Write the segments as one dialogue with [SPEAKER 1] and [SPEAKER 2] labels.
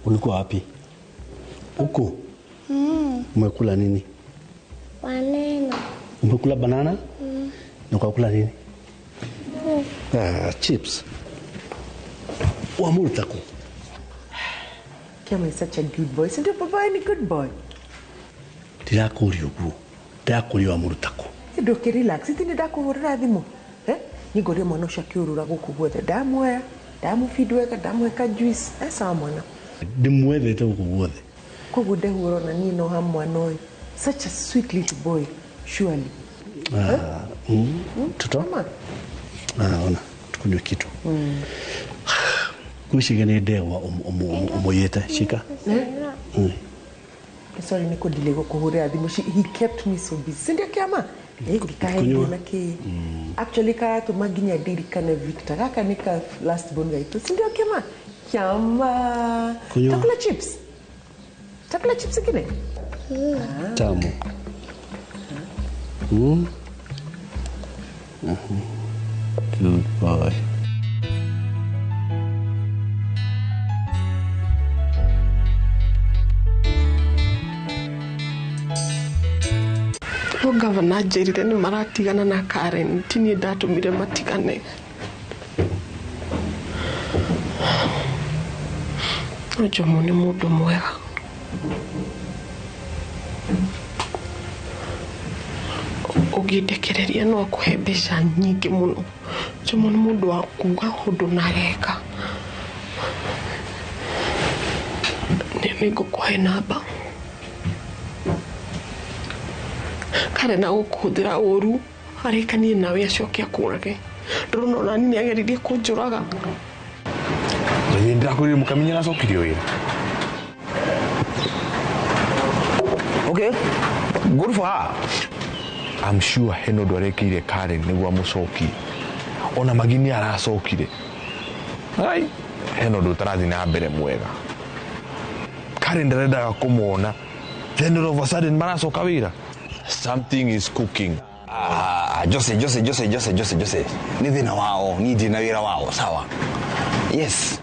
[SPEAKER 1] Ulikuwa wapi? Huko? Umekula nini?
[SPEAKER 2] Banana.
[SPEAKER 1] Umekula banana? Na ukakula nini? Ah, chips. Wamurtaku.
[SPEAKER 3] Kiama is such a good boy. Sindio papa ni good boy.
[SPEAKER 1] Ndirakuria uguo. Ndirakuria Wamurtaku.
[SPEAKER 3] Nduki relax. Iti ndakuhurira thimu. Eh? Ningorire mwana ucio akiurura guku guothe. Ndamuoya, ndamufeed wega, ndamuhe juice. Sawa mwana.
[SPEAKER 1] Ndimwethete guku guothe.
[SPEAKER 3] Koguo ndehu urona nie no ha mwana uyu. Such a sweet little boy, surely.
[SPEAKER 1] Mtoto? Ona, tukunywe kitu. Kushika ni ndegwa umuyite shika.
[SPEAKER 3] Sorry niko delay gukuhurira thimu. He kept me so busy. Sindio Kiama? Ngikahe na ki. Actually karatuma nginya ndirikane Victor. Gaka ni ka last born gaitu. Sindio Kiama? Kiama. Takula chips. Takula chips ingine?
[SPEAKER 1] Tamu. Good boy.
[SPEAKER 4] No gavana njĩrire nĩ maratigana na Karen, ti niĩ ndatũmire matigane. No Jomo nĩ mũndũ mwega. Ũngĩndekereria no akũhe mbeca nyingĩ mũno. Jomo nĩ mũndũ wa kuuga ũndũ na ageka. Nĩngũkũhe namba. Karen agũkũhũthĩra ũru arĩkanie nawe acoke akũrage. Ndũrona ona niĩ nĩageririe kũnjũraga.
[SPEAKER 5] Nĩ ndĩrakwĩrire mũkaminya nĩacokirio wĩra. Okay, good for her. I'm sure hena ũndũ arekĩire Karen nĩguo amũcokie. Ona Magi nĩ aracokire. Ai, hena ũndũ ũtarathiĩ na mbere mwega. Karen ndarendaga kũmwona. Then all of a sudden maracoka wĩra. Something is cooking.
[SPEAKER 6] Jose. Nĩ thĩna wao, niĩ ndirĩ na wĩra wao, sawa? Yes.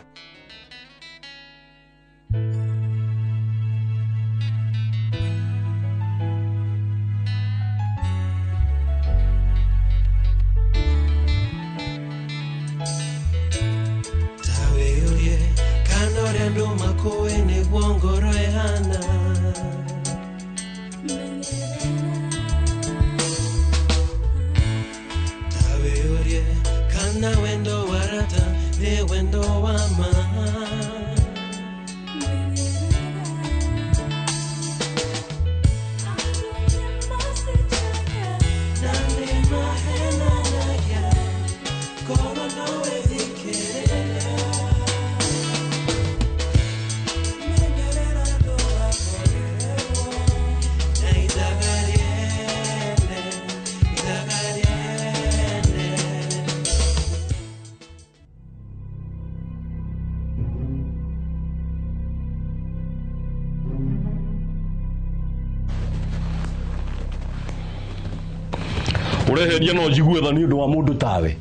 [SPEAKER 1] Ureheria no njigue tha ni undu wa mundu tawe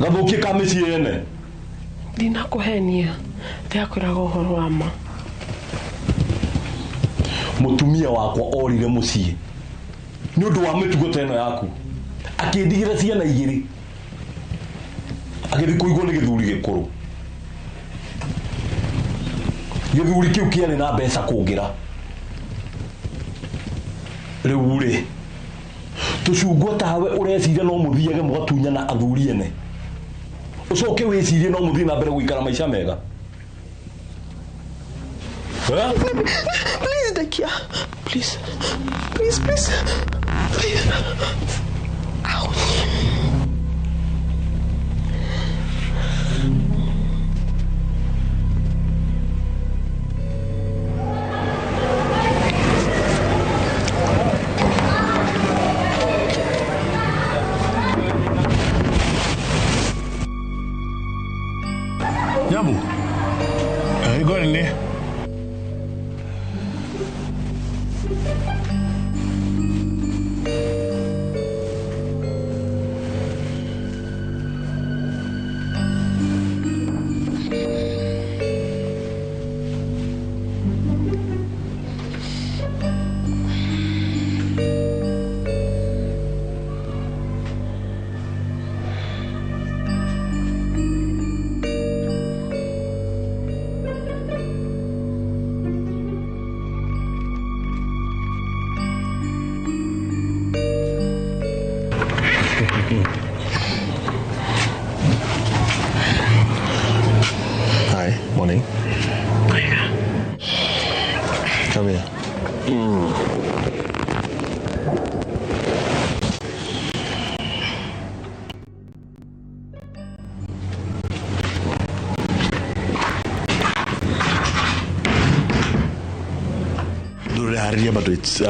[SPEAKER 1] gathukie ka mĩciĩ ene.
[SPEAKER 4] Ndinakũhenia, ndĩrakwĩraga ũhoro wa ma.
[SPEAKER 1] Mũtumia wakwa orire mũciĩ nĩ ũndũ wa mĩtugo ta ĩno yaku, akĩndigĩra ciana igĩrĩ, agĩthiĩ kũigwo nĩ gĩthuri gĩkũrũ. Gĩthuri kĩu kĩarĩ na mbeca kũngĩra. Rĩu rĩ, tũcungwa tawe ũreciria no mũthiage mũgatunyana athuri ene, ũcoke wĩcirie no mũthiĩ na mbere gũikara maica mega.
[SPEAKER 4] Please, Dakia. Please. Please, please. Please. Ouch.
[SPEAKER 5] Jambo. Hur går det?
[SPEAKER 7] Ndũreharĩria bado it's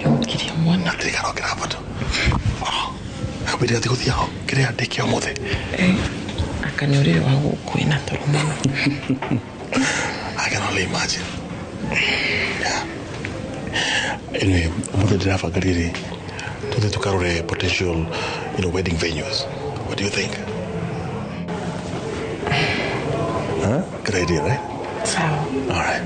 [SPEAKER 4] Ngiria mwana.
[SPEAKER 7] Atirĩ bado. Wĩrĩga gũthiĩ ho kĩrĩa ndĩke ũmũthĩ.
[SPEAKER 4] Aka nĩ ũrĩrĩ wa gũkũ ĩna toro mũno.
[SPEAKER 7] I can only imagine. Yeah. Anyway, ũmũthĩ ndĩrabanga rĩrĩ tũthiĩ tũkarore potential, you know, wedding venues. What do you think? Huh? Good idea, right?
[SPEAKER 4] Sawa.
[SPEAKER 7] All right.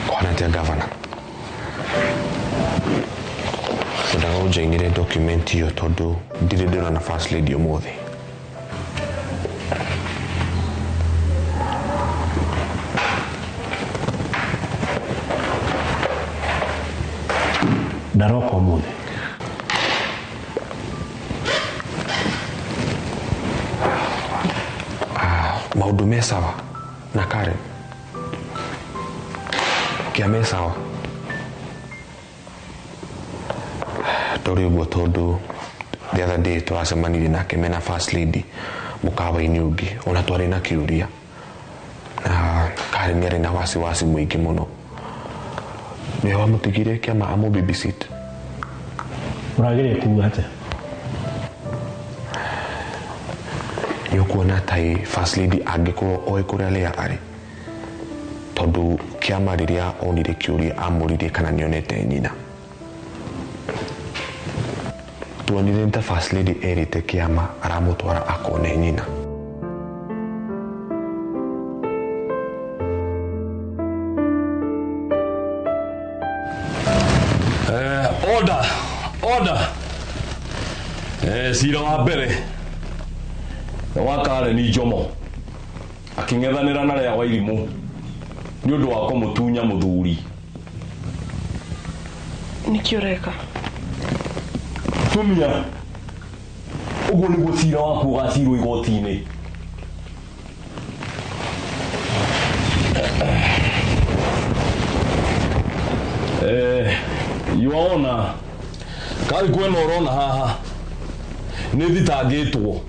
[SPEAKER 5] Kwana gavana endaga ũnjainĩre document ĩyo tondũ ndirĩ ndĩrona first lady ũmũthĩ.
[SPEAKER 1] Ndaroka ũmũthĩ.
[SPEAKER 5] Maũndũ me sawa na Karen kĩa me sawa tũrĩ ũguo tondũ the other day tũracemanirie nake mena first lady mũkawa-inĩ ũngĩ ona twarĩ na kĩũria na Karen nĩ arĩ na wasiwasi mũingĩ mũno nĩwe wamũtigire kĩama amũ babysit.
[SPEAKER 1] Ũrageria kuga atĩa?
[SPEAKER 5] Nĩ ũkuona ta first lady angĩkorwo oĩ kũrĩa Leah arĩ tondũ kĩama rĩrĩa onire kĩũria amũririe kana nĩonete nyina. Tuonire nĩ ta first lady erĩte kĩama aramũtwara akone nyina.
[SPEAKER 1] Order, order. Cira wa mbere nĩ wa Karen Njomo akĩng'ethanĩra na Leah Wairimũ nĩ ũndũ wa kũmũtunya mũthuri.
[SPEAKER 4] Nĩkĩ ũreka?
[SPEAKER 1] Tumia ũguo nĩguo cira waku ũgacirwo igoti-inĩ. Your Honor, kari kwena ũrona haha nĩ thitangĩtwo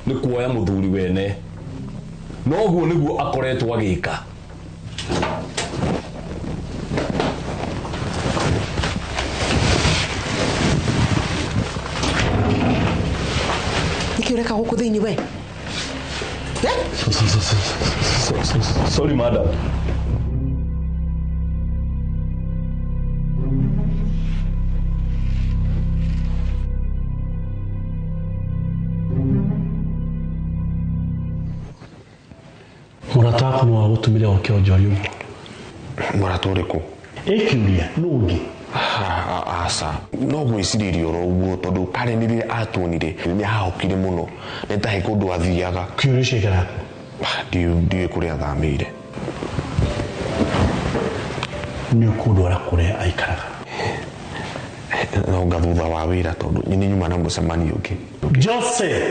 [SPEAKER 1] nĩ kuoya mũthuri wene no ũguo nĩguo akoretwo agĩka.
[SPEAKER 3] Nĩkĩ ũreka gũkũ thĩinĩ we?
[SPEAKER 1] Sorry, madam.
[SPEAKER 8] Mũrata waku nĩ wagũtũmire oke onjoria ũguo.
[SPEAKER 5] Mũrata ũrĩkũ?
[SPEAKER 8] Ĩkĩũria nũ ũngĩ?
[SPEAKER 5] Aca no gwĩcirĩria oro ũguo tondũ Karen rĩrĩa atuonire nĩ ahahũkire mũno nĩ ta he kũndũ athiaga.
[SPEAKER 8] Kĩũria ũcio aikaraga kũ?
[SPEAKER 5] Ndiũĩ kũrĩa athamĩire.
[SPEAKER 8] Nĩ ũkũndwara kũrĩa aikaraga.
[SPEAKER 5] No nga thutha wa wĩra tondũ nĩ nyuma na mũcemanio ũngĩ.
[SPEAKER 8] Jose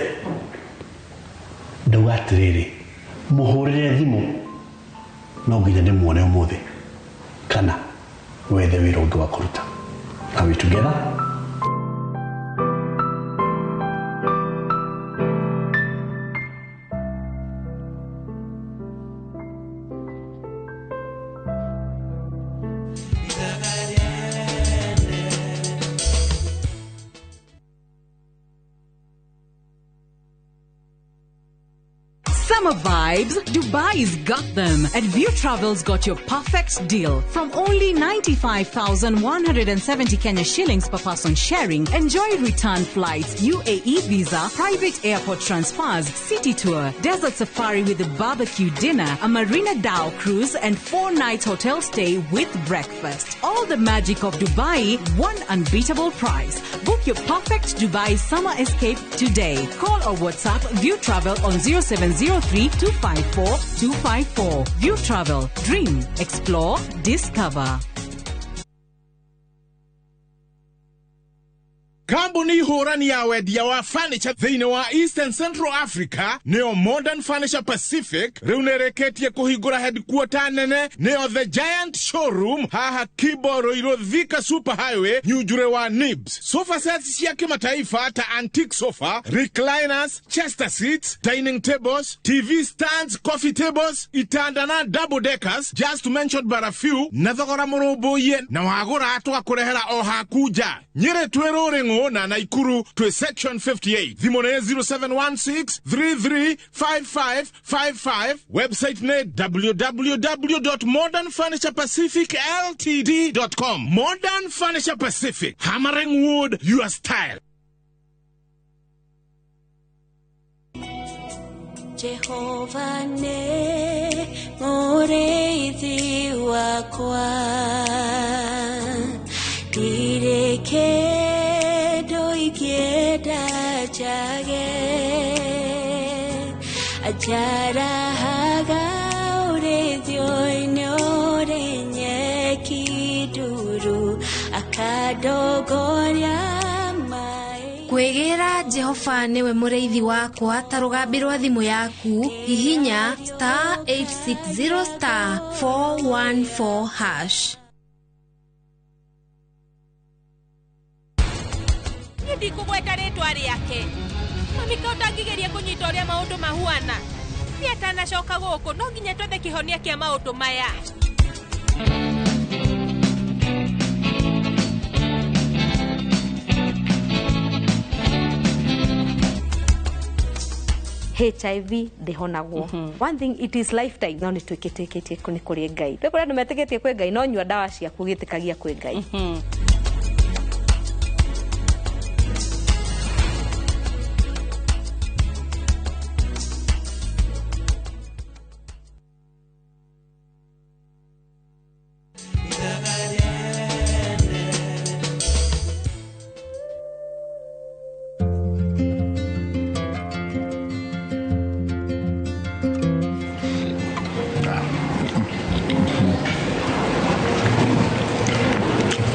[SPEAKER 8] ndauga atĩrĩrĩ mũhũrĩre thimũ no nginya ndĩmuone ũmũthĩ kana wethe wĩra ũngĩ wa kũruta. Are we together?
[SPEAKER 9] Summer vibes, Dubai's got them. At View Travel's got your perfect deal. From only 95,170 Kenya shillings per person sharing, enjoy return flights, UAE visa, private airport transfers, city tour, desert safari with a barbecue dinner, a Marina Dhow cruise, and 4-night hotel stay with breakfast. All the magic of Dubai, one unbeatable price. Book your perfect Dubai summer escape today. Call or WhatsApp View Travel on 0703 254 254. View Travel. Dream, explore, discover.
[SPEAKER 10] Kambuni hũrani ya wendia wa furniture thĩinĩ wa East and Central Africa nĩyo Modern Furniture Pacific rĩu nĩrĩkĩtie kũhingũra headquarter nene nĩyo The Giant Showroom haha Kibo Ruiru Thika Super Highway Nyunjure wa Nibs. Sofa sets cia kimataifa ta antique sofa, recliners, chester seats, dining tables, TV stands, coffee tables, itanda na double deckers, just to mention but a few, na thogora mũrũmbũiye na wagũra tũgakũrehera o haku nja. Nyĩrĩ twĩ Rũrĩng'ũ na Naikuru twĩ section 58. Thimũ nĩ 0716 335555. Website nĩ www.modernfurniturepacificltd.com. Modern Furniture Pacific, hammering wood your style.
[SPEAKER 11] Jehova ne mũrĩithi wakwa, ndirĩ kĩndũ ingĩenda njage, anjarahaga ũrĩithio-inĩ ũrĩ nyeki nduru, akandongoria.
[SPEAKER 12] Kwĩgĩra Jehova nĩwe mũrĩithi wakwa ta rũgambi rwa thimũ yaku, hihinya star 860 star 414 hash.
[SPEAKER 13] Niĩ ndikũgweta rĩtwa rĩake. Mami ka ũtangĩgeria kũnyita ũrĩa maũndũ mahuana. Niĩ atanacoka gũkũ no nginya twethe kĩhonia kĩa maũndũ maya.
[SPEAKER 14] HIV ndĩhonagwo. One thing, it is lifetime. No nĩtwĩkĩtĩkĩtie nĩ kũrĩ Ngai. Rĩu kũrĩ andũ metĩkĩtie kwĩ Ngai, no nyua ndawa ciaku ũgĩtĩkagia kwĩ Ngai.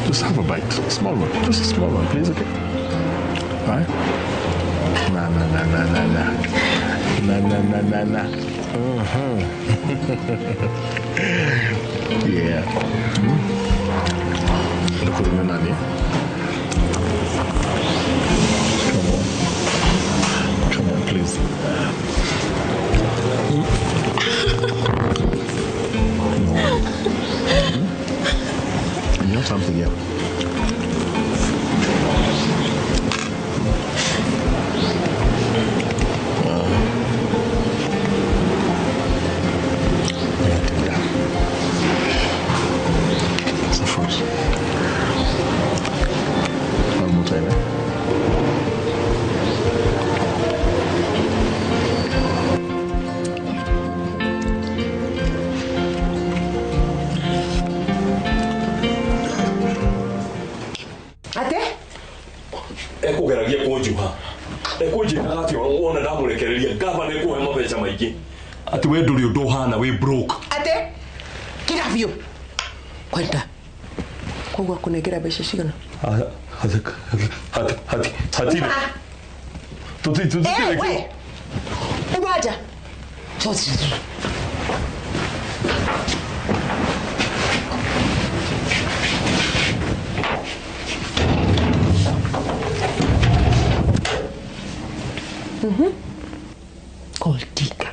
[SPEAKER 7] Just have a bite. Small one. Just a small one, please, okay? All right? Na, na, na, na, na, na. Na, na, na, na, na. Mm-hmm. Yeah. Mm. Look at the nani. Come on. Come on, please. Mm. No. Mm. You have something here. It's the fruit. One more time, eh?
[SPEAKER 1] Ekũgeragia kũnjuha ekũnjĩkaga atĩ wona ndamũrekereria ngavana ĩkũhe mabeca maingĩ atĩ we ndũrĩ ũndũ ũhana wĩ broke.
[SPEAKER 3] Ate kira biũ kwenda koguo akũnengera mbeca cigana?
[SPEAKER 1] Hatirĩ
[SPEAKER 3] we uma nja. Gold digger.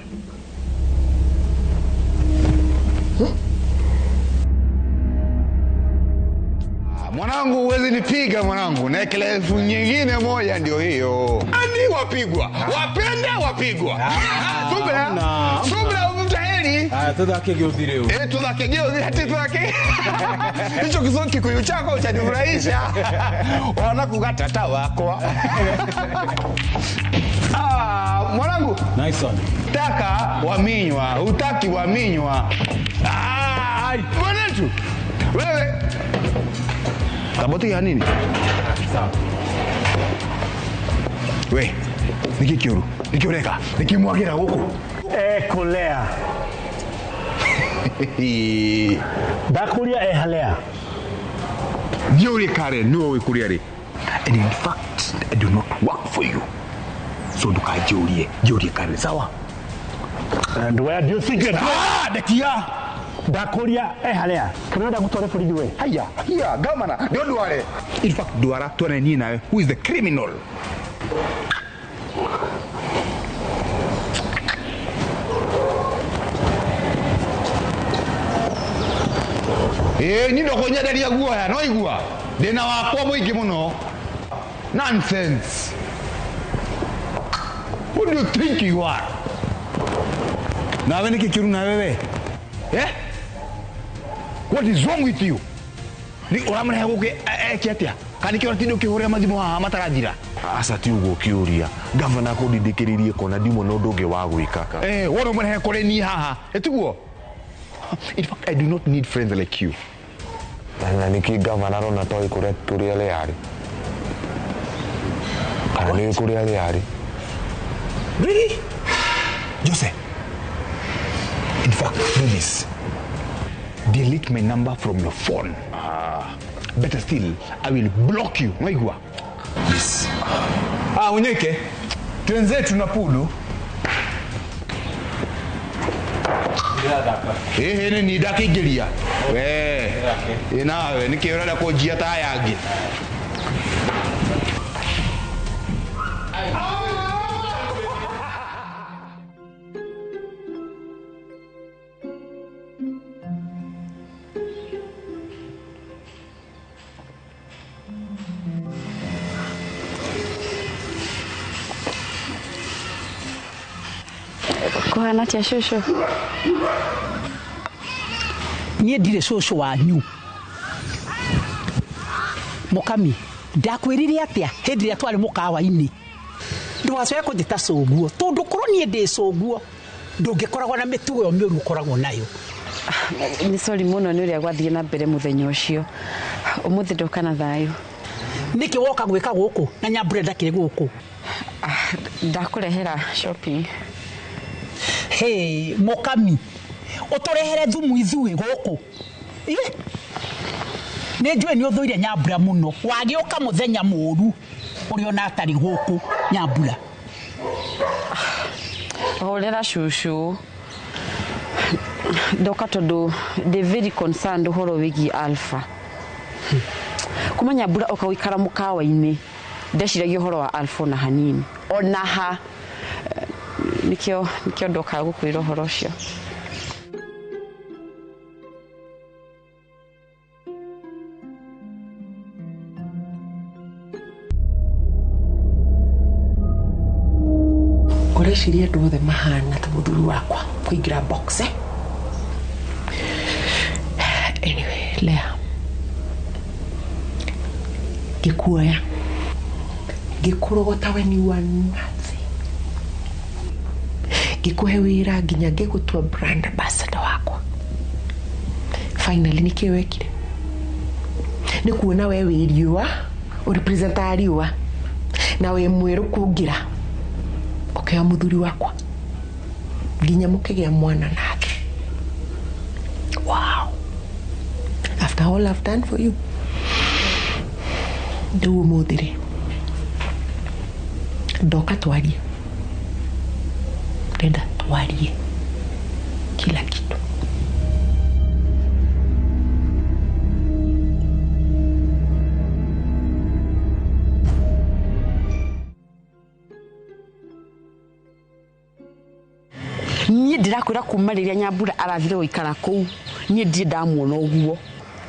[SPEAKER 6] Mwanangu huwezi nipiga mwanangu, na elfu nyingine moja ndio hiyo. Ani wapigwa, wapenda wapigwa. Subra, subra mtaheri.
[SPEAKER 15] Ah, tuthake gĩũthi rĩu.
[SPEAKER 6] Eh, tuthake gĩũthi, hati tuthake. Hicho kizungu Kikuyu chako chanifurahisha. Wanakuga tata wakwa. Ah, mwanangu.
[SPEAKER 15] Nice one.
[SPEAKER 6] Taka waminywa, utaki waminywa. Ah, mwanetu. Wewe Kaboti ya nini? Sawa. We, niki kiuru, niki ureka, niki mwagira huku.
[SPEAKER 8] Ekulea. Ndakuria ehalea.
[SPEAKER 5] Ndiũrie kare nĩwe wĩkũrĩa rĩ. And in fact, I do not work for you. So ndukanjũrie, njũrie Karen, sawa?
[SPEAKER 8] And where do you think you're going?
[SPEAKER 5] Ah, ndekia.
[SPEAKER 8] Ndakũria e harĩa. Kana ũrenda ngũtware borithi we?
[SPEAKER 6] Haya, hia, gavana, ndio ndware. In fact, ndwara tuone niĩ nawe who is the criminal. Ĩĩ, niĩ ndũkũnyenderia guoya, no igua. Ndĩna wakwa mũingĩ mũno. Nonsense. Who do you think you are? Nawe nĩkĩ kĩũru nawe we? Eh? What is wrong with you? Nĩ ũramũrehe gũkũ eke atĩa? Kana nĩkĩo ũratinda ũkĩhũrĩra mathimũ haha matarathira?
[SPEAKER 5] Aca ti ũguo kĩũria. Gavana kũndindĩkĩrĩirie kona ndimwe na ũndũ ũngĩ wa gwĩka.
[SPEAKER 6] Eh, wona ũmũrehe kũrĩ niĩ haha. Ĩtiguo? In fact, I do not need friends like you.
[SPEAKER 5] Na nĩkĩ gavana arona toĩ kũrĩa tũrĩ arĩa arĩ? Kana nĩ kũrĩa arĩa arĩ?
[SPEAKER 6] Really? Jose, in fact, do this. Delete my number from your phone. Better still, I will block you. Mwaigua? Yes. Ah, unyeke. Twenzetu na pulu. Ĩhĩ nĩ niĩ ndakĩingĩria. We. Ĩ nawe nĩkĩ ũrenda kũnjia ta aya angĩ?
[SPEAKER 14] Kũhana atĩa cũcũ?
[SPEAKER 15] Niĩ ndirĩ cũcũ wanyu. Mũkami, ndakwĩrire atĩa hĩndĩ ĩrĩa twarĩ mũkawa-inĩ? Ndũgacoke kũnjĩta cũguo, tondũ korwo niĩ ndĩ cũguo, ndũngĩkoragwo na mĩtugo ĩyo mĩũru ũkoragwo nayo.
[SPEAKER 14] Nĩ sorry mũno nĩ ũrĩa gwathiĩ na mbere mũthenya ũcio. Ũmũthĩ ndoka na thayũ.
[SPEAKER 15] Nĩkĩ woka gwĩka gũkũ na Nyambura ndakĩrĩ gũkũ?
[SPEAKER 14] Ndakũrehera shopping.
[SPEAKER 15] Hey, mũkami, ũtũrehere thumu ithuĩ gũkũ. Ĩ? Nĩ njũĩ nĩ ũthũire Nyambura mũno. Wagĩũka mũthenya mũũru ũrĩa ona atarĩ gũkũ Nyambura.
[SPEAKER 14] Horera cũcũ. Ndoka tondũ ndĩ very concerned ũhoro wĩgiĩ Alpha. Kuma Nyambura oka gũikara mũkawa-inĩ, ndeciragia ũhoro wa Alpha ona hanini. Ona ha. Nĩkĩo ndoka gũkwĩra ũhoro ũcio.
[SPEAKER 4] Ũreciria andũ othe mahana ta mũthuri wakwa kũingĩra box, eh? Anyway, Lea, ngĩkuoya ngĩkũrogota when you are nothing, ngĩkũhe wĩra nginya ngĩgũtua brand ambassador wakwa. Finally nĩkĩ wekire? Nĩ kuona we wĩ riũa, ũrepresentaga riũa na wĩ mwerũ kũngĩra, ũkĩoya mũthuri wakwa nginya mũkĩgĩa mwana nake. Wow. After all I've done for you. Rĩu ũmũthĩ rĩ, ndoka twarie. Ndenda twarie kila kitu.
[SPEAKER 14] Niĩ ndĩrakwĩra kuma rĩrĩa Nyambura arathire gũikara kũu, niĩ ndirĩ ndamuona ũguo.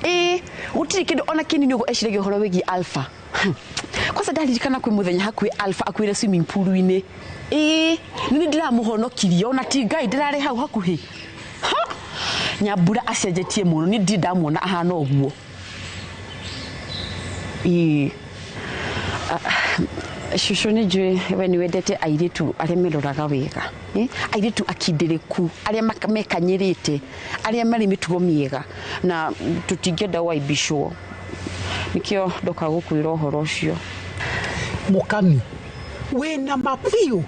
[SPEAKER 14] Ĩĩ, gũtirĩ kĩndũ ona kĩnini ũguo eciragia ũhoro wĩgiĩ Alpha. Kwanza ndaririkana kwĩ mũthenya hakuhĩ Alpha akuĩre swimming pool-inĩ. Ĩĩ, nĩ ndĩramũhonokirie ona ti Ngai ndĩrarĩ hau hakuhĩ. Nyambura acenjetie mũno, niĩ ndirĩ ndamuona ahana ũguo. Ĩĩ. Cũcũ nĩ njũĩ we nĩ wendete airĩtu arĩa meroraga wega. Airĩtu akindĩrĩku, arĩa mekanyĩrĩte, arĩa marĩ mĩtugo mĩega, na tũtingĩenda waibicwo. Nĩkĩo ndoka gũkwĩra ũhoro ũcio.
[SPEAKER 15] Mũkami, wĩna ma biũ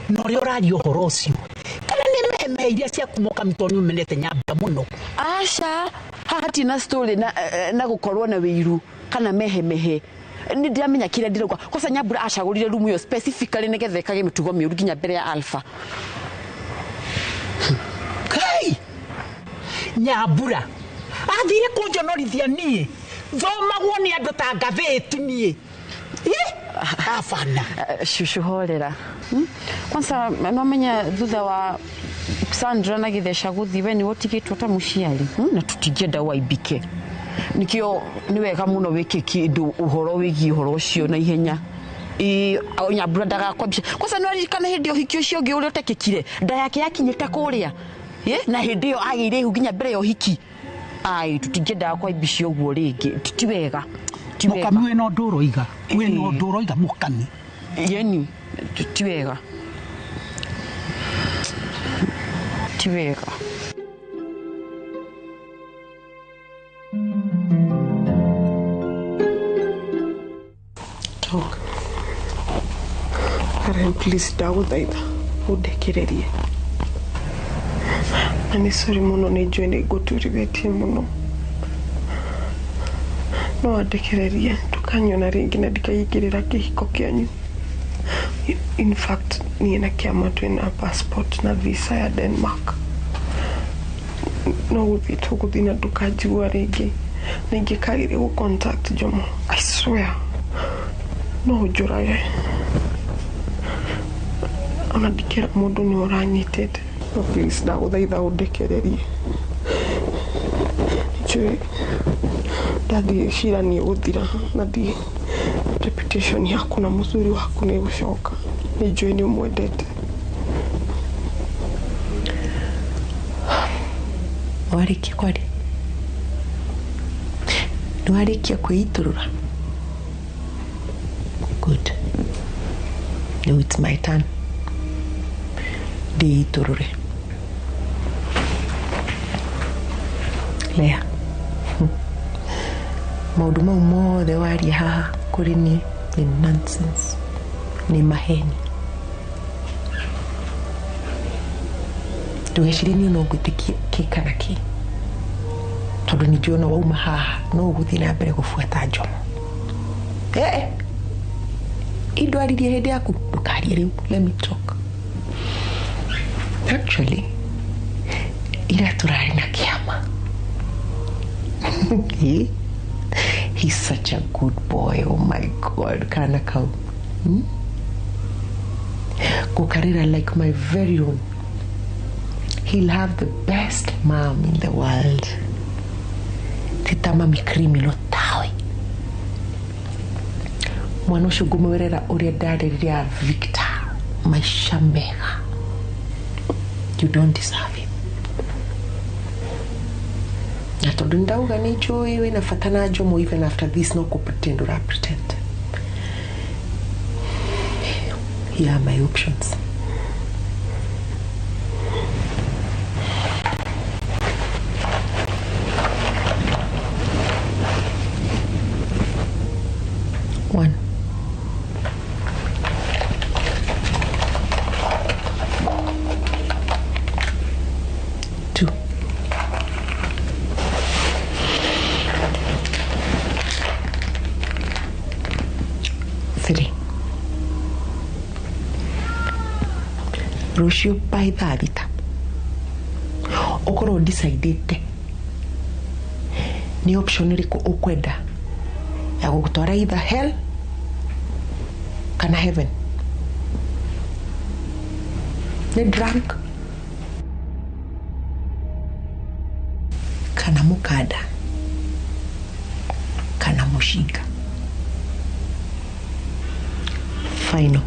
[SPEAKER 15] na ũrĩa ũraria ũhoro ũcio. Kana nĩ meme iria ciaku Mũkami tondũ nĩ ũmenete Nyambura mũno?
[SPEAKER 14] Aca, haha hatirĩ na story na gũkorwo na wĩiru kana mehemehe. Nĩ ndĩramenya kĩrĩa ndĩrauga. Kwanza Nyambura acagũrire rumu ĩyo specifically nĩgetha ĩkage mĩtugo mĩũru nginya mbere ya Alpha.
[SPEAKER 15] Kai! Nyambura athire kũnjonorithia niĩ thomagwo nĩ andũ ta ngathĩti niĩ. Abana.
[SPEAKER 14] Shushu horera. Kwanza nomenya thutha wa Sandra na Githesha guthi we niwe ũtigĩtwo ta mũciari, na tũtingĩenda waibike. Nikio nĩ wega mũno wĩke kĩndũ ũhoro wĩgiĩ ũhoro ũcio na ihenya. Nyambura ndagakwambia. Kwanza nĩwaririkana hĩndĩ ya ũhiki ũcio ũngĩ ũrĩa ũtekĩkire, nda yake yakinyĩte kũrĩa, na hĩndĩ ĩyo agĩire ihu nginya mbere ya ũhiki. Ai, tũtingĩendaga kwaibicia ũguo rĩngĩ, ti wega.
[SPEAKER 15] Mũkami wĩna ũndũ ũroiga, wĩna ũndũ ũroiga mũkami.
[SPEAKER 14] Yeni, ti wega. Ti wega.
[SPEAKER 4] Talk. Karen, please ndagũthaitha ũndekererie. Na nĩ sorry mũno nĩ njũĩ nĩ ngũturithĩtie mũno. No andekererie ndũkanyona rĩngĩ na ndikaingĩrĩra kĩhiko kĩanyu. In fact, niĩ na kĩama twĩna passport na visa ya Denmark. No gũthiĩ tũgũthiĩ na ndũkanjigua rĩngĩ. Na ingĩkageria gũ contact Jomo, I swear, no ũnjũrage. Ona ndikĩra mũndũ nĩ ũranyitĩte. No please ndagũthaitha ũndekererie. Njũĩ ndathiĩ cira nĩ ũgũthira na thiĩ reputation yaku na mũthuri waku nĩ ĩgũcoka. Nĩ njũĩ nĩ ũmwendete. Warĩkia kwaria? Nĩ warĩkia kwĩitũrũra? Good. Now it's my turn. Ndĩitũrũre. Lea. Maũndũ mau mothe waria haha kũrĩ niĩ nĩ nonsense. Nĩ maheni. Ndũgecirie niĩ no ngwĩtĩkie kĩ kana kĩ. Tondũ nĩ njũĩ ona wauma haha no ũgũthiĩ na mbere gũbuata Jomo. Indwaririe hĩndĩ yaku ndũkarie rĩu. Let me talk. Actually, ira tũrarĩ na kĩama. He's such a good boy. Oh my God. Kana kau. Gukarira like my very own. He'll have the best mom in the world. Tita mami criminal tawe. Mwana ũcio ngũmwĩrĩra ũrĩa ndarĩrĩra Victor. Maisha mega. You don't deserve him. Na tondũ ndauga nĩ njũĩ wĩna bata na Jomo even after this no kũ pretend ũra pretend. Here are my options. One. Two. Three. Rũciũ by thaa thita ũkorwo decidĩte nĩ option ĩrĩkũ ũkwenda ya gũgũtwara either hell kana heaven. Nĩ drunk kana mũkanda kana mũcinga. Final.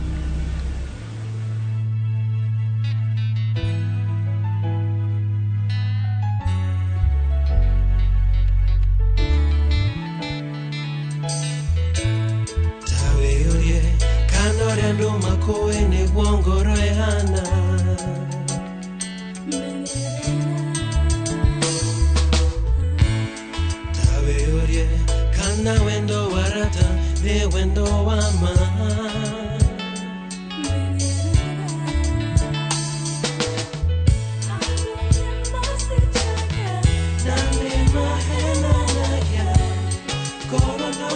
[SPEAKER 16] Koro no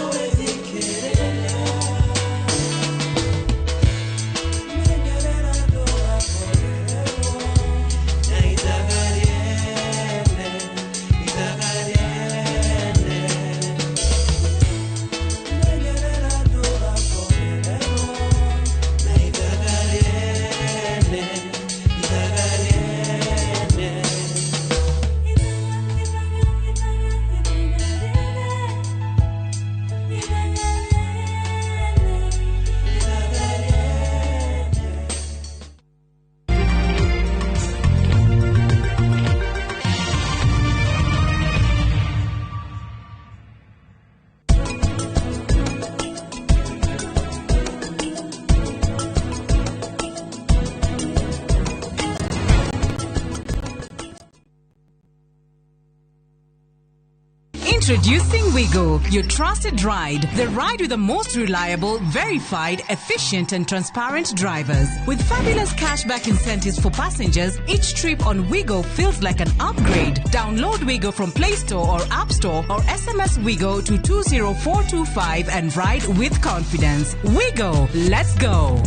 [SPEAKER 9] Introducing Wigo, your trusted ride. The ride with the most reliable, verified, efficient, and transparent drivers. With fabulous cashback incentives for passengers, each trip on Wigo feels like an upgrade. Download Wigo from Play Store or App Store or SMS Wigo to 20425 and ride with confidence. Wigo, let's go.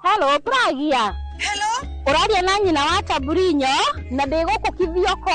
[SPEAKER 16] Hello, Pragia. Hello. Ũraria na nyina wa Taburinyo na ndĩ gũkũ Kithioko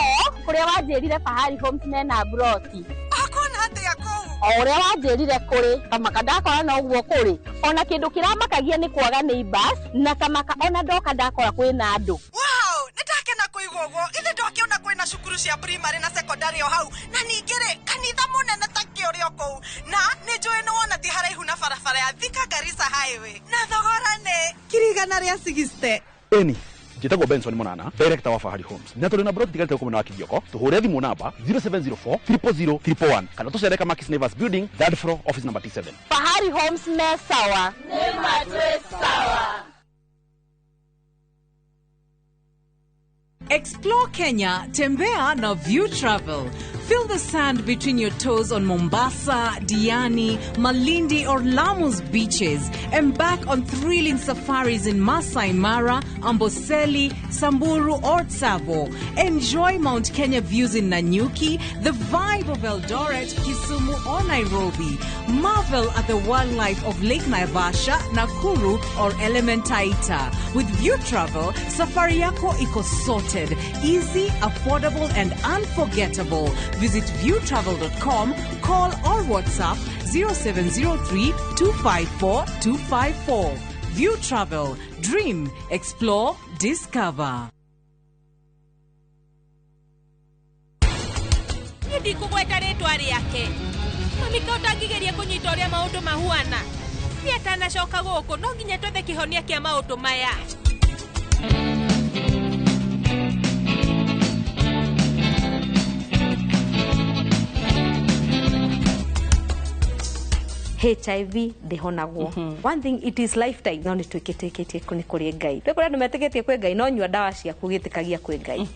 [SPEAKER 16] kũrĩa wanjĩrire Fahari Homes mena broti.
[SPEAKER 17] Akona atĩa kũu?
[SPEAKER 16] O ũrĩa wanjĩrire kũrĩ, kamaka ndakora no ũguo kũrĩ. Ona kĩndũ kĩramakagia nĩ kwaga neighbors na kamaka ona ndoka ndakora kwĩna andũ.
[SPEAKER 17] Wow, nĩ ndakena kũigua ũguo. Ithe ndwakĩona kwĩna cukuru cia primary na secondary o hau na ningĩ rĩ kanitha mũnene ta kĩ ũrĩ o kũu na nĩ njũĩ nĩ wona ti haraihu na barabara ya Thika Garissa Highway na thogora nĩ 160,000.
[SPEAKER 18] Eni njĩtagwo Benson Munana, director wa Fahari Homes. Na tũrĩ na broti tigarĩte gũkũ mwena wa Kithioko. Tũhũre thimũ namba 0704 000 111 kana tũcere Kamakis Neighbors Building, third floor, office number T7.
[SPEAKER 16] Fahari Homes me sawa.
[SPEAKER 17] Nĩ matwĩ sawa.
[SPEAKER 9] Explore Kenya, Tembea na View Travel. Feel the sand between your toes on Mombasa, Diani, Malindi or Lamu's beaches. Embark on thrilling safaris in Masai Mara, Amboseli, Samburu or Tsavo. Enjoy Mount Kenya views in Nanyuki, the vibe of Eldoret, Kisumu or Nairobi. Marvel at the wildlife of Lake Naivasha, Nakuru or Elementaita. With View Travel, safari yako iko sorted. Easy, affordable and unforgettable. Visit viewtravel.com, call or WhatsApp 0703 254 254. View Travel. Dream, explore, discover.
[SPEAKER 13] Niĩ ndikũgweta rĩtwa rĩake. Mami ka ũtangĩgeria kũnyita ũrĩa maũndũ mahuana. Niĩ atanacoka gũkũ no nginya twethe kĩhonia kĩa maũndũ maya.
[SPEAKER 19] HIV ndĩhonagwo. One thing, it is lifetime. No nĩtwĩkĩtĩkĩtie nĩ kũrĩ Ngai. Rĩu kũrĩ andũ metĩkĩtie kwĩ Ngai, no nyua ndawa ciaku ũgĩtĩkagia kwĩ Ngai.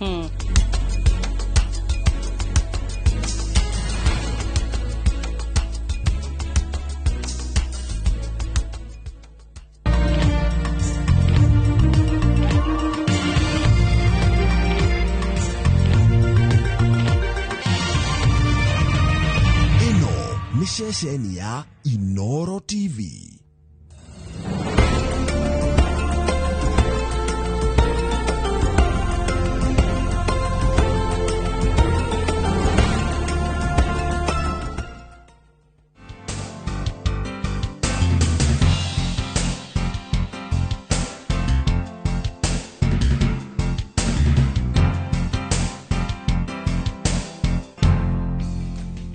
[SPEAKER 20] Ceceni ya Inoro TV.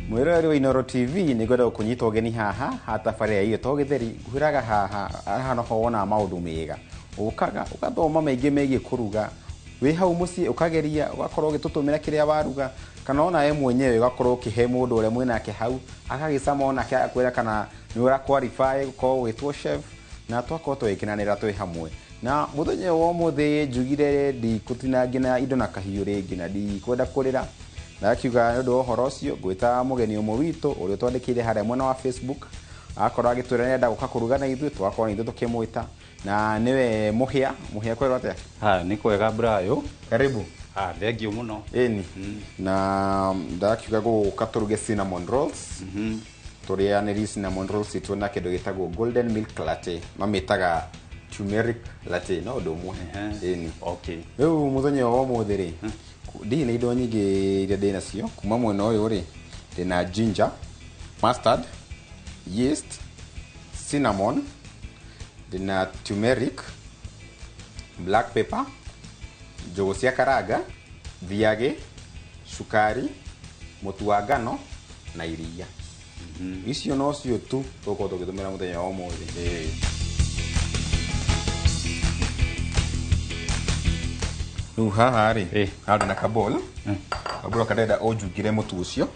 [SPEAKER 21] Mwiroreri wa Inoro TV nĩ ngwenda gũkũnyita ũgeni haha hatabarĩra irio to gĩtheri nguhĩraga haha haha noho wonaga maũndũ mega ũkaga ũgathoma maingĩ megiĩ kũruga wĩ hau mũciĩ ũkageria ũgakorwo ũgĩtũtũmĩra kĩrĩa waruga kana ona we mwenyewe ũgakorwo ũkĩhe mũndũ ũrĩa mwĩnake hau agagĩcama onake agakwĩra kana nĩ ũra qualify gũkorwo ũgĩtwo chef na twakorwo tũgĩkenanĩra twĩ hamwe na mũthenya wa ũmũthĩ njugire ndikũtinangia na indo na kahiũ rĩngĩ na ndikwenda kũrĩra na akiuga nĩ ũndũ wa ũhoro ũcio ngwĩta mũgeni ũmwe witũ ũrĩa twandĩkĩire harĩa mwena wa Facebook akorwo agĩtwĩra nĩarenda gũka kũruga na ithuĩ tũgakorwo na ithuĩ tũkĩmwĩta na nĩwe Mũhĩa. Mũhĩa kwerwo atĩa?
[SPEAKER 22] Ha, nĩ kwega Brayo.
[SPEAKER 21] Karibu.
[SPEAKER 22] Ha, thengio mũno.
[SPEAKER 21] Ĩni. Na ndakiuga gũka tũruge cinnamon rolls. Tũrĩanĩrie cinnamon rolls itũ na kĩndũ gĩtagwo golden milk latte mamĩtaga turmeric latte no ũndũ ũmwe. Ĩni.
[SPEAKER 22] Okay.
[SPEAKER 21] Rĩu mũthenya wa ũmũthĩ rĩ ndirĩ na indo nyingĩ iria ndĩ nacio kuma mwena ũyũ rĩ ndĩna ginger, mustard, yeast, cinnamon, ndĩna turmeric, black pepper, njũgũ cia karanga, thiagĩ, cukari, mũtu wa ngano na iria. Icio nocio tu tũgũkorwo tũgĩtũmĩra mũthenya wa ũmũthĩ. Rĩu haha rĩ haha ndĩna kabol kabol karenda ũnjungĩre mũtu ũcio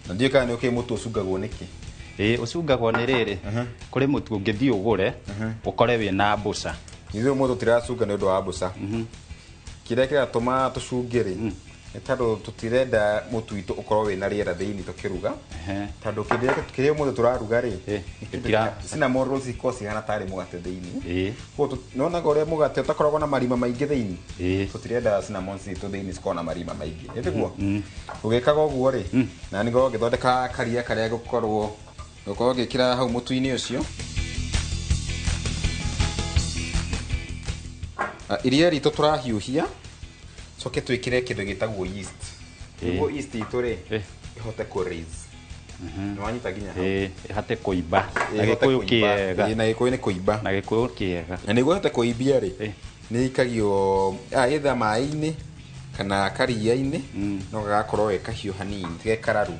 [SPEAKER 21] na ndiũĩ kana nĩ ũkĩĩ mũtu ũcungagwo nĩkĩ.
[SPEAKER 22] Ĩĩ ũcungagwo nĩ rĩrĩ kũrĩ mũtu ũngĩthiĩ ũgũre ũkore wĩna mbũca
[SPEAKER 21] Ithuĩ ũmũthĩ tũtiracunga nĩ ũndũ wa mbuca. Kĩrĩa kĩratũma tũcunge rĩ, nĩ tondũ tũtirenda mũtu witũ ũkorwo wĩna rĩera thĩinĩ tũkĩruga. Tondũ kĩrĩa ũmũthĩ tũraruga rĩ, nĩ kĩndũ cinnamon rolls ikoragwo cihana tarĩ mũgate thĩinĩ. Koguo nĩwonaga ũrĩa mũgate ũtakoragwo na marima maingĩ thĩinĩ. Tũtirenda cinnamon citũ thĩinĩ cikorwo na marima maingĩ. Ĩ tiguo? Ũgĩkaga ũguo rĩ, na nĩngorwo ngĩthondeka karia karĩa ngũkorwo ngĩkĩra hau mũtu-inĩ ũcio. Iria ritũ tũrahiũhia, coke twĩkĩre kĩndũ gĩtagwo yeast. Nĩguo yeast itũ rĩ, ĩhote kũ raise. Nĩwanyita nginya hau?
[SPEAKER 22] Ĩhote kũimba. Na
[SPEAKER 21] Ĩhote
[SPEAKER 22] Gĩkũyũ
[SPEAKER 21] kũimba.
[SPEAKER 22] kĩega.
[SPEAKER 21] Na Gĩkũyũ nĩ kũimba.
[SPEAKER 22] Na Gĩkũyũ kĩega.
[SPEAKER 21] Na nĩguo ĩhote kũimbia rĩ, nĩ ĩikagio either maĩ-inĩ kana karia-inĩ, no gagakorwo ge kahiũ hanini, ti ge kararu.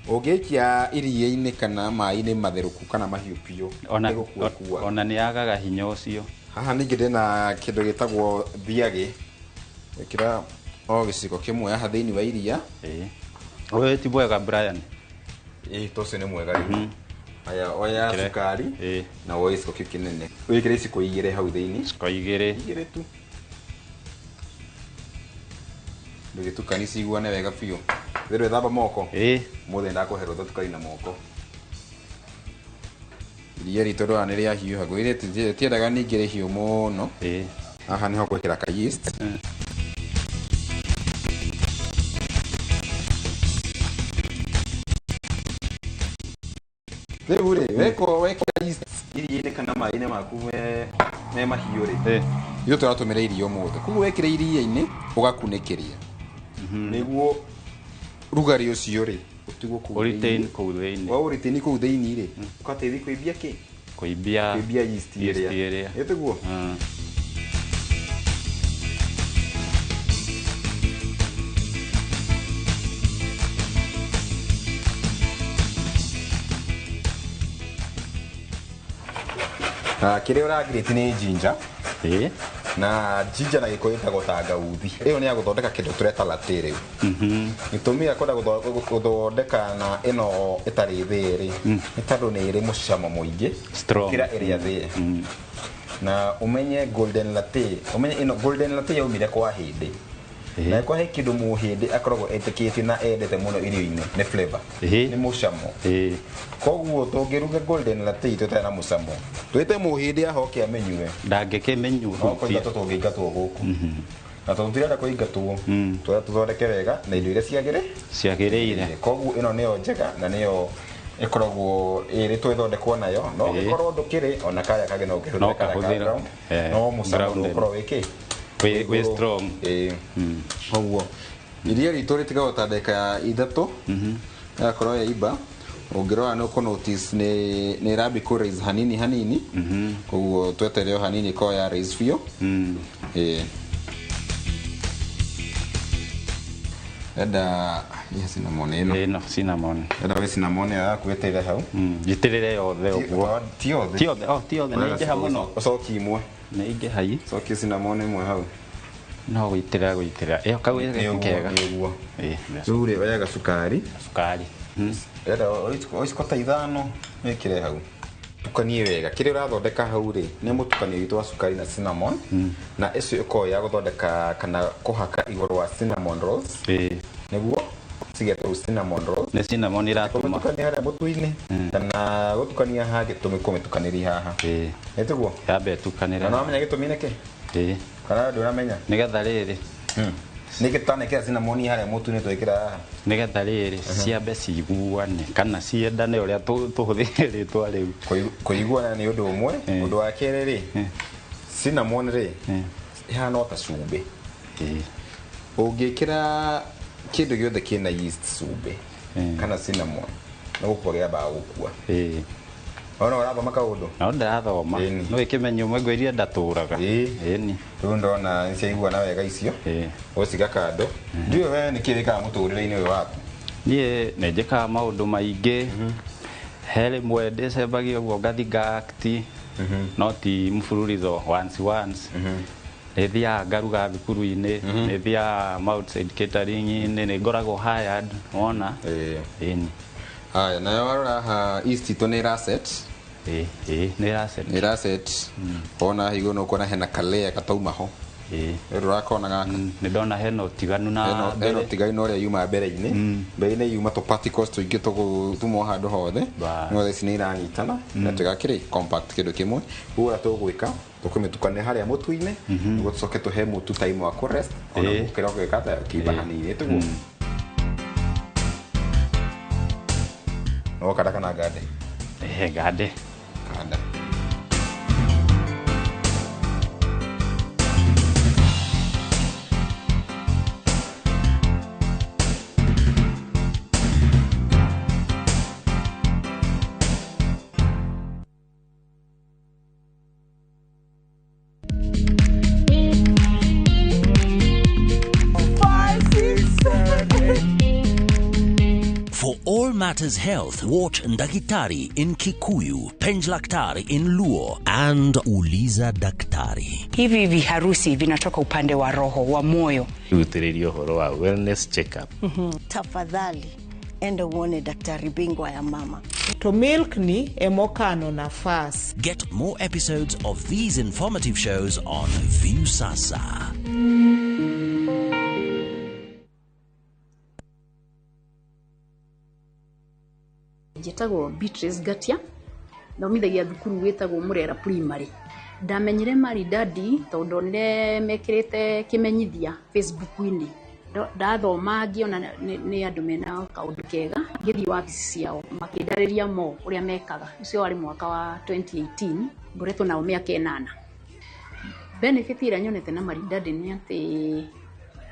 [SPEAKER 21] Ũngĩikia iria-inĩ kana maĩ-inĩ matherũku kana mahiũ biũ,
[SPEAKER 22] Ona
[SPEAKER 21] nĩ gũkua ĩkuaga.
[SPEAKER 22] ona nĩ yagaga hinya ũcio.
[SPEAKER 21] Haha ningĩ ndĩna kĩndũ gĩtagwo thiagĩ. Ĩkĩra o gĩciko kĩmwe haha thĩinĩ wa iria.
[SPEAKER 22] Ũyũ ti mwega Brian.
[SPEAKER 21] To ũcio nĩ mwega rĩu. Haya, oya cukari na woe gĩciko kĩu kĩnene. Wĩkĩre iciko igĩrĩ hau thĩinĩ.
[SPEAKER 22] Iciko igĩrĩ.
[SPEAKER 21] Igĩrĩ tu. Ndũgĩtukanie ciguane wega biũ. Thĩrĩ wĩthamba moko? Mũthĩ ndakũhe rũtha tukanie na moko. Iria ritũ ndona nĩ rĩahiũha. Ngwĩrire tiendaga ningĩ rĩhiũ mũno. Haha nĩho ngwĩkĩra ka yeast. Rĩu rĩ, wekĩra yeast iria-inĩ kana maĩ-inĩ maku me mahiũ rĩ, ithuĩ tũratũmĩra iria ũmũthĩ. Koguo wekĩra iria-inĩ ũgakunĩkĩria nĩguo rugarĩ ũcio rĩ ũtigwo kũu
[SPEAKER 22] Ũretain
[SPEAKER 21] thĩinĩ.
[SPEAKER 22] kũu thĩinĩ.
[SPEAKER 21] Wa ũretain kũu thĩinĩ rĩ, ũgateithia kũimbia kĩ?
[SPEAKER 22] Kũimbia
[SPEAKER 21] Kũimbia yeast
[SPEAKER 22] yeast
[SPEAKER 21] ĩrĩa.
[SPEAKER 22] ĩrĩa.
[SPEAKER 21] Ĩ tiguo? Kĩrĩa ũrangirĩti nĩ ginger. Na ginger na Gĩkũyũ ĩtagwo tangauthi. Ĩyo nĩ ya gũthondeka kĩndũ tũreta latte rĩu. Gĩtũmi gĩa kwenda gũthondeka na ĩno ĩtarĩ thĩĩ rĩ, nĩ tondũ nĩ ĩrĩ mũcamo mũingĩ
[SPEAKER 22] Strong.
[SPEAKER 21] gũkĩra ĩrĩa thĩĩ. Na ũmenye golden latte, ũmenye ĩno golden latte yaumire kwa Hĩndĩ. Na kwa he kĩndũ mũhĩndĩ akoragwo etĩkĩtie na endete mũno irio-inĩ nĩ flavor. Nĩ mũcamo. Koguo tũngĩruga golden latte itũ ĩtarĩ na mũcamo, twĩte mũhĩndĩ ahoke amenyue.
[SPEAKER 22] Ndangĩkĩmenyua.
[SPEAKER 21] No kũingatwo tũngĩingatwo gũkũ. Na tondũ tũtirenda kũingatwo, tũrenda tũthondeke wega na indo iria ciagĩrĩ
[SPEAKER 22] Ciagĩrĩire.
[SPEAKER 21] Koguo ĩno nĩyo njega na nĩyo ĩkoragwo ĩrĩtwo ĩthondekwo nayo. No ũngĩkorwo ndũkĩrĩ ona karĩa kangĩ no ũkĩhũthĩre
[SPEAKER 22] No
[SPEAKER 21] karĩa ka
[SPEAKER 22] kahũthĩre.
[SPEAKER 21] brown. No mũcamo
[SPEAKER 22] Grounded.
[SPEAKER 21] ndũgũkorwo wĩ kĩ?
[SPEAKER 22] Wĩ strong.
[SPEAKER 21] Koguo iria ritũ rĩtigagwo ta ndagĩka 3 ĩgakorwo yaimba. Ũngĩrora nĩ ũkũ notice nĩ ĩrambi kũ raise hanini hanini. Koguo tweterere o hanini ĩkorwo ya raise biũ. Enda ya cinnamon ĩno.
[SPEAKER 22] Ĩno cinnamon.
[SPEAKER 21] Enda wĩ cinnamon ĩyo yaku ĩtĩrĩre hau.
[SPEAKER 22] Njitĩrĩre yothe ũguo.
[SPEAKER 21] Ti yothe.
[SPEAKER 22] Ti yothe, oh, ti yothe, nĩ ingĩha mũno.
[SPEAKER 21] Ũcokie imwe.
[SPEAKER 22] Nĩ ingĩha i.
[SPEAKER 21] Cokie cinnamon ĩmwe hau.
[SPEAKER 22] No gũitĩrĩra gũitĩrĩra. Ĩyo kau
[SPEAKER 21] Nĩ ũguo,
[SPEAKER 22] kega.
[SPEAKER 21] nĩ ũguo. Rĩu rĩ, oya gacukari.
[SPEAKER 22] Cukari.
[SPEAKER 21] Enda o iciko ta 5 wĩkĩre hau. Tukanie wega. Kĩrĩa ũrathondeka hau rĩ, nĩ mũtukanio witũ wa cukari na cinnamon. Na ĩcio ĩkoragwo ya gũthondeka kana kũhaka igũrũ wa cinnamon rolls. Nĩguo cigetwo cinnamon rolls.
[SPEAKER 22] Nĩ cinnamon iratũma.
[SPEAKER 21] Kũmĩtukania harĩa mũtu-inĩ kana gũtukania haha gĩtũmi kũmĩtukanĩria haha. Nĩ tiguo?
[SPEAKER 22] Yambe ĩtukanĩre.
[SPEAKER 21] Na nĩwamenya gĩtũmi nĩkĩ? Kana ndũramenya?
[SPEAKER 22] Nĩgetha rĩrĩ.
[SPEAKER 21] Nĩkĩ tũtanekĩra cinnamon harĩa mũtu-inĩ twekĩra haha?
[SPEAKER 22] Nĩgetha rĩrĩ ciambe ciguane kana ciendane ũrĩa tũhũthĩre rĩtwa rĩu.
[SPEAKER 21] Kũiguana nĩ ũndũ ũmwe. Ũndũ wa kerĩ rĩ, cinnamon rĩ, ĩhana o ta cumbĩ. Ũngĩkĩra kĩndũ gĩothe kĩna yeast cumbĩ kana cinnamon, nĩ gũkua kĩambaga gũkua. Ona ũrathoma kaũndũ?
[SPEAKER 22] No ndĩrathoma. No ĩkĩmenye ũmwe ngwĩrire ndatũraga. Ĩni.
[SPEAKER 21] Rĩu ndona nĩciaiguana wega icio. Ũciga kando. Ndiũĩ we nĩkĩ wĩkaga mũtũrĩre-inĩ ũyũ waku?
[SPEAKER 22] Niĩ nĩ njĩkaga maũndũ maingĩ. He rĩmwe ndĩcembagia ũguo ngathi nga-act, no ti mfululizo, once once. Nĩ thiaga ngaruga thukuru-inĩ, nĩ thiaga outside catering-inĩ, nĩ ngoragwo hired, wona? Ĩni.
[SPEAKER 21] Haya, nayo warora haha yeast itũ nĩ ĩraset.
[SPEAKER 22] Ĩĩ, ĩĩ, nĩ ĩraset.
[SPEAKER 21] Nĩ ĩraset. Wona higo no kuona hena kalea katauma ho. Rĩu ndũrakona gaka.
[SPEAKER 22] Nĩ ndona hena ũtiganu na
[SPEAKER 21] Hena
[SPEAKER 22] mbere.
[SPEAKER 21] ũtiganu na ũrĩa yuma mbere-inĩ. Mbere-inĩ yuma tũ particles tũingĩ tũgũtumwo handũ hothe. No thaa ici nĩ iranyitana na tũgakĩrĩ compact kĩndũ kĩmwe. Ũguo ũrĩa tũgwĩka tũkũmĩtukania harĩa mũtu-inĩ nĩguo tũcoke tũhe mũtu time wa kũrest ona gũkĩra gwĩka atĩa kĩimba hanini tiguo. No kanda kana ngande?
[SPEAKER 22] Ngande.
[SPEAKER 21] Kanda.
[SPEAKER 3] Five, six, seven, eight.
[SPEAKER 2] For all matters health, watch Ndakitari in Kikuyu, Penjlaktari in Luo, and Uliza Daktari.
[SPEAKER 10] Hivi viharusi vinatoka upande wa roho wa moyo.
[SPEAKER 23] Rutĩrĩria ũhoro wa wellness check up.
[SPEAKER 24] Tafadhali enda uone daktari bingwa ya mama.
[SPEAKER 3] To milk ni emokano nafas.
[SPEAKER 2] Get more episodes of these informative shows on Viusasa.
[SPEAKER 25] Njĩtagwo Beatrice Ngatia, thomithagia thukuru wĩtagwo Mũrera Primary. Ndamenyire Maridadi tondũ ndonire mekĩrĩte kĩmenyithia Facebook-inĩ. Ndathoma ngĩona nĩ andũ mena kaũndũ kega, ngĩthiĩ wabici ciao makĩndarĩria mo ũrĩa mekaga. Ũcio warĩ mwaka wa 2018, ngoretwo nao mĩaka 8. Benefit ĩrĩa nyonete na Maridadi nĩ atĩ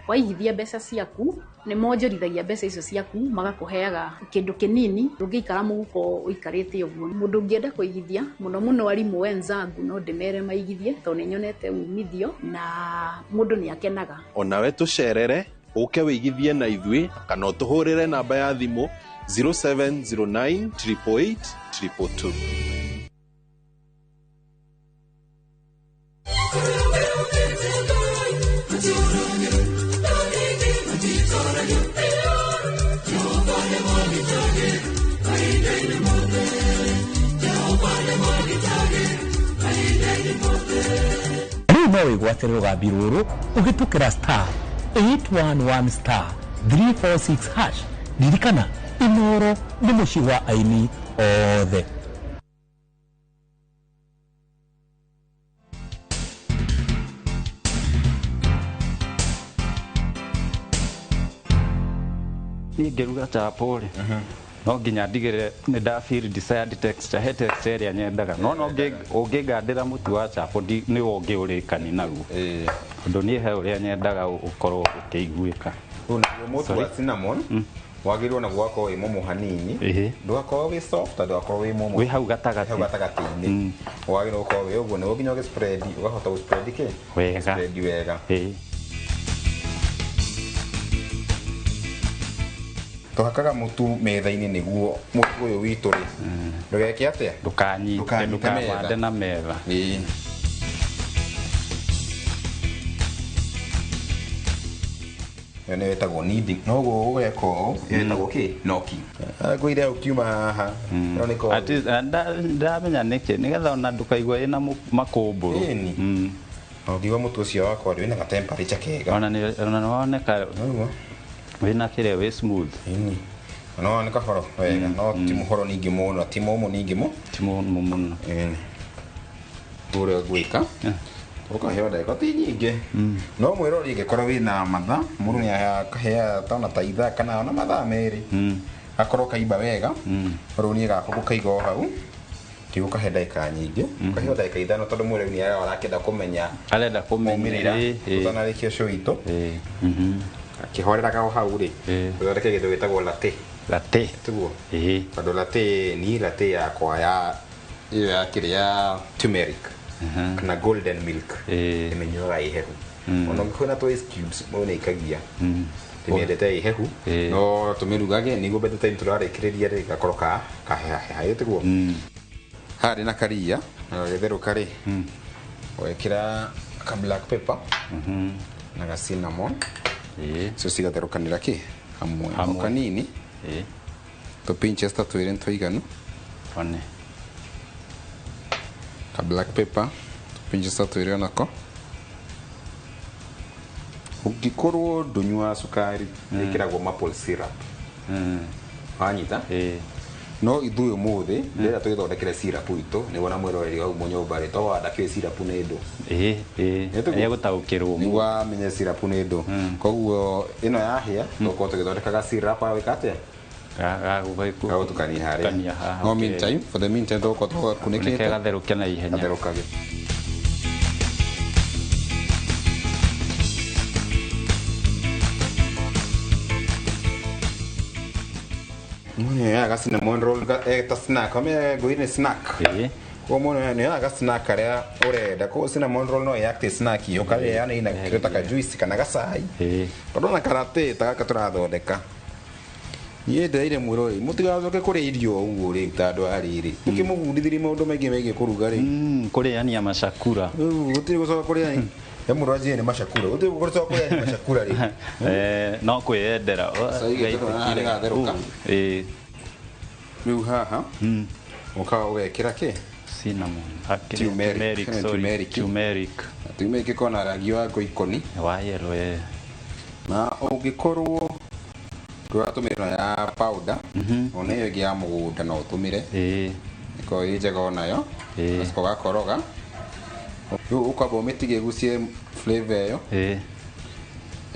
[SPEAKER 25] waigithia mbeca ciaku nĩ monjorithagia mbeca icio ciaku magakũheaga kĩndũ kĩnini ndũngĩikara mũhuko ũikarĩte ũguo. Mũndũ ũngĩenda kũigithia mũno mũno arimũ wenzangu no ndĩmere maigithie tondũ nĩ nyonete umithio na mũndũ nĩ akenaga.
[SPEAKER 26] Onawe tũcerere ũke wĩigithie na ithuĩ kana ũtũhũrĩre namba ya thimũ 0709 888 222.
[SPEAKER 27] Rĩu no wĩgwatĩre rũgambi rũrũ ũhĩtũkĩra star 811 star 346 hash. Ririkana, Inooro nĩ mũciĩ wa aini othe.
[SPEAKER 22] Niĩ ngĩruga chapo rĩ, no nginya ndigĩrĩre nĩ nda feel desired texture, he texture ĩrĩa nyendaga. No no ũngĩngandĩra mũtu wa chapo nĩ ũngĩ ũrĩkani naguo. Tondũ niĩ he ũrĩa nyendaga ũkorwo ũkĩiguĩka.
[SPEAKER 21] Ũyũ naguo mũtu wa cinnamon wagĩrĩirwo naguo wakorwo wĩ mũmũ hanini, ndũgakorwo wĩ soft na ndũgakorwo wĩ mũmũ,
[SPEAKER 22] wĩ hau gatagatĩ,
[SPEAKER 21] hau gatagatĩ-inĩ. Wagĩrĩirwo gũkorwo wĩ ũguo nĩguo nginya ũgĩspread ũkahota gũspread kĩ
[SPEAKER 22] wega,
[SPEAKER 21] spread wega. Tũhakaga mũtu metha-inĩ nĩguo mũtu ũyũ witũ rĩ ndũgeke atĩa,
[SPEAKER 22] ndũkanyite, ndũkawande na metha.
[SPEAKER 21] Ĩĩ. Ĩyo nĩyo ĩtagwo kneading. No ũguo ũgeka ũũ, ĩyo ĩtagwo kĩ? Gnocchi. Ngũire ũkiuma haha. Ĩno nĩ
[SPEAKER 22] At least, ndamenya nĩkĩ, nĩgetha ona ndũkaigua ĩna makũmbũrũ.
[SPEAKER 21] Ĩni. Ũngiuga mũtu ũcio wakwa rĩ, wĩna ga temperature kega.
[SPEAKER 22] Ona nĩ woneka wĩna kĩrĩa wĩ smooth.
[SPEAKER 21] Ĩni. Ona woneka horo wega, no ti mũhoro ningĩ mũno, ti mũmũ ningĩ mũ.
[SPEAKER 22] Ti mũmũ mũno.
[SPEAKER 21] Ĩni. Ũrĩa ũgwĩka, ũkaheo ndagĩka ti nyingĩ. No mwĩrori ĩngĩkorwo wĩna mathaa, mũndũ nĩ akaheaga ta ona ta ithaa kana ona mathaa merĩ. Gakorwo kaimba wega, rĩu niĩ gakwa ngũkaiga o hau, ndigũkahe ndagĩka nyingĩ, ũkaheo ndagĩka 5 tondũ mwĩrori nĩ arakĩenda kũmenya
[SPEAKER 22] arenda kũmenya
[SPEAKER 21] maumĩrĩra tũtanarĩkia show itũ. Akĩhoreraga o hau rĩ, tũthondeke kĩndũ gĩtagwo latte.
[SPEAKER 22] Latte.
[SPEAKER 21] Tiguo? Tondũ latte ni latte yakwa ya ĩyo ya kĩrĩa ya turmeric kana golden milk ĩmenyuaga ĩ hehu. Ona ũngĩkorwo na tũ ice cubes mũndũ nĩ aikagia. Ndĩmĩendete ĩ hehu no tũmĩrugage nĩguo by the time tũrarĩkĩrĩria rĩ gakorwo kahehaheha ĩ tiguo. Haha ndĩna karia na gagĩtherũka rĩ, wekĩra ka black pepper na ga cinnamon. So cigatherũkanĩra kĩ hamwe o kanini. Tũ pinches ta twĩrĩ nĩ tũiganu.
[SPEAKER 22] One.
[SPEAKER 21] Ka black pepper pinch sa tũirio nako. Ũngĩkorwo ndũnyuaga cukari, ĩkĩragwo maple syrup. Wanyita? No ithuĩ ũmũthĩ ndĩrenda tũgĩthondekere syrup itũ nĩguo na mwĩroreri hau mũnyũmba rĩ to wandakĩũĩ syrup nĩ ndũ.
[SPEAKER 22] Nĩegũtaũkĩrwo.
[SPEAKER 21] Nĩguo amenye syrup nĩ ndũ. Koguo ĩno yahĩa tũgũkorwo tũgĩthondekaga syrup wĩka atĩa? Gagũtukania harĩa. No meantime, for the meantime tũgũkorwo tũgakunĩkĩte.
[SPEAKER 22] Gatherũke na ihenya.
[SPEAKER 21] Gatherũkage. Mwana yaga cinnamon roll ta snack ame goine snack. Kwa mwana yaga snack aria urenda ko cinnamon roll no yakte snack yo kale yani ina kireta ka juice kana gacai. Tondu na karate ta gaka turathondeka. Niĩ ndeire mwĩroreri mũtigacoke kũrĩa irio ũguo rĩu ta andũ a rĩrĩ tũkĩmũbundithirie maũndũ maingĩ megiĩ kũruga rĩ
[SPEAKER 22] kũrĩania macakura
[SPEAKER 21] gũtirĩ gũcoka kũrĩa ya mũndũ anjie nĩ macakura gũtirĩ gũcoka kũrĩa nĩ macakura rĩ
[SPEAKER 22] no kwĩyendera
[SPEAKER 21] nĩgatherũka rĩu haha ũkaga ũgekĩra kĩ
[SPEAKER 22] cinnamon
[SPEAKER 21] turmeric
[SPEAKER 22] turmeric
[SPEAKER 21] turmeric ĩkoragwo na rangi wa ngoikoni
[SPEAKER 22] wa yellow
[SPEAKER 21] na ũngĩkorwo ndũratũmĩra ya powder ona ĩyo ĩngĩ ya mũgũnda no ũtũmĩre ĩkoragwo ĩ njega onayo ũgacoka ũgakoroga rĩu ũkamba ũmĩtige ĩgucie flavor ĩyo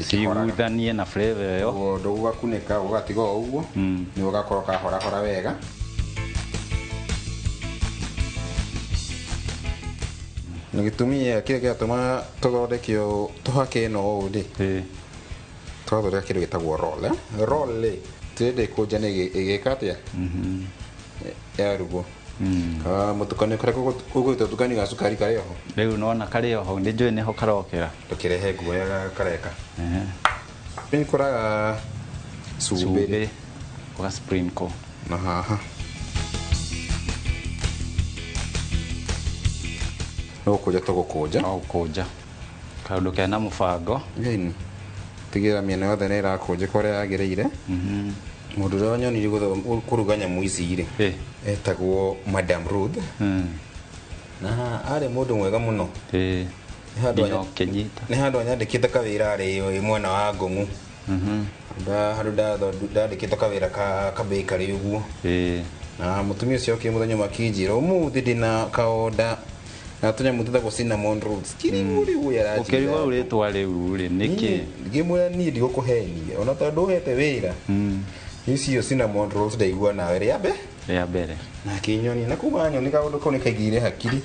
[SPEAKER 22] ciguithanie na flavor ĩyo
[SPEAKER 21] ũguo ndũgũgakunĩka ũgatiga o ũguo nĩguo gakorwo kahorahora wega. Na gĩtũmi kĩrĩa kĩratũma tũthondeke ũũ tũhake ĩno ũũ rĩ tũrathondeka kĩndũ gĩtagwo roll. Roll rĩ tũrenda ĩkũnjane ĩgĩka atĩa yarugwo mũtukanio karĩa ũgwĩtwo tũkanio ga cukari karĩ oho
[SPEAKER 22] rĩu nona karĩ oho nĩ njũĩ nĩho karokĩra
[SPEAKER 21] ndũkĩrehe nguoya kareka nĩkoraga cumbĩ
[SPEAKER 22] ũga sprinkle
[SPEAKER 21] na haha no gũkũnja tũgũkũnja
[SPEAKER 22] no gũkũnja kaũndũ kena mũbango
[SPEAKER 21] ĩni tigĩrĩra mĩena yothe nĩ ĩrakũnjĩka ũrĩa yagĩrĩire. Mũndũ ũrĩa wanyonirie kũruga nyamũ ici rĩ etagwo Madam Ruth na arĩ mũndũ mwega mũno. Nĩ handũ anyandĩkĩte kawĩra arĩ mwena wa Ngong'u handũ ndandĩkĩtwo kawĩra ka bakery ũguo na mũtumia ũcio okire mũthenya ũmwe akĩnjĩra ũmũthĩ ndĩna kaonda na tũnyamũ twĩtagwo cinnamon rolls kĩrigũ rĩu aranjĩra
[SPEAKER 22] ũkĩrigwo rĩtwa rĩu rĩ nĩkĩ
[SPEAKER 21] ngĩmwĩra niĩ ndigũkũhenia ona tondũ ũhete wĩra icio cinnamon rolls ndaigua nawe rĩa
[SPEAKER 22] mbere
[SPEAKER 21] na akĩnyonia na kuma nyoni kaũndũ kau nĩkaigĩire hakiri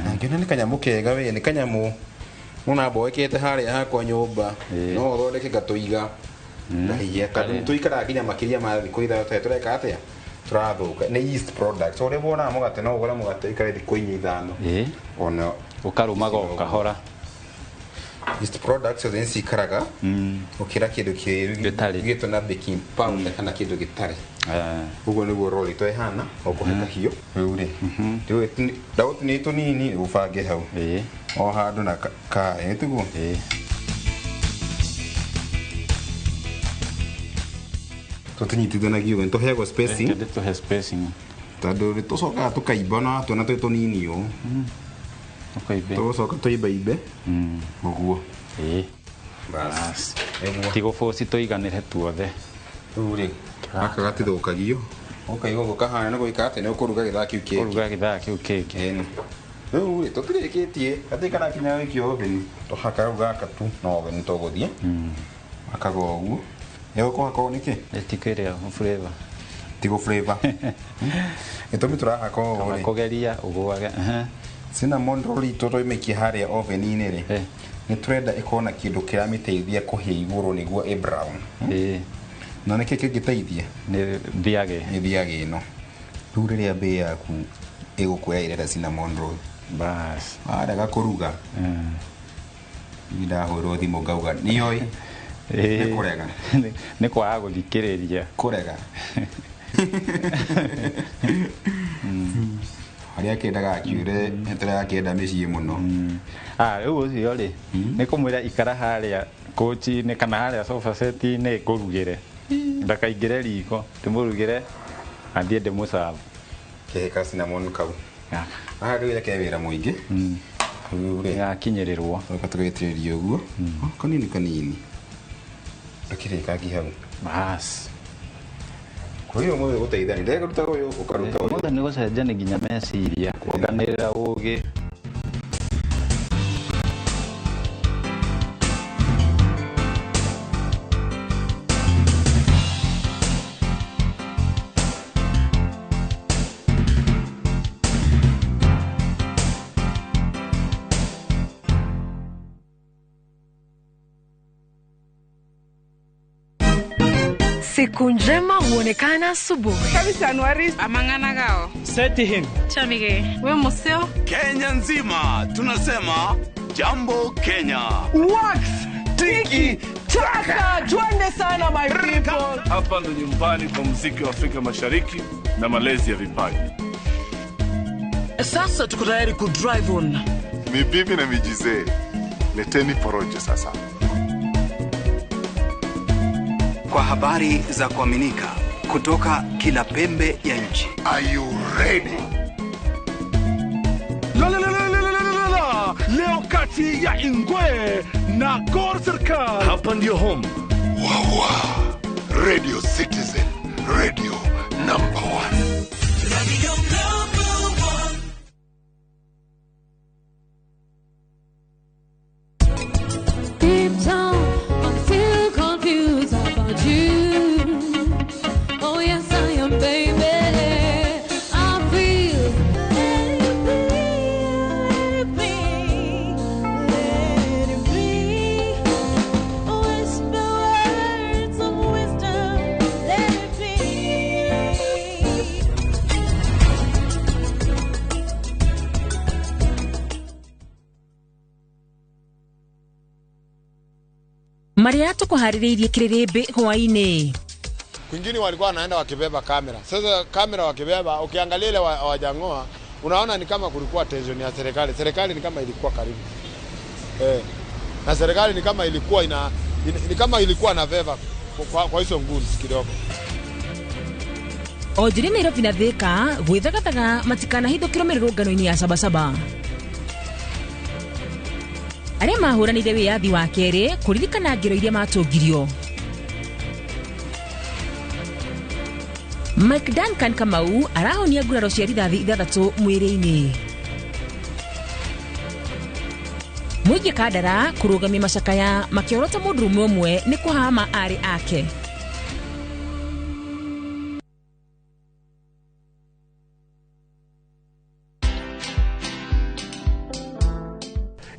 [SPEAKER 21] na ngĩona nĩ kanyamũ kega we nĩ kanyamũ ona mboekete harĩa hakwa nyũmba no ũthondeke ngatũiga ngaiya tũikaraga nginya makĩria ma thikũ ithatũ tũreka atĩa tũrathũka nĩ yeast product ũrĩa wonaga mũgate no ũgũre mũgate ũikare thikũ inya ithano ona
[SPEAKER 22] ũkarũmaga o kahora
[SPEAKER 21] yeast products ciothe nĩcikaraga gũkĩra kĩndũ kĩrugĩtwo na baking powder kana kĩndũ gĩtarĩ ũguo nĩguo roll ĩto ĩhana ũkũhe kahiũ rĩu rĩ ndagũtinia tũnini ũbange hau o handũ na kaĩ tiguo tũtinyitithanagia ũguo nĩtũheagwo spacing
[SPEAKER 22] tũhe spacing
[SPEAKER 21] tondũ nĩtũcokaga tũkaimba na tuona twĩ tũnini ũũ tũgũcoka tũimbaimbe ũguo bas
[SPEAKER 22] ti gũboci tũiganĩre tuothe
[SPEAKER 21] rĩu rĩ gaka gatithũkagio ũkaigua ũguo kahana nĩ gwĩka atĩa nĩ ũkũruga gĩthaa kĩu kĩngĩ
[SPEAKER 22] kũruga gĩthaa kĩu kĩngĩ
[SPEAKER 21] rĩu rĩ tũtirĩkĩtie gatirĩ karakinya gũikio oven tũhaka rĩu gaka tu no oven tũgũthiĩ hakaga ũguo ĩgũkũhaka ũũ nĩkĩ
[SPEAKER 22] ĩtikĩrĩa flavor
[SPEAKER 21] tigo flavor gĩtũmi tũrahaka ũũ rĩ
[SPEAKER 22] kũgeria ũgũage
[SPEAKER 21] cinnamon roll itũ tũmĩikie harĩa oven-inĩ rĩ nĩ tũrenda ĩkorwo na kĩndũ kĩramĩteithia kũhĩa igũrũ nĩguo ĩ brown na nĩkĩ kĩngĩteithia
[SPEAKER 22] nĩ thiage
[SPEAKER 21] nĩ thiage ĩno rĩu rĩrĩa mbĩ yaku ĩgũkwĩra ĩrenda cinnamon roll
[SPEAKER 22] bas
[SPEAKER 21] warega kũruga niĩ ndahũrwo thimũ ngauga nĩoĩ nĩ kũrega
[SPEAKER 22] nĩ kwaga gũthikĩrĩria
[SPEAKER 21] kũrega harĩa akĩendaga akiure nĩtũrakĩenda mĩciĩ mũno
[SPEAKER 22] rĩu ũcio rĩ nĩ kũmwĩra ikara harĩa kũchi-inĩ kana harĩa sofa set-inĩ ngũrugĩre ndakaingĩre riko ndĩmũrugĩre athiĩ ndĩmũcabu
[SPEAKER 21] kĩhĩka cinnamon kau Haha kawĩra ke wĩra mũingĩ. Rĩu rĩ
[SPEAKER 22] gakinyĩrĩrwo.
[SPEAKER 21] Reka tũgaitĩrĩria ũguo. Kanini kanini. Ndũkĩrĩkangi hau.
[SPEAKER 22] Bas.
[SPEAKER 21] Kwa hiyo mũthĩ gũteithania. Ndĩrekũruta ũyũ ũkaruta ũyũ.
[SPEAKER 22] Mũthĩ nĩ gũcenjania nginya meciria, kuonganĩrĩra ũgĩ.
[SPEAKER 1] Siku njema huonekana asubuhi.
[SPEAKER 5] Amang'ana gao.
[SPEAKER 6] Seti him.
[SPEAKER 5] Chamige. We museo.
[SPEAKER 7] Kenya nzima tunasema jambo Kenya.
[SPEAKER 6] Wax tiki taka, twende sana my people.
[SPEAKER 8] Hapa ndo nyumbani kwa muziki wa Afrika Mashariki na malezi ya vipaji.
[SPEAKER 6] Sasa tuko tayari ku drive on.
[SPEAKER 11] Ni bibi na mijizee, leteni porojo sasa.
[SPEAKER 12] Kwa habari za kuaminika kutoka kila pembe ya nchi.
[SPEAKER 11] Are you ready?
[SPEAKER 8] La la la la la la la la. Leo kati ya Ingwe na Gor Serikal. Hapa ndio home.
[SPEAKER 11] Wawa. Radio Citizen, radio number 1.
[SPEAKER 28] Radio number 1.
[SPEAKER 29] Deep down, I feel confused about you. Oh yes, I am, baby. I feel. Let it be, let it be, let it be. Whisper words of wisdom. Let it be.
[SPEAKER 13] Maria tukuharĩrĩirie kĩrĩrĩmbĩ hwaĩ-inĩ.
[SPEAKER 30] Kwingine walikuwa wanaenda wakibeba kamera. Sasa kamera wakibeba, ukiangalia ile wajang'oa, unaona ni kama kulikuwa tension ya serikali. Serikali ni kama ilikuwa karibu. Na serikali ni kama ilikuwa ni kama ilikuwa na veva kwa hizo nguns kidogo.
[SPEAKER 13] Onjoria Nairobi na Thika gwĩthagathaga matikanahithũkĩrwo mĩrũrũngano-inĩ ya Sabasaba. Arĩa mahũranĩire wĩyathi wa kerĩ kũririkana ngero iria matũngirio. Mike Duncan Kamau arahonia nguraro cia rithathi 6 mwĩrĩ-inĩ. Mũingĩ Kandara kũrũgamia macakaya makĩorota mũndũrũme ũmwe nĩ kũhama arĩ ake.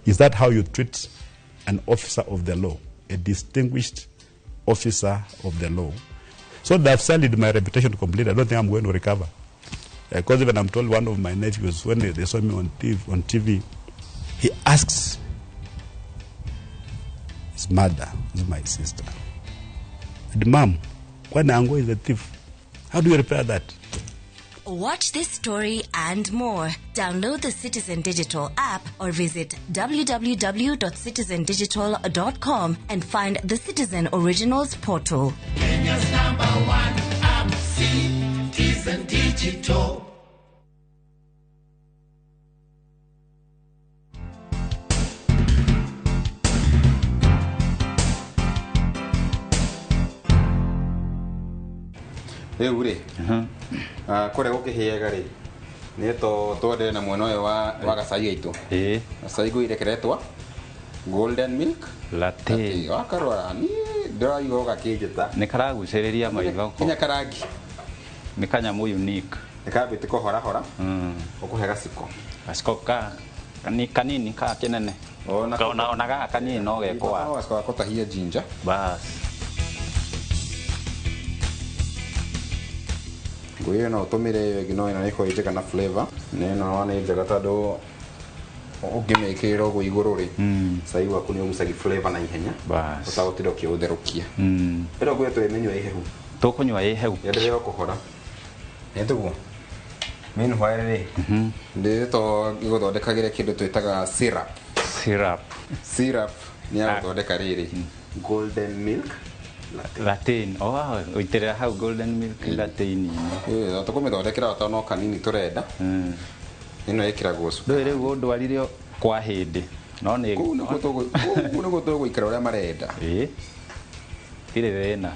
[SPEAKER 31] Is that how you treat an officer of the law, a distinguished officer of the law? So they have sullied my reputation completely. I don't think I'm going to recover. Because even I'm told one of my nephews, when they saw me on TV, he asks his mother, who's my sister, and Mom, Kwanango is a thief. How do you repair that?
[SPEAKER 32] Watch this story and more. Download the Citizen Digital app or visit www.citizendigital.com and find the Citizen Originals portal.
[SPEAKER 28] Kenya's number 1 app, Citizen Digital.
[SPEAKER 21] Rĩu rĩ, kũrĩa gũkĩhĩaga rĩ, nĩ to twendere na mwena ũyũ wa gacai gaitũ. Gacai ngũire keretwa golden milk
[SPEAKER 22] latte.
[SPEAKER 21] Wakarora niĩ ndĩraigua gakĩnjĩta.
[SPEAKER 22] Nĩ karagucĩrĩria maitho.
[SPEAKER 21] Nginya karangi.
[SPEAKER 22] Nĩ kanyamũ unique.
[SPEAKER 21] Nĩ kambĩte kũhorahora. Ũkũhe gaciko.
[SPEAKER 22] Gaciko ka kanini ka kĩnene. Ona gaka kanini no gekwa.
[SPEAKER 21] Gaciko ga kũtahia ginger.
[SPEAKER 22] Bas.
[SPEAKER 21] Ngũyũ no ũtũmĩre ĩyo ĩngĩ no ĩno nĩ ĩkoragwo njega na flavor. Na ĩno nĩ njega tondũ ũngĩmĩkĩrĩra ũguo igũrũ rĩ, cai waku nĩ ũgucagia flavor na ihenya ũtagũtinda ũkĩũtherũkia. Ĩno ngũyũ tũrĩmĩnyua ĩ hehu.
[SPEAKER 22] Tũkũnyua ĩ hehu.
[SPEAKER 21] Yendelee kũhora. Nĩ tũguo. Meanwhile rĩ, ndĩ to ngĩgũthondekagĩre kĩndũ twĩtaga syrup.
[SPEAKER 22] Syrup.
[SPEAKER 21] Syrup nĩ ya gũthondeka rĩrĩ golden milk
[SPEAKER 22] latte. Oh, ũitĩrĩra hau golden milk latte-inĩ.
[SPEAKER 21] Tũkũmĩthondekera o no kanini tũrenda. Ĩno ĩkĩragwo cukari.
[SPEAKER 22] Ndũĩ rĩu ũndwarire kwa hĩndĩ. No nĩ
[SPEAKER 21] Kũu nĩkuo kũu nĩkuo tũgũikara ũrĩa marenda.
[SPEAKER 22] Ĩĩ. Tirĩ thĩna.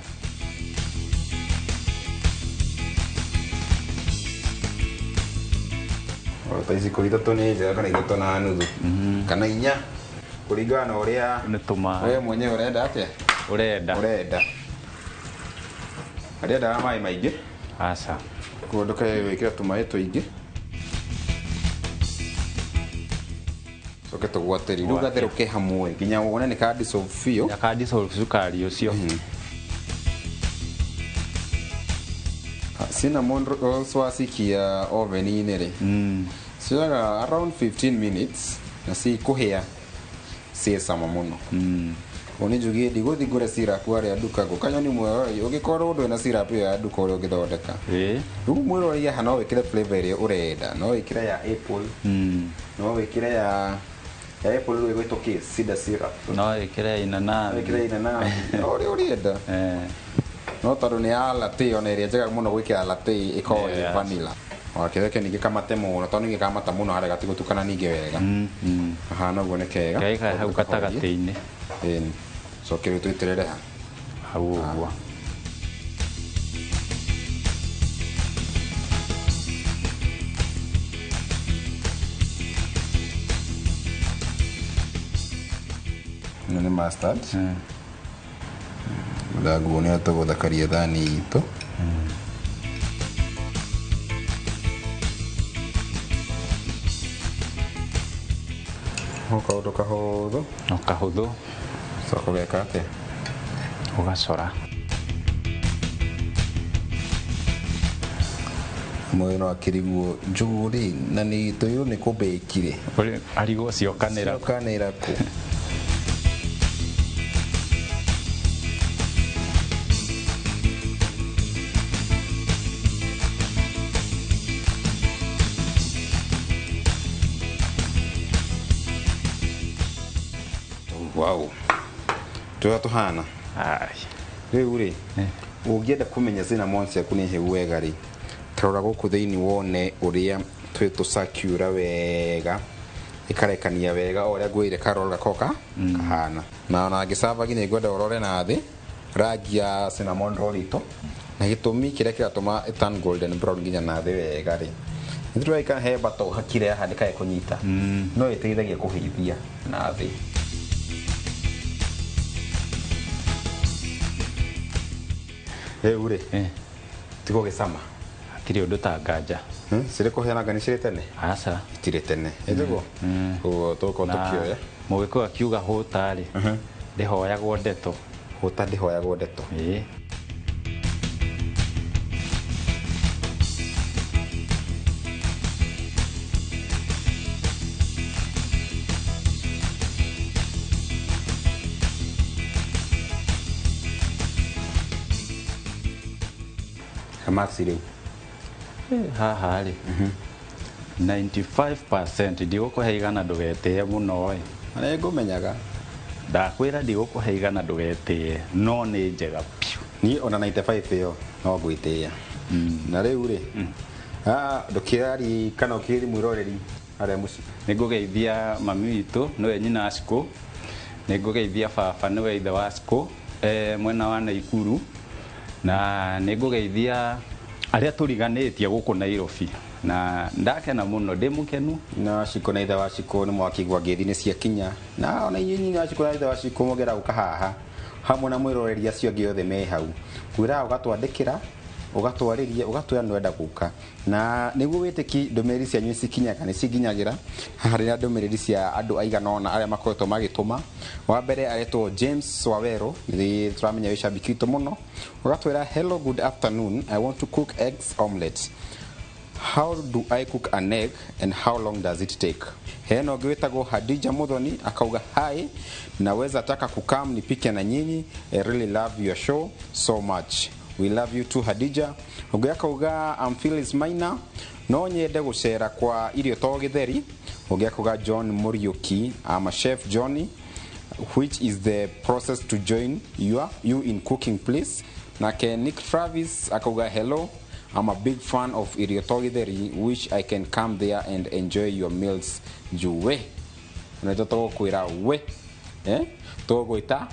[SPEAKER 21] Ta iciko ithatũ nĩ njega kana 3.5 kana 4 kũringana na ũrĩa
[SPEAKER 22] nĩ tũma
[SPEAKER 21] we mwenyewe ũrenda atĩa
[SPEAKER 22] ũrenda
[SPEAKER 21] ũrenda arĩendaga maĩ maingĩ
[SPEAKER 22] aca
[SPEAKER 21] koguo ndũkae gwĩkĩra tũmaĩ tũingĩ coke tũgwatĩri rĩu gatherũke hamwe nginya wone nĩ ka dissolve biũ
[SPEAKER 22] ka dissolve cukari ũcio.
[SPEAKER 21] Cinnamon rolls wacikia oven-inĩ rĩ cioyaga around 15 minutes na cikũhĩa ciĩ cama mũno. Ũguo nĩ njugie ndigũthiĩ ngũre syrup harĩa nduka ngũkanyoni mwĩroreri ũngĩkorwo ndũrĩ na syrup ĩyo ya nduka ũrĩa ũngĩthondeka. Rĩu mwĩroreri haha no wĩkĩre flavour ĩrĩa ũrenda, no wĩkĩre ya apple, no wĩkĩre ya apple rĩu ĩgwĩtwo kĩ cider syrup,
[SPEAKER 22] no wĩkĩre inanathi,
[SPEAKER 21] no wĩkĩre inanathi o ũrĩa ũrĩenda. No tondũ nĩ ya latte ona ĩrĩa njega mũno gwĩkĩra latte ĩkoragwo ĩ vanilla. Wakĩreke ningĩ kamate mũno tondũ ningĩ kamata mũno harĩa gatigũtukana ningĩ wega. Kahana ũguo nĩ kega.
[SPEAKER 22] Gaikara hau gatagatĩ-inĩ.
[SPEAKER 21] Ĩni. Coke rĩu tũitĩrĩre ha
[SPEAKER 22] hau ũguo.
[SPEAKER 21] Ĩno nĩ mustard. Mũthangũ nĩ tũgũthakaria thani itũ. O kaũndũ kahũthũ.
[SPEAKER 22] O kahũthũ.
[SPEAKER 21] Coka ũgeka atĩa?
[SPEAKER 22] Ũgacora. Mwĩrĩ
[SPEAKER 21] no akĩrigwo njũgũ rĩ na nĩ tũirwo nĩ kũbĩki rĩ.
[SPEAKER 22] Arigwo ciokanĩra.
[SPEAKER 21] Ciokanĩra kũ? Wow. Tũrĩa tũhana. Rĩu rĩ ũngĩenda kũmenya cinnamon ciaku nĩ hĩu wega rĩ tarora gũkũ thĩinĩ wone ũrĩa twĩ tũcakura wega ĩkarekania wega o ũrĩa ngwĩrire karoro gakoka kahana. Na ona ngĩcabagi nĩ ngwenda ũrore na thĩ rangi ya cinnamon roll itũ na gĩtũmi kĩrĩa kĩratũma ĩturn golden brown nginya na thĩ wega rĩ nĩtũraika he bata ũhakire haha ndĩkae kũnyita no ĩteithagia kũhĩithia na thĩ. Rĩu rĩ tiga ũgĩcama
[SPEAKER 22] hatirĩ ũndũ ta nganja.
[SPEAKER 21] Cirĩ kũheana nĩ cirĩ tene?
[SPEAKER 22] Aca
[SPEAKER 21] itirĩ tene ĩtiguo ũguo tũgũkorwo tũkĩoya.
[SPEAKER 22] Mũgĩkũyũ akiuga hũta rĩ ndĩhoyagwo ndeto.
[SPEAKER 21] Hũta ndĩhoyagwo ndeto.
[SPEAKER 22] Ĩĩ.
[SPEAKER 21] Kamasi rĩu
[SPEAKER 22] haha rĩ 95% ndigũkũhe igana ndũgetĩe mũno ĩ.
[SPEAKER 21] Na nĩngũmenyaga.
[SPEAKER 22] Ndakwĩra ndigũkũhe igana ndũgetĩe no nĩ njega biũ.
[SPEAKER 21] Niĩ ona 95 ĩyo no ngwĩtĩĩa. Na rĩu rĩ ndũkĩari kana ũkĩrĩ mwĩroreri harĩa mũciĩ.
[SPEAKER 22] Nĩngũgeithia mami witũ nĩwe nyina Cikũ. Nĩngũgeithia baba nĩwe ithe wa Cikũ mwena wa Naikuru. Na nĩngũgeithia arĩa tũriganĩtie gũkũ Nairobi na ndakena mũno ndĩ mũkenu.
[SPEAKER 21] Na Cikũ na ithe wa Cikũ nĩ mwakĩigua ngeithi nĩ ciakinya na ona inyuĩ nyina wa Cikũ na ithe wa Cikũ mũngĩenda gũka haha hamwe na mwĩroreri acio angĩ othe me hau kwĩraga ũgatwandĩkĩra ũgatwarĩria ũgatwĩra nĩ ũrenda gũka na nĩguo wĩtĩki ndũmĩrĩri cianyu cikinyaga nĩ cinginyagĩra haha harĩ na ndũmĩrĩri cia andũ aigana ũna arĩa makoretwo magĩtũma. Wa mbere aretwo James Wawero nĩ tũramenya wĩ shabiki witũ mũno ũgatwĩra hello good afternoon I want to cook eggs omelette. How do I cook an egg and how long does it take? Hena ũngĩ wĩtagwo Hadija Muthoni akauga hi naweza taka kukam nipike na nyinyi I really love your show so much. We love you too Hadija. Ũngĩ akauga I'm Phyllis Maina no nyende gũcera kwa irio to gĩtheri. Ũngĩ akauga John Muriuki I'm a chef Johnny which is the process to join you in cooking please. Nake Nick Travis akauga hello I'm a big fan of Irio to Githeri, wish I can come there and enjoy your meals. Juwe na tũgũkwĩra we tũgwĩta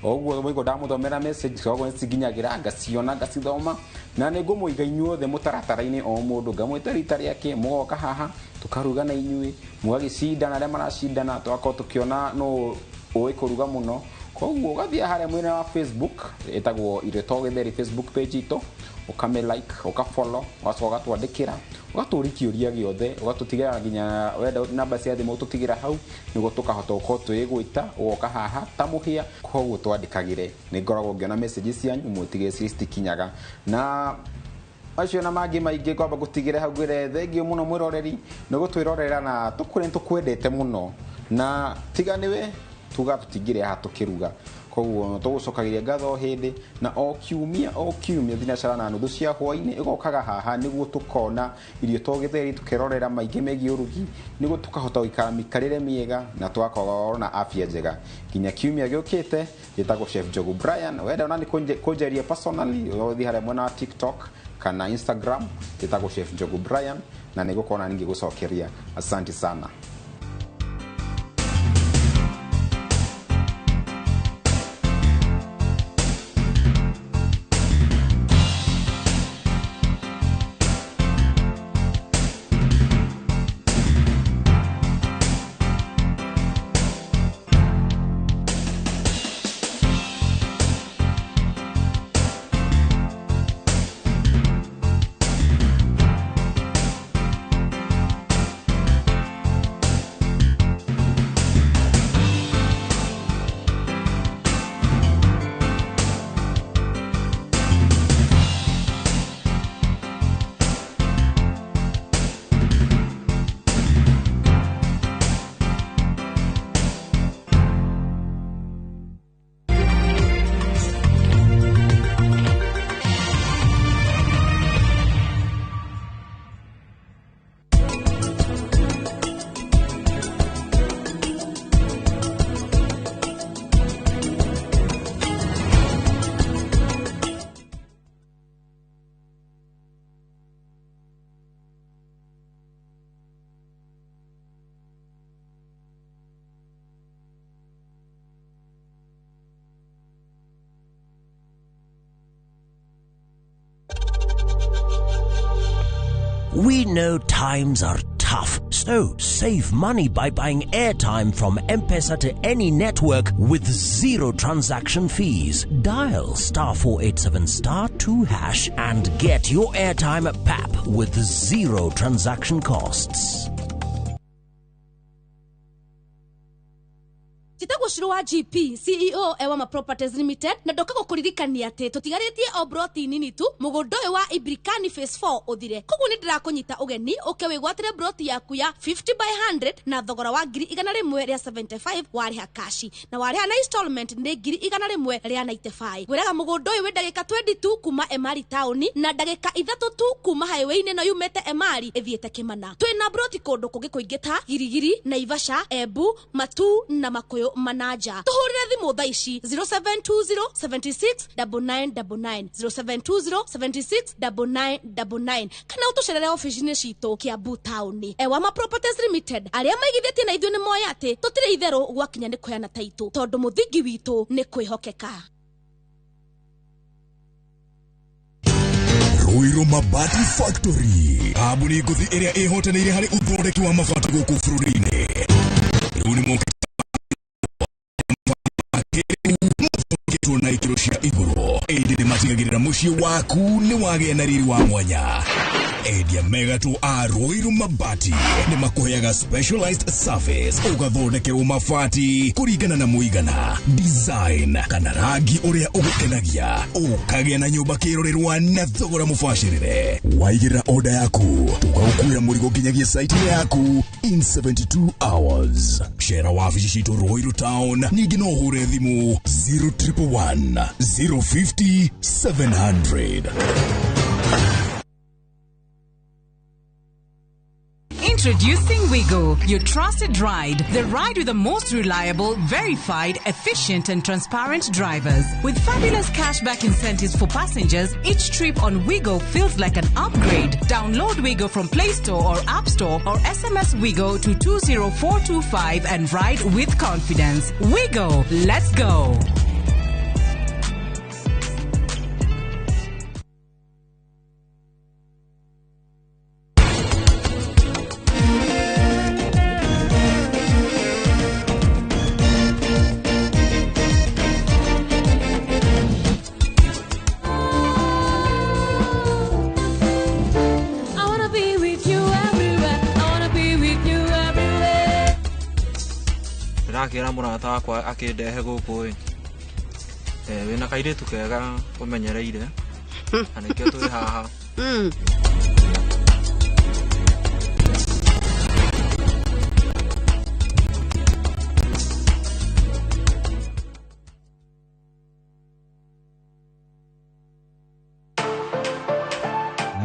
[SPEAKER 21] oguo mũigo ndamuthomera message koguo nĩcikinyagĩra ngaciona ngacithoma na nĩ ngũmũiga inyuothe mũtaratara-inĩ o mũndũ ngamwĩta rita rĩake mũgoka haha tũkaruga na inyuĩ mũgagĩcindana arĩa maracindana tũgakorwo tũkĩona nũ ũĩ kũruga mũno. Koguo ũgathiĩ harĩa mwena wa Facebook ĩtagwo Irio to Githeri Facebook page itũ, ũkame like, ũka follow, ũgacoka ũgatwandĩkĩra, ũgatũria kĩũria gĩothe, ũgatũtigĩra nginya wenda namba cia thimũ ũtũtigĩra hau nĩguo tũkahota gũkorwo tũgĩgwĩta ũgoka haha ta mũhĩa. Koguo twandĩkagĩre, nĩ ngoragwo ngĩona message cianyu mũtigĩre citikinyaga na acio na mangĩ maingĩ. Ngwamba gũtigĩre hau ngwĩre thengiũ mũno mwĩroreri nĩ gũtwĩrorera na tũkũrĩ nĩ tũkwendete mũno na tiga nĩwe tuga tũtingĩrĩ haha tũkĩruga. Koguo tũgũcokagĩria ngatho hĩndĩ na o kiumia thinacara na nuthu cia hwainĩ ĩgokaga haha nĩguo tũkona Irio to Githeri tũkerorera maingĩ megiĩ ũrugi nĩguo tũkahota gũikara mĩikarĩre mĩega na tũgakorwo na afya njega nginya kiumia gĩũkĩte. Gĩtagwo Chef Njogu Brian. Wenda ona nĩ kũnjaria personally ũgũthiĩ harĩa mwena wa TikTok kana Instagram gĩtagwo Chef Njogu Brian na nĩngũkorwo ningĩgũcokeria. Asante sana.
[SPEAKER 2] We know times are tough, so save money by buying airtime from M-Pesa to any network with zero transaction fees. Dial *487*2# and get your airtime at PAP with zero transaction costs.
[SPEAKER 4] Njĩtagwo Shiro wa GP CEO Ewama Properties Limited na ndoka gũkũririkania atĩ tũtigarĩtie o broti nini tu mũgũnda ũyũ wa Ibrikani Phase 4 ũthire. Koguo nĩ ndĩrakũnyita ũgeni ũke wĩgwatĩre broti yaku ya 50 by 100 na thogora wa 175,000 warĩha kashi na warĩha na installment nĩ 195,000. Ngwĩraga mũgũnda ũyũ wĩ ndagĩka 22 kuma Emari taũni na ndagĩka 3 tu kuma highway-inĩ ĩno yumĩte Emari ĩthiĩte Kĩmana. Twĩna broti kũndũ kũngĩ kũingĩ ta Girigiri, Naivasha, Embu, Matuu na Makuyu Manaja. Tuhurire thimu thaa ici 0720 76 9999 0720 76 9999 kana ũtũcerere ofici-inĩ citũ Kiambu taũni. Ewama Properties Limited arĩa maigithĩtie na ithuĩ nĩ moĩ atĩ tũtirĩ itherũ gwakinya nĩ kũheana taitũ tondũ mũthingi witũ nĩ kwĩhokeka.
[SPEAKER 9] Ruiru Mabati Factory, kambuni ngũthi ĩrĩa ĩhotanĩire harĩ ũthondeki wa mabati gũkũ bũrũri-inĩ. Rĩu nĩ mokĩte na ikĩro cia igũrũ ĩndĩ nĩ matigagĩrĩra mũciĩ waku nĩ wagĩa na riri wa mwanya. Endia mega tu a Ruiru Mabati nĩ makũheaga specialized service ũgathondekerwo mabati kũringana na mũigana, design kana rangi ũrĩa ũgũkenagia, ũkagĩa na nyũmba kĩrorerwa na thogora mũbacĩrĩre. Waigĩrĩra order yaku tũgagũkuĩra mũrigo nginyagia site yaku in 72 hours. Cera wabici citũ Ruiru town, ningĩ no ũhũre thimũ 0111 050 700.
[SPEAKER 3] Introducing Wigo, your trusted ride. The ride with the most reliable, verified, efficient, and transparent drivers. With fabulous cashback incentives for passengers, each trip on Wigo feels like an upgrade. Download Wigo from Play Store or App Store or SMS Wigo to 20425 and ride with confidence. Wigo, let's go.
[SPEAKER 29] I wanna be with you everywhere. I wanna be with you everywhere.
[SPEAKER 10] Ndĩrakĩra mũrata wakwa akĩndehe gũkũ ĩ. Wĩna kairĩtu kega ũmenyereire na nĩkĩo twĩ haha.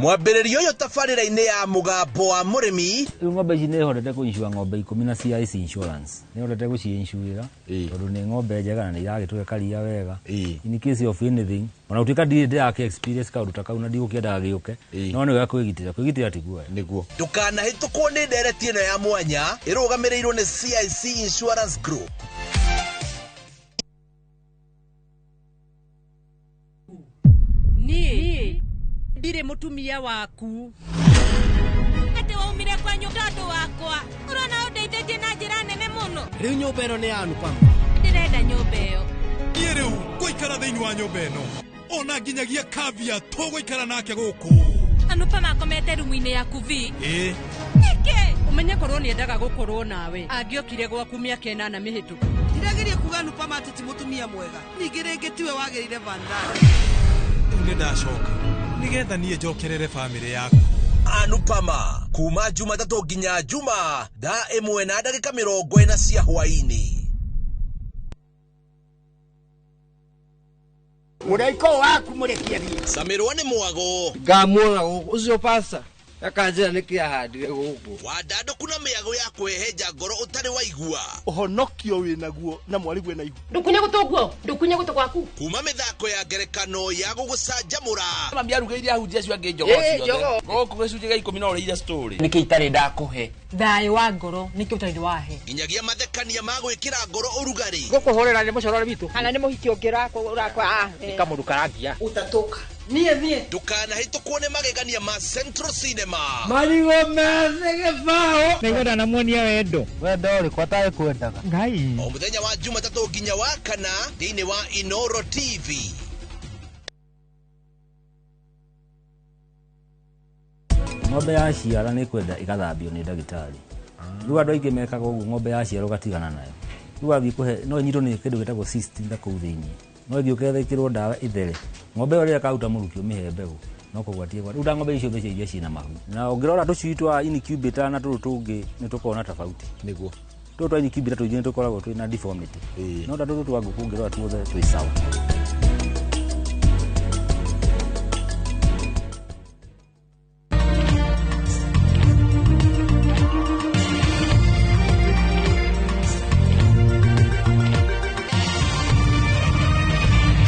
[SPEAKER 14] Mwambĩrĩrio ũyũ tabarĩra-inĩ ya mũgambo wa mũrĩmi.
[SPEAKER 15] Rĩu ng'ombe ici nĩ hotete kũincua ng'ombe 10 na CIC insurance. Nĩ hotete gũciincuĩra tondũ nĩ ng'ombe njega na nĩ iragĩtũhe karia wega. In case of anything, ona gũtuĩka ndirĩ ndĩrakĩ experience kaũndũ ta kau na ndigũkĩendaga gĩũke, no nĩ wega kwĩgitĩra, kwĩgitĩra ti guoya.
[SPEAKER 14] Nĩguo. Ndũkanahĩtũkwo nĩ ndereti ĩno ya mwanya ĩrũgamĩrĩirwo nĩ CIC Insurance Group.
[SPEAKER 16] Niĩ ndirĩ mũtumia waku.
[SPEAKER 13] Atĩ waumire kwanyu tondũ wakwa. Ũrona ũndeithĩtie na njĩra nene mũno.
[SPEAKER 17] Rĩu nyũmba ĩno nĩ ya Anupama.
[SPEAKER 13] Ndĩrenda nyũmba ĩyo.
[SPEAKER 18] Niĩ rĩu ngũikara thĩinĩ wa nyũmba ĩno ona nginyagia kavia tũgũikara nake gũkũ.
[SPEAKER 13] Anupama akomete rumu-inĩ yaku vi.
[SPEAKER 18] Ĩĩ.
[SPEAKER 13] Nĩkĩ?
[SPEAKER 16] Ũmenye korwo nĩendaga gũkorwo nawe angĩokire gwaku mĩaka 8 mĩhĩtũku.
[SPEAKER 19] Ndirageria kuga Anupama atĩ ti mũtumia mwega. Ningĩ rĩngĩ tiwe wagĩrĩire Vandana.
[SPEAKER 18] Rĩu nĩ ndacoka nĩgetha niĩ njokerere bamĩrĩ yaku.
[SPEAKER 14] Anupama kuma Jumatatũ nginya Juma thaa 1:40 cia hwaĩ-inĩ.
[SPEAKER 20] Mũraika waku mũrekie thiĩ.
[SPEAKER 14] Camirwo nĩ mwago.
[SPEAKER 20] Ngamuona gũkũ ũcio pasta akanjĩra nĩkĩ ahandire gũkũ.
[SPEAKER 14] Wandandũku na mĩago ya kwĩhenja ngoro ũtarĩ waigua.
[SPEAKER 8] Ũhonokio wĩnaguo na mwarĩguo na ihu.
[SPEAKER 23] Ndukunye gũtũ guo, ndukunye gũtũ gwaku.
[SPEAKER 14] Kuma mĩthako ya ngerekano ya gũgũcanjamũra.
[SPEAKER 24] Mami arugĩire ahunjia acio angĩ njogoo ciothe. Gũkũ gĩcunjĩ gĩa 10 no ũrĩire story.
[SPEAKER 6] Nĩkĩ itarĩ ndakũhe?
[SPEAKER 1] Thayũ wa ngoro nĩkĩ ũtarĩ wahe.
[SPEAKER 14] Nginyagia mathekania ma gwĩkĩra ngoro ũrugarĩ.
[SPEAKER 20] Gũkũhũrĩra nĩ mũcorore witũ. Kana nĩ mũhiki ũngĩ ũrakwa.
[SPEAKER 6] Nĩ kamũndũ karangia.
[SPEAKER 20] Utatoka. Niĩ thiĩ.
[SPEAKER 14] Ndũkanahĩtũkwo nĩ magegania ma Central Cinema.
[SPEAKER 20] Marigũ methĩ gĩbaũ.
[SPEAKER 25] Nĩngwenda namuonia wendo.
[SPEAKER 6] Wendo ũrĩkũ atarĩ kwendaga?
[SPEAKER 25] Ngai.
[SPEAKER 14] O mũthenya wa Jumatatũ nginya wa kana thĩinĩ wa Inoro TV.
[SPEAKER 15] Ng'ombe yaciara nĩ kwenda ĩgathambio nĩ ndagĩtarĩ. Rĩu andũ aingĩ mekaga ũguo, ng'ombe yaciara ũgatigana nayo. Rĩu wathiĩ kũhe no ĩnyitwo nĩ kĩndũ gĩtagwo cyst na kũu thĩinĩ. No ĩgĩũke ĩkĩrwo ndawa ĩthere. Ng'ombe ĩyo rĩrĩa ĩkaruta mũrukĩ ũmĩhe mbegũ no kũgwatia ĩgwatie. Rĩu nda ng'ombe icio ciothe iria ciĩna mahu. Na ũngĩrora tũcui twa incubator na tũtũ tũngĩ nĩ tũkoragwo na tofauti.
[SPEAKER 21] Nĩguo.
[SPEAKER 15] Tũtũ twa incubator tũingĩ nĩ tũkoragwo twĩna deformity. No ta tũtũ twa ngũkũ ũngĩrora tuothe twĩ sawa.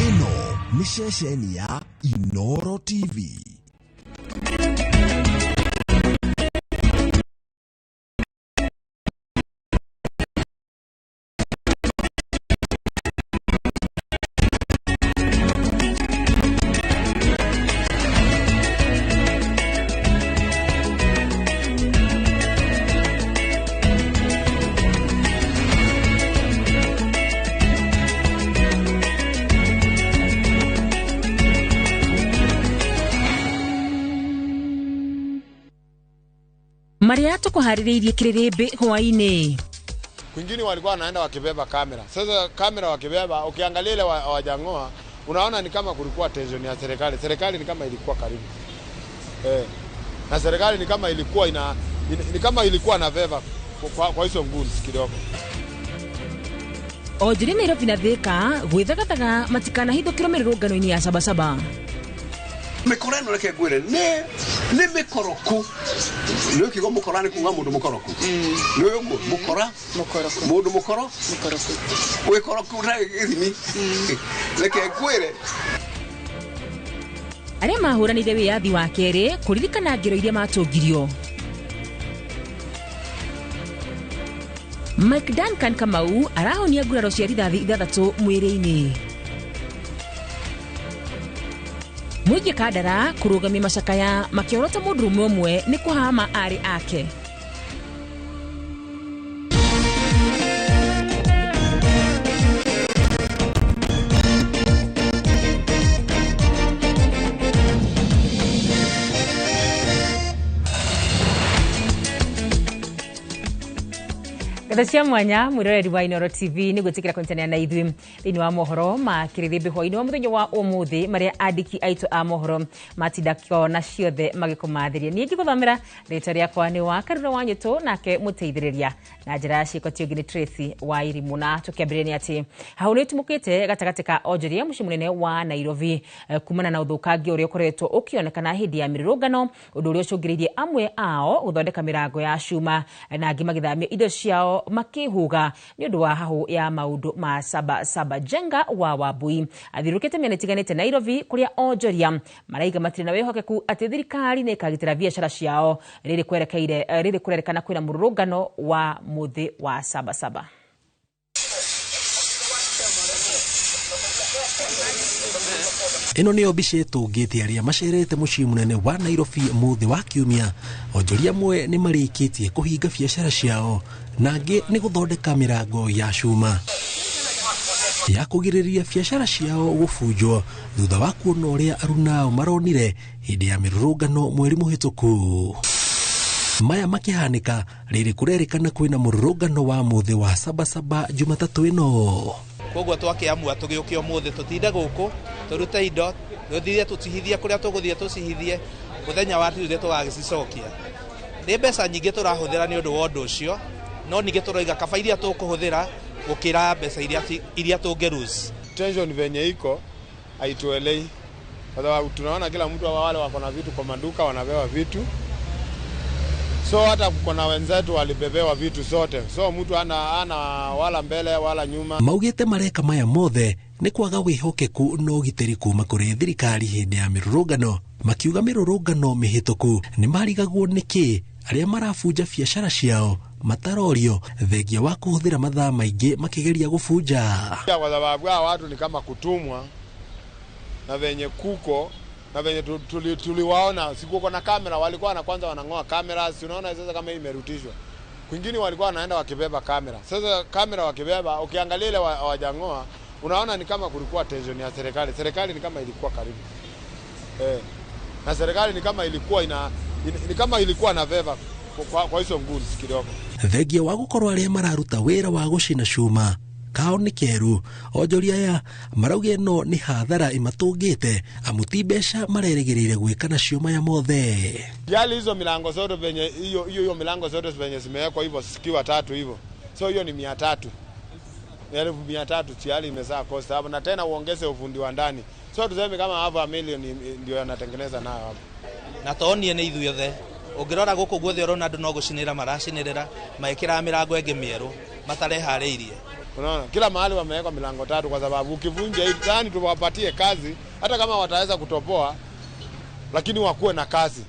[SPEAKER 33] Ĩno nĩ ceceni ya Inoro TV.
[SPEAKER 34] Maria tukuharĩrĩirie kĩrĩrĩmbĩ hwaĩ-inĩ.
[SPEAKER 30] Kwingine walikuwa wanaenda wakibeba kamera. Sasa kamera wakibeba, ukiangalia ile hawajang'oa, unaona ni kama kulikuwa tension ya serikali. Serikali ni kama ilikuwa karibu. Na serikali ni kama ilikuwa ni kama ilikuwa na veva kwa hizo goons kidogo.
[SPEAKER 34] Onjoria Nairobi na Thika gwĩthagathaga matikanahithũkĩrwo mĩrũrũngano-inĩ ya Sabasaba.
[SPEAKER 35] Mĩkora ĩno reke ngwĩre nĩ
[SPEAKER 2] Nĩ mĩkoroku. Nĩ kiugo mũkora nĩ kuga mũndũ mũkoroku. Nĩ ũguo mũkora mũndũ mũkoro wĩkoroku na gĩthimi. Reke ngwĩre.
[SPEAKER 34] Arĩa mahũranire wĩyathi wa kerĩ kũririkana ngero iria matũngirio. Mike Duncan Kamau arahonia nguraro cia rithathi 6 mwĩrĩ-inĩ. Mũingĩ Kandara kũrũgamia macakaya makĩorota mũndũrũme ũmwe nĩ kũhama arĩ ake. Ngatho cia mwanya mwiroreri wa Inooro TV nĩ gwĩtĩkĩra kũnyitanĩra na ithuĩ thĩinĩ wa mohoro ma kĩrĩthĩmbĩ hwaĩ-inĩ wa mũthenya wa ũmũthĩ marĩa andĩki aitũ a mohoro matinda kona ciothe magĩkũmathĩria. Niĩ ngĩgũthomera rĩtwa rĩakwa nĩ wa Karura wa Nyũtũ, nake mũteithĩrĩria na njĩra ya ciĩko ti ũngĩ nĩ Tracy wa Irimũ. Na tũkĩambĩrĩria nĩ atĩ hau nĩ ĩtumũkĩte gatagatĩ ka onjoria mũciĩ mũnene wa Nairobi kumana na ũthũkangia ũrĩa ũkoretwo ũkĩonekana hĩndĩ ya mĩrũrũngano, ũndũ ũrĩa ũcũngĩrĩirie amwe ao gũthondeka mĩrango ya cuma na angĩ magĩthamia indo ciao makihuga nĩ ũndũ wa hahũ ya maũndũ ma saba saba. Jenga wa Wambui athiũrũrũkĩte mĩena ĩtiganĩte Nairobi kũrĩa onjoria maraiga matirĩ na wĩhokeku atĩ thirikari nĩ ĩkagitĩra biacara ciao rĩrĩ kwerekeire rĩrĩ kũrerekana kwĩna mũrũrũngano wa mũthĩ wa saba saba.
[SPEAKER 4] Ĩno nĩyo mbica ĩtũngĩte arĩa macerete mũciĩ mũnene wa Nairobi mũthĩ wa kiumia. Onjoria amwe nĩ marĩkĩtie kũhinga biacara ciao na angĩ nĩ gũthondeka mĩrango ya cuma ya kũgirĩrĩria biacara ciao gũbunjwo thutha wa kuona ũrĩa arunao maronire hĩndĩ ya mĩrũrũngano mweri mũhĩtũku. Maya makĩhanĩka rĩrĩ kũrerĩkana kwĩna mũrũrũngano wa mũthĩ wa sabasaba Jumatatũ ĩno.
[SPEAKER 5] Koguo twakĩamua tũgĩũke ũmũthĩ tũtinde gũkũ tũrute indo tũthiĩ tũcihithie kũrĩa tũgũthiĩ tũcihithie mũthenya wa Tuesday tũgagĩcicokia. Nĩ mbeca nyingĩ tũrahũthĩra nĩ ũndũ wa ũndũ ũcio, no ningĩ tũroiga kaba iria tũkũhũthĩra gũkĩra mbeca iria tũngĩ lose.
[SPEAKER 30] Tension venye iko haituelei, kwa sababu tunaona kila mtu, wale wako na vitu kwa maduka wanapewa vitu, so hata kuna wenzetu walibebewa vitu sote, so mtu ana wala mbele wala nyuma.
[SPEAKER 4] Maugĩte mareka maya mothe nĩ kwaga wĩhokeku na ũgitĩri kuma kũrĩ thirikari hĩndĩ ya mĩrũrũngano. Makiuga mĩrũrũngano mĩhĩtũku nĩ marigagwo nĩkĩ arĩa marabunja biacara ciao matarorio thengia wa kũhũthĩra mathaa maingĩ makĩgeria gũbunja.
[SPEAKER 30] Kwa sababu hao watu ni kama kutumwa na venye kuko na venye tuliwaona siku na kamera, walikuwa na kwanza wanang'oa kamera, si unaona sasa kama hii imerutishwa. Kwingine walikuwa wanaenda wakibeba kamera. Sasa kamera wakibeba, ukiangalia ile hawajang'oa, unaona ni kama kulikuwa tension ya serikali. Serikali ni kama ilikuwa karibu. Na serikali ni kama ilikuwa ni kama ilikuwa na veva kwa hizo nguzi kidogo.
[SPEAKER 4] Thengia wa gũkorwo arĩa mararuta wĩra wa gũcina cuma kao nĩ keru, onjoria aya marauga ĩno nĩ hathara ĩmatũngĩte amu ti mbeca marerĩgĩrĩire gwĩka nacio maya mothe.
[SPEAKER 30] Yali hizo milango zote venye hiyo milango zote venye zimewekwa hivyo zikiwa tatu hivyo, so hiyo ni 300, 300,000 tayari imezaa cost hapo, na tena uongeze ufundi wa ndani, so tuseme kama hapa milioni ndio yanatengeneza nayo hapo.
[SPEAKER 5] Na tonie nĩ ithuothe ũngĩrora gũkũ guothe ũrona andũ no gũcinĩra maracinĩrĩra maĩkĩraga mĩrango ĩngĩ mĩerũ matareharĩirie.
[SPEAKER 30] Unaona kila mahali wameweka milango tatu, kwa sababu ukivunja hii ndani tuwapatie kazi, hata kama wataweza kutoboa lakini wakuwe na kazi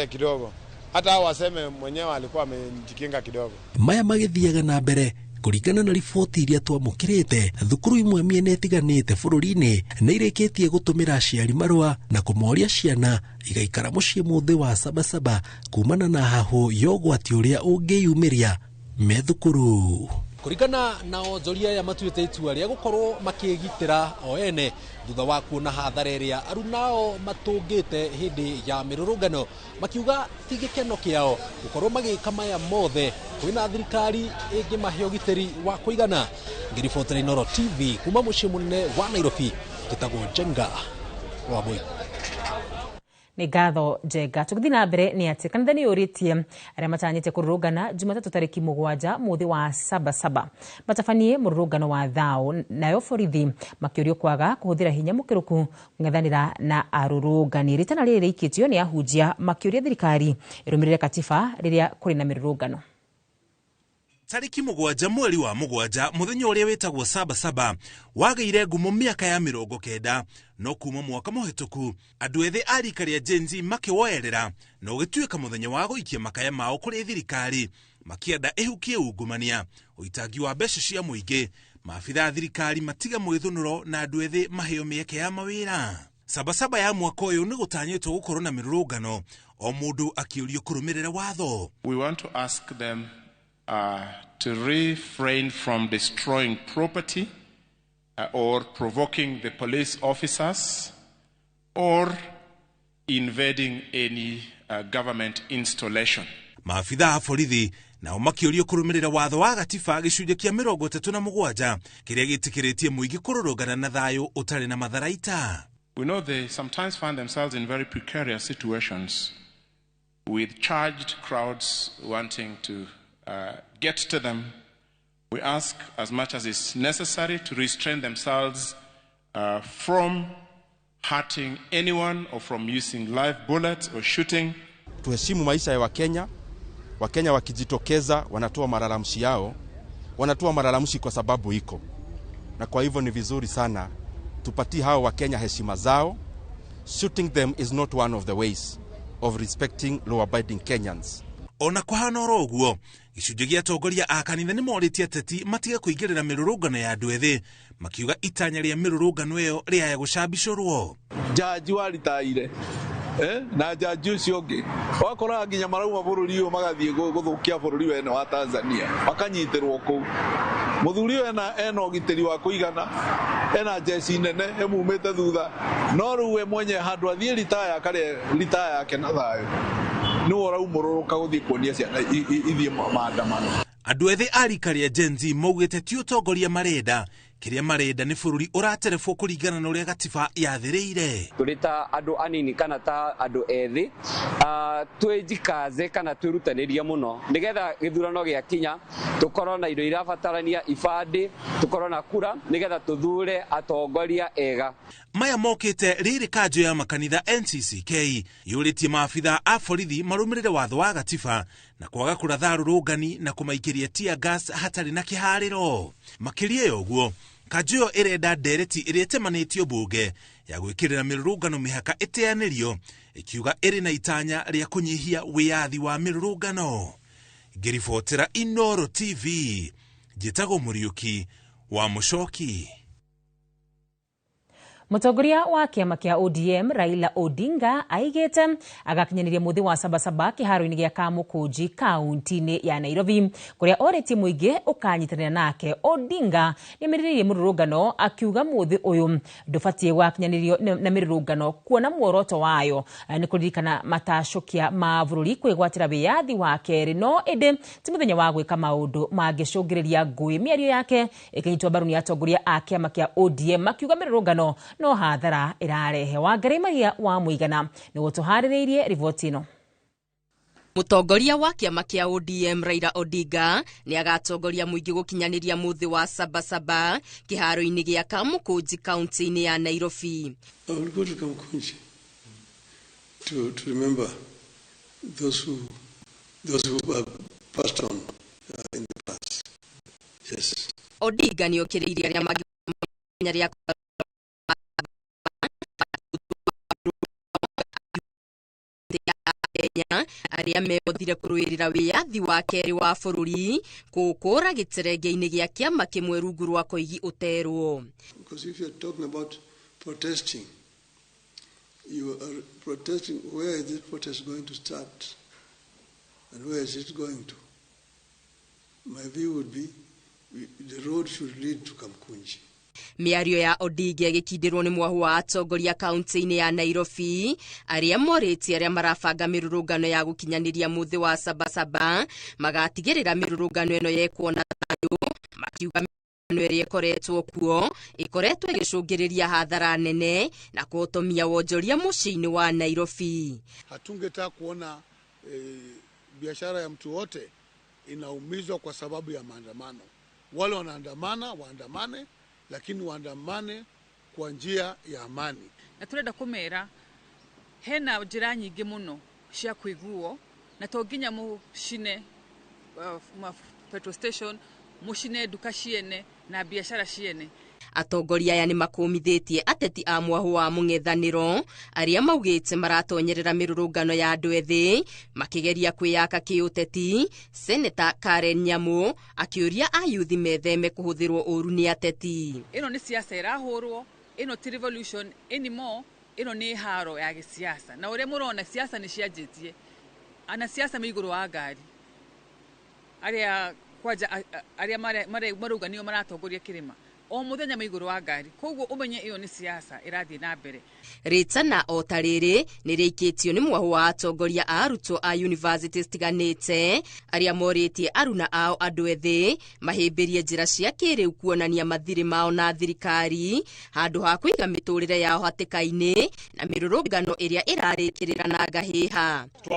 [SPEAKER 30] kidogo, hata hao waseme mwenyewe alikuwa amejikinga kidogo.
[SPEAKER 4] Maya magĩthiaga na mbere kũringana na riboti iria twamũkĩrĩte, thukuru imwe mĩena ĩtiganĩte bũrũri-inĩ nĩ irĩkĩtie gũtũmĩra aciari marũa na kũmoria ciana igaikara mũciĩ mũthĩ wa sabasaba kumana na hahũ ya ũgwati ũrĩa ũngĩyumĩria me thukuru.
[SPEAKER 18] Kũringana na onjoria aya matuĩte itua rĩa gũkorwo makĩgitĩra o ene thutha wa kuona hathara ĩrĩa arunao matũngĩte hĩndĩ ya mĩrũrũngano, makiuga ti gĩkeno kĩao gũkorwo magĩka maya mothe kwĩna thirikari ĩngĩmahe ũgitĩri wa kũigana. Ngĩribotera Inooro TV kuma mũciĩ mũnene wa Nairobi, njĩtagwo Jenga wa Wambui.
[SPEAKER 34] Nĩ ngatho Njenga. Tũgĩthiĩ na mbere nĩ atĩ kanitha nĩ yũrĩtie arĩa matanyĩte kũrũrũngana Jumatatũ tarĩki 7 mũthĩ wa Sabasaba matabanie mũrũrũngano wa thao, nayo borithi makĩũrio kwaga kũhũthĩra hinya mũkĩrũku kũng'ethanĩra na arũrũngani. Rĩtana rĩrĩ rĩikĩtio nĩ ahunjia makĩũria thirikari ĩrũmĩrĩre katiba rĩrĩa kũrĩ na mĩrũrũngano.
[SPEAKER 3] Tariki 7 mweri wa 7 muthenya uria witagwo Sabasaba wagĩire ngumo mĩaka ya 90, no kuma mwaka mũhĩtũku andũ ethĩ a rika rĩa Gen Z makĩwoerera na ũgĩtuĩka mũthenya wa gũikia makaya mao kũrĩ thirikari, makĩenda ĩhukie ungumania, ũitangi wa mbeca cia mũingĩ, maabitha a thirikari matiga mwĩthũnũro na andũ ethĩ maheo mĩeke ya mawĩra. Sabasaba ya mwaka ũyũ nĩ gũtanyĩtwo gũkorwo na mĩrũrũngano, o mũndũ akĩũrio kũrũmĩrĩra watho.
[SPEAKER 7] We want to ask them to refrain from destroying property or provoking the police officers or invading any government installation.
[SPEAKER 3] Maabitha a borithi nao makĩũrio kũrũmĩrĩra watho wa gatiba gĩcunjĩ kĩa 37 kĩrĩa gĩtĩkĩrĩtie mũingĩ kũrũrũngana na thayũ ũtarĩ na matharaita.
[SPEAKER 7] We know they sometimes find themselves in very precarious situations with charged crowds wanting to get to them. We ask as much as is necessary to restrain themselves from hurting anyone or from using live bullets or shooting.
[SPEAKER 9] Tuheshimu maisha ya Wakenya. Wakenya wakijitokeza wanatoa malalamishi yao, wanatoa malalamishi kwa sababu iko. Na kwa hivyo ni vizuri sana tupatie hao Wakenya heshima zao. Shooting them is not one of the ways of respecting law-abiding Kenyans.
[SPEAKER 3] Ona kuhana oro ũguo, gĩcunjĩ gĩa atongoria a kanitha nĩ morĩtie ateti matige kũingĩrĩra mĩrũrũngano ya andũ ethĩ, makiuga itanya rĩa mĩrũrũngano ĩyo rĩaya gũcambicũrwo.
[SPEAKER 11] Jaji waritaire na jaji ũcio ũngĩ wakoraga nginya marauma bũrũri ũyũ magathiĩ gũthũkia bũrũri wene wa Tanzania, makanyitĩrwo kũu. Mũthuri ũyũ ena ũgitĩri wa kũigana, ena jeci nene ĩmumĩte thutha, no rĩu we mwenye handũ athiĩ ritaya akarĩa ritaya yake na thayũ, nĩwe ũraumũrũrũka gũthiĩ kuonia ciana ithiĩ maandamano.
[SPEAKER 3] Andũ ethĩ a rika rĩa Gen Z maugĩte ti ũtongoria marenda, kĩrĩa marenda nĩ bũrũri ũraterebwo kũringana na ũrĩa gatiba yathĩrĩire.
[SPEAKER 12] Tũrĩ ta andũ anini kana ta andũ ethĩ, twĩjikaze kana twĩrutanĩrie mũno nĩgetha gĩthurano gĩakinya tũkorwo na indo irabatarania, ibandĩ, tũkorwo na kura nĩgetha tũthure atongoria ega.
[SPEAKER 3] Maya mokĩte rĩrĩ kanjũ ya makanitha NCCK yũrĩtie maabitha a borithi marũmĩrĩre watho wa gatiba na kwaga kũratha arũrũngani na kũmaikĩria tear gas hatarĩ na kĩharĩro. Makĩria ya ũguo, kanjũ ĩyo ĩrenda ndereti ĩrĩa ĩtemanĩtio mbunge ya gwĩkĩrĩra mĩrũrũngano mĩhaka ĩteanĩrio, ĩkiuga ĩrĩ na itanya rĩa kũnyihia wĩyathi wa mĩrũrũngano. Ngĩribotera Inooro TV, njĩtagwo Mũriũki wa Mũcoki.
[SPEAKER 34] Mũtongoria wa kĩama kĩa ODM Raila Odinga aigĩte agakinyanĩria mũthĩ wa Sabasaba kĩharo-inĩ gĩa Kamũkũnji kaunti-inĩ ya Nairobi kũrĩa orĩtie mũingĩ ũkanyitanĩra nake. Odinga nĩamirĩrĩirie mũrũrũngano akiuga mũthĩ ũyũ ndũbatiĩ gwakinyanĩrio na mĩrũrũngano kuona muoroto wayo nĩ kũririkana matacũkia ma bũrũri kwĩgwatĩra wĩyathi wa kerĩ, no ĩndĩ ti mũthenya wa gwĩka maũndũ mangĩcũngĩrĩria ngũĩ. Mĩario yake ĩkĩnyitwo mbaru nĩ atongoria a kĩama kĩa ODM makiuga mĩrũrũngano no hathara ĩrarehe. Wangari Maria wa Mũigana nĩguo tũharĩrĩirie riboti ĩno.
[SPEAKER 17] Mũtongoria wa kĩama kĩa ODM Raila Odinga nĩ agatongoria mũingĩ gũkinyanĩria mũthĩ wa Sabasaba kĩharo-inĩ gĩa Kamũkũnji kaunti-inĩ ya Nairobi.
[SPEAKER 22] I will go to Kamũkũnji to remember those who have passed on in the past. Yes.
[SPEAKER 17] Odinga nĩ okĩrĩirie arĩa mangĩ rĩa Kenya arĩa meothire kũrũĩrĩra wĩyathi wa kerĩ wa bũrũri kũkũra gĩterenge-inĩ gĩa kĩama kĩmwe rungu rwa Koigi ũterwo.
[SPEAKER 22] Because if you're talking about protesting, you are protesting, where is this protest going to start and where is it going to? My view would be the road should lead to Kamkunji.
[SPEAKER 17] Mĩario ya Odinga ĩgĩkindĩrwo nĩ mwahu wa atongoria kaunti-inĩ ya Nairobi arĩa morĩtie arĩa marabanga mĩrũrũngano ya gũkinyanĩria mũthĩ wa Sabasaba magatigĩrĩra mĩrũrũngano ĩno yekwo na thayũ, makiuga Mĩrũrũngano ĩrĩa ĩkoretwo kuo ĩkoretwo ĩgĩcũngĩrĩria hathara nene na kũhotomia wonjoria mũciĩ-inĩ wa Nairobi.
[SPEAKER 22] Hatungetaka kuona biashara ya mtu wote inaumizwa kwa sababu ya maandamano. Wale wanaandamana waandamane, lakini waandamane kwa njia ya amani.
[SPEAKER 8] Na turenda kumera hena njira nyingĩ mũno cia kũiguo na to nginya mũcine petrol station, mũcine nduka ciene na biashara ciene.
[SPEAKER 17] Atongoria aya nĩ makũmithĩtie ateti a mwahũ wa mũng'ethanĩro arĩa maugĩte maratonyerera mĩrũrũngano ya andũ ethĩ makĩgeria kwĩyaka kĩũteti. Seneta Karen Nyamu akĩũria ayuthi metheme kũhũthĩrwo ũru nĩ ateti.
[SPEAKER 8] Ĩno nĩ siasa ĩrahũrwo, ĩno ti revolution anymore, ĩno nĩ haro ya gĩsiasa. Na ũrĩa mũrona siasa nĩ cianjĩtie, ana siasa me igũrũ wa ngari, arĩa kwanja arĩa marauga nĩo maratongoria kĩrĩma o muthenya me igũrũ wa ngari, koguo umenye iyo nĩ siasa ĩrathiĩ na mbere.
[SPEAKER 17] Rĩtana o ta rĩrĩ nĩ rĩikĩtio nĩ mwahũ wa atongoria a arutwo a university citiganĩte arĩa morĩtie aruna ao andũ ethĩ mahĩmbĩrie njĩra cia kĩrĩu kuonania mathirĩ mao na thirikari handũ ha kũiga mĩtũrĩre yao hatĩka-inĩ na mĩrũrũngano ĩrĩa ĩrarĩkĩrĩra na ngahĩha.
[SPEAKER 10] To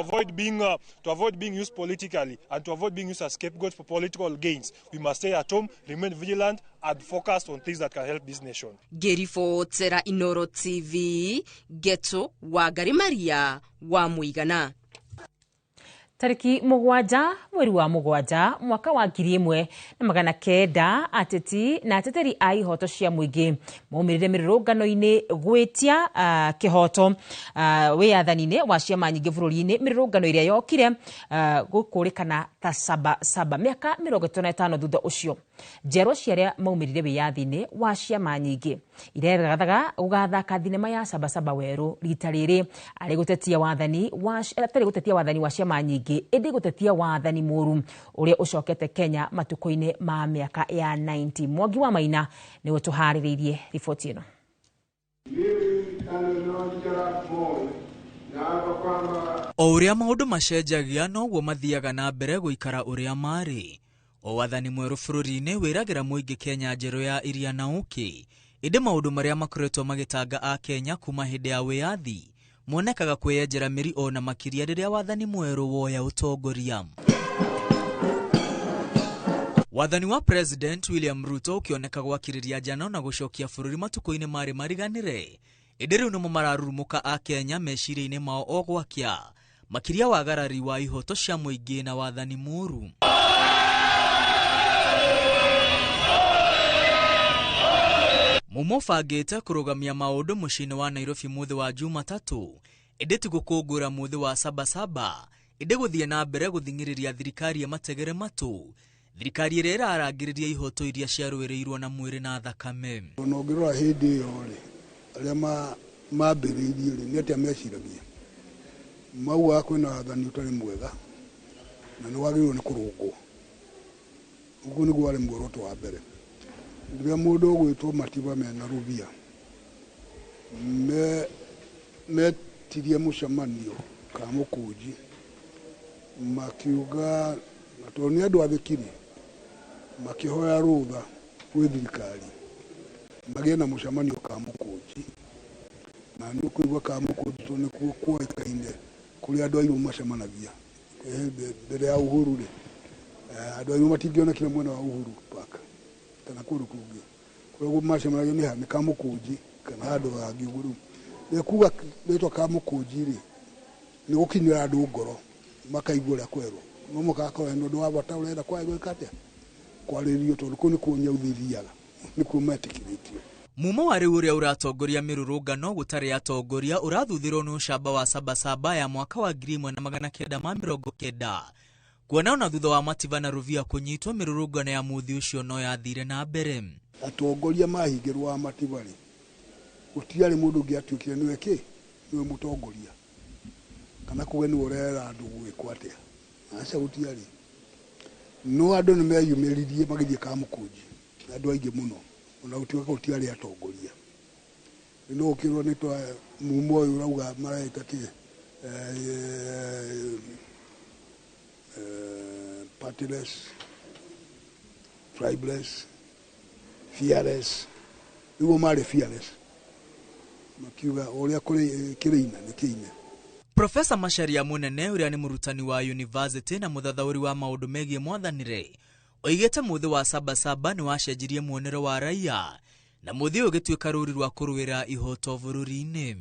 [SPEAKER 10] avoid being used politically and to avoid being used as scapegoats for political gains, we must stay at home, remain vigilant and focus on things that can help this nation.
[SPEAKER 17] Ngĩribotera Inoro TV, Geto Wangari Maria wa Mũigana. Tariki 7 mweri wa 7 mwaka wa 1900 ateti na ateteri a ihoto cia mũingĩ maumĩrire mĩrũrũngano-inĩ gwĩtia kĩhoto wĩyathani-inĩ wa ciama nyingĩ bũrũri-inĩ, mĩrũrũngano ĩrĩa yokire gũkũrĩkana ta Sabasaba mĩaka 35 thutha ũcio. Njiarwa cia arĩa maumĩrire wĩyathi-inĩ wa ciama nyingĩ iregathaga gũgathaka thinema ya Sabasaba werũ rita rĩrĩ arĩ gũtetia wathani wa atarĩ gũtetia wathani wa ciama nyingĩ ĩndĩ gũtetia wathani mũru ũrĩa ũcokete Kenya matukũ-inĩ ma mĩaka ya 90. Mwangi wa Maina nĩwe tũharĩrĩirie riboti ĩno.
[SPEAKER 13] O ũrĩa maũndũ macenjagia noguo mathiaga na mbere gũikara ũrĩa marĩ. O wathani mwerũ bũrũri-inĩ wĩragĩra mũingĩ Kenya njerũ ya iria na ũkĩ, ĩndĩ maũndũ marĩa makoretwo magĩtanga a Kenya kuma hĩndĩ ya wĩyathi monekaga kwĩyenjera mĩri ona makĩria rĩrĩa wathani mwerũ woya ũtongoria. Wathani wa President William Ruto ũkĩoneka gwakĩrĩria njano na gũcokia bũrũri matukũ-inĩ marĩ mariganĩre, ĩndĩ rĩu nĩmo mararurumũka a Kenya meciria-inĩ mao o gwakĩa, makĩria wagarari wa ihoto cia mũingĩ na wathani mũru. Mumo ũbangĩte kũrũgamia maũndũ mũciĩ-inĩ wa Nairobi mũthĩ wa Jumatatũ, ĩndĩ ti gũkũngũĩra mũthĩ wa Sabasaba, ĩndĩ gũthiĩ na mbere gũthing'ĩrĩria thirikari ĩmategere matũ, thirikari ĩrĩa ĩrarangĩrĩria ihoto iria ciarũĩrĩirwo na mwĩrĩ na thakame.
[SPEAKER 22] Ona ũngĩrora hĩndĩ ĩyo rĩ, arĩa mambĩrĩirie rĩ, nĩ atĩa meciragia? Maugaga kwĩna wathani ũtarĩ mwega na nĩ wagĩrĩirwo nĩ kũrũngwo. Ũguo nĩguo warĩ muoroto wa mbere. Rĩrĩa mũndũ ũgwĩtwo Matiba mena Rubia metirie mũcemanio Kamũkũnji, makiuga na tondũ nĩ andũ athĩkiri, makĩhoya rũtha gwĩ thirikari magĩe na mũcemanio Kamũkũnji, na nĩ ũkũigua Kamũkũnji tondũ nĩkuo kuoĩkaine kũrĩa andũ airũ macemanagia mbere ya Uhuru rĩ, andũ airũ matingĩonekire mwena wa Uhuru Park kana kũndũ kũngĩ, kũrĩa macemanagia nĩ Kamũkũnji kana handũ hangĩ ũguo. Rĩu kuga rĩtwa Kamũkũnji rĩ, nĩ gũkinyĩra andũ ngoro makaigua ũrĩa kwerwo, no mũkakorwo hena ũndũ wa bata ũrenda gwĩka atĩa, kwarĩrio, tondũ kũu nĩkuo nyauthi ithiaga, nĩkuo metĩkĩrĩtio.
[SPEAKER 13] Mumo wa rĩu ũrĩa ũratongoria mĩrũrũngano gũtarĩ atongoria ũrathuthirwo nĩ ũcamba wa Sabasaba ya mwaka wa 1990 kuona ona thutha wa Matiba na Rubia kũnyitwo mĩrũrũngano ya mũthĩ ũcio no yathire na mbere.
[SPEAKER 22] Atongoria mahingĩrwo wa Matiba rĩ, gũtiarĩ mũndũ ũngĩ atuĩkire nĩwe kĩ, nĩwe mũtongoria kana kuge nĩwe ũrera andũ gwĩkwo atĩa, aca gũtiarĩ. No andũ nĩ meyumĩririe magĩthiĩ Kamũkũnji, andũ aingĩ mũno, ona gũtuĩka gũtiarĩ atongoria. No ũkĩrwo nĩ twa mumo ũyũ ũrauga maraita kĩ, partyless, tribeless, Fearless nĩguo marĩ fearless makiuga ũrĩa kũrĩ kĩrĩina nĩ kĩine.
[SPEAKER 13] Profesa Macharia Munene ũrĩa nĩ mũrutani wa university na mũthathaũri wa maũndũ megiĩ mwathanĩre oigĩte mũthĩ wa Sabasaba nĩ wacenjirie muonero wa raia na mũthĩ ũyũ ũgĩtuĩka rũri rwa kũrũĩra ihoto bũrũri-inĩ.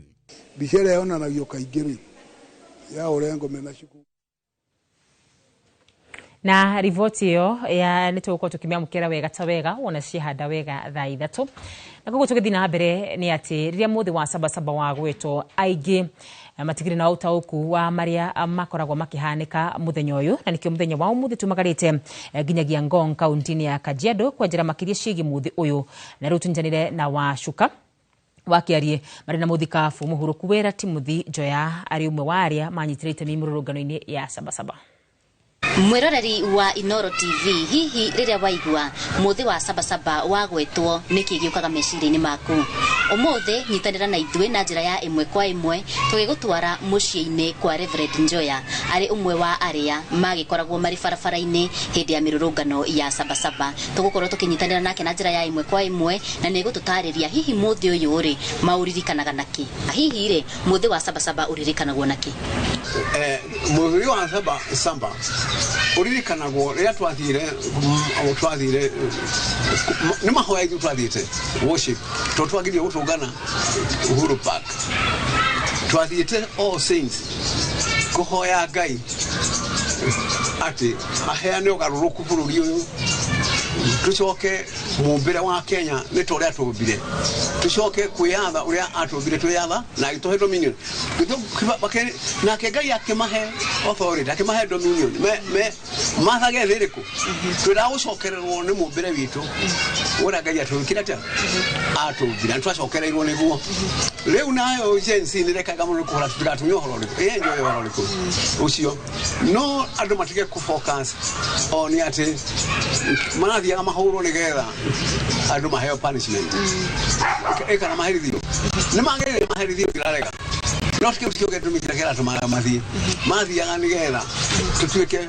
[SPEAKER 22] Mbica ĩrĩa yonanagio kaingĩ rĩ ya Orengo mena cuku.
[SPEAKER 17] Na riboti ĩyo ya nĩ tũgũkorwo tũkĩmĩamũkĩra wega ta wega wona ciahanda wega thaa 3. Na koguo tũgĩthiĩ na mbere nĩ atĩ rĩrĩa mũthĩ wa Sabasaba wa gwĩtwo aingĩ matigire na ũtaũku wa marĩa makoragwo makĩhanĩka mũthenya ũyũ, na nĩkĩo mũthenya wa ũmũthĩ tumagarĩte nginyagia Ngong kaunti-inĩ ya Kajiado kwa njĩra makĩria ciĩgiĩ mũthĩ ũyũ. Na rĩu tũnyitanĩre na Wacuka wakiarie marĩ na mũthikabu mũhurũku wĩra Timothy Njoya arĩ ũmwe wa arĩa manyitĩrĩte itemi mĩrũrũngano-inĩ ya Sabasaba.
[SPEAKER 1] Mwiroreri wa Inoro TV, hihi rĩrĩa waigua mũthĩ wa Sabasaba wagwetwo nĩkĩ gĩũkaga meciria-inĩ maku? Ũmũthĩ nyitanĩra na ithuĩ na njĩra ya ĩmwe kwa ĩmwe tũgĩgũtwara mũciĩ-inĩ kwa Reverend Njoya arĩ ũmwe wa arĩa magĩkoragwo marĩ barabara-inĩ hĩndĩ ya mĩrũrũngano ya Sabasaba. Tũgũkorwo tũkĩnyitanĩra nake na njĩra ya ĩmwe kwa ĩmwe na nĩgũtũtarĩria hihi mũthĩ ũyũ rĩ maũririkanaga nakĩ? Hihi rĩ mũthĩ wa Sabasaba ũririkanagwo nakĩ?
[SPEAKER 2] Mũthĩ wa Sabasaba uririkanagwo rĩrĩa twathire nĩ mahoya ithuĩ twathiĩte worship tondũ twagirie gũtũngana Uhuru Park, twathiĩte All Saints kũhoya Ngai atĩ aheane ũgarũrũku bũrũri ũyũ, tũcoke mũmbĩre wa Kenya nĩ ta ũrĩa atũmbire, tũcoke kwĩyatha ũrĩa atũmbire twĩyatha na agĩtũhe dominion. Nake Ngai akĩmahe authority, akĩmahe dominion mathage thĩ ĩrĩkũ? Twendaga gũcokererwo nĩ mũmbĩre witũ ũrĩa Ngai atũmbire atĩa? Atũmbire na twacokereirwo nĩguo. Rĩu nayo Gen Z nĩrekaga mũno kũhũra tũtigatumie ũhoro ũrĩkũ, ĩenjoy ũhoro ũrĩkũ ũcio, no andũ matige kũ-focus o nĩ atĩ marathiaga mahũrwo nĩgetha andũ maheo punishment kana maherithio. Nĩ magĩrĩire maherithio ndirarega, no kĩu tikĩo gĩtũmi kĩrĩa kĩratũmaga mathiĩ. Mathiaga nĩgetha tũtuĩke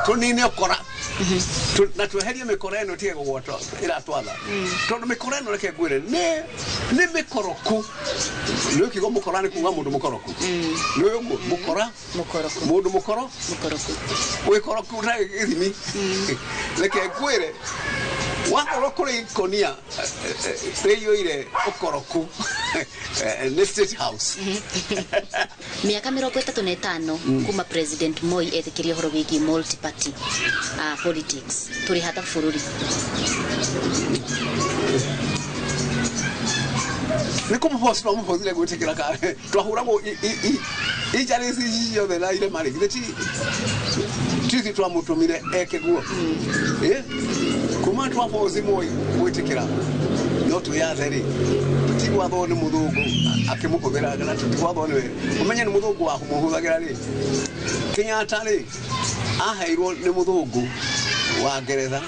[SPEAKER 2] tũnine ũkora na tweherie mĩkora ĩno ĩtige kũgwata ĩratwatha, tondũ mĩkora ĩno reke ngwĩre nĩ mĩkoroku. Nĩ kiugo mũkora nĩ kuga mũndũ mũkoroku, nĩ ũguo mũkora mũndũ mũkoro wĩkoroku na gĩthimi. Reke ngwĩre wakorwo kũrĩ ikonia rĩiyũire ũkoroku nĩ State House.
[SPEAKER 1] Mĩaka 35 kuma President Moi etĩkĩrie ũhoro wĩgiĩ multi party politics, tũrĩ hata bũrũri
[SPEAKER 2] nĩ kũmũboci twamũbothire gwĩtĩkĩra twahũragwo icarĩ ici ciothe na irema rĩ githĩ ti twamũtũmire eke guo? Kuma twaboci Moi gwĩtĩkĩra no twĩyathe rĩ, tũtigwathwo nĩ mũthũngũ akĩmũhũthĩra kana tũtigwathwo nĩwe, ũmenye nĩ mũthũngũ wamũhũthagĩra rĩ. Kenyatta rĩ aheirwo nĩ mũthũngũ wa Ngeretha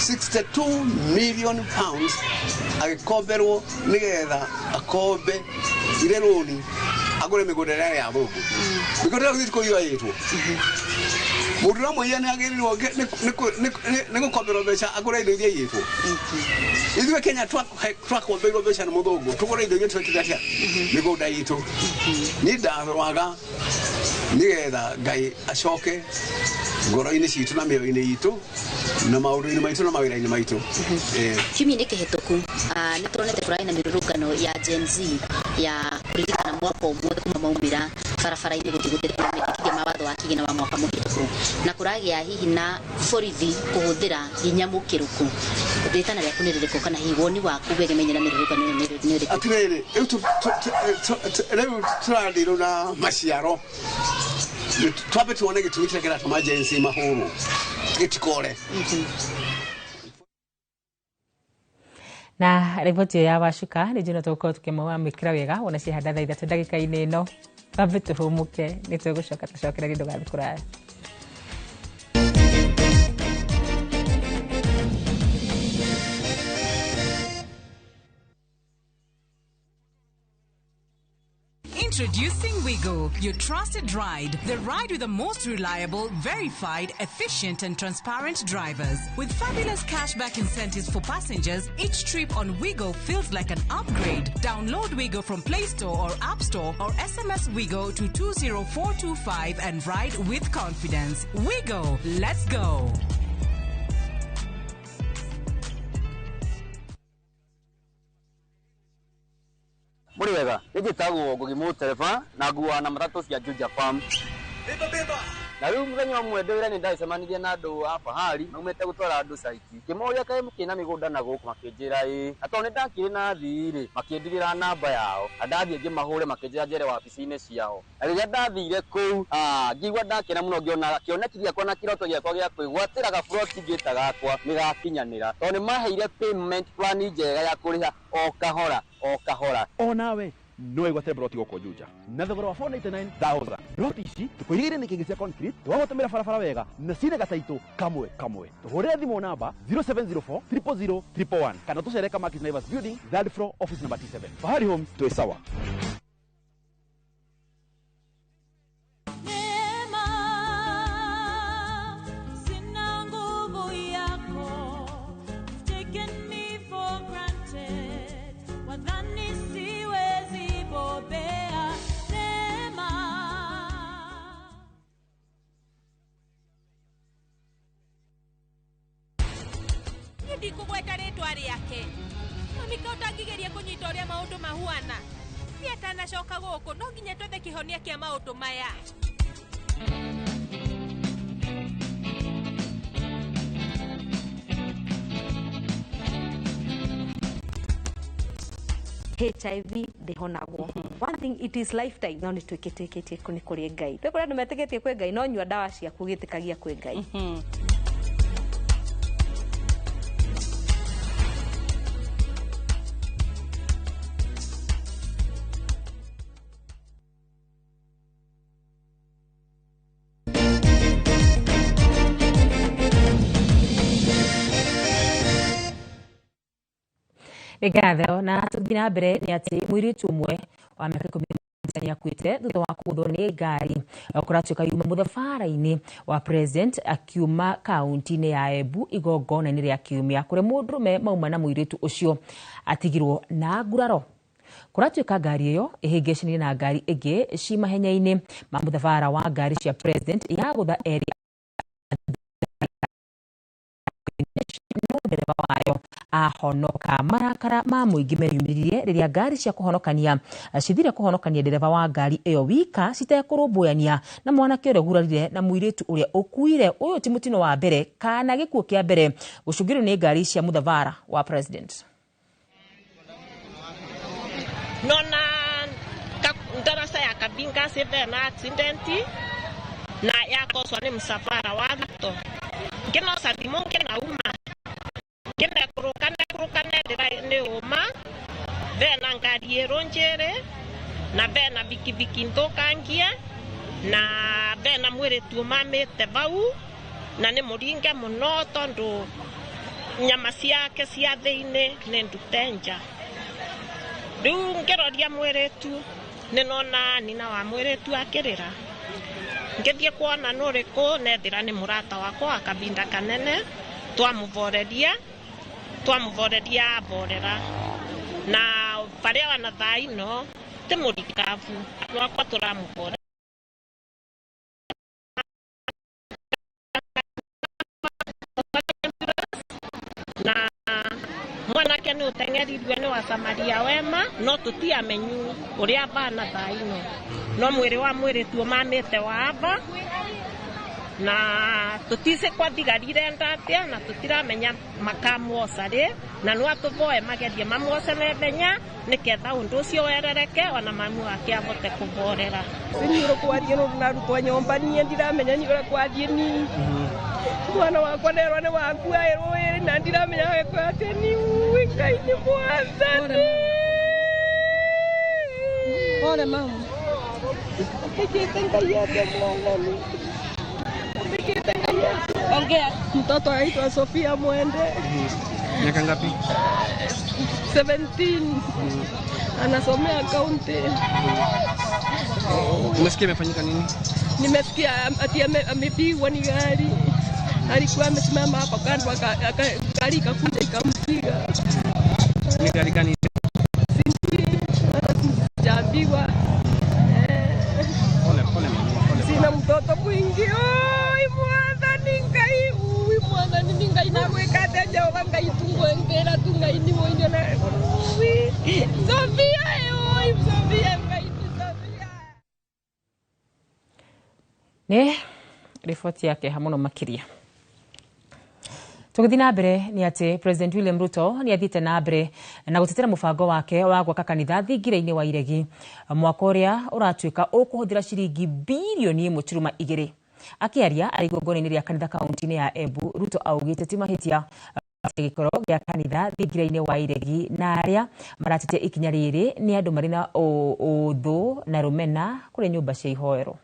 [SPEAKER 2] 62 million pounds agĩkomberwo nĩgetha akombe ire rũni agũre mĩgũnda ĩrĩa ya thũngũ. Mĩgũnda ĩyo githĩ kũiywo ĩtwo mũndũ ũrĩa mũiya nĩ agĩrĩirwo nĩ gũkomberwo mbeca agũre indo iria iyĩtwo. Ithuĩ Kenya twakombeirwo mbeca nĩ mũthũngũ tũgũre indo iria twekire atĩa mĩgũnda itũ. Niĩ ndarwaga nĩgetha Ngai acoke ngoro-inĩ citũ na mĩoyo-inĩ itũ na maũndũ-inĩ maitũ na mawĩra-inĩ maitũ.
[SPEAKER 1] Kiumia-inĩ kĩhĩtũku nĩ turonete kũrarĩ na mĩrũrũngano ya Gen Z ya kũririkana mwaka ũmwe kuma maumĩra barabara-inĩ gũthiĩ gũtetia mendekithia ma watho wa kĩgĩna wa mwaka mũhĩtũku, na kũragĩa hihi na borithi kũhũthĩra hinya mũkĩrũku. Rĩtana rĩaku nĩ rĩrĩkũ kana hihi woni waku wĩgemainie na mĩrũrũngano ĩno nĩ ũrĩkũ?
[SPEAKER 2] Atĩrĩrĩ, rĩu tũrathirwo na maciaro, twambe tuone gĩtũmi kĩrĩa kĩratũma Gen Z mahũrwo gĩtikore.
[SPEAKER 17] Na riboti ĩyo ya Wacuka nĩ njũĩ no tũgũkorwo tũkĩmwamũkĩra wega wona ciahanda thaa 3 ndagĩka-inĩ ĩno. Twambe tũhũmũke nĩ tũgũcoka tũcokererie ndũgathiĩ kũraya.
[SPEAKER 6] Introducing Wigo, your trusted ride. The ride with the most reliable, verified, efficient, and transparent drivers. With fabulous cashback incentives for passengers, each trip on Wigo feels like an upgrade. Download Wigo from Play Store or App Store or SMS Wigo to 20425 and ride with confidence. Wigo, let's go.
[SPEAKER 14] Muri wega nĩnjĩtagwo Ngugi Mũtereba na nguaga na matatũ cia Juja Farm. Na rĩu mũthenya ũmwe ndĩ wĩra nĩ ndacemanirie na andũ a Fahari maumĩte gũtwara andũ caiti. Ngĩmoria kaĩ mũkĩrĩ na mĩgũnda na gũkũ, makĩnjĩra ĩĩ. Na tondũ nĩ ndakĩrĩ na thii rĩ, makĩndigĩra namba yao. Na ndathiĩ ngĩmahũre makĩnjĩra njere wabici-inĩ ciao. Na rĩrĩa ndathire kũu, ngĩigua ndakena mũno ngĩona kĩoneki gĩakwa na kĩroto gĩakwa gĩa kwĩgwatĩra gaburoti ngĩta gakwa nĩ gakinyanĩra. Tondũ nĩ maheire payment plan njega ya kũrĩha o kahora o kahora.
[SPEAKER 16] Onawe no wĩgwatĩre broti gũkũ Juja na thogora wa 499,000. Broti ici tũkũigĩire nĩ kĩngĩ cia concrete, twagũtũmĩra barabara wega na cina gataitũ kamwe kamwe. Tũhũrĩre thimũ namba 0704 000 111 kana tũcere Kamakis Naivas Building, third floor, office number T7. Fahari Homes, twĩ sawa.
[SPEAKER 19] Neema, sina nguvu yako. You've taken me for granted. Wadhani siwezi bobea. Neema.
[SPEAKER 20] Niĩ ndikũgweta rĩtwa rĩake. Mami ka ũtangĩgeria kũnyita ũrĩa maũndũ mahuana. Niĩ atanacoka gũkũ no nginya twethe kĩhonia kĩa maũndũ maya.
[SPEAKER 23] HIV ndĩhonagwo. One thing, it is lifetime. No nĩ twĩkĩtĩkĩtie nĩ kũrĩ Ngai. Twĩ kũrĩ andũ metĩkĩtie kwĩ Ngai, no nyua ndawa ciaku ũgĩtĩkagia kwĩ Ngai.
[SPEAKER 34] Nĩ ngatho. Na tũthiĩ na mbere nĩ atĩ mũirĩtu ũmwe wa mĩaka 17 nĩ akuĩte thutha wa kũgũthwo nĩ ngari kũratuĩka yuma mũthabara-inĩ wa President akiuma kaunti-inĩ ya Embu igongona-inĩ rĩa kiumia kũrĩa mũndũrũme mauma na mũirĩtu ũcio atigirwo na nguraro. Kũratuĩka ngari ĩyo ĩhĩngĩcanire na ngari ĩngĩ ci mahenya-inĩ ma mũthabara wa ngari cia President yagũtha erĩ no ndereba wayo ahonoka. Marakara ma mũingĩ meyumĩririe rĩrĩa ngari cia kũhonokania cithire kũhonokania ndereba wa ngari ĩyo wika citekũrũmbũyania na mwanake ũrĩa ũgurarire na mũirĩtu ũrĩa ũkuire. Ũyũ ti mũtino wa mbere kana gĩkuũ kĩa mbere gũcũngĩrĩrio nĩ ngari cia mũthabara wa President.
[SPEAKER 24] Nona ndarasa ya Kabinga seve na accident na yakoswa ni msafara wa Ruto. Nginoca thimũ ngĩnauma ngĩnekũrũka nekũrũka nendĩra nĩ ũma bena ngari ĩrũnjĩrĩ na bena bikibiki nthũkangie na bena mwĩrĩtu ũmamĩte vau na nĩ mũringe mũno tondũ nyama ciake cia thĩinĩ nĩ ndute nja. Rĩu ngĩroria mwĩrĩtu nĩ nona nina wa mwĩrĩtu akĩrĩra. Ngĩthiĩ kuona nũrĩkũ nethĩra nĩ mũrata wakwa wa kabinda kanene twamũvoreria aborera na barĩa wana thaa ino ti mũrikabu wakwa tũramũvorera. Na mwanake nĩ ũteng'erirwe nĩ wa Samaria wema no tũtiamenyu ũrĩa bana thaa ino no mwĩrĩ wa mwĩrĩtu ũmamĩte wa aba na tũtice kwa thigarire ndatia na tũtiramenya makamwoca rĩ na no atũvoe magerie mamwoce naihenya nĩketha ũndũ ũcio werereke ona mamu wake ahote kũvorera.
[SPEAKER 25] Niĩ ũrĩa nĩ narutwo nyũmba niĩ ndiramenya nĩ ũrĩa kwathiĩ ni mwana wakwa nerwo nĩ wakua ĩrũĩrĩ na ndiramenya gwĩkwo atĩa ni Ngai nĩ mwathani. Pole mama. Mbikite Ngai ate mwathani. Mbikite Ngai ate. Ongea. Mtoto aitwa Sofia Mwende.
[SPEAKER 7] Miaka ngapi?
[SPEAKER 25] 17. Anasomea kaunti.
[SPEAKER 4] Umesikia imefanyika nini?
[SPEAKER 25] Nimesikia ati amepigwa ni gari. Alikuwa amesimama hapa kando, gari ikakuja ikampiga.
[SPEAKER 4] Ni gari gani?
[SPEAKER 25] Sijui, hata sijaambiwa.
[SPEAKER 4] Pole pole mama, pole.
[SPEAKER 25] Sina mtoto mwingi. Oi mwathani Ngai, ui mwathani Ngai na gwĩka Jehova Ngai tungwengera tu Ngai ni mũinyo na ui Sofia, oi Sofia Ngai ni Sofia.
[SPEAKER 34] Nĩ riboti yake hamuno makiria. Tũgĩthiĩ na mbere nĩ atĩ President William Ruto nĩ athiĩte na mbere na gũtetera mũbango wake wa gwaka kanitha thingira-inĩ wa Iregi mwaka ũrĩa ũratuĩka ũkũhũthĩra ciringi birioni 1.2. Akĩaria arĩ igongona-inĩ rĩa kanitha kaunti-inĩ ya Embu, Ruto augĩte ti mahĩtia gĩkĩro gĩa kanitha thingira-inĩ wa Iregi na arĩa maratetia ikinya rĩrĩ nĩ andũ marĩ na ũthũ na rũmena kũrĩ nyũmba cia ihoero.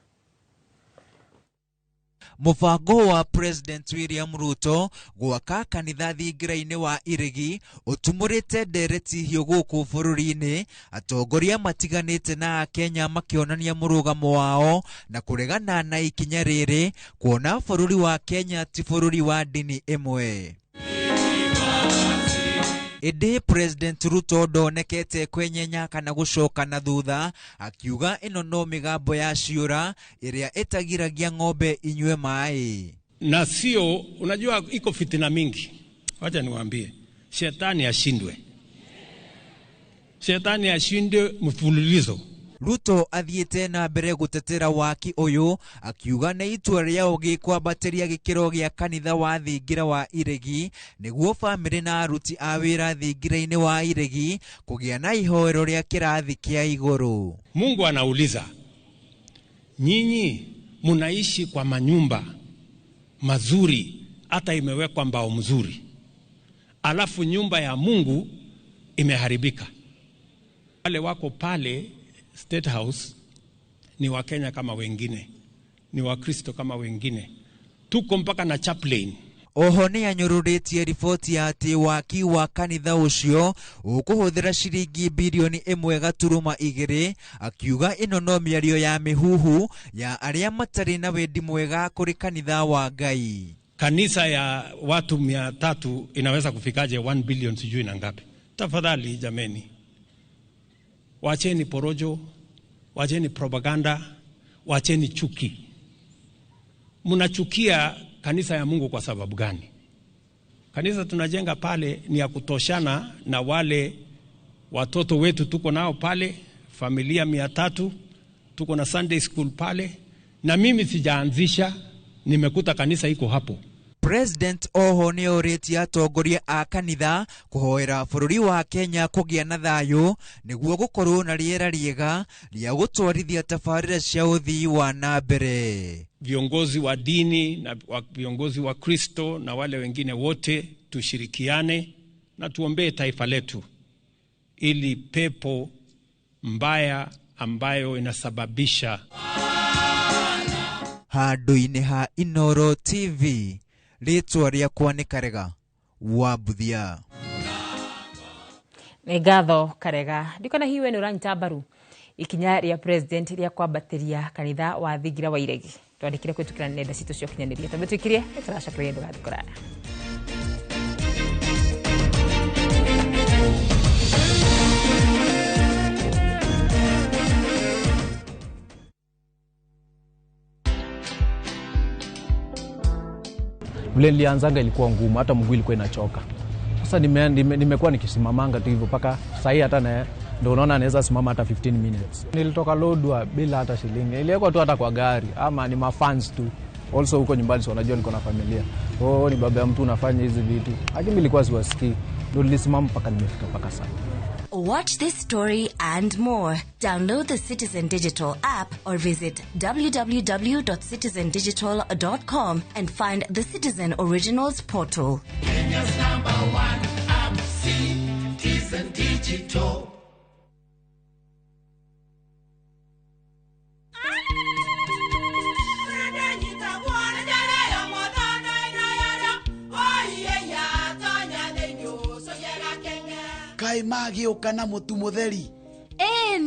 [SPEAKER 13] Mũbango wa President William Ruto gwaka kanitha thingira-inĩ wa Iregi ũtumũrĩte ndereti hiũ gũkũ bũrũri-inĩ, atongoria matiganĩte na Akenya makĩonania mũrũgamo wao na kũregana na ikinya rĩrĩ kuona bũrũri wa Kenya ti bũrũri wa ndini ĩmwe. Ĩndĩ President Ruto ndonekete kwenyenya kana gũcoka na thutha, akiuga ĩno no mĩgambo ya ciũra ĩrĩa ĩtagiragia ng'ombe inyue maĩ.
[SPEAKER 5] Na sio, unajua iko fitina mingi. Wacha niwaambie, shetani ashindwe. Shetani ashindwe mfululizo.
[SPEAKER 13] Ruto athiĩte na mbere gũtetera waki ũyũ akiuga nĩ itua rĩa ũgĩ kwambatĩria gĩkĩro gĩa kanitha wa thingira wa Iregi nĩguo bamĩrĩ na aruti a wĩra thingira-inĩ wa Iregi kũgĩa na ihoero rĩa kĩrathi kĩa igũrũ.
[SPEAKER 5] Mungu anauliza, nyinyi munaishi kwa manyumba mazuri, hata imewekwa mbao mzuri, alafu nyumba ya Mungu imeharibika. Wale wako pale State House ni Wakenya kama wengine, ni Wakristo kama wengine, tuko mpaka na chaplain.
[SPEAKER 13] Oho nĩ anyũrũrĩtie riboti ya atĩ waki wa kanitha ũcio ũkũhũthĩra ciringi birioni 1.2, akiuga ĩno no mĩario ya mĩhuhu ya arĩa matarĩ na wendi mwega kũrĩ kanitha wa Ngai.
[SPEAKER 5] Kanisa ya watu 300 inaweza kufikaje 1 billion sijui na ngapi? Tafadhali jameni, wacheni porojo, wacheni propaganda, wacheni chuki. Mnachukia kanisa ya Mungu kwa sababu gani? Kanisa tunajenga pale ni ya kutoshana na wale watoto wetu tuko nao pale, familia 300, tuko na Sunday school pale, na mimi sijaanzisha, nimekuta kanisa iko hapo.
[SPEAKER 13] President oho nĩ orĩtie atongoria a kanitha kũhoera bũrũri wa Kenya kũgĩa na thayũ nĩguo gũkorwo na rĩera rĩega rĩa gũtwarithia tabarĩra cia ũthii wa na mbere.
[SPEAKER 5] Viongozi wa dini na viongozi wa Kristo na wale wengine wote tushirikiane na tuombee taifa letu ili pepo mbaya ambayo inasababisha.
[SPEAKER 13] Handũ-inĩ ha Inooro TV, rĩtwa rĩakwa nĩ Karega wa Mbuthia.
[SPEAKER 34] Nĩ ngatho Karega. Ndikona hihi we nĩ ũranyita mbaru ikinya rĩa president rĩa kwambatĩria kanitha wa thingira wa Iregi. Twandĩkire kũhĩtũkĩra nenda citũ cia ũkinyanĩria. Twambe twĩkirie, nĩtũracokereria ndũgathiĩ kũraya.
[SPEAKER 9] Vile nilianzanga ilikuwa ngumu, hata mguu ilikuwa inachoka. Sasa nimekuwa nikisimamanga tu hivyo mpaka sasa, hata na ndio unaona naweza simama hata 15 minutes. Nilitoka Lodwar bila hata shilingi. Niliwekwa tu hata kwa gari ama ni mafans tu. Also huko nyumbani si wanajua niko na familia. Oh, ni baba ya mtu unafanya hizi vitu. Lakini nilikuwa siwasikii. Ndio nilisimama mpaka nimefika mpaka sasa.
[SPEAKER 15] Watch this story and more. Download the Citizen Digital app or visit www.citizendigital.com and find the Citizen Originals portal.
[SPEAKER 18] Kenya's number one app, Citizen Digital.
[SPEAKER 21] Kai magĩũka na mũtu mũtheri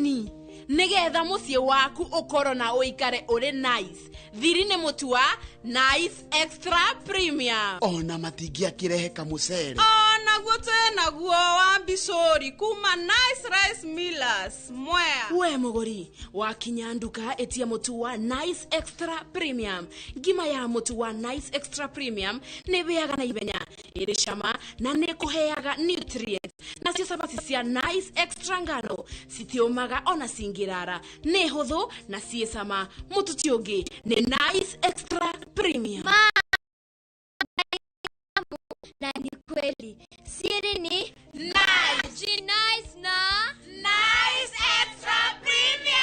[SPEAKER 3] Ĩni, nĩgetha mũciĩ waku ũkorwo na ũikare ũrĩ nice, thiri nĩ mũtu wa Nice Extra Premium.
[SPEAKER 8] Ona matingĩakĩrehe kamũcere.
[SPEAKER 10] Onaguo twĩnaguo wa mbicũri kuma Nice Rice Millers Mwea.
[SPEAKER 3] We mũgũri wakinya nduka, ĩtia mũtu wa Nice Extra Premium. Ngima ya mũtu wa Nice Extra Premium nĩ ĩhĩaga na ihenya, ĩrĩ cama na nĩ ĩkũheaga nutrients. Nacio cabaci cia Nice Extra ngano citiũmaga ona cingĩrara, nĩ hũthũ na ciĩ cama. Mũtu ti ũngĩ, nĩ Nice Extra Premium.
[SPEAKER 11] Na ni kweli, siri ni nice. Nice na
[SPEAKER 10] Nice Extra Premium.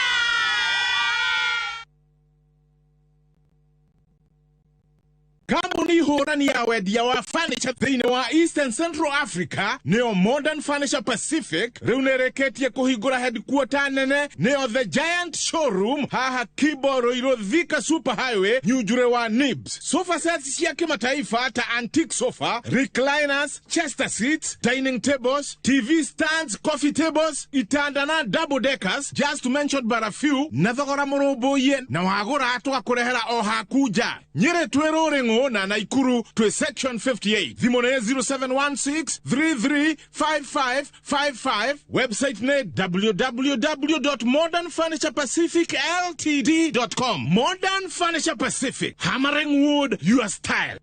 [SPEAKER 12] Kambuni hũrani ya wendia wa furniture thĩinĩ wa Eastern Central Africa, nĩyo Modern Furniture Pacific, rĩu nĩrĩkĩtie kũhingũra headquarter nene, nĩyo The Giant Showroom, haha Kibo Ruiru Thika Super Highway, Nyunjure wa Nibs. Sofa sets cia kimataifa ta antique sofa, recliners, chester seats, dining tables, TV stands, coffee tables, itanda na double deckers, just to mention but a few, na thogora mũrũmbũiye, na wagũra tũgakũrehera o haku nja. Nyĩrĩ twĩ Rũrĩng'ũ na Naikuru twĩ section 58. Thimũ nĩ 0716 335555. Website nĩ www.modernfurniturepacificltd.com. Modern Furniture Pacific, hammering wood your style.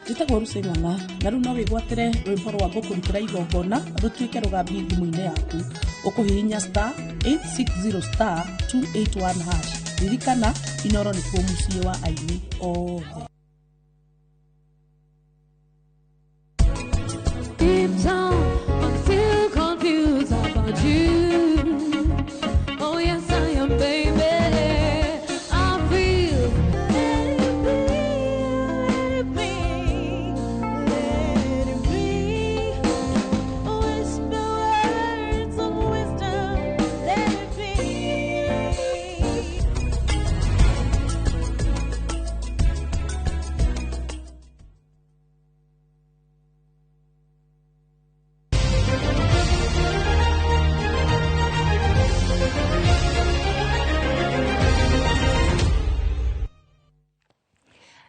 [SPEAKER 21] Njĩtagwo Rucing'ang'a, na rĩu no wĩgwatĩre rwĩmbo rwa ngũkũrutĩra igongona rũtuĩke rũgambi thimũ-inĩ yaku. Ũkũhihinya *860*281#. Ririkana, Inoro nĩkuo mũciĩ wa aini othe.
[SPEAKER 19] Deep down, I'm still confused about you. Oh yes, I am, baby. I feel. Let it be, let it be, let it be. Whisper words of wisdom, let it be.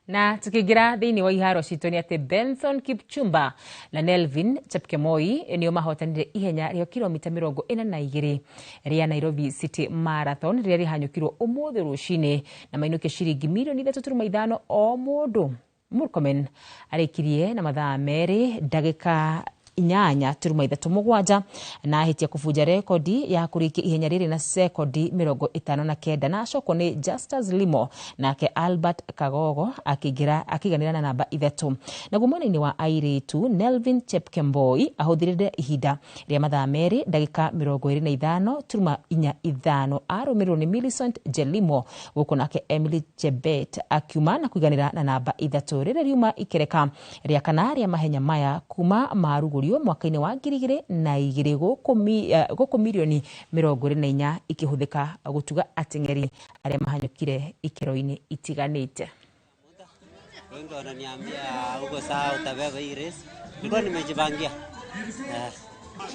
[SPEAKER 34] Na tukiingira thiini wa iharo citũ nĩ atĩ Benson Kipchumba na Nelvin Chepkemoi nĩo mahotanire ihenya rĩa kilomita 42 rĩa Nairobi City Marathon rĩrĩa rĩhanyũkirwo ũmũthĩ rũcinĩ na mainũkie ciringi mirioni 3.5 o mũndũ. Murkomen arĩkirie na mathaa 2 ndagĩka 8.37 na ahĩtia kũbunja rekondi ya kũrĩkia ihenya rĩrĩ na sekondi 59, na acokwo nĩ Justus Limo, nake Albert Kagogo akĩiganĩra na namba 3. Naguo mwena-inĩ wa airĩtu, Nelvin Chepkemboi ahũthĩrire ihinda rĩa mathaa 2 ndagĩka 25.45, arũmĩrĩrwo nĩ Millicent Jelimo, gũkũ nake Emily Chebet akiuma na kũiganĩra na namba 3. Rĩrĩ riuma ikereka rĩa kana rĩa mahenya maya kuma marugũrio mwaka-inĩ wa 2002, gũkũ mirioni 24 ikĩhũthĩka gũtuga ateng'eri arĩa mahanyũkire ikĩro-inĩ itiganĩte.
[SPEAKER 26] Wengi wananiambia uko sawa, utabeba hii race. Nilikuwa nimejipangia.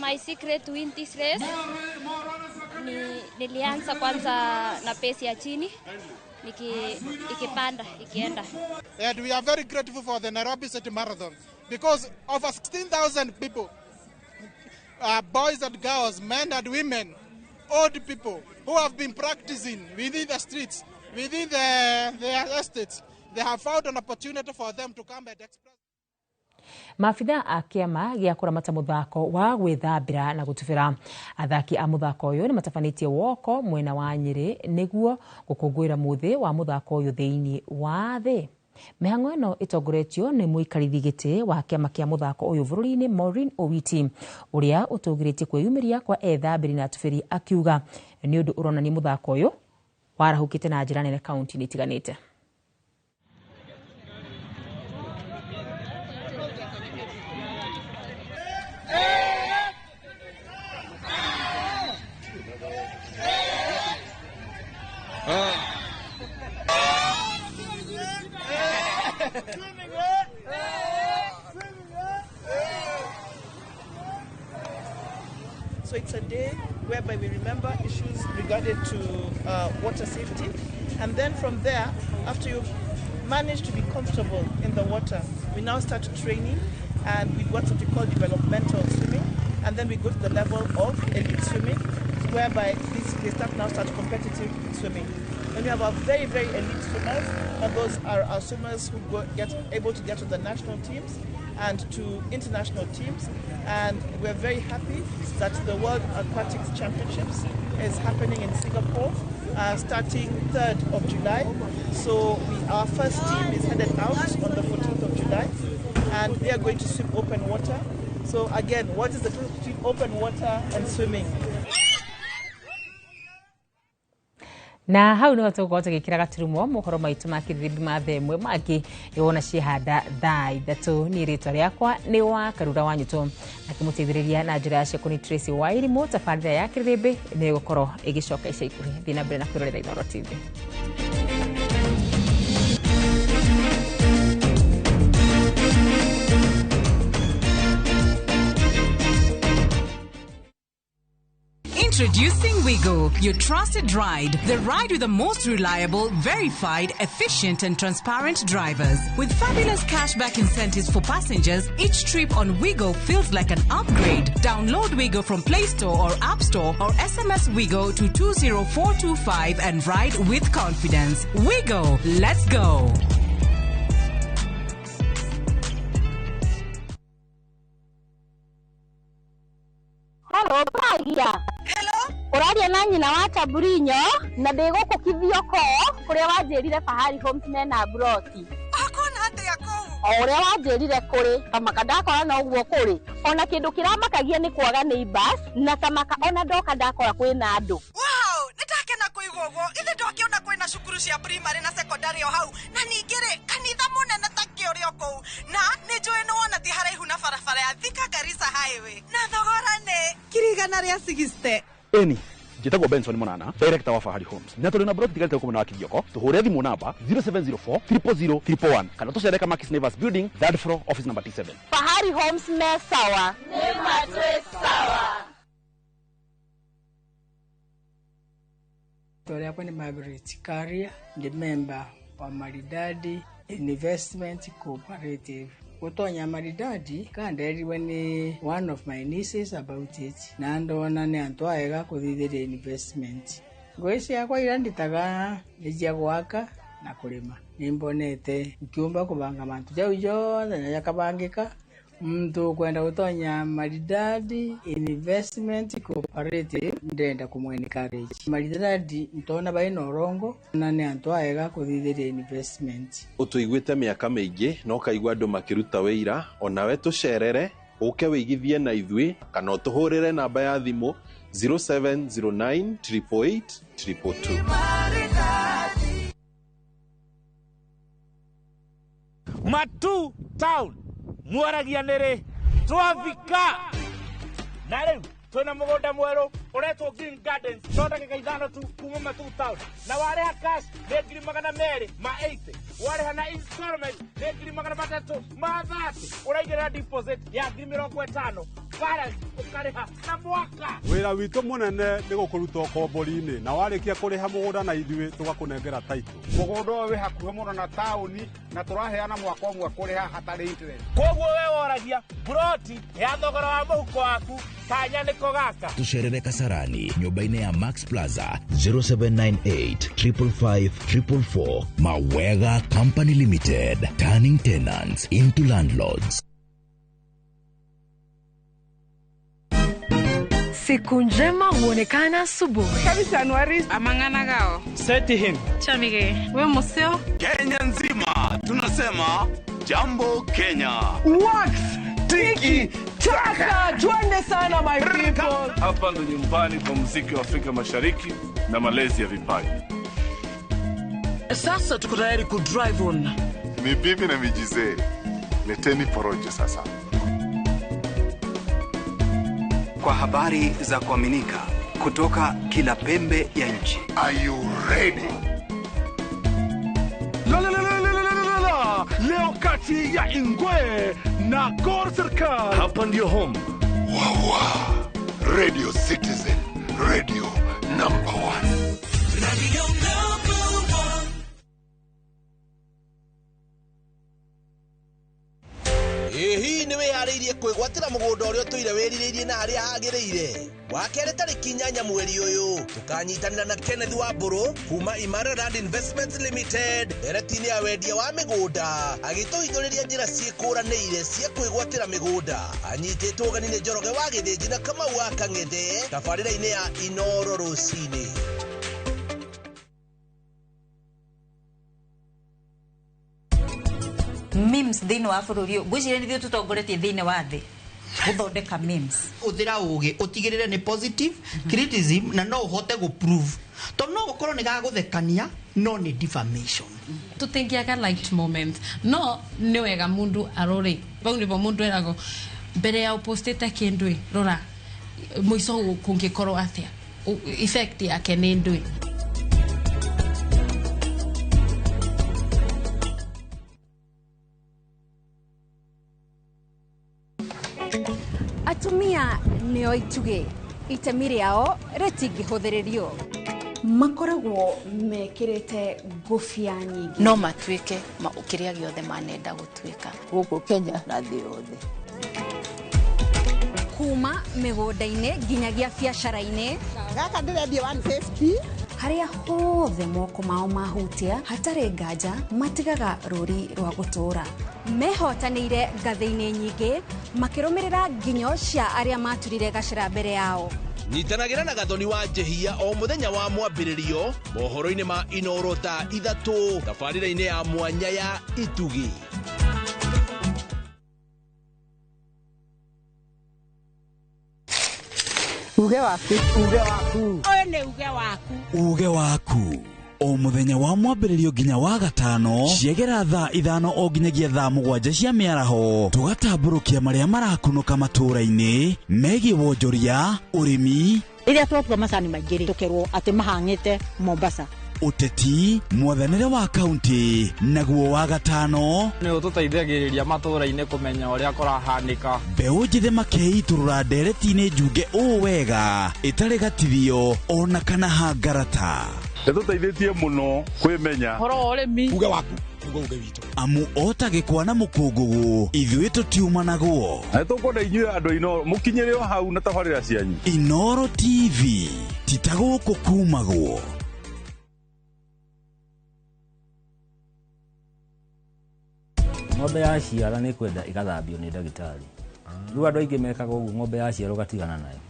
[SPEAKER 11] My secret to win this race ni nilianza kwanza na pace ya chini, ikipanda ikienda.
[SPEAKER 27] And we are very grateful for the Nairobi City Marathon because over 16,000 people, boys and girls, men and women, old people who have been practicing within the streets, within their estates, they have found an opportunity for them to come and express.
[SPEAKER 34] Maabitha a kĩama gĩa kũramata mũthako wa gwĩthambĩra na gũtubĩra athaki a mũthako ũyũ nĩ matabanĩtie woko mwena wa Nyĩrĩ nĩguo gũkũngũĩra mũthĩ wa mũthako ũyũ thĩinĩ wa thĩ. Mĩhang'o ĩno ĩtongoretio nĩ mũikarĩri gĩtĩ wa kĩama kĩa mũthako ũyũ bũrũri-inĩ Maureen Owiti, ũrĩa ũtũgĩrĩtie kwĩyumĩria kwa ethambĩri na atubĩri, akiuga nĩ ũndũ ũronania mũthako ũyũ warahũkĩte na njĩra nene kaunti-inĩ itiganĩte.
[SPEAKER 1] So it's a day whereby we remember issues regarded to water safety. And then from there, after you've managed to be comfortable in the water, we now start training, and we what we call developmental swimming. And then we go to the level of elite swimming, whereby they start competitive swimming. And we have our very, very elite swimmers, and those are our swimmers who get able to get to the national teams and to international teams. And we're very happy that the World Aquatics Championships is happening in Singapore, starting 3rd of July. So our first team is headed out on the 14th of July, and they are going to swim open water. So again, what is the difference between open water and swimming?
[SPEAKER 34] Na hau niho tũgũkorwo tũgĩkĩra gaturumo mohoro maitũ ma kĩrĩrĩmbi ma thaa ĩmwe mangĩ nĩwona ciĩhanda thaa 3. Niĩ rĩtwa rĩakwa nĩ wa Karura wa Nyũtũ, akĩmũteithĩrĩria na njĩra ya ciako nĩ Tracy Wairimũ. Tabarĩra ya kĩrĩrĩmbĩ nĩ ĩgũkorwo ĩgĩcoka ica ikuhĩ. Thiĩ na mbere na kwĩrorera Inooro TV.
[SPEAKER 2] Introducing Wigo, your trusted ride. The ride with the most reliable, verified, efficient and transparent drivers. With fabulous cashback incentives for passengers, each trip on Wigo feels like an upgrade. Download Wigo from Play Store or App Store or SMS Wigo to 20425 and ride with confidence. Wigo, let's go.
[SPEAKER 6] Hello, Bragia. Hello. Ũraria na nyina wa Taburinyo na ndĩ gũkũ Kithioko kũrĩa wanjĩrire Fahari Homes mena mburoti.
[SPEAKER 2] Akona atĩa kũu?
[SPEAKER 6] O ũrĩa wanjĩrire kũrĩ tamaka ndakora no ũguo kũrĩ. Ona kĩndũ kĩramakagia nĩ kwaga neighbors na tamaka ona ndoka ndakora kwĩna andũ.
[SPEAKER 2] Wow, nĩndakena kũigua ũguo. Ithe ndokĩona kwĩna cukuru cia primary na secondary o hau na ningĩ rĩ kanitha mũnene ta kĩũrĩ o kũu na nĩnjũĩ nĩwona ti haraihu na barabara ya Thika Garissa Highway na thogora nĩ 160,000.
[SPEAKER 14] Eni njĩtagwo Benson Munana, director wa Fahari Homes, na tũrĩ na broti tigarĩte gũkũ mwena wa Kithioko. Tũhũre thimũ namba 0704 000 111 kana tũcere Kamakis Neighbors Building, 3rd floor, office number T7.
[SPEAKER 6] Fahari Homes me sawa. Nĩ matwĩ sawa.
[SPEAKER 16] Rĩtwa rĩakwa nĩ Margaret Karia, ndĩ member wa Maridadi Investment Cooperative. Gũtonya Maridadi kanderirwe nĩ one of my nieces about it na ndona nĩ antũ aega kũthithĩria investment. Ngũĩ ciakwa iria nditaga nĩ cia gwaka na kũrĩma. Nĩ mbonete nkiumba kũbanga mantu jau jonthe na jakabangĩka. Muntu ukwenda gutonya Maridadi Investment Cooperative ndenda kumwencourage. Maridadi ntona baina orongo na nĩ antu aega kuthithiria investment.
[SPEAKER 17] Utuiguite miaka miingi no kaigua andu makiruta wira onawe tucerere uke wigithie na ithui kana utuhurire namba ya thimu 0709 888 222.
[SPEAKER 34] Matu town mwaragia nĩrĩ twafika na rĩu twĩna mũgũnda mwerũ ũretwo Green Gardens no ndagĩka 5 tu kuma Matu town na warĩha cash nĩ 280,000, warĩha na installment nĩ 330,000, ũraigĩrĩra deposit ya 50,000, balance ũkarĩha na mwaka.
[SPEAKER 20] Wĩra witũ mũnene nĩ gũkũruta ũkombori-inĩ na warĩkia kũrĩha mũgũnda na ithuĩ tũgakũnengera title.
[SPEAKER 22] Mũgũnda ũyũ wĩ hakuhĩ mũno na taũni na tũraheana mwaka ũmwe kũrĩha hatarĩ interest.
[SPEAKER 34] Koguo we woragia buroti ya thogora wa mũhuko waku kanya nĩko gaka.
[SPEAKER 28] Tucerere Kasarani nyũmba-inĩ ya Max Plaza 0798 555 444. Mawega Company Limited, turning tenants into landlords.
[SPEAKER 29] Siku njema huonekana asubuhi.
[SPEAKER 10] Kabisa Anuari amangana gao.
[SPEAKER 4] Seti him.
[SPEAKER 10] Chamige. We museo.
[SPEAKER 30] Kenya nzima tunasema jambo Kenya.
[SPEAKER 31] Wax tiki taka twende sana my people.
[SPEAKER 32] Hapa ndo nyumbani kwa muziki wa Afrika Mashariki na malezi ya vipaji.
[SPEAKER 33] Sasa tuko tayari ku drive on.
[SPEAKER 35] Ni bibi na mijize. Leteni porojo sasa.
[SPEAKER 36] Kwa habari za kuaminika kutoka kila pembe ya nchi.
[SPEAKER 35] Are you ready?
[SPEAKER 37] La la la la la la la. Leo kati ya Ingwe na Gor Serikali.
[SPEAKER 32] Hapa ndio home.
[SPEAKER 35] Wawa Radio Citizen, radio number one.
[SPEAKER 3] Radio number one.
[SPEAKER 5] Ĩ hihi nĩ wĩharĩirie kwĩgwatĩra mũgũnda ũrĩa ũtũire wĩrirĩirie na harĩa hagĩrĩire? Wa kerĩ tarĩki 8 mweri ũyũ tũkanyitanĩra na Kenneth Wambũrũ kuma Imara Land Investments Limited ndereti-inĩ ya wendia wa mĩgũnda, agĩtũhithũrĩria njĩra ciĩkũranĩire cia kwĩgwatĩra mĩgũnda. Anyitĩtwo ũgeni nĩ Njoroge wa Gĩthĩnji na Kamau wa Kang'ethe tabarĩra-inĩ ya Inoro rũcinĩ.
[SPEAKER 7] Memes thĩinĩ wa bũrũri ũyũ ngwĩciria nĩ ithuĩ tũtongoretie thĩinĩ wa thĩ gũthondeka memes.
[SPEAKER 8] Ũthĩra ũgĩ ũtigĩrĩre nĩ positive criticism na no ũhote gũ prove, tondũ no gũkorwo nĩ gagũthekania no nĩ defamation.
[SPEAKER 9] Tũtingĩaga light moment, no nĩ wega mũndũ arore bau nĩbo mũndũ eragwo mbere ya ũpostĩte kĩndũ ĩ, rora mũico kũngĩkorwo atĩa, effect yake nĩ ndũĩ.
[SPEAKER 11] Atumia nĩo itugĩ, itemi rĩao rĩtingĩhũthĩrĩrio.
[SPEAKER 12] Makoragwo mekĩrĩte ngũbia nyingĩ.
[SPEAKER 13] No matuĩke kĩrĩa gĩothe manenda gũtuĩka
[SPEAKER 15] gũkũ Kenya na thĩ yothe.
[SPEAKER 11] Kuma mĩgũnda-inĩ nginyagia biacara-inĩ.
[SPEAKER 1] Gaka ndĩrendia 150.
[SPEAKER 12] Harĩa hothe moko mao mahutia hatarĩ nganja matigaga rũri rwa gũtũũra.
[SPEAKER 11] Mehotanĩire ngathĩ-inĩ nyingĩ makĩrũmĩrĩra nginyo cia arĩa maturire gacĩra mbere yao.
[SPEAKER 5] Nyitanagĩra na Gathoni wa Njehia o mũthenya wa mwambĩrĩrio mohoro-inĩ ma Inoro thaa 3 tabarĩra-inĩ ya mwanya ya Itugi.
[SPEAKER 31] Uge waku, uge waku.
[SPEAKER 10] Ũyũ nĩ uge waku.
[SPEAKER 28] Uge waku. O mũthenya wa mwambĩrĩrio nginya wa gatano ciegera thaa 5 o nginyagia thaa 7 cia mĩaraho, tũgatambũrũkia marĩa marakunũka matũũra-inĩ megiĩ wonjoria, ũrĩmi.
[SPEAKER 18] Rĩrĩa twatua macani maingĩ rĩ, tũkerwo atĩ mahang'ĩte Mombasa.
[SPEAKER 28] Ũteti, mwathanĩre wa kaunti, naguo wa gatano
[SPEAKER 4] nĩ ũtũteithagĩrĩria matũũra-inĩ kũmenya ũrĩa kũrahanĩka.
[SPEAKER 28] Mbeũ njĩthĩ makeitũrũra ndereti-inĩ njunge ũũ wega ĩtarĩ gatithio ona kana hangarata.
[SPEAKER 32] Nĩtũteithĩtie mũno kwĩmenya
[SPEAKER 31] ũhoro wa ũrĩmi.
[SPEAKER 28] Uge waku, uge uge witũ. Amu ota gĩkwa na mũkũngũgũ ithuĩ tũtiumanagwo.
[SPEAKER 32] Na nĩtũkwenda inyuĩ andũ Inoro mũkinyĩre o hau na tabarĩra cianyu.
[SPEAKER 28] Inoro TV ti ta gũkũ kumagwo.
[SPEAKER 19] Ng'ombe yaciara nĩ kwenda ĩgathambio nĩ ndagĩtarĩ. Rĩu andũ aingĩ mekaga ũguo, ng'ombe yaciara ũgatigana nayo.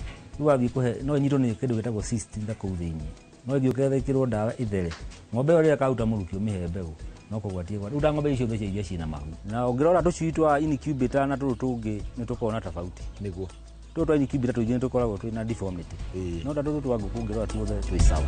[SPEAKER 19] Rĩu wathiĩ kũhe no ĩnyitwo nĩ kĩndũ gĩtagwo cyst na kũu thĩinĩ. No ĩgĩũke ĩkĩrwo ndawa ĩthere. Ng'ombe ĩyo rĩrĩa ĩkaruta mũrukĩ ũmĩhe mbegũ no kũgwatie gwa. Rĩu ta ng'ombe icio ciothe cia iria ciĩna mahu. Na ũngĩrora tũcui twa incubator na tũtũ tũngĩ nĩ tũkoragwo na tofauti.
[SPEAKER 14] Nĩguo.
[SPEAKER 19] Tũtũ twa incubator tũingĩ nĩ tũkoragwo twĩna deformity. No ta tũtũ twa ngũkũ ũngĩrora tuothe twĩ sawa.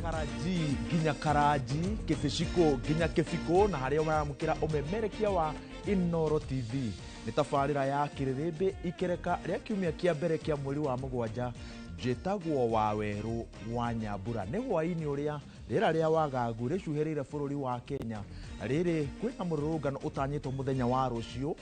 [SPEAKER 21] Karaji nginya Karaji, Kĩbĩcikũ nginya Kĩbikũ, na harĩa ũramũkĩra ũmemerekia wa Inoro TV. Nĩ tabarĩra ya kĩrĩrĩmbĩ ikereka rĩa kiumia kĩa mbere kĩa mweri wa 7 njĩtagwo wa werũ wa Nyambura. Nĩ hwaĩ-inĩ ũrĩa rĩera rĩa wagagu rĩcuhĩrĩire bũrũri wa Kenya. Na rĩrĩ kwĩna mũrũrũngano ũtanyĩtwo mũthenya wa rũciũ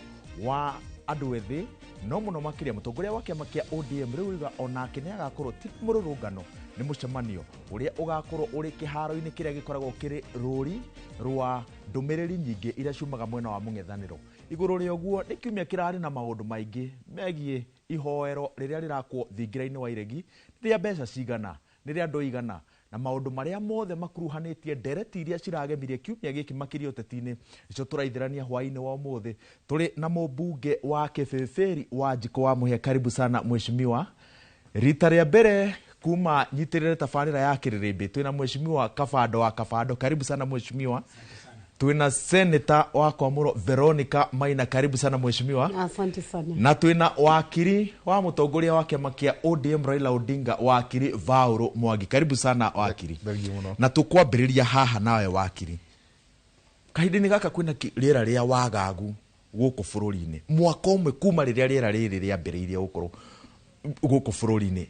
[SPEAKER 21] wa andũ ethĩ, no mũno makĩria mũtongoria wa kĩama kĩa ODM rĩu riuga onake nĩ agakorwo ti mũrũrũngano, nĩ mũcemanio ũrĩa ũgakorwo ũrĩ kĩharo-inĩ kĩrĩa gĩkoragwo kĩrĩ rũri rwa ndũmĩrĩri nyingĩ iria ciumaga mwena wa mũng'ethanĩro. Igũrũ rĩa ũguo nĩ kiumia kĩrarĩ na maũndũ maingĩ megiĩ ihoero rĩrĩa rĩrakwo thingira-inĩ wa Iregi, nĩ rĩa mbeca cigana, nĩ rĩa andũ aigana, na maũndũ marĩa mothe makuruhanĩtie ndereti iria ciragemirie kiumia gĩkĩ makĩria ũteti-inĩ nĩcio tũraithĩrania hwaĩ-inĩ wa ũmũthĩ. Tũrĩ na mũmbunge wa Kĩbĩbĩri wa Njikũ wa Mũhĩa. Karibu sana mheshimiwa. Rita rĩa mbere kuma nyitĩrĩre tabarĩra ya kĩrĩrĩmbĩ twĩna mheshimiwa Kabando wa Kabando. Karibu sana mheshimiwa. Twĩna senator wa Kwamũro Veronica Maina. Karibu sana mheshimiwa.
[SPEAKER 23] Asante sana.
[SPEAKER 21] Na twĩna wakiri wa mũtongoria wa kĩama kĩa ODM Raila Odinga, wakiri Vauro Mwangi. Karibu sana wakiri. Na tũkwambĩrĩria haha nawe wakiri. Kahinda-inĩ gaka kwĩna rĩera rĩa wagagu gũkũ bũrũri-inĩ, mwaka ũmwe kuma rĩrĩa rĩera rĩrĩ rĩambĩrĩirie gũkorwo gũkũ bũrũri-inĩ,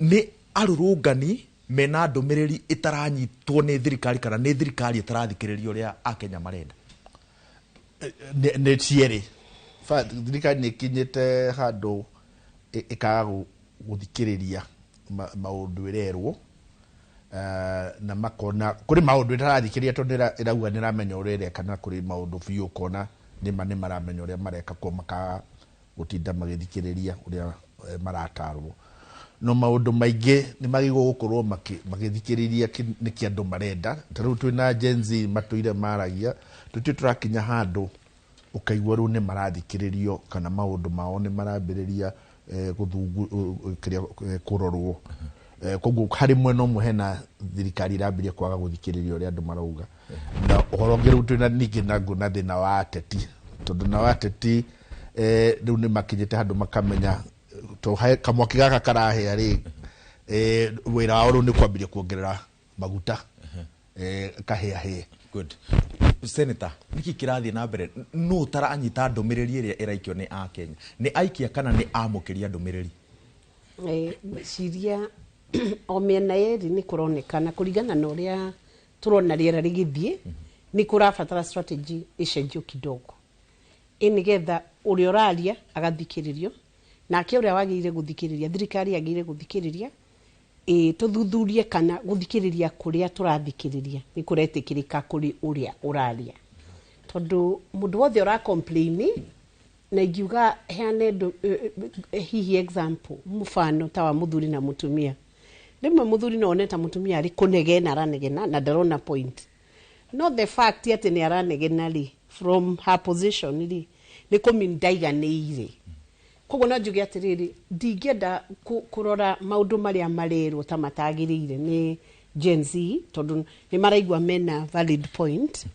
[SPEAKER 21] nĩ arũrũngani mena ndũmĩrĩri ĩtaranyitwo nĩ thirikari kana nĩ thirikari ĩtarathikĩrĩria ũrĩa akenya marenda?
[SPEAKER 2] Nĩ cierĩ. Thirikari nĩ ĩkinyĩte handũ ĩkaga gũthikĩrĩria maũndũ ĩrerwo, na makona kũrĩ maũndũ ĩtarathikĩrĩria tondũ ĩrauga nĩ ĩramenya ũrĩa ĩreka, na kũrĩ maũndũ biũ ũkona nĩma nĩ maramenya ũrĩa mareka, kwa makaga gũtinda magĩthikĩrĩria ũrĩa maratarwo. No maũndũ maingĩ nĩ magĩrĩirwo gũkorwo magĩthikĩrĩria nĩkĩ andũ marenda. Ta rĩu twĩna Gen Z matũire maragia, tũtiũ tũrakinya handũ ũkaigua rĩu nĩ marathikĩrĩrio kana maũndũ mao nĩ marambĩrĩria kĩrĩa kũrorwo. Koguo harĩ mwena ũmwe hena thirikari ĩrambĩrĩria kwaga gũthikĩrĩria ũrĩa andũ marauga. Na ũhoro ũngĩ rĩu twĩna ningĩ naguo na thĩna wa ateti, tondũ nao ateti rĩu nĩ makinyĩte handũ makamenya to kamwaki gaka karahĩa rĩ, wĩra wao rĩu nĩ kwambĩrĩria kuongerera maguta, kahĩahĩe.
[SPEAKER 21] Good. Senator, nĩkĩ kĩrathiĩ na mbere? Nũ ũtaranyita ndũmĩrĩri ĩrĩa ĩraikio nĩ akenya? Nĩ aikia kana nĩ amũkĩria ndũmĩrĩri?
[SPEAKER 6] Ngwĩciria o mĩena yerĩ nĩ kũronekana kũringana na ũrĩa tũrona rĩera rĩgĩthiĩ, nĩ kũrabatara strategy ĩcenjio kidogo, ĩ nĩgetha ũrĩa ũraria agathikĩrĩrio, nake ũrĩa wagĩrĩire gũthikĩrĩria, thirikari yagĩrĩire gũthikĩrĩria, ĩ tũthuthurie kana gũthikĩrĩria kũrĩa tũrathikĩrĩria nĩ kũretĩkĩrĩka kũrĩ ũrĩa ũraria, tondũ mũndũ wothe ũra complain, na ingiuga heane hihi example, mũbano ta wa mũthuri na mũtumia. Rĩmwe mũthuri no one ta mũtumia arĩ kũnegena aranegena na ndarona point, no the fact atĩ nĩ aranegena rĩ, from her position rĩ, nĩ kũmean ndaiganĩire. Koguo no njuge atĩrĩrĩ, ndingĩenda kũrora maũndũ marĩa marerwo ta matagĩrĩire nĩ Gen Z, tondũ nĩ maraigua mena valid point.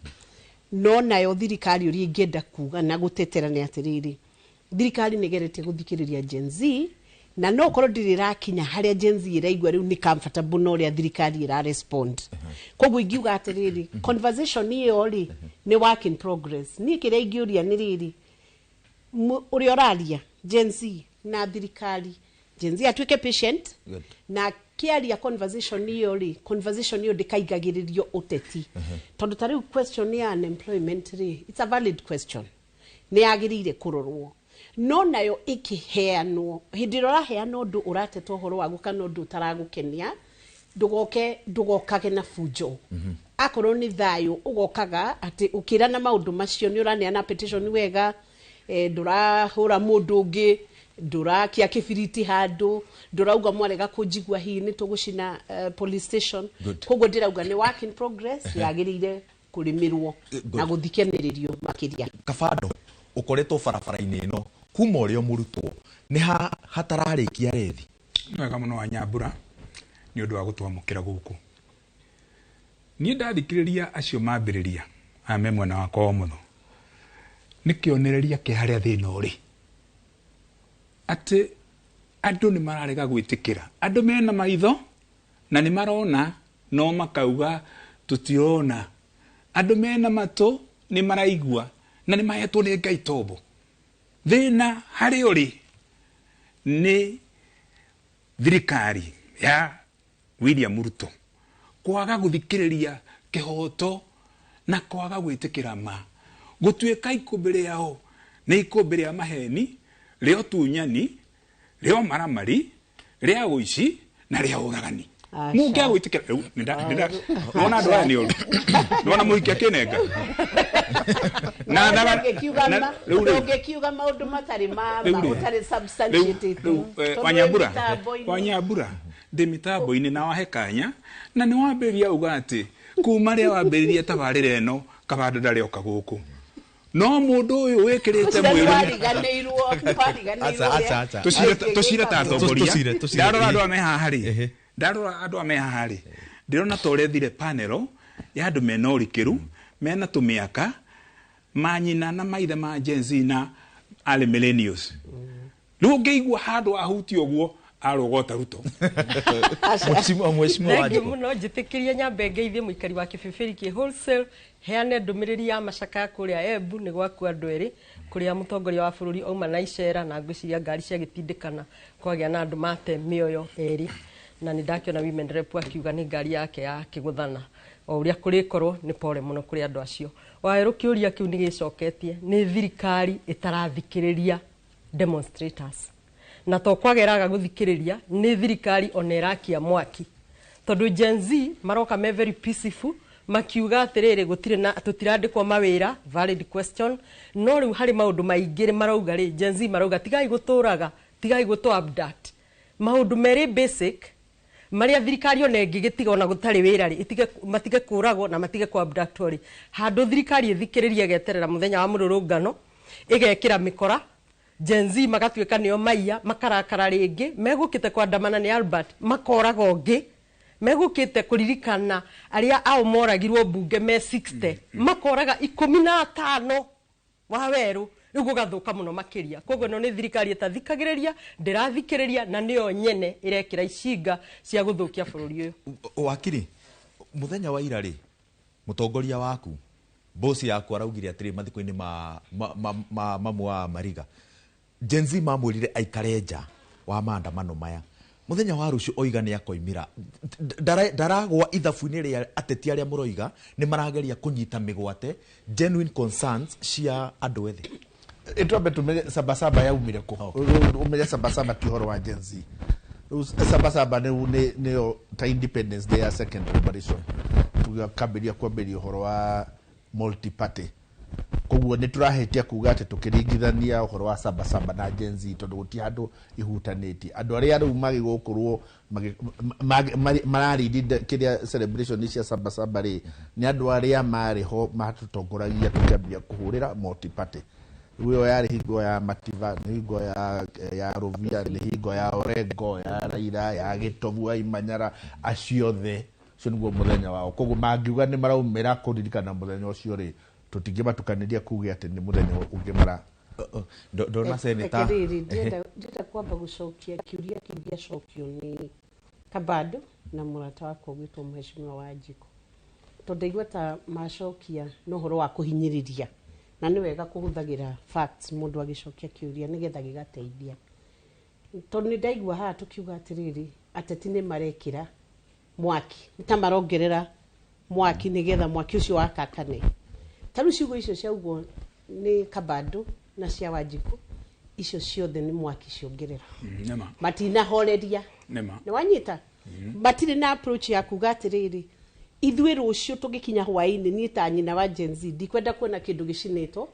[SPEAKER 6] No nayo thirikari ũrĩa ingĩenda kuga na gũtetera nĩ atĩrĩrĩ, thirikari nĩ ĩgeretie gũthikĩrĩria Gen Z, na no korwo ndĩrĩ ĩrakinya harĩa Gen Z ĩraigua rĩu nĩ comfortable na ũrĩa thirikari ĩra respond. Koguo ingiuga atĩrĩrĩ, conversation ĩyo rĩ nĩ work in progress. Niĩ kĩrĩa ingĩũria nĩ rĩrĩ, ũrĩa ũraria Gen Z na thirikari, Gen Z atuĩke patient.
[SPEAKER 21] Good.
[SPEAKER 6] Na kĩaria conversation ĩyo rĩ, conversation ĩyo ndĩkaingagĩrĩrio ũteti, tondũ ta rĩu question ya unemployment rĩ, it's a valid question, nĩ yagĩrĩire kũrorwo, no nayo ĩkĩheanwo hĩndĩ ĩrĩa ũraheana ũndũ ũrateta ũhoro waguo kana ũndũ ũtaragũkenia, ndũgoke ndũgokage na bunjo. Akorwo nĩ thayũ ũgokaga atĩ ũkĩrana maũndũ macio nĩ ũraneana petition wega, ndũrahũra mũndũ ũngĩ, ndũrakia kĩbiriti handũ, ndũrauga mwarega kũnjigua hihi nĩ tũgũcina police station.
[SPEAKER 21] Good.
[SPEAKER 6] Koguo ndĩrauga nĩ work in progress, yagĩrĩire kũrĩmĩrwo
[SPEAKER 21] Good.
[SPEAKER 6] na gũthikanĩrĩrio makĩria.
[SPEAKER 21] Kabando, ũkoretwo barabara-inĩ ĩno kuma ũrĩ o mũrutwo, nĩ ha hatararĩkia rethi?
[SPEAKER 16] Nĩ wega mũno wa Nyambura nĩ ũndũ wa gũtwamũkĩra gũkũ. Niĩ ndathikĩrĩria acio mambĩrĩria aya me mwena wakwa wa ũmotho, nĩ kĩonereria kĩa harĩa thĩna ũrĩ, atĩ andũ nĩ mararega gwĩtĩkĩra. Andũ mena maitho na nĩ marona no makauga tũtirona. Andũ mena matũ nĩ maraigua na nĩ mahetwo nĩ Ngai tombo. Thĩna harĩ ũrĩ nĩ thirikari ya William Ruto kwaga gũthikĩrĩria kĩhoto na kwaga gwĩtĩkĩra ma, gũtuĩka ikũmbĩ rĩao nĩ ikũmbĩ rĩa maheni, rĩa ũtunyani, rĩa ũmaramari, rĩa ũici na rĩa ũragani.
[SPEAKER 6] Aca.
[SPEAKER 16] Mũngĩaga gwĩtĩkĩra rĩu, nĩwona andũ aya nĩ oru, nĩwona mũhiki akĩnenga. Na rĩu rĩ.
[SPEAKER 6] Ndũngĩkiuga maũndũ matarĩ ma
[SPEAKER 16] Rĩu
[SPEAKER 6] ma,
[SPEAKER 16] rĩ.
[SPEAKER 6] ũtarĩ substantiated.
[SPEAKER 16] Rĩu,
[SPEAKER 6] Tondũ wĩ
[SPEAKER 16] Wanyambura,
[SPEAKER 6] mĩtambo-inĩ.
[SPEAKER 16] Wanyambura, ndĩ mĩtambo-inĩ na wahe kanya, na nĩ wambĩrĩria uga atĩ kuma rĩrĩa wambĩrĩria tabarĩra ĩno Kabando ndarĩ oka gũkũ. No mũndũ ũyũ wĩkĩrĩte
[SPEAKER 6] Ũcio
[SPEAKER 16] mwĩrĩ.
[SPEAKER 6] nĩwariganĩirwo, nĩwariganĩirwo
[SPEAKER 21] Aca,
[SPEAKER 6] ũrĩa
[SPEAKER 21] aca, aca.
[SPEAKER 16] Tũcire ta atongoria.
[SPEAKER 21] Tũcire, tũcire.
[SPEAKER 16] Ndarora andũ aya me haha rĩ, ndarora andũ aya me haha rĩ, ndĩrona ta ũrethire panel ya andũ mena ũrikĩru, mena tũmĩaka, manyina na maithe ma Gen Z na arĩ millennials. Rĩu ũngĩigua handũ ahutie ũguo, Arũgota Ruto.
[SPEAKER 21] Mheshimiwa
[SPEAKER 3] Thank you
[SPEAKER 21] Wanjikũ.
[SPEAKER 3] Muno njĩtĩkĩrie nyambe ngeithie mũikari wa kĩbĩbĩri kĩ wholesale, heane ndũmĩrĩri ya macakaya kũrĩa Embu nĩ gwakua andũ erĩ kũrĩa mũtongoria wa bũrũri auma na icera na ngwĩciria ngari ciagĩtindĩkana kwagĩa na andũ mate mĩoyo erĩ, na nĩ ndakĩona women rep akiuga nĩ ngari yake ya kĩgũthana. O ũrĩa kũrĩkorwo nĩ pore mũno kũrĩ andũ acio. Wawerũ, kĩũria kĩu nĩ gĩcoketie nĩ thirikari ĩtarathikĩrĩria demonstrators, na to kwageraga gũthikĩrĩria, nĩ thirikari ona ĩrakia mwaki, tondũ Gen Z maroka me very peaceful makiuga atĩrĩrĩ, gũtirĩ na tũtirandĩkwo mawĩra, valid question. No rĩu harĩ maũndũ maingĩ marauga rĩ, Gen Z marauga tigai gũtũraga, tigai gũtũ abduct, maũndũ merĩ basic marĩa thirikari ona ĩngĩgĩtiga ona gũtarĩ wĩra rĩ, ĩtige matige kũragwo na matige kũ abductwo rĩ, handũ thirikari ĩthikĩrĩrie ĩgeterera mũthenya wa mũrũrũngano ĩgekĩra mĩkora, Gen Z magatuĩka nĩo maiya, makarakara rĩngĩ, megũkĩte kwandamana nĩ Albert makoraga ũngĩ, megũkĩte kũririkana arĩa ao moragirwo mbunge me 60, makoraga 15 wa werũ, rĩu gũgathũka mũno makĩria. Koguo ĩno nĩ thirikari ĩtathikagĩrĩria, ndĩrathikĩrĩria, na nĩyo nyene ĩrekĩra icinga cia gũthũkia bũrũri ũyũ.
[SPEAKER 21] Wakiri, muthenya wa ira rĩ, mũtongoria waku, bosi yaku, araugire atĩrĩ mathiko-inĩ ma mamu wa Mariga, Gen Z mamwĩrire aikare nja wa maandamano maya. Muthenya wa rũciũ oiga nĩ akoimĩra. Ndaragwa ithabu-inĩ rĩa ateti arĩa mũroiga nĩ marageria kũnyita mĩgwate genuine concerns cia andũ ethĩ.
[SPEAKER 2] Twambe tumenye Sabasaba yaumire kũ. Umenye Sabasaba ti ũhoro wa Gen Z. Rĩu Sabasaba nĩyo ta Independence Day ya second liberation, tugakambĩria kwambĩria ũhoro wa multi party. Koguo nĩ tũrahĩtia kuga atĩ tũkĩringithania ũhoro wa Sabasaba na Gen Z, tondũ gũtirĩ handũ ihutanĩtie. Andũ arĩa rĩu magĩgũkorwo mararindi kĩrĩa celebration cia Sabasaba rĩ, nĩ andũ arĩa marĩ ho matũtongoragia tũkĩambia kũhũrĩra multi party. Rĩu ĩyo yarĩ hingo ya Mativa, nĩ hingo ya Rũvia, nĩ hingo ya Orengo, ya Raila, ya Gĩtobu wa Imanyara, acio othe ũcio nĩguo mũthenya wao. Koguo mangiuga nĩ maraumĩra kũririkana mũthenya ũcio rĩ, tũtingĩmatukanĩria kuge atĩ nĩ mũthenya ũngĩ mara
[SPEAKER 21] Ndona seneta.
[SPEAKER 6] Rĩrĩ, ndĩrenda kwamba gũcokia kĩũria kĩu gĩacokio nĩ Kabando na mũrata wakwa ũgwĩtwo Mheshimiwa Wanjikũ, tondũ ndaigua ta macokia na ũhoro wa kũhinyĩrĩria, na nĩ wega kũhũthagĩra facts mũndũ agĩcokia kĩũria nĩgetha gĩgateithia, tondũ nĩ ndaigua haha tũkiuga atĩrĩrĩ, ateti nĩ marekĩra mwaki, nĩ ta marongerera mwaki nĩgetha mwaki ũcio wakakane. Ta rĩu ciugo icio ciaugwo nĩ Kabando na cia Wanjikũ, icio ciothe nĩ mwaki ciongerera.
[SPEAKER 16] Nĩma.
[SPEAKER 6] Matinahoreria.
[SPEAKER 16] Nĩma.
[SPEAKER 6] Nĩ wanyita, matirĩ na approach ya kuga atĩrĩrĩ, ithuĩ rũciũ tũgĩkinya hwaĩ-inĩ, niĩ ta nyina wa Gen Z ndikwenda kuona kĩndũ gĩcinĩtwo,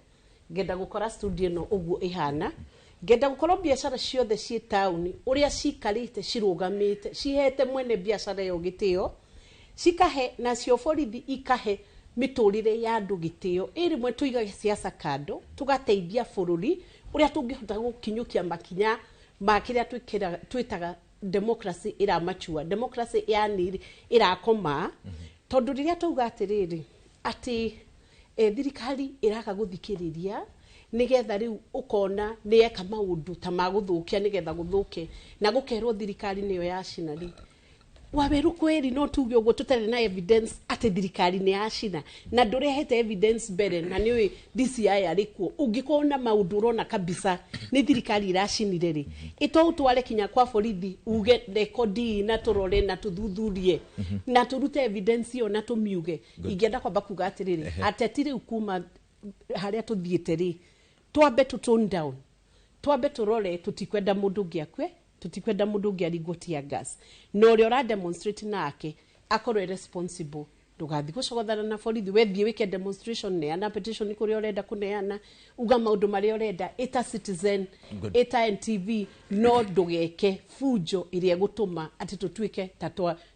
[SPEAKER 6] ngenda gũkora studio ĩno ũguo ĩhana, ngenda gũkorwo biacara ciothe ciĩ taũni ũrĩa cikarĩte cirũgamĩte cihete mwene biacara ĩyo gĩtĩo, cikahe nacio borithi ikahe mĩtũrĩre ya andũ gĩtĩo. Ĩ rĩmwe tũigage siasa kando, tũgateithia bũrũri ũrĩa tũngĩhota gũkinyũkia makinya ma kĩrĩa twĩtaga democracy ĩramachua, democracy yani ĩrakoma, tondũ rĩrĩa twauga atĩrĩrĩ atĩ thirikari ĩraga gũthikĩrĩria, nĩgetha rĩu ũkona nĩ eka maũndũ ta ma gũthũkia nĩgetha gũthũke na gũkerwo thirikari nĩyo yacina rĩ, Waweru kweri no tuge ũguo tũtarĩ na evidence atĩ thirikari nĩ yacina, na ndũrehete evidence mbere, na nĩũĩ DCI arĩ kuo. Ũngĩkorwo na maũndũ ũrona kabisa nĩ thirikari ĩracinire rĩ, ĩto ũtware kinya kwa borithi uge rekodi na tũrore na tũthuthurie na tũrute evidence ĩyo na tũmiuge. Ingĩenda kwamba kuga atĩrĩrĩ, ateti rĩu kuma harĩa tũthiĩte rĩ, twambe tũ tone down, twambe tũrore, tũtikwenda mũndũ ũngĩ akue, tũtikwenda mũndũ ũngĩ aringwo tear gas, na ũrĩa ũra demonstrate nake akorwo e responsible. Ndũgathiĩ gũcogothana na borithi, wethiĩ wĩke demonstration, neana petition kũrĩa ũrenda kũneana, uga maũndũ marĩa ũrenda, ĩta Citizen.
[SPEAKER 21] Good.
[SPEAKER 6] Ĩta NTV, no ndũgeke bunjo ĩrĩa ĩgũtũma atĩ tũtuĩke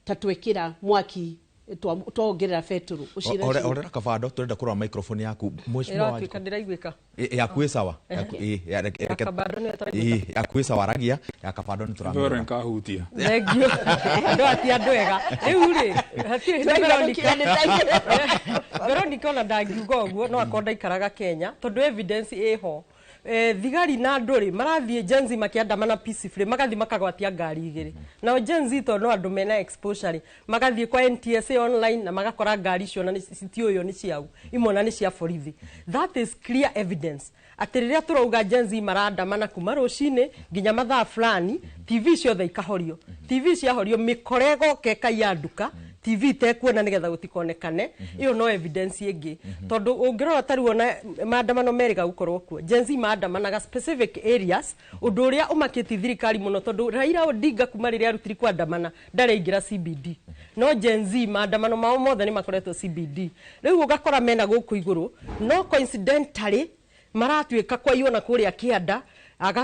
[SPEAKER 6] ta twekĩra mwaki, twongerera betũrũ.
[SPEAKER 21] Orera Kabando, turenda kurora microphone yaku, Mheshimiwa
[SPEAKER 3] Ĩratuĩka
[SPEAKER 21] Wanjikũ.
[SPEAKER 3] Ndĩraiguĩka.
[SPEAKER 21] Yaku ĩ sawa. Yaku
[SPEAKER 3] Ya Kabando nĩyo ĩtaraiguĩka.
[SPEAKER 21] Yaku ĩ sawa, aragia ya Kabando nĩ
[SPEAKER 16] Thore
[SPEAKER 21] tũramĩrora.
[SPEAKER 16] Nkahutia.
[SPEAKER 3] Thengiũ. Andũ ati andũ ega rĩu rĩ, hatirĩ hĩndĩ Veronica ona ndangiuga ũguo, no akorwo ndaikaraga Kenya, tondũ evidence ĩho. Thigari na andũ rĩ marathiĩ Gen Z makĩandamana peacefully, magathiĩ makagwatia ngari igĩrĩ. Nao Gen Z tondũ no andũ mena exposure rĩ, magathiĩ kwa NTSA online na magakora ngari icio na citiũywo nĩ ciao, imwe na nĩ cia borithi. That is clear evidence atĩ rĩrĩa tũrauga Gen Z marandamana kuma rũcinĩ nginya mathaa fulani, TV ciothe ikahorio. TV ciahorio, mĩkora ĩgoka ĩkaiya nduka, TV itekuona nĩgetha gũtikonekane. Ĩyo no evidence ĩngĩ, tondũ ũngĩrora ta rĩu ona maandamano merĩga gũkorwo kuo, Gen Z maandamanaga specific areas, ũndũ ũrĩa ũmakĩtie thirikari mũno, tondũ Raila Odinga kuma rĩrĩa arutiri kwandamana ndareingĩra CBD, no Gen Z maandamano mao mothe nĩ makoretwo CBD. Rĩu ũgakora mena gũkũ igũrũ, no coincidentally maratuĩka kwaiywo na kũrĩa kĩanda,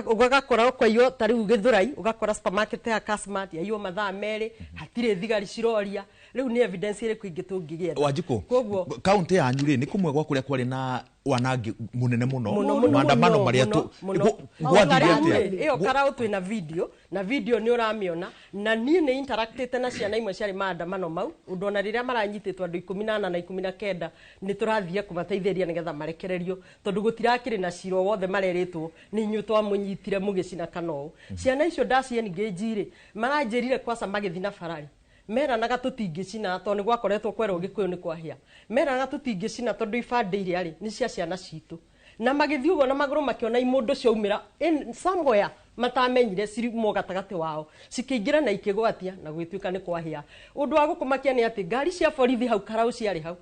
[SPEAKER 3] ũgakora kwaiywo ta rĩu Gĩthũrai, ũgakora supermarket ya Kasmart yaiywo mathaa 2, hatirĩ thigari ciroria. Rĩu nĩ evidence ĩrĩkũ ĩngĩ tũngĩgĩetha?
[SPEAKER 21] Wanjikũ,
[SPEAKER 3] Koguo
[SPEAKER 21] kaunti yanyu rĩ, nĩ kũmwe gwa kũrĩa kwarĩ na wanangi mũnene mũno,
[SPEAKER 3] Mũno,
[SPEAKER 21] maandamano
[SPEAKER 3] mũno,
[SPEAKER 21] marĩa
[SPEAKER 3] mũno, mũno.
[SPEAKER 21] gwathire
[SPEAKER 3] Karau
[SPEAKER 21] atĩa?
[SPEAKER 3] rĩ, ĩyo Karau twĩna video, na video nĩ ũramĩona, na niĩ nĩ interactĩte na ciana imwe ciarĩ maandamano mau, ũndũ ona rĩrĩa maranyitĩtwo andũ 14 na 19 nĩ tũrathiĩ kũmateithĩrĩria nĩgetha marekererio, tondũ gũtirakĩrĩ na cira o wothe marerĩtwo nĩ inyuĩ twamũnyitire mũgĩcina kana ũũ. Ciana icio ndaci engage rĩ, maranjĩrire kwaca magĩthiĩ na barari meranaga tũtingĩcina, tondũ nĩ gwakoretwo kwerwo Gĩkũyũ nĩ kwahĩa, meranaga tũtingĩcina tondũ ibandĩ iria rĩ nĩ cia ciana citũ, na magĩthiĩ ũguo na magũrũ makĩona imũndũ ciaumĩra in somewhere matamenyire cirimo gatagatĩ wao, cikĩingĩra na ikĩgwatia na gwĩtuĩka nĩ kwahĩa. Ũndũ wa gũkũmakia nĩ atĩ ngari cia borithi hau Karau ciarĩ hau,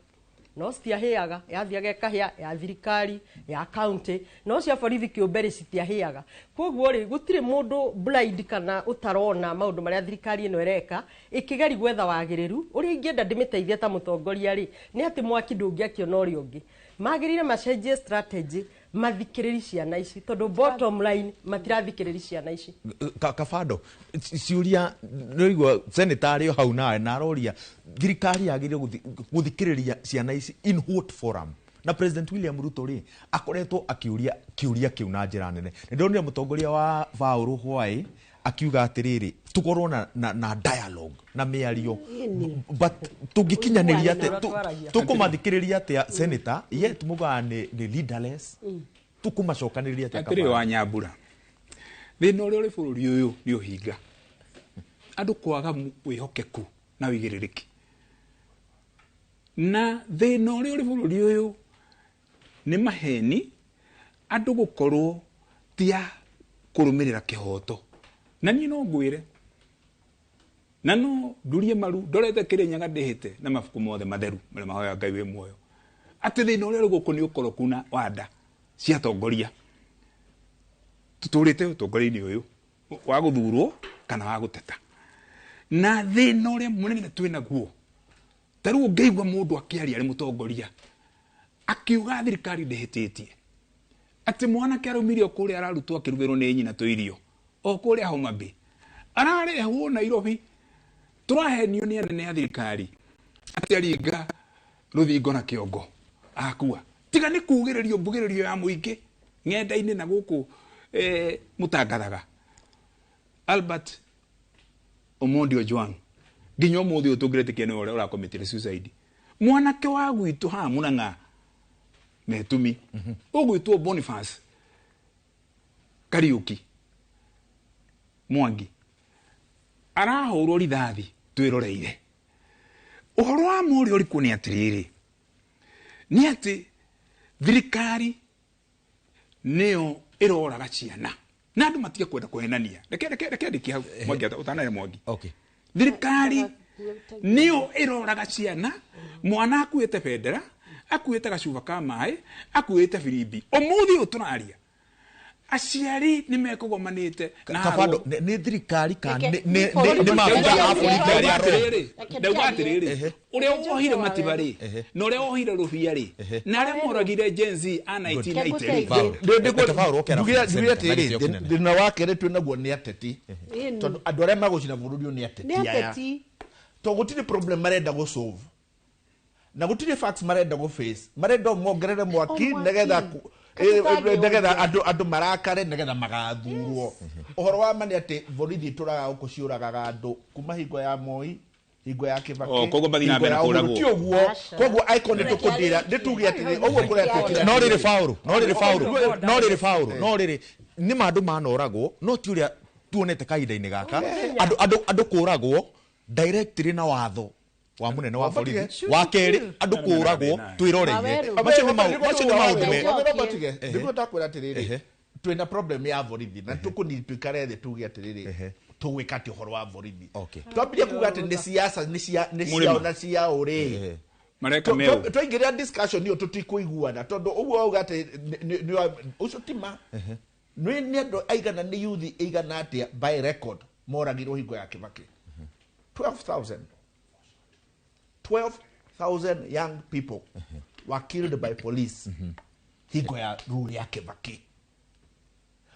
[SPEAKER 3] no citiahĩaga, yathiaga ĩkahĩa ya thirikari ya county, no cia borithi kĩũmbe rĩ citiahĩaga. Koguo rĩ, gũtirĩ mũndũ blind kana ũtarona maũndũ marĩa thirikari ĩno ĩreka ĩkĩgeria gwetha wagĩrĩru. Ũrĩa ingĩenda ndĩmĩteithie ta mũtongoria rĩ, nĩ atĩ mwaki ndũngĩakio na ũrĩa ũngĩ, magĩrĩire macenjie strategy, mathikĩrĩri ciana ici, tondũ bottom line matirathikĩrĩri ciana ici.
[SPEAKER 21] Kabando, ciũria nĩũraigua senator arĩ o hau nawe na aroria thirikari yagĩrĩire gũthikĩrĩria ciana ici in what forum? Na President William Ruto rĩ, akoretwo akĩũria kĩũria kĩu na njĩra nene. Nĩ ndonire mũtongoria wa Paul Hwaĩ akiuga atĩrĩrĩ, tũkorwo na dialogue na mĩario, but tũngĩkinyanĩria atĩa? Tũkũmathikĩrĩria atĩa senator, yet mugaga nĩ leaderless? Tũkũmacokanĩrĩria atĩa?
[SPEAKER 16] Atĩrĩ,
[SPEAKER 21] Kabando?
[SPEAKER 16] Wa Nyambura, thĩna ũrĩa ũrĩ bũrũri ũyũ nĩ ũhinga, andũ kwaga wĩhokeku na wĩigĩrĩrĩki, na thĩna ũrĩa ũrĩ bũrũri ũyũ nĩ maheni, andũ gũkorwo ti a kũrũmĩrĩra kĩhoto. Na niĩ no ngwĩre, na no ndurie maru ndorete Kĩrĩnyaga ndĩhĩte na mabuku mothe matheru marĩa mahoyaga Ngai wĩ muoyo, atĩ thĩna ũrĩa ũrĩ gũkũ nĩ ũkoroku na wanda cia atongoria. Tũtũrĩte ũtongoria-inĩ ũyũ wa gũthurwo kana wa gũteta, na thĩna ũrĩa mũnene twĩ naguo, ta rĩu ũngĩigua mũndũ akĩaria arĩ mũtongoria akiuga thirikari ndĩhĩtĩtie, atĩ mwanake araumire o kũrĩa ararutwo akĩrugĩrwo nĩ nyina tũirio o kũrĩa Homa Bay, ararehwo Nairobi, tũrahenio nĩ anene a thirikari atĩ aringa rũthingo na kĩongo akua. Tiga nĩ kugĩrĩrio mbugĩrĩrio ya mũingĩ ng'enda-inĩ na gũkũ mũtangathaga Albert Omondi Ojwang nginya ũmũthĩ ũyũ tũngĩretĩkia nĩwe ũrĩa ũrakomitire suicide. Mwanake wa gwitũ haha Mũrang'a Metumi ũgwĩtwo Boniface Kariuki Mwangi arahũrwo rithathi twĩroreire. Ũhoro wa ma ũrĩa ũrĩ kuo nĩ atĩrĩrĩ, nĩ atĩ thirikari nĩyo ĩroraga ciana na andũ matige kwenda kũhenania. Reke ndĩkie hau, Mwangi, ũtanahe Mwangi. Thirikari nĩyo ĩroraga ciana, mwana akuĩte bendera, akuĩte gacuba ka maĩ, akuĩte firimbi. Ũmũthĩ ũyũ tũraria, aciari nĩ mekũgomanĩte na
[SPEAKER 21] Kabando,
[SPEAKER 16] harwo.
[SPEAKER 21] nĩ thirikari kana
[SPEAKER 16] Reke-
[SPEAKER 21] nĩ maabitha a borithi arĩa
[SPEAKER 16] Ndauga ndauga atĩrĩrĩ, ũrĩa wohire Matiba rĩ, na ũrĩa wohire Rũhia rĩ, na arĩa moragire Gen Z a 1990 rĩ.
[SPEAKER 2] Nduge atĩrĩrĩ, thĩna wa kerĩ twĩ naguo nĩ ateti, tondũ andũ arĩa magũcina bũrũri ũyũ nĩ ateti
[SPEAKER 6] Nĩ
[SPEAKER 2] aya,
[SPEAKER 6] ateti.
[SPEAKER 2] tondũ gũtirĩ problem marenda gũ solve na gũtirĩ facts marenda gũ face, marenda o mongerere mwaki
[SPEAKER 6] O mwaki.
[SPEAKER 2] nĩgetha
[SPEAKER 6] Katũtangĩũria.
[SPEAKER 2] nĩgetha andũ marakare nĩgetha magathurwo. Ũhoro wa ma nĩ atĩ borithi itũraga gũkũ ciũragaga andũ kuma hingo ya Moi. Hingo ya Kibaki.
[SPEAKER 16] Oh, koguo mathiĩ na
[SPEAKER 2] hingo
[SPEAKER 16] mbere
[SPEAKER 2] ya Uhuru,
[SPEAKER 16] kũragwo.
[SPEAKER 2] ti ũguo. Koguo angĩkorwo nĩ tũkũndĩra nĩ tuge atĩrĩ ũguo kũratuĩkire
[SPEAKER 7] No rĩrĩ Paũlũ, no rĩrĩ Paũlũ, no rĩrĩ Paũlũ, no rĩrĩ nĩ ma andũ manoragwo no ti ũrĩa tuonete kahinda-inĩ gaka andũ kũragwo directly na watho wa munene wa borithi wa kerĩ andũ kũragwo twĩroreire. Macio nĩ maũndũ me
[SPEAKER 2] nĩguo ndakwĩra atĩrĩrĩ, twĩna problem ya borithi na tũkũni tuikare thĩ tuge atĩrĩrĩ tũgwĩka atĩ ũhoro wa borithi. Twambirie kuga atĩ nĩ siasa nĩ ciao na ciao rĩ.
[SPEAKER 16] Mareka meu.
[SPEAKER 2] Twaingĩrĩra discussion ĩyo tũtikũiguana tondũ ũguo wauga atĩ ũcio ti ma. Nĩ andũ aigana nĩ youth ĩigana atĩa by record moragirwo hingo ya Kibaki? 12,000. 12,000 young people were killed by police hingo ya rule ya Kibaki.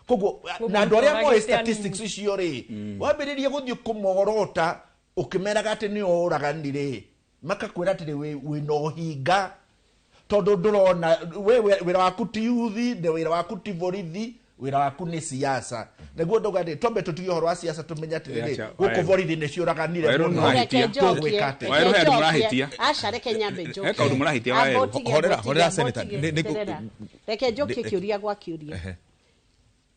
[SPEAKER 2] Koguo na andũ arĩa moĩ statistics icio rĩ, wambĩrĩrie gũthiĩ kũmorota ũkĩmeraga atĩ nĩ oragani rĩ, makakwĩra atĩrĩ wĩna ũhinga tondũ ndũrona we wĩra waku ti yuthi na wĩra waku ti borithi, wĩra waku nĩ siasa. Nĩguo ndauga atĩ twambe tũtige ũhoro wa siasa tũmenye atĩrĩrĩ gũkũ borithi nĩ ciũraganire mũno. Tũgwĩka atĩa?
[SPEAKER 16] Waerũ he andũ marahĩtia.
[SPEAKER 6] Aca reke nyambe njokie.
[SPEAKER 16] He kaũndũ mũrahĩtia Waerũ.
[SPEAKER 7] Horera, horera senator.
[SPEAKER 6] Reke njokie kĩũria gwa kĩũria.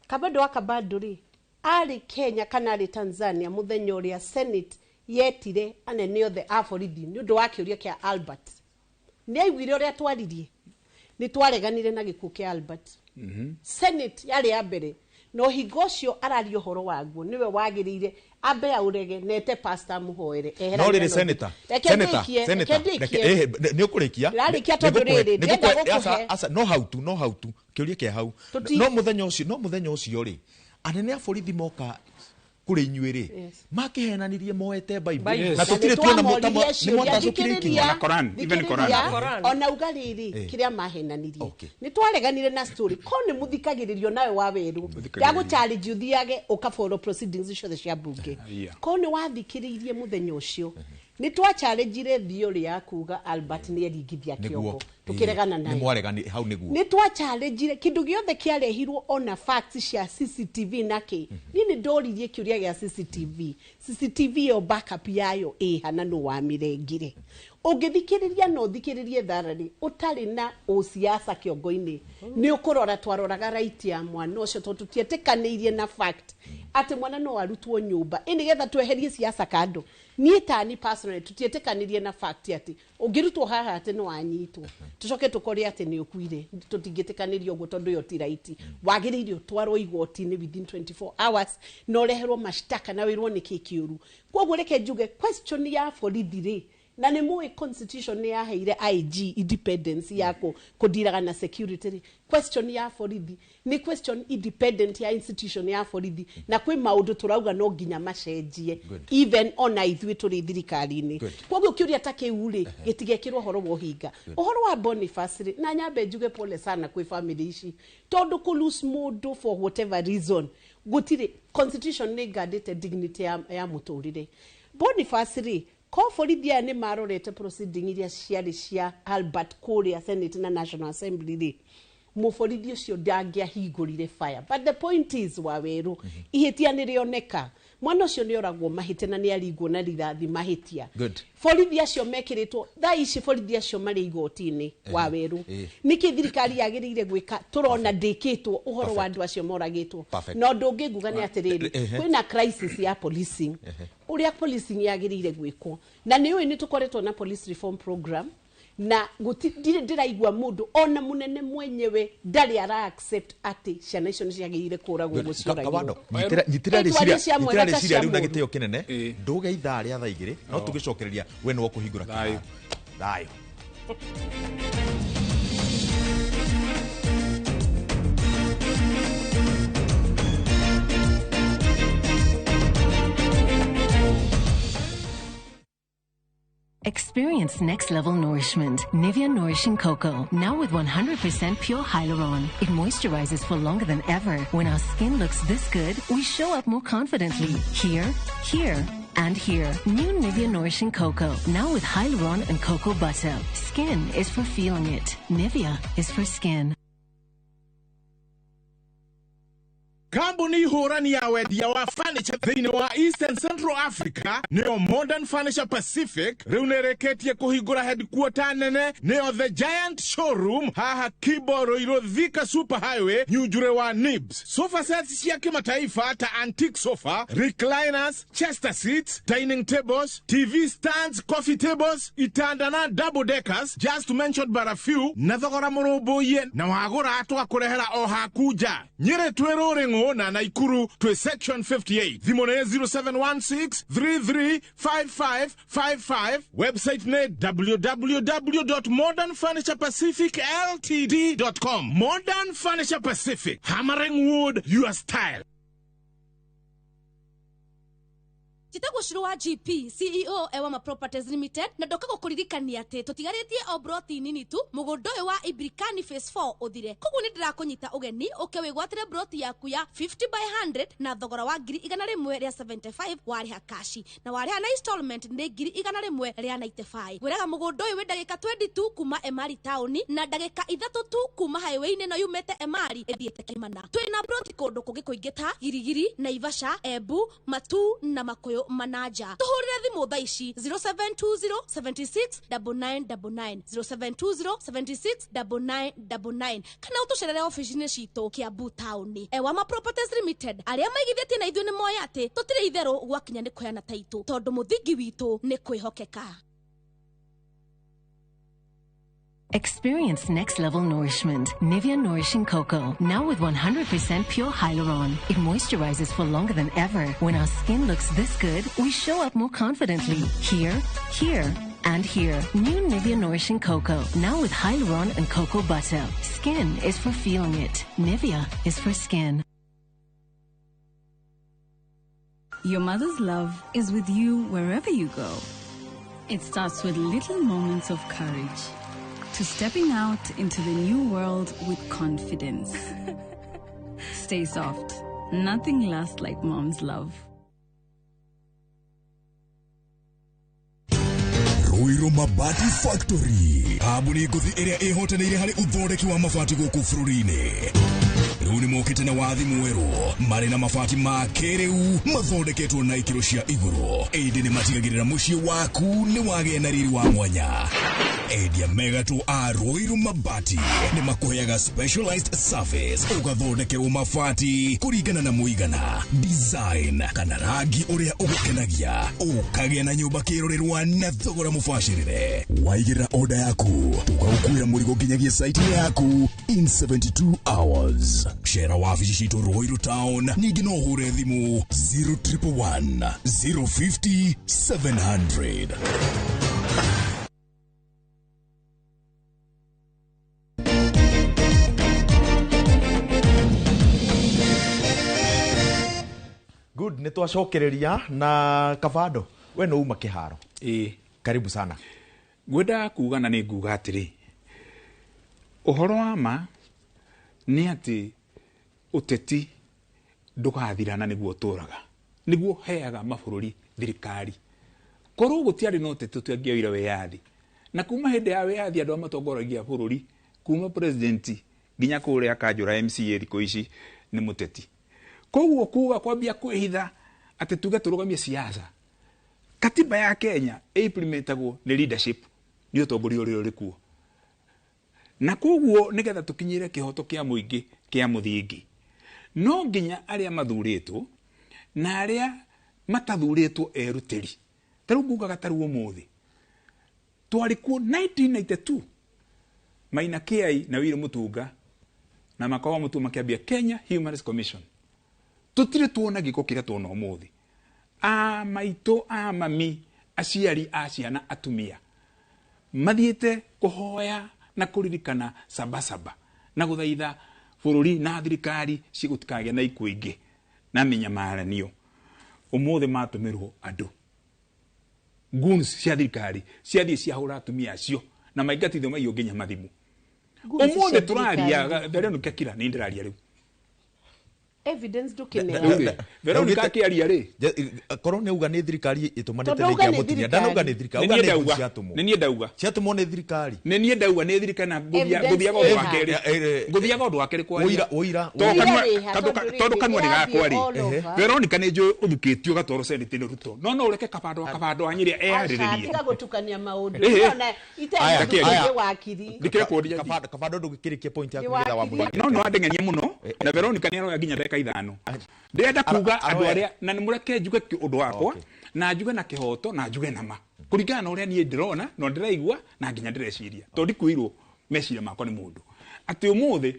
[SPEAKER 6] Kabando wa Kabando rĩ, arĩ Kenya kana arĩ Tanzania mũthenya ũrĩa Senate yetire anene othe a borithi nĩ ũndũ wa kĩũria kĩa Albert? Nĩ aiguire ũrĩa twaririe? Nĩ twareganire na gĩkuũ kĩa Albert. Senate yarĩ ya mbere no hingo ũcio araria ũhoro waguo nĩwe wagĩrĩire ambe aũrege nete pastor amũhoere.
[SPEAKER 7] No rĩrĩ senator, senator, senator, nĩ ũkũrĩkia.
[SPEAKER 6] Ndĩrarĩkia tondũ rĩrĩ ndĩrenda gũkũhe.
[SPEAKER 7] Aca, no hau tu, no hau tu kĩũria kĩa hau. No mũthenya ũcio, no mũthenya ũcio rĩ, anene a borithi moka kũrĩ inyuĩ rĩ, makĩhenanirie moete Bible na tũtirĩ tuona nĩ mwatacũkire ikinya.
[SPEAKER 16] Na Koran, even Koran.
[SPEAKER 6] Ona uga rĩrĩ kĩrĩa mahenanirie nĩ twareganire na story ko nĩ mũthikagĩrĩrio nawe wa werũ ndagũ challenge ũthiage ũka follow proceedings ciothe cia bunge ko nĩ wathikĩrĩirie mũthenya ũcio nĩ twachallengeire theory ya kuga Albert nĩ eringithia kĩongo tũkĩregana nayo.
[SPEAKER 7] Nĩ mwaregani hau nĩguo.
[SPEAKER 6] Nĩ twachallengeire kĩndũ gĩothe kĩarehirwo ona facts cia CCTV nake. Niĩ nĩ ndoririe kĩũria gĩa CCTV. CCTV yo backup yayo ĩha na nũ wamĩrengire. Ũngĩthikĩrĩria no ũthikĩrĩrie thararĩ ũtarĩ na ũsiasa kĩongo-inĩ nĩ ũkũrora twaroraga right ya mwana ũcio tondũ tũtietĩkanĩirie na fact atĩ mwana no arutwo nyũmba ĩ nĩgetha tweherie siasa kando. Niĩ tani personally tũtietĩkanĩirie na fact atĩ ũngĩrutwo haha atĩ nĩ wanyitwo tũcoke tũkore atĩ nĩ ũkuire, tũtingĩtĩkanĩria ũguo tondũ ĩyo ti right. Wagĩrĩire ũtwarwo igoti-inĩ within 24 hours na ũreherwo mashtaka na wĩrwo nĩkĩ kĩũru. Koguo reke njuge question ya borithi rĩ, na nĩ mũĩ constitution nĩ yaheire IG independence ya kũndiraga na security rĩ, question ya borithi nĩ question independent ya institution ya borithi na kwĩ maũndũ tũrauga no nginya macenjie even ona ithuĩ tũrĩ thirikari-inĩ. Koguo kĩũria ta kĩu rĩ gĩtigekĩrwo ũhoro wa ũhinga. Ũhoro wa Boniface rĩ, na nyambe njuge pole sana kwĩ family ici tondũ kũ lose mũndũ for whatever reason gũtirĩ constitution nĩ ngandĩte dignity ya mũtũrĩre. Boniface rĩ, ko borithi aya nĩ marorete proceeding iria ciarĩ cia Albert kũrĩa Senate na National Assembly rĩ, mũborithi ũcio ndangĩahingũrire fire. But the point is Wawerũ, ihĩtia nĩ rĩoneka. Mwana ũcio nĩ oragwo mahĩtia na nĩ aringwo na rithathi mahĩtia. Borithi acio mekĩrĩtwo thaa ici, borithi acio marĩ igoti-inĩ Wawerũ. Nĩkĩ thirikari yagĩrĩire gwĩka tũrona ndĩkĩtwo ũhoro wa andũ acio moragĩtwo? Na ũndũ ũngĩ nguga nĩ atĩrĩrĩ, kwĩna crisis ya policing, ũrĩa policing yagĩrĩire gwĩkwo. Na nĩ ũĩ nĩ tũkoretwo na police reform program na ndirĩ ndĩraigua mũndũ ona mũnene mwenyewe ndarĩ ara accept atĩ ciana icio nĩ ciagĩrĩire kũragwo ũguo ciũragirwo.
[SPEAKER 7] Nyitĩra rĩciria rĩu na gĩtĩo kĩnene ndũge ithaa rĩa thaa igĩrĩ no tũgĩcokereria we nĩ wokũhingũra kĩharo. Thayũ.
[SPEAKER 8] Experience next level nourishment. Nivea Nourishing Cocoa, now with 100% pure hyaluron. It moisturizes for longer than ever. When our skin looks this good, we show up more confidently. Here, here, and here. New Nivea Nourishing Cocoa, now with hyaluron and cocoa butter. Skin is for feeling it. Nivea is for skin.
[SPEAKER 9] Kambuni hũrani ya wendia wa furniture thĩinĩ wa East and Central Africa nĩyo Modern Furniture Pacific rĩu nĩrĩkĩtie kũhingũra headquarter nene nĩyo The Giant Showroom haha Kibo Ruiru Thika Super Highway Nyunjure wa Nibs. Sofa sets cia kimataifa ta antique sofa, recliners, chester seats, dining tables, TV stands, coffee tables, itanda na double deckers, just to mention but a few, na thogora mũrũmbũiye na wagũra twakũrehera o haku nja. Nyĩrĩ twĩ Rũrĩng'ũ na Naikuru twĩ section 58. Thimũ nĩ 0716 335555. Website nĩ www.modernfurniturepacificltd.com. Modern Furniture Pacific, hammering wood your style.
[SPEAKER 13] Njĩtagwo Shiro wa GP CEO Ewama Properties Limited na ndoka gũkũririkania atĩ tũtigarĩtie o broti nini tu mũgũnda ũyũ wa Ibirikani Phase 4 ũthire. Koguo nĩ ndĩrakũnyita ũgeni ũke wĩgwatĩre broti yaku ya 50 by 100 na thogora wa 175,000 warĩha kashi na warĩha na installment nĩ 195,000. Ngwĩraga mũgũnda ũyũ wĩ ndagĩka 22 kuma Emari taũni na ndagĩka 3 tu kuma highway-inĩ ĩno yumĩte Emari ĩthiĩte Kimana. Twĩna broti kũndũ kũngĩ kũingĩ ta Girigiri, Naivasha, Embu, Matuu na Makuyu Manaja. Tuhurire thimu thaa ici 0720 76 9999 0720 76 9999 kana utucerere ofici-inĩ citũ Kiambu taũni. Ewama Properties Limited arĩa maigithĩtie na ithuĩ nĩ moĩ atĩ tũtirĩ itherũ gwakinya nĩ kũheana taitũ tondũ mũthingi witũ nĩ kwĩhokeka.
[SPEAKER 8] Experience next level nourishment. Nivea Nourishing Cocoa. Now with 100% pure hyaluron. It moisturizes for longer than ever. When our skin looks this good, we show up more confidently. Here, here, and here. New Nivea Nourishing Cocoa. Now with hyaluron and cocoa butter. Skin is for feeling it. Nivea is for skin.
[SPEAKER 17] Your mother's love is with you wherever you go. It starts with little moments of courage, to stepping out into the new world with confidence. Stay soft. Nothing lasts like mom's love.
[SPEAKER 20] Ruiru Mabati Factory kambuni ngũthi ĩrĩa ĩhotanĩire harĩ ũthondeki wa mabati gũkũ bũrũri-inĩ. Rĩu nĩmokĩte na wathi mwerũ marĩ na mabati ma kĩrĩu mathondeketwo na ikĩro cia igũrũ, ĩndĩ nĩmatigagĩrĩra mũciĩ waku nĩ wagĩa na riri wa mwanya. Endia megatũ a Ruiru Mabati nĩmakũheaga specialized service ũgathondekerwo mabati kũringana na mũigana, design kana rangi ũrĩa ũgũkenagia, ũkagĩa na nyũmba kĩrorerwa na thogora mũbacĩrĩre. Waigĩrĩra order yaku tũgagũkuĩra mũrigo nginyagia site yaku in 72 hours. Cera wabici citũ Ruiru town, ningĩ no ũhũre thimũ 0111 050 700.
[SPEAKER 21] Good, nĩ twacokereria na Kabando. We no uma kĩharo.
[SPEAKER 16] Ĩĩ.
[SPEAKER 21] Karibu sana.
[SPEAKER 16] Ngwendaga kuga na nĩ nguga atĩrĩ, ũhoro wa ma nĩ atĩ ũteti ndũgathira na nĩguo ũtũraga, nĩguo heaga mabũrũri thirikari. Korwo gũtiarĩ na ũteti tũtiangĩoire wĩyathi, na kuma hĩndĩ ya wĩyathi andũ arĩa matongoragia bũrũri kuma president nginya kũrĩa kanjũra MCA thikũ ici nĩ mũteti. Koguo kuga kwambia kwĩhitha atĩ tuge tũrũgamie siasa, katiba ya Kenya ĩimplementagwo nĩ leadership, nĩ ũtongoria ũrĩa ũrĩ kuo. Na koguo nĩgetha tũkinyĩre kĩhoto kĩa mũingĩ kĩa mũthingi, no nginya arĩa mathurĩtwo na arĩa matathurĩtwo erutĩri. Ta rĩu ngugaga ta rĩu ũmũthĩ twarĩ kuo 1992 Maina Kiai na Willy Mutunga na Makawa Mutua makĩambia Kenya Human Rights Commission. Tũtirĩ tuona gĩko kĩrĩa tuona ũmũthĩ. A maitũ, a mami, aciari a ciana, atumia mathiĩte kũhoya na kũririkana sabasaba na gũthaitha bũrũri na thirikari cigũtikagĩa na ikuũ ingĩ na mĩnyamaranio. Ũmũthĩ matũmĩrwo andũ goons cia thirikari ciathiĩ ciahũra atumia acio na maingatithio maiyũ nginya mathimũ. Ũmũthĩ tũraria tharĩa nũkekira nĩ ndĩraria rĩu.
[SPEAKER 6] Evidence ndũkĩneana.
[SPEAKER 16] Veronica akĩaria rĩ,
[SPEAKER 7] korwo nĩ auga nĩ thirikari ĩtũmanĩte
[SPEAKER 6] Tondũ auga
[SPEAKER 7] nĩ
[SPEAKER 6] nĩ
[SPEAKER 7] mũtinia
[SPEAKER 6] thirikari.
[SPEAKER 7] ndanauga nĩ thirikari,
[SPEAKER 16] Nĩ
[SPEAKER 7] auga
[SPEAKER 16] niĩ
[SPEAKER 7] nĩ
[SPEAKER 16] ndauga.
[SPEAKER 7] ciatũmwo.
[SPEAKER 16] Nĩ niĩ ndauga.
[SPEAKER 7] Ciatũmwo nĩ thirikari.
[SPEAKER 16] Nĩ niĩ ndauga nĩ thirikari na ngũthiaga ũndũ wa kerĩ, ngũthiaga ũndũ wa kerĩ kwaria.
[SPEAKER 7] Ũira.
[SPEAKER 16] Tondũ
[SPEAKER 6] Ũira
[SPEAKER 16] kanua-
[SPEAKER 6] rĩha, tondũ
[SPEAKER 16] tondũ kanua
[SPEAKER 6] rĩrĩ
[SPEAKER 16] nĩ gakwa rĩ,
[SPEAKER 6] all over.
[SPEAKER 16] Veronica nĩ njũĩ ũthukĩtio ũgatwarwo senate nĩ Ruto, no ũreke kabando kabando wa Nyĩrĩ
[SPEAKER 6] Aca,
[SPEAKER 16] eyarĩrĩrie.
[SPEAKER 6] tiga gũtukania maũndũ.
[SPEAKER 16] Ĩhĩ.
[SPEAKER 6] Nĩona
[SPEAKER 16] Aya,
[SPEAKER 6] itarĩ wakiri.
[SPEAKER 16] Ndikĩre kuoria.
[SPEAKER 7] Kabando ndũgĩkĩrĩkia point yaku
[SPEAKER 6] Nĩ
[SPEAKER 7] nĩgetha
[SPEAKER 6] wakiri.
[SPEAKER 7] wamũrĩke.
[SPEAKER 16] No andeng'erie mũno na Veronica nĩ aroya nginya ndagĩka 5. Ndĩrenda kuga andũ arĩa na nĩ mũreke njuge ũndũ wakwa na njuge na kĩhoto na njuge na ma kũringana na ũrĩa niĩ ndĩrona na ndĩraigua na nginya ndĩreciria, tondũ ndikuĩirwo meciria makwa nĩ mũndũ atĩ ũmũthĩ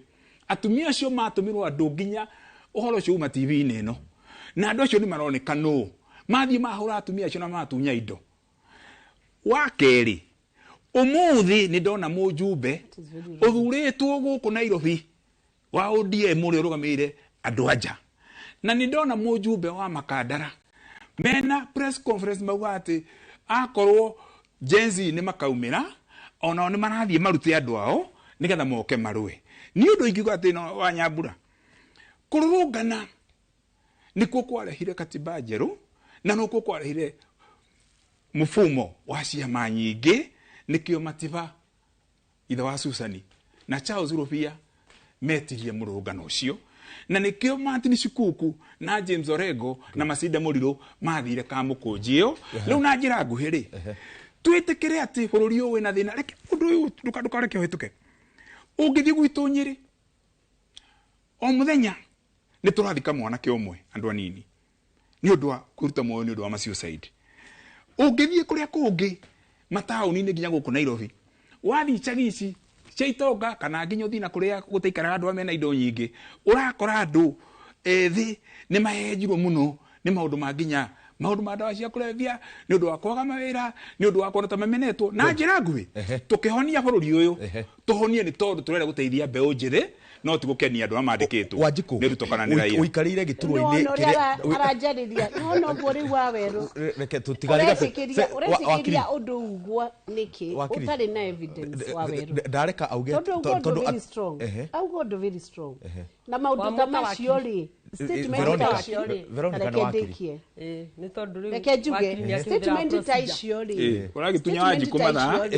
[SPEAKER 16] atumia acio matũmirwo andũ nginya ũhoro ũcio uma TV-inĩ ĩno, na andũ acio nĩ maroneka nũ mathiĩ mahũra atumia acio na matunya indo. Wa kerĩ, ũmũthĩ nĩ ndona mũjumbe ũthurĩtwo gũkũ Nairobi wa ODM ũrĩa ũrũgamĩrĩire andũ anja, na nĩ ndona mũjumbe wa Makandara mena press conference mauga atĩ akorwo Gen Z nĩ makaumĩra onao nĩ marathiĩ marute andũ ao nĩgetha moke marũe. Nĩ ũndũ ingiuga atĩ no wa Nyambura kũrũrũngana nĩkuo kwarehire katiba njerũ na nokuo kwarehire mfumo wa ciama nyingĩ, nĩkĩo Matiba ithe wa Susani na Charles Rubia metirie mũrũrũngano ũcio, na nĩkĩo Martin Shikuku na James Orengo na Macinda Mũrirũ mathire Kamũkũnji ĩyo. Rĩu na njĩra nguhĩ rĩ, twĩtĩkĩre atĩ bũrũri ũyũ wĩna thĩna. Reke ũndũ ũyũ ndũkareke ũhĩtũke. Ũngĩthiĩ gwitũ Nyĩrĩ o mũthenya nĩ tũrathika mwanake ũmwe andũ anini nĩ ũndũ wa kwĩruta muoyo nĩ ũndũ wa ma-suicide. Ũngĩthiĩ kũrĩa kũngĩ mataũni-inĩ nginya gũkũ Nairobi, wathiĩ icagi ici cia itonga kana nginya ũthiĩ na kũrĩa gũtaikaraga andũ arĩa mena indo nyingĩ, ũrakora andũ ethĩ nĩ mahenjirwo mũno nĩ maũndũ ma nginya maũndũ ma ndawa cia kũrebia nĩ ũndũ wa kwaga mawĩra nĩ ũndũ wa kuona ta mamenetwo. Na njĩra nguhĩ tũkĩhonia bũrũri ũyũ tũhonie nĩ tondũ tũrenda gũteithia mbeũ njĩthĩ, no ti gũkenia andũ arĩa mandĩkĩtwo nĩ Ruto kana nĩ Raila.
[SPEAKER 7] Ũikarĩire gĩturwa-inĩ
[SPEAKER 6] Nĩwona ũrĩa aranjarĩria, nĩwona ũguo rĩu wa werũ.
[SPEAKER 7] Reke tũtigarĩre.
[SPEAKER 6] Ũretĩkĩria ũndũ ugwo nĩkĩ ũtarĩ na evidence wa werũ?
[SPEAKER 7] Ndareka auge
[SPEAKER 6] tondũ auga ũndũ very strong. Auga ũndũ very strong. Na maũndũ ta macio rĩ, statement ta icio rĩ,
[SPEAKER 7] Veronica
[SPEAKER 6] reke
[SPEAKER 7] nĩ wakiri.
[SPEAKER 6] ndĩkie.
[SPEAKER 3] Nĩ tondũ rĩu
[SPEAKER 6] Reke njuge,
[SPEAKER 3] wakiri nĩ akĩhũthĩra
[SPEAKER 6] statement ta
[SPEAKER 3] procedure.
[SPEAKER 6] icio rĩ,
[SPEAKER 16] Ũragĩtunya Wanjikũ mathaa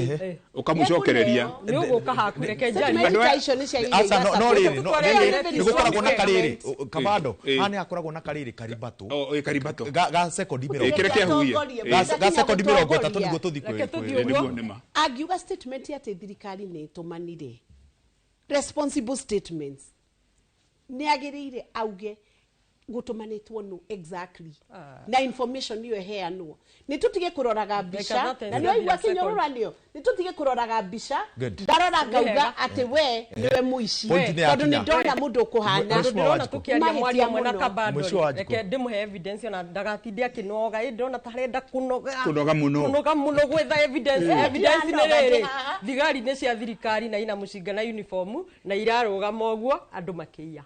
[SPEAKER 16] ũkamũcokereria.
[SPEAKER 3] Nĩ ũgũka haku, reke njarie.
[SPEAKER 6] Statement ta icio nĩ ciagĩrĩire
[SPEAKER 7] Aca, no rĩrĩ, no
[SPEAKER 3] Tũtware
[SPEAKER 7] rĩrĩ, nĩ gũkoragwo na karĩrĩ
[SPEAKER 16] Ĩĩ.
[SPEAKER 7] kabando
[SPEAKER 16] Ĩĩ.
[SPEAKER 7] haha nĩ hakoragwo na karĩrĩ karibatũ.
[SPEAKER 16] Karibatũ.
[SPEAKER 7] Ga sekondi
[SPEAKER 16] Ĩĩ, kĩrĩa kĩahuhia.
[SPEAKER 7] Ga sekondi 30 nĩguo tũthiĩ
[SPEAKER 3] Reke tũthiĩ ũguo.
[SPEAKER 16] Nĩguo nĩma.
[SPEAKER 6] Angiuga statement atĩ thirikari nĩ ĩtũmanire, responsible statements nĩ agĩrĩire auge gũtũmanĩtwo nũ exactly na information ĩyo ĩheanwo. Nĩ tũtige kũroraga mbica
[SPEAKER 3] Ndagĩka
[SPEAKER 6] na nĩ waigua
[SPEAKER 3] 30 second.
[SPEAKER 6] kĩnyũrũranio, nĩ tũtige kũroraga mbica
[SPEAKER 7] Good.
[SPEAKER 6] ndarora ngauga
[SPEAKER 3] Wega.
[SPEAKER 6] atĩ we nĩwe mũici
[SPEAKER 7] Point nĩ
[SPEAKER 6] tondũ nĩ
[SPEAKER 7] yakinya.
[SPEAKER 6] ndona mũndũ ũkũhana
[SPEAKER 3] Tondũ ndĩrona tũkĩaria
[SPEAKER 6] Mahĩtia
[SPEAKER 3] mwaria ũmwe na
[SPEAKER 6] mũno.
[SPEAKER 3] kabando
[SPEAKER 7] Mũico wa
[SPEAKER 3] rĩ,
[SPEAKER 7] Wanjikũ.
[SPEAKER 3] reke ndĩmũhe evidence ona ndagatinde akĩnoga. Ĩ ndĩrona ta arenda kũnoga
[SPEAKER 16] Kũnoga mũno.
[SPEAKER 3] kũnoga mũno gwetha evidence. Evidence nĩ
[SPEAKER 6] Ndĩranoga
[SPEAKER 3] rĩrĩ,
[SPEAKER 6] ndĩ haha.
[SPEAKER 3] thigari nĩ cia thirikari na ina mũcinga na uniform na irarũgama ũguo andũ makĩiya.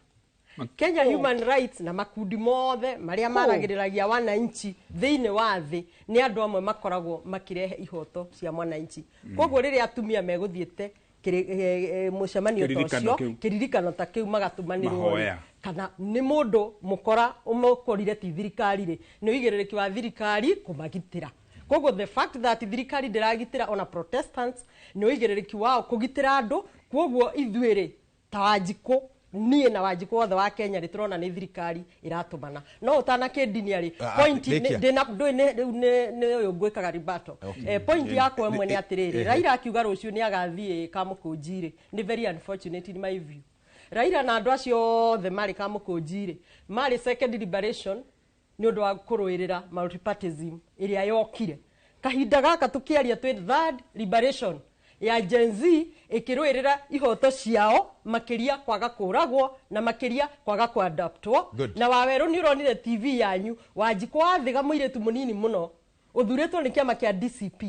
[SPEAKER 3] Kenya Human Rights na makundi mothe marĩa maragĩrĩragia wananchi thĩinĩ wa thĩ nĩ andũ amwe makoragwo makĩrehe ihoto cia mwananchi. Koguo rĩrĩa atumia megũthiĩte mũcemanio ta
[SPEAKER 16] Kĩririkano
[SPEAKER 3] ũcio,
[SPEAKER 16] kĩu.
[SPEAKER 3] kĩririkano ta kĩu magatũmanĩrwo rĩ,
[SPEAKER 16] Mahoya.
[SPEAKER 3] kana nĩ mũndũ mũkora ũmũkorire ti thirikari rĩ, nĩ ũigĩrĩrĩki wa thirikari kũmagitĩra. Koguo the fact that thirikari ndĩragitĩra ona protestants nĩ ũigĩrĩrĩki wao kũgitĩra andũ. Koguo ithuĩ rĩ, ta Wanjikũ, niĩ na Wanjikũ wothe wa Kenya rĩ, tũrona nĩ thirikari ĩratũmana. No ũtanakĩndinia rĩ, point
[SPEAKER 7] rĩkia.
[SPEAKER 3] ndĩna ndũĩ nĩ rĩu nĩ ũyũ ngwĩkaga ribato. Point yakwa ĩmwe nĩ atĩrĩrĩ, Raila akiuga rũciũ nĩ agathiĩ Kamũkũnji rĩ, nĩ very unfortunate in my view. Raila na andũ acio othe marĩ Kamũkũnji rĩ, marĩ second liberation nĩ ũndũ wa kũrũĩrĩra multipartyism ĩrĩa yokire. Kahinda gaka tũkĩaria twĩ third liberation ya Gen Z ĩkĩrũĩrĩra ihoto ciao, makĩria kwaga kũragwo na makĩria kwaga kũadaptwo.
[SPEAKER 7] Good.
[SPEAKER 3] Na Wawerũ nĩ ũronire TV yanyu Wanjikũ wathiga mũirĩtu mũnini mũno ũthurĩtwo nĩ kĩama kĩa DCP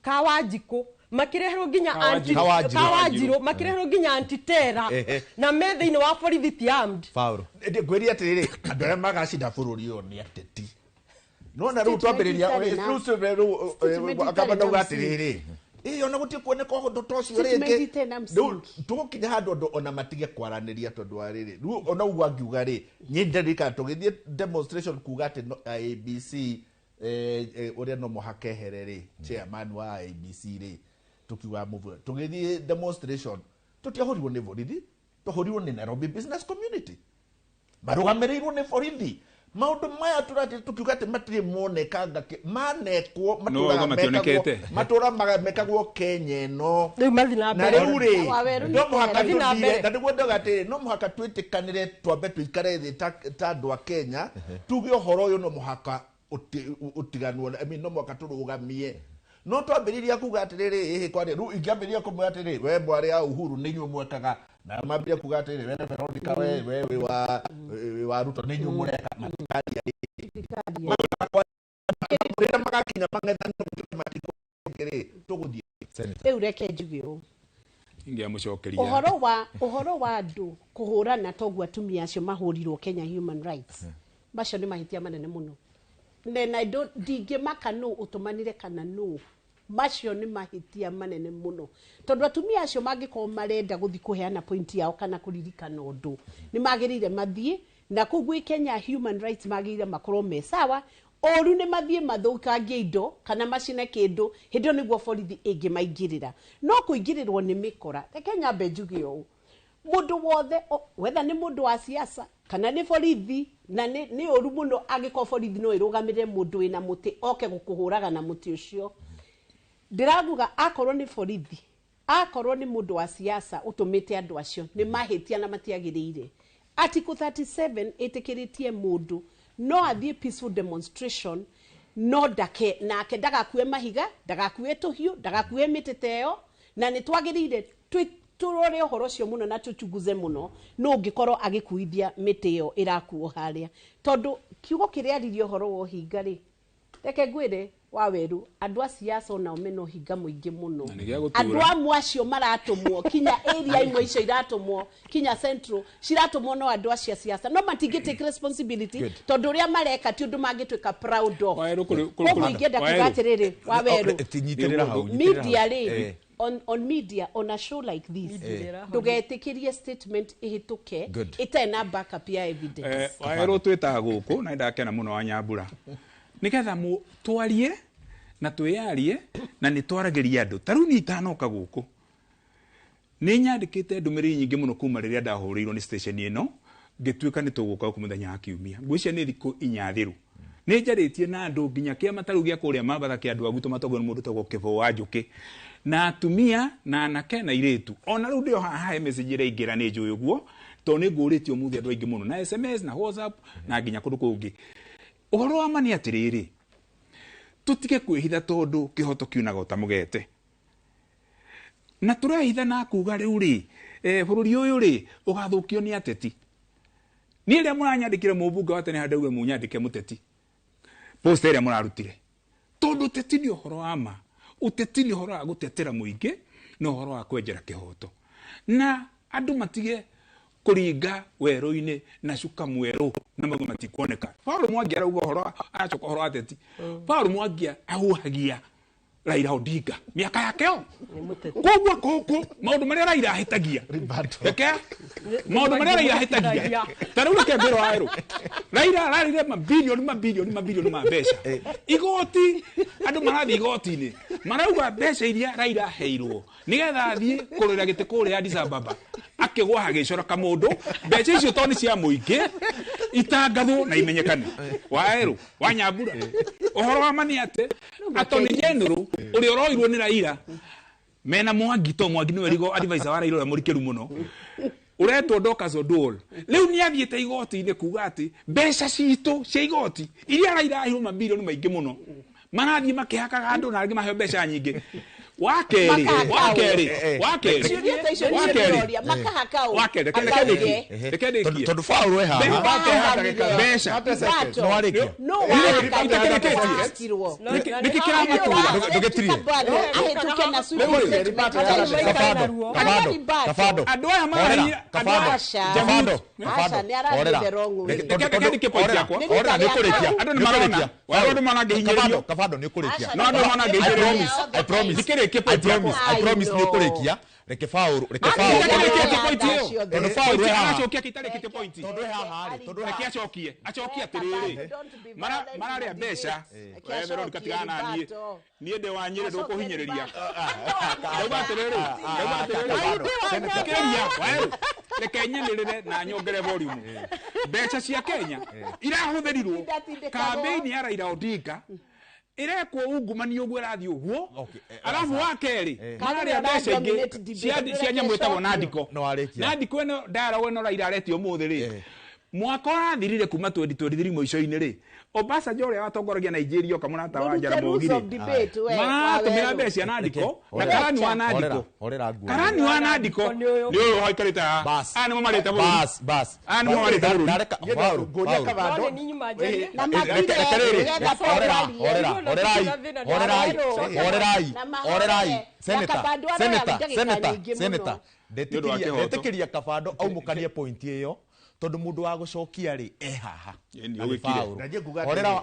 [SPEAKER 3] Kawanjikũ makĩreherwo nginya
[SPEAKER 7] Kawanjirũ.
[SPEAKER 3] Kawanjirũ makĩreherwo nginya antitera na me thĩinĩ wa borithi ti armed.
[SPEAKER 7] Paul.
[SPEAKER 2] Ngwĩria atĩrĩrĩ, andũ arĩa magacinda bũrũri ũyũ nĩ ateti. Nona rĩu
[SPEAKER 6] Statement
[SPEAKER 2] twambĩrĩria
[SPEAKER 6] itarĩ na-
[SPEAKER 2] rĩu
[SPEAKER 6] statement
[SPEAKER 2] akamba
[SPEAKER 6] itarĩ na
[SPEAKER 2] ndauga
[SPEAKER 6] msingi.
[SPEAKER 2] atĩrĩrĩ, Ĩĩ ona gũtirĩ kuoneka ũndũ ta ũcio
[SPEAKER 6] Statement
[SPEAKER 2] rĩngĩ.
[SPEAKER 6] ĩtarĩ na
[SPEAKER 2] Rĩu
[SPEAKER 6] msingi.
[SPEAKER 2] tũgũkinya handũ andũ ona matige kwaranĩria tondũ wa rĩrĩ rĩu ona ũguo angiuga rĩ niĩ ndirikana tũgĩthiĩ demonstration kuga atĩ IEBC ũrĩa no mũhaka ehere rĩ, chairman wa IEBC rĩ, tukiuga move tũgĩthiĩ demonstration tũtiahũrirwo nĩ borithi, twahũrirwo nĩ Nairobi business community marũgamĩrĩirwo nĩ borithi. Maũndũ maya tũratĩ tukiuga atĩ matirĩ monekanga manekwo
[SPEAKER 16] No, auga mationekete.
[SPEAKER 2] matũra mekagwo Kenya ĩno.
[SPEAKER 3] Rĩu mathiĩ na
[SPEAKER 2] Na
[SPEAKER 3] mbere.
[SPEAKER 2] rĩu rĩ,
[SPEAKER 6] Waweru nĩ
[SPEAKER 2] no mũhaka
[SPEAKER 3] Mathiĩ na
[SPEAKER 2] tũthire
[SPEAKER 3] mbere.
[SPEAKER 2] na nĩguo ndauga atĩrĩ no mũhaka twĩtĩkanĩre twambe tũikare thĩ ta andũ a Kenya tuge ũhoro ũyũ no mũhaka ũtiganwo, I mean, no mũhaka tũrũgamie. No twambĩrĩria kuga atĩrĩrĩ ĩhĩ kwarĩ rĩu ingĩambĩrĩria kũmwĩra atĩrĩrĩ we mwarĩ ya Uhuru nĩ inyuĩ mwekaga, na mambĩrĩria kuga atĩrĩrĩ we Veronica we wĩ wa Ruto nĩ inyuĩ mũreka, matikaria rĩrĩa magakinya mang'ethanĩre gũtuĩke matikũrĩ tũgũthiĩ.
[SPEAKER 6] Rĩu reke njuge ũũ.
[SPEAKER 16] Ingĩamũcokeria.
[SPEAKER 6] Ũhoro wa andũ kũhũrana toguo atumia acio mahũrirwo Kenya Human Rights, macio nĩ mahĩtia manene mũno. Then I don't ndingĩmaka nũ ũtũmanire kana nũ, macio nĩ mahĩtia manene mũno tondũ atumia acio mangĩkorwo marenda gũthiĩ kũheana point yao kana kũririkana ũndũ nĩ magĩrĩire mathiĩ na kũu gwĩ Kenya Human Rights magĩrĩire makorwo me sawa. Ũru nĩ mathiĩ mathũkangie indo kana macine kĩndũ, hĩndĩ ĩyo nĩguo borithi ĩngĩmaingĩrĩra. No kũingĩrĩrwo nĩ mĩkora, reke nyambe njuge ũũ, mũndũ wothe whether nĩ mũndũ wa siasa kana nĩ borithi, na nĩ ũru mũno angĩkorwo borithi no ĩrũgamĩrĩre mũndũ wĩna mũtĩ oke gũkũhũraga na mũtĩ ũcio. Ndĩraguga akorwo nĩ borithi, akorwo nĩ mũndũ wa siasa ũtũmĩte andũ acio nĩ mahĩtia na matiagĩrĩire. Article 37 ĩtĩkĩrĩtie mũndũ no athiĩ peaceful demonstration, no ndake nake ndagakue mahiga, ndagakue tũhiũ, ndagakue mĩtĩ ta ĩyo, na nĩ twagĩrĩire tũrore ũhoro ũcio mũno na tũchunguze mũno nũ ũngĩkorwo agĩkuithia mĩtĩ ĩyo ĩrakuo harĩa, tondũ kiugo kĩrĩa aririe ũhoro wa ũhinga rĩ, reke ngwĩre Waweru, andũ a siasa onao mena ũhinga mũingĩ mũno.
[SPEAKER 16] Na nĩ gĩa gũtura.
[SPEAKER 6] Andũ amwe acio maratũmwo kinya area imwe icio iratũmwo kinya central ciratũmwo no andũ acio a siasa no matingĩ take responsibility
[SPEAKER 7] Good.
[SPEAKER 6] tondũ ũrĩa mareka ti ũndũ mangĩtuĩka proud of.
[SPEAKER 16] Waweru
[SPEAKER 6] Koguo ingĩenda kuga
[SPEAKER 16] Waweru.
[SPEAKER 6] atĩrĩrĩ, Waweru,
[SPEAKER 7] Nyitĩrĩra hau, nyitĩrĩra
[SPEAKER 6] media
[SPEAKER 7] hau.
[SPEAKER 6] rĩ, on media on a show like this
[SPEAKER 3] Media
[SPEAKER 6] ndũgetĩkĩrie statement ĩhĩtũke
[SPEAKER 7] Good.
[SPEAKER 6] ĩtarĩ na backup ya evidence.
[SPEAKER 16] Waweru twĩtaga gũkũ na nĩndakena mũno wa Nyambura nĩgetha twarie na twĩyarie na nĩ twaragĩria andũ. Ta rĩu niĩ itanoka gũkũ nĩ nyandĩkĩte ndũmĩrĩri nyingĩ mũno kuma rĩrĩa ndahũrĩirwo nĩ station ĩno ngĩtuĩka nĩ tũgũka gũkũ mũthenya wa kiumia. Ngwĩciria nĩ thikũ inya thiru. Nĩ njarĩtie na andũ nginya kĩama ta rĩu gĩa kũrĩa Mambatha kĩa andũ a gwitũ matongwo nĩ mũndũ ũtagwo Kĩbũ wa Njũkĩ, na atumia na anake na airĩtu. Ona rĩu ndĩo haha he message ĩraingĩra nĩ njũĩ ũguo tondũ nĩ ngũrĩtio ũmũthĩ andũ aingĩ mũno na SMS na WhatsApp na nginya kũndũ kũngĩ. Ũhoro wa ma nĩ atĩrĩrĩ, tũtige kwĩhitha tondũ kĩhoto kiunaga ũtamũgete. Na tũrehitha na kuga rĩu rĩ, bũrũri ũyũ rĩ ũgathũkio nĩ ateti. Niĩ rĩrĩa mũranyandĩkire mũmbunge wa tene handũ mũnyandĩke mũteti, post ĩrĩa mũrarutire, tondũ ũteti nĩ ũhoro wa ma, ũteti nĩ ũhoro wa gũtetera mũingĩ na ũhoro wa kwenjera kĩhoto. Na andũ matige kũringa werũ-inĩ na cuka mwerũ na maguo matikuoneka. Paul Mwangi arauga ũhoro, aracoka ũhoro wa ateti. Paul Mwangi ahuhagia Raila Odinga miaka yake yo. Koguo gũkũ maũndũ marĩa Raila ahĩtagia, reke maũndũ marĩa Raila ahĩtagia, ta rĩu reke ngwĩre Wawerũ, Raila ararĩire mabirioni mabirioni mabirioni ma mbeca. Igoti, andũ marathiĩ igoti-inĩ marauga mbeca iria Raila aheirwo nĩgetha athiĩ kũrũĩra gĩtĩ kũrĩa Addis Ababa, akĩgwa hagĩcora kamũndũ, mbeca icio tondũ nĩ cia mũingĩ itangathwo na imenyekane. Wawerũ wa Nyambura, ũhoro wa ma nĩ atĩ Attorney General ũrĩa ũroirwo nĩ Raila mena Mwangi, to Mwangi nĩwe legal advisor wa Raila ũrĩa mũrikĩru mũno, ũretwo Dorcas Oduol, rĩu nĩ athiĩte igoti-inĩ kuga atĩ mbeca citũ cia igoti iria Raila aheirwo mabirioni maingĩ mũno marathiĩ makĩhakaga andũ na angĩ maheo mbeca nyingĩ. Wakerĩ, wakerĩ, wakerĩ,
[SPEAKER 6] Ciũria ta icio nĩcio
[SPEAKER 16] wakerĩ.
[SPEAKER 6] ndĩroria, makahaka ũ?
[SPEAKER 16] Wakerĩ, reke
[SPEAKER 6] Akauge.
[SPEAKER 16] ndĩkie, reke ndĩkie.
[SPEAKER 7] Tondũ Paul e haha.
[SPEAKER 16] Mbeca.
[SPEAKER 6] Mbato.
[SPEAKER 7] No warĩkia.
[SPEAKER 6] No
[SPEAKER 16] Nĩkĩ
[SPEAKER 6] wahakirwo.
[SPEAKER 16] kĩrĩkĩtie?
[SPEAKER 6] Wahakirwo.
[SPEAKER 16] Nĩkĩ kĩramatura?
[SPEAKER 7] Ndũgĩtirie.
[SPEAKER 6] Ahĩtũke na
[SPEAKER 7] Kabando, Kabando, Kabando.
[SPEAKER 16] Andũ aya
[SPEAKER 7] Horera, Kabando, Kabando,
[SPEAKER 6] Aca, nĩ arathiĩ the wrong way.
[SPEAKER 7] Reke-
[SPEAKER 16] Reke ndĩkie point yakwa.
[SPEAKER 7] Horera, nĩ ũkũrĩkia.
[SPEAKER 16] Andũ nĩ
[SPEAKER 7] Nĩ
[SPEAKER 16] marona.
[SPEAKER 7] ũkũrĩkia.
[SPEAKER 16] Andũ nĩ marona ngĩhinyĩrĩrio.
[SPEAKER 7] Kabando, Kabando, nĩ ũkũrĩkia.
[SPEAKER 16] No, andũ nĩ marona
[SPEAKER 7] I
[SPEAKER 16] ngĩhinyĩrĩrio.
[SPEAKER 7] promise, I promise.
[SPEAKER 16] Thikĩrĩria. ndĩrĩkie point yakwa.
[SPEAKER 7] I promise nĩ ũkũrĩkia. Reke Paul, reke Paul. Tondũ Paul we haha.
[SPEAKER 16] Aracokia kĩtarĩkĩtie point.
[SPEAKER 7] Tondũ we haha rĩ, tondũ
[SPEAKER 16] reke acokie. Acokie atĩrĩrĩ. Mararĩa mbeca. We Veronica tigana na niĩ. Niĩ ndĩ wa Nyĩrĩ ndũkũhinyĩrĩria. Ndauga atĩrĩrĩ, ndauga atĩrĩrĩ. Thikĩrĩria, Waweru. Reke nyanĩrĩre na nyongere volume. Mbeca cia Kenya irahũthĩrirwo kambĩini ya Raila Odinga irekwo ungumania ũguo ĩrathiĩ ũguo arabu wa kerĩ mararĩa mbeca ingĩ cia nyamũ ĩtagwo Nandiko. Nandiko ĩno dialogue ĩno Raila aretio ũmũthĩ rĩ mwaka ũrathirire kuma 2023 mũico-inĩ rĩ Obasanjo ũrĩa watongoragia Nigeria oka mũrata wa Jaramogi rĩ maratũmĩra mbeca cia Nandiko na karani wa Nandiko karani wa Nandiko nĩ ũyũ haikarĩte haha aya nĩmo marĩte bũrũri
[SPEAKER 7] bas
[SPEAKER 16] aya nĩmo marĩte bũrũri
[SPEAKER 7] horerai senator ndetĩkĩria Kabando aumũkanie point ĩyo tondu mundu wa gucokia ri e haha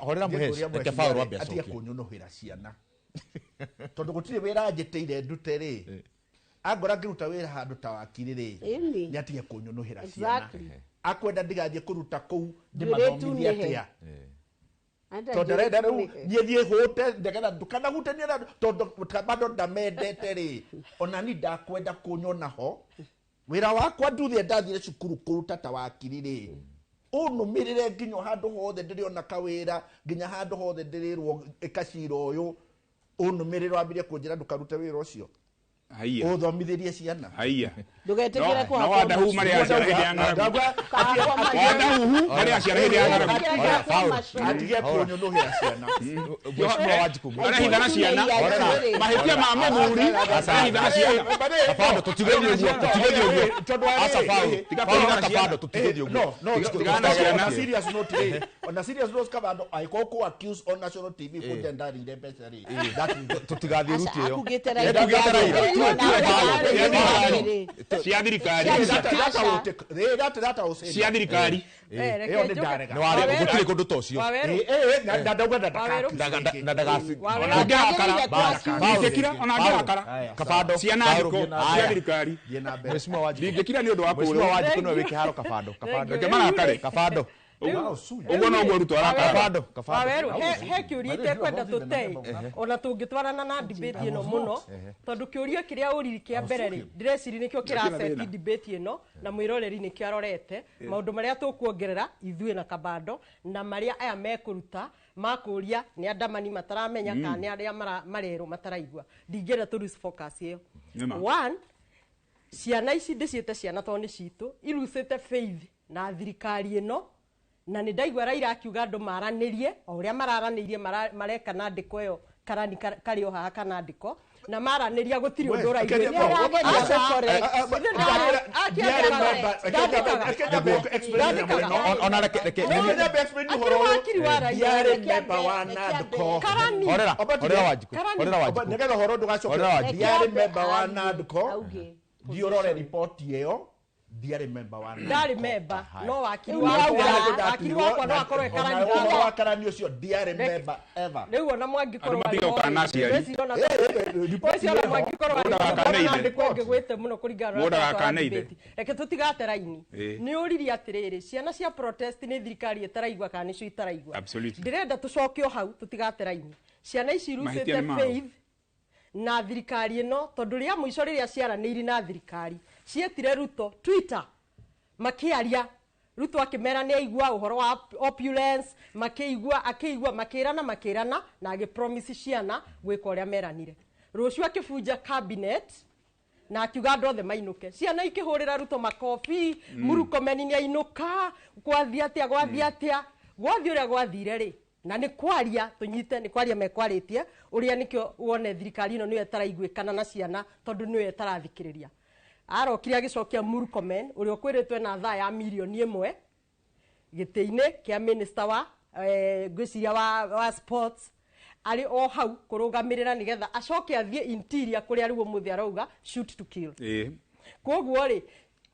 [SPEAKER 7] horera muhesh reke Paul ambe acokie
[SPEAKER 2] atige kunyunuhira ciana tondu gutire wira njiteire ndute ri angora ngiruta wira handu ta wakiri ri ni atige kunyunuhira ciana akwenda ndigathie kuruta kuu ndimathomithie atia tondu arenda riu nie thie hute ndegetha ndukanahutanie na tondu bado ndamendete ri ona ni ndakwenda kunyona ho wira wakwa nduthie ndathire cukuru kuruta ta wakiri ri unumirire nginya handu hothe ndiriona kawira nginya handu hothe ndirirwo ikacira uyu unumirire wambirie kunjira ndukarute wira ucio
[SPEAKER 16] haiya
[SPEAKER 2] uthomithirie ciana
[SPEAKER 16] haiya
[SPEAKER 6] ndugetikire
[SPEAKER 16] kwa no wadahu mari aciara hindi ya ng'aragu wadahu mari aciara hindi ya ng'aragu
[SPEAKER 2] atige kunyunuhira ciana
[SPEAKER 16] arahithana ciana mahitia ma muthuri arahithana ciana
[SPEAKER 7] Kabando tutigethie uguo tutigethie uguo asa Paul Kabando tutigethie uguo
[SPEAKER 2] no
[SPEAKER 16] tigana ciana
[SPEAKER 2] serious note ri on serious note Kabando aiko ko accuse on national TV kunja ndarire mbeca ri
[SPEAKER 7] tutigathie ruti iyo
[SPEAKER 16] cia thirikari cia thirikari
[SPEAKER 7] ĩyo nĩ ndarega gũtirĩ kũndũ ta ũcio na ndagaci
[SPEAKER 16] ona angĩrakara ndingĩkira ona angĩrakara
[SPEAKER 7] Kabando
[SPEAKER 16] cia Nandiko cia thirikari
[SPEAKER 7] Mheshimiwa Wanjikũ
[SPEAKER 16] ndingĩkira nĩ ũndũ wa
[SPEAKER 7] Mheshimiwa Wanjikũ nĩwe wĩ kĩharo Kabando Kabando
[SPEAKER 16] reke marakare
[SPEAKER 7] Kabando
[SPEAKER 16] ũguo noguo Ruto arakara
[SPEAKER 7] Kabando Kabando
[SPEAKER 3] Waweru he kĩũria itekwenda tũtei ona tũngĩtwarana na debate ĩno mũno tondũ kĩũria kĩrĩa ũriri kĩa mbere rĩ ndĩreciria nĩkĩo kĩraceti debate ĩno na mwĩroreri nĩkĩo arorete maũndũ marĩa tũkuongerera ithuĩ na Kabando na marĩa aya mekũruta makũria nĩ andamani mataramenya kana nĩ arĩa marerwo mataraigua ndingĩenda tũ lose focus ĩyo. One, ciana ici ndĩciĩte ciana tondũ nĩ citũ irucĩte faith na thirikari ĩno na nĩ ndaigua Raila akiuga andũ maranĩrie o ũrĩa mararanĩirie mareka Nandiko ĩyo karani karĩ o haha kana Nandiko na maranĩria gũtirĩ ũndũ ũraigua.
[SPEAKER 2] Nĩgetha ũhoro ndũgacoke ndiarĩ member wa Nandiko ndiũrore riboti ĩyo ndiarĩ member wa Nandiko
[SPEAKER 3] ndarĩ member no wakiri wakwa no akorwo karani
[SPEAKER 2] ũhoro wa karani ũcio ndiarĩ member ever
[SPEAKER 3] rĩu ona mwangĩkorwo ngĩgwĩte mũno kũringana na reke tũtigate raini nĩ ũririe atĩrĩrĩ ciana cia protest nĩ thirikari ĩtaraigua kana nĩcio itaraigua ndĩrenda tũcoke o hau tũtigate raini ciana ici irucĩte faith na thirikari ĩno tondũ rĩa mũico rĩrĩa ciaranĩirie na thirikari cietire Ruto Twitter makiaria Ruto akĩmera nĩ aigua ũhoro wa opulence makĩigua akĩigua makĩrana makĩrana na agĩpromise ciana gwĩka ũrĩa meranire rũciũ akĩbunja cabinet na akiuga andũ othe mainũke ciana ikĩhũrĩra Ruto makobi Murkomen nĩ ainũka gwathiĩ atĩa gwathiĩ atĩa gwathiĩ ũrĩa gwathire rĩ na nĩ kwaria tũnyite nĩ kwaria mekwarĩtie ũrĩa nĩkĩo wone thirikari ĩno nĩyo ĩtaraiguĩkana na ciana tondũ nĩyo ĩtarathikĩrĩria arokire agĩcokia Murkomen ũrĩa ũkwĩrĩtwe na thaa ya mirioni 1 gĩtĩ-inĩ kĩa minister wa ngwĩciria wa sports arĩ o hau kũrũgamĩrĩra nĩgetha acoke athiĩ interior kũrĩa rĩu ũmũthĩ arauga shoot to kill. Koguo rĩ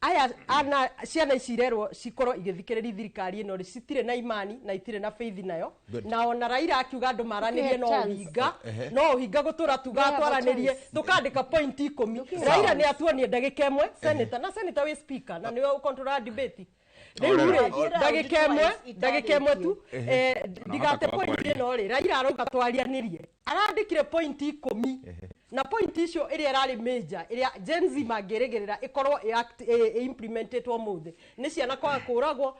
[SPEAKER 3] Aya ana ciana ici irerwo cikorwo igĩthikĩrĩria thirikari ĩno rĩ, citirĩ na imani na itirĩ na faith nayo.
[SPEAKER 7] Good.
[SPEAKER 3] Na ona Raila akiuga andũ maranĩrie no
[SPEAKER 6] chance.
[SPEAKER 3] ũhinga,
[SPEAKER 7] Ehe.
[SPEAKER 3] no ũhinga gũtũra tuga
[SPEAKER 6] They have a
[SPEAKER 3] twaranĩrie
[SPEAKER 6] chance.
[SPEAKER 3] tũkandĩka point 10. Raila nĩ atuonie ndagĩka ĩmwe senator, na senator wĩ speaker na nĩwe ũcontrolaga debate. Rĩu rĩ, ndagĩka ĩmwe tu, ndigate point ĩno rĩ, Raila arauga twarianĩrie, arandĩkire point 10, na point icio ĩrĩa ĩrarĩ major ĩrĩa Gen Z mangĩrĩgĩrĩra ĩkorwo ĩ-implementetwo ũmũthĩ nĩ ciana kwaga kũragwo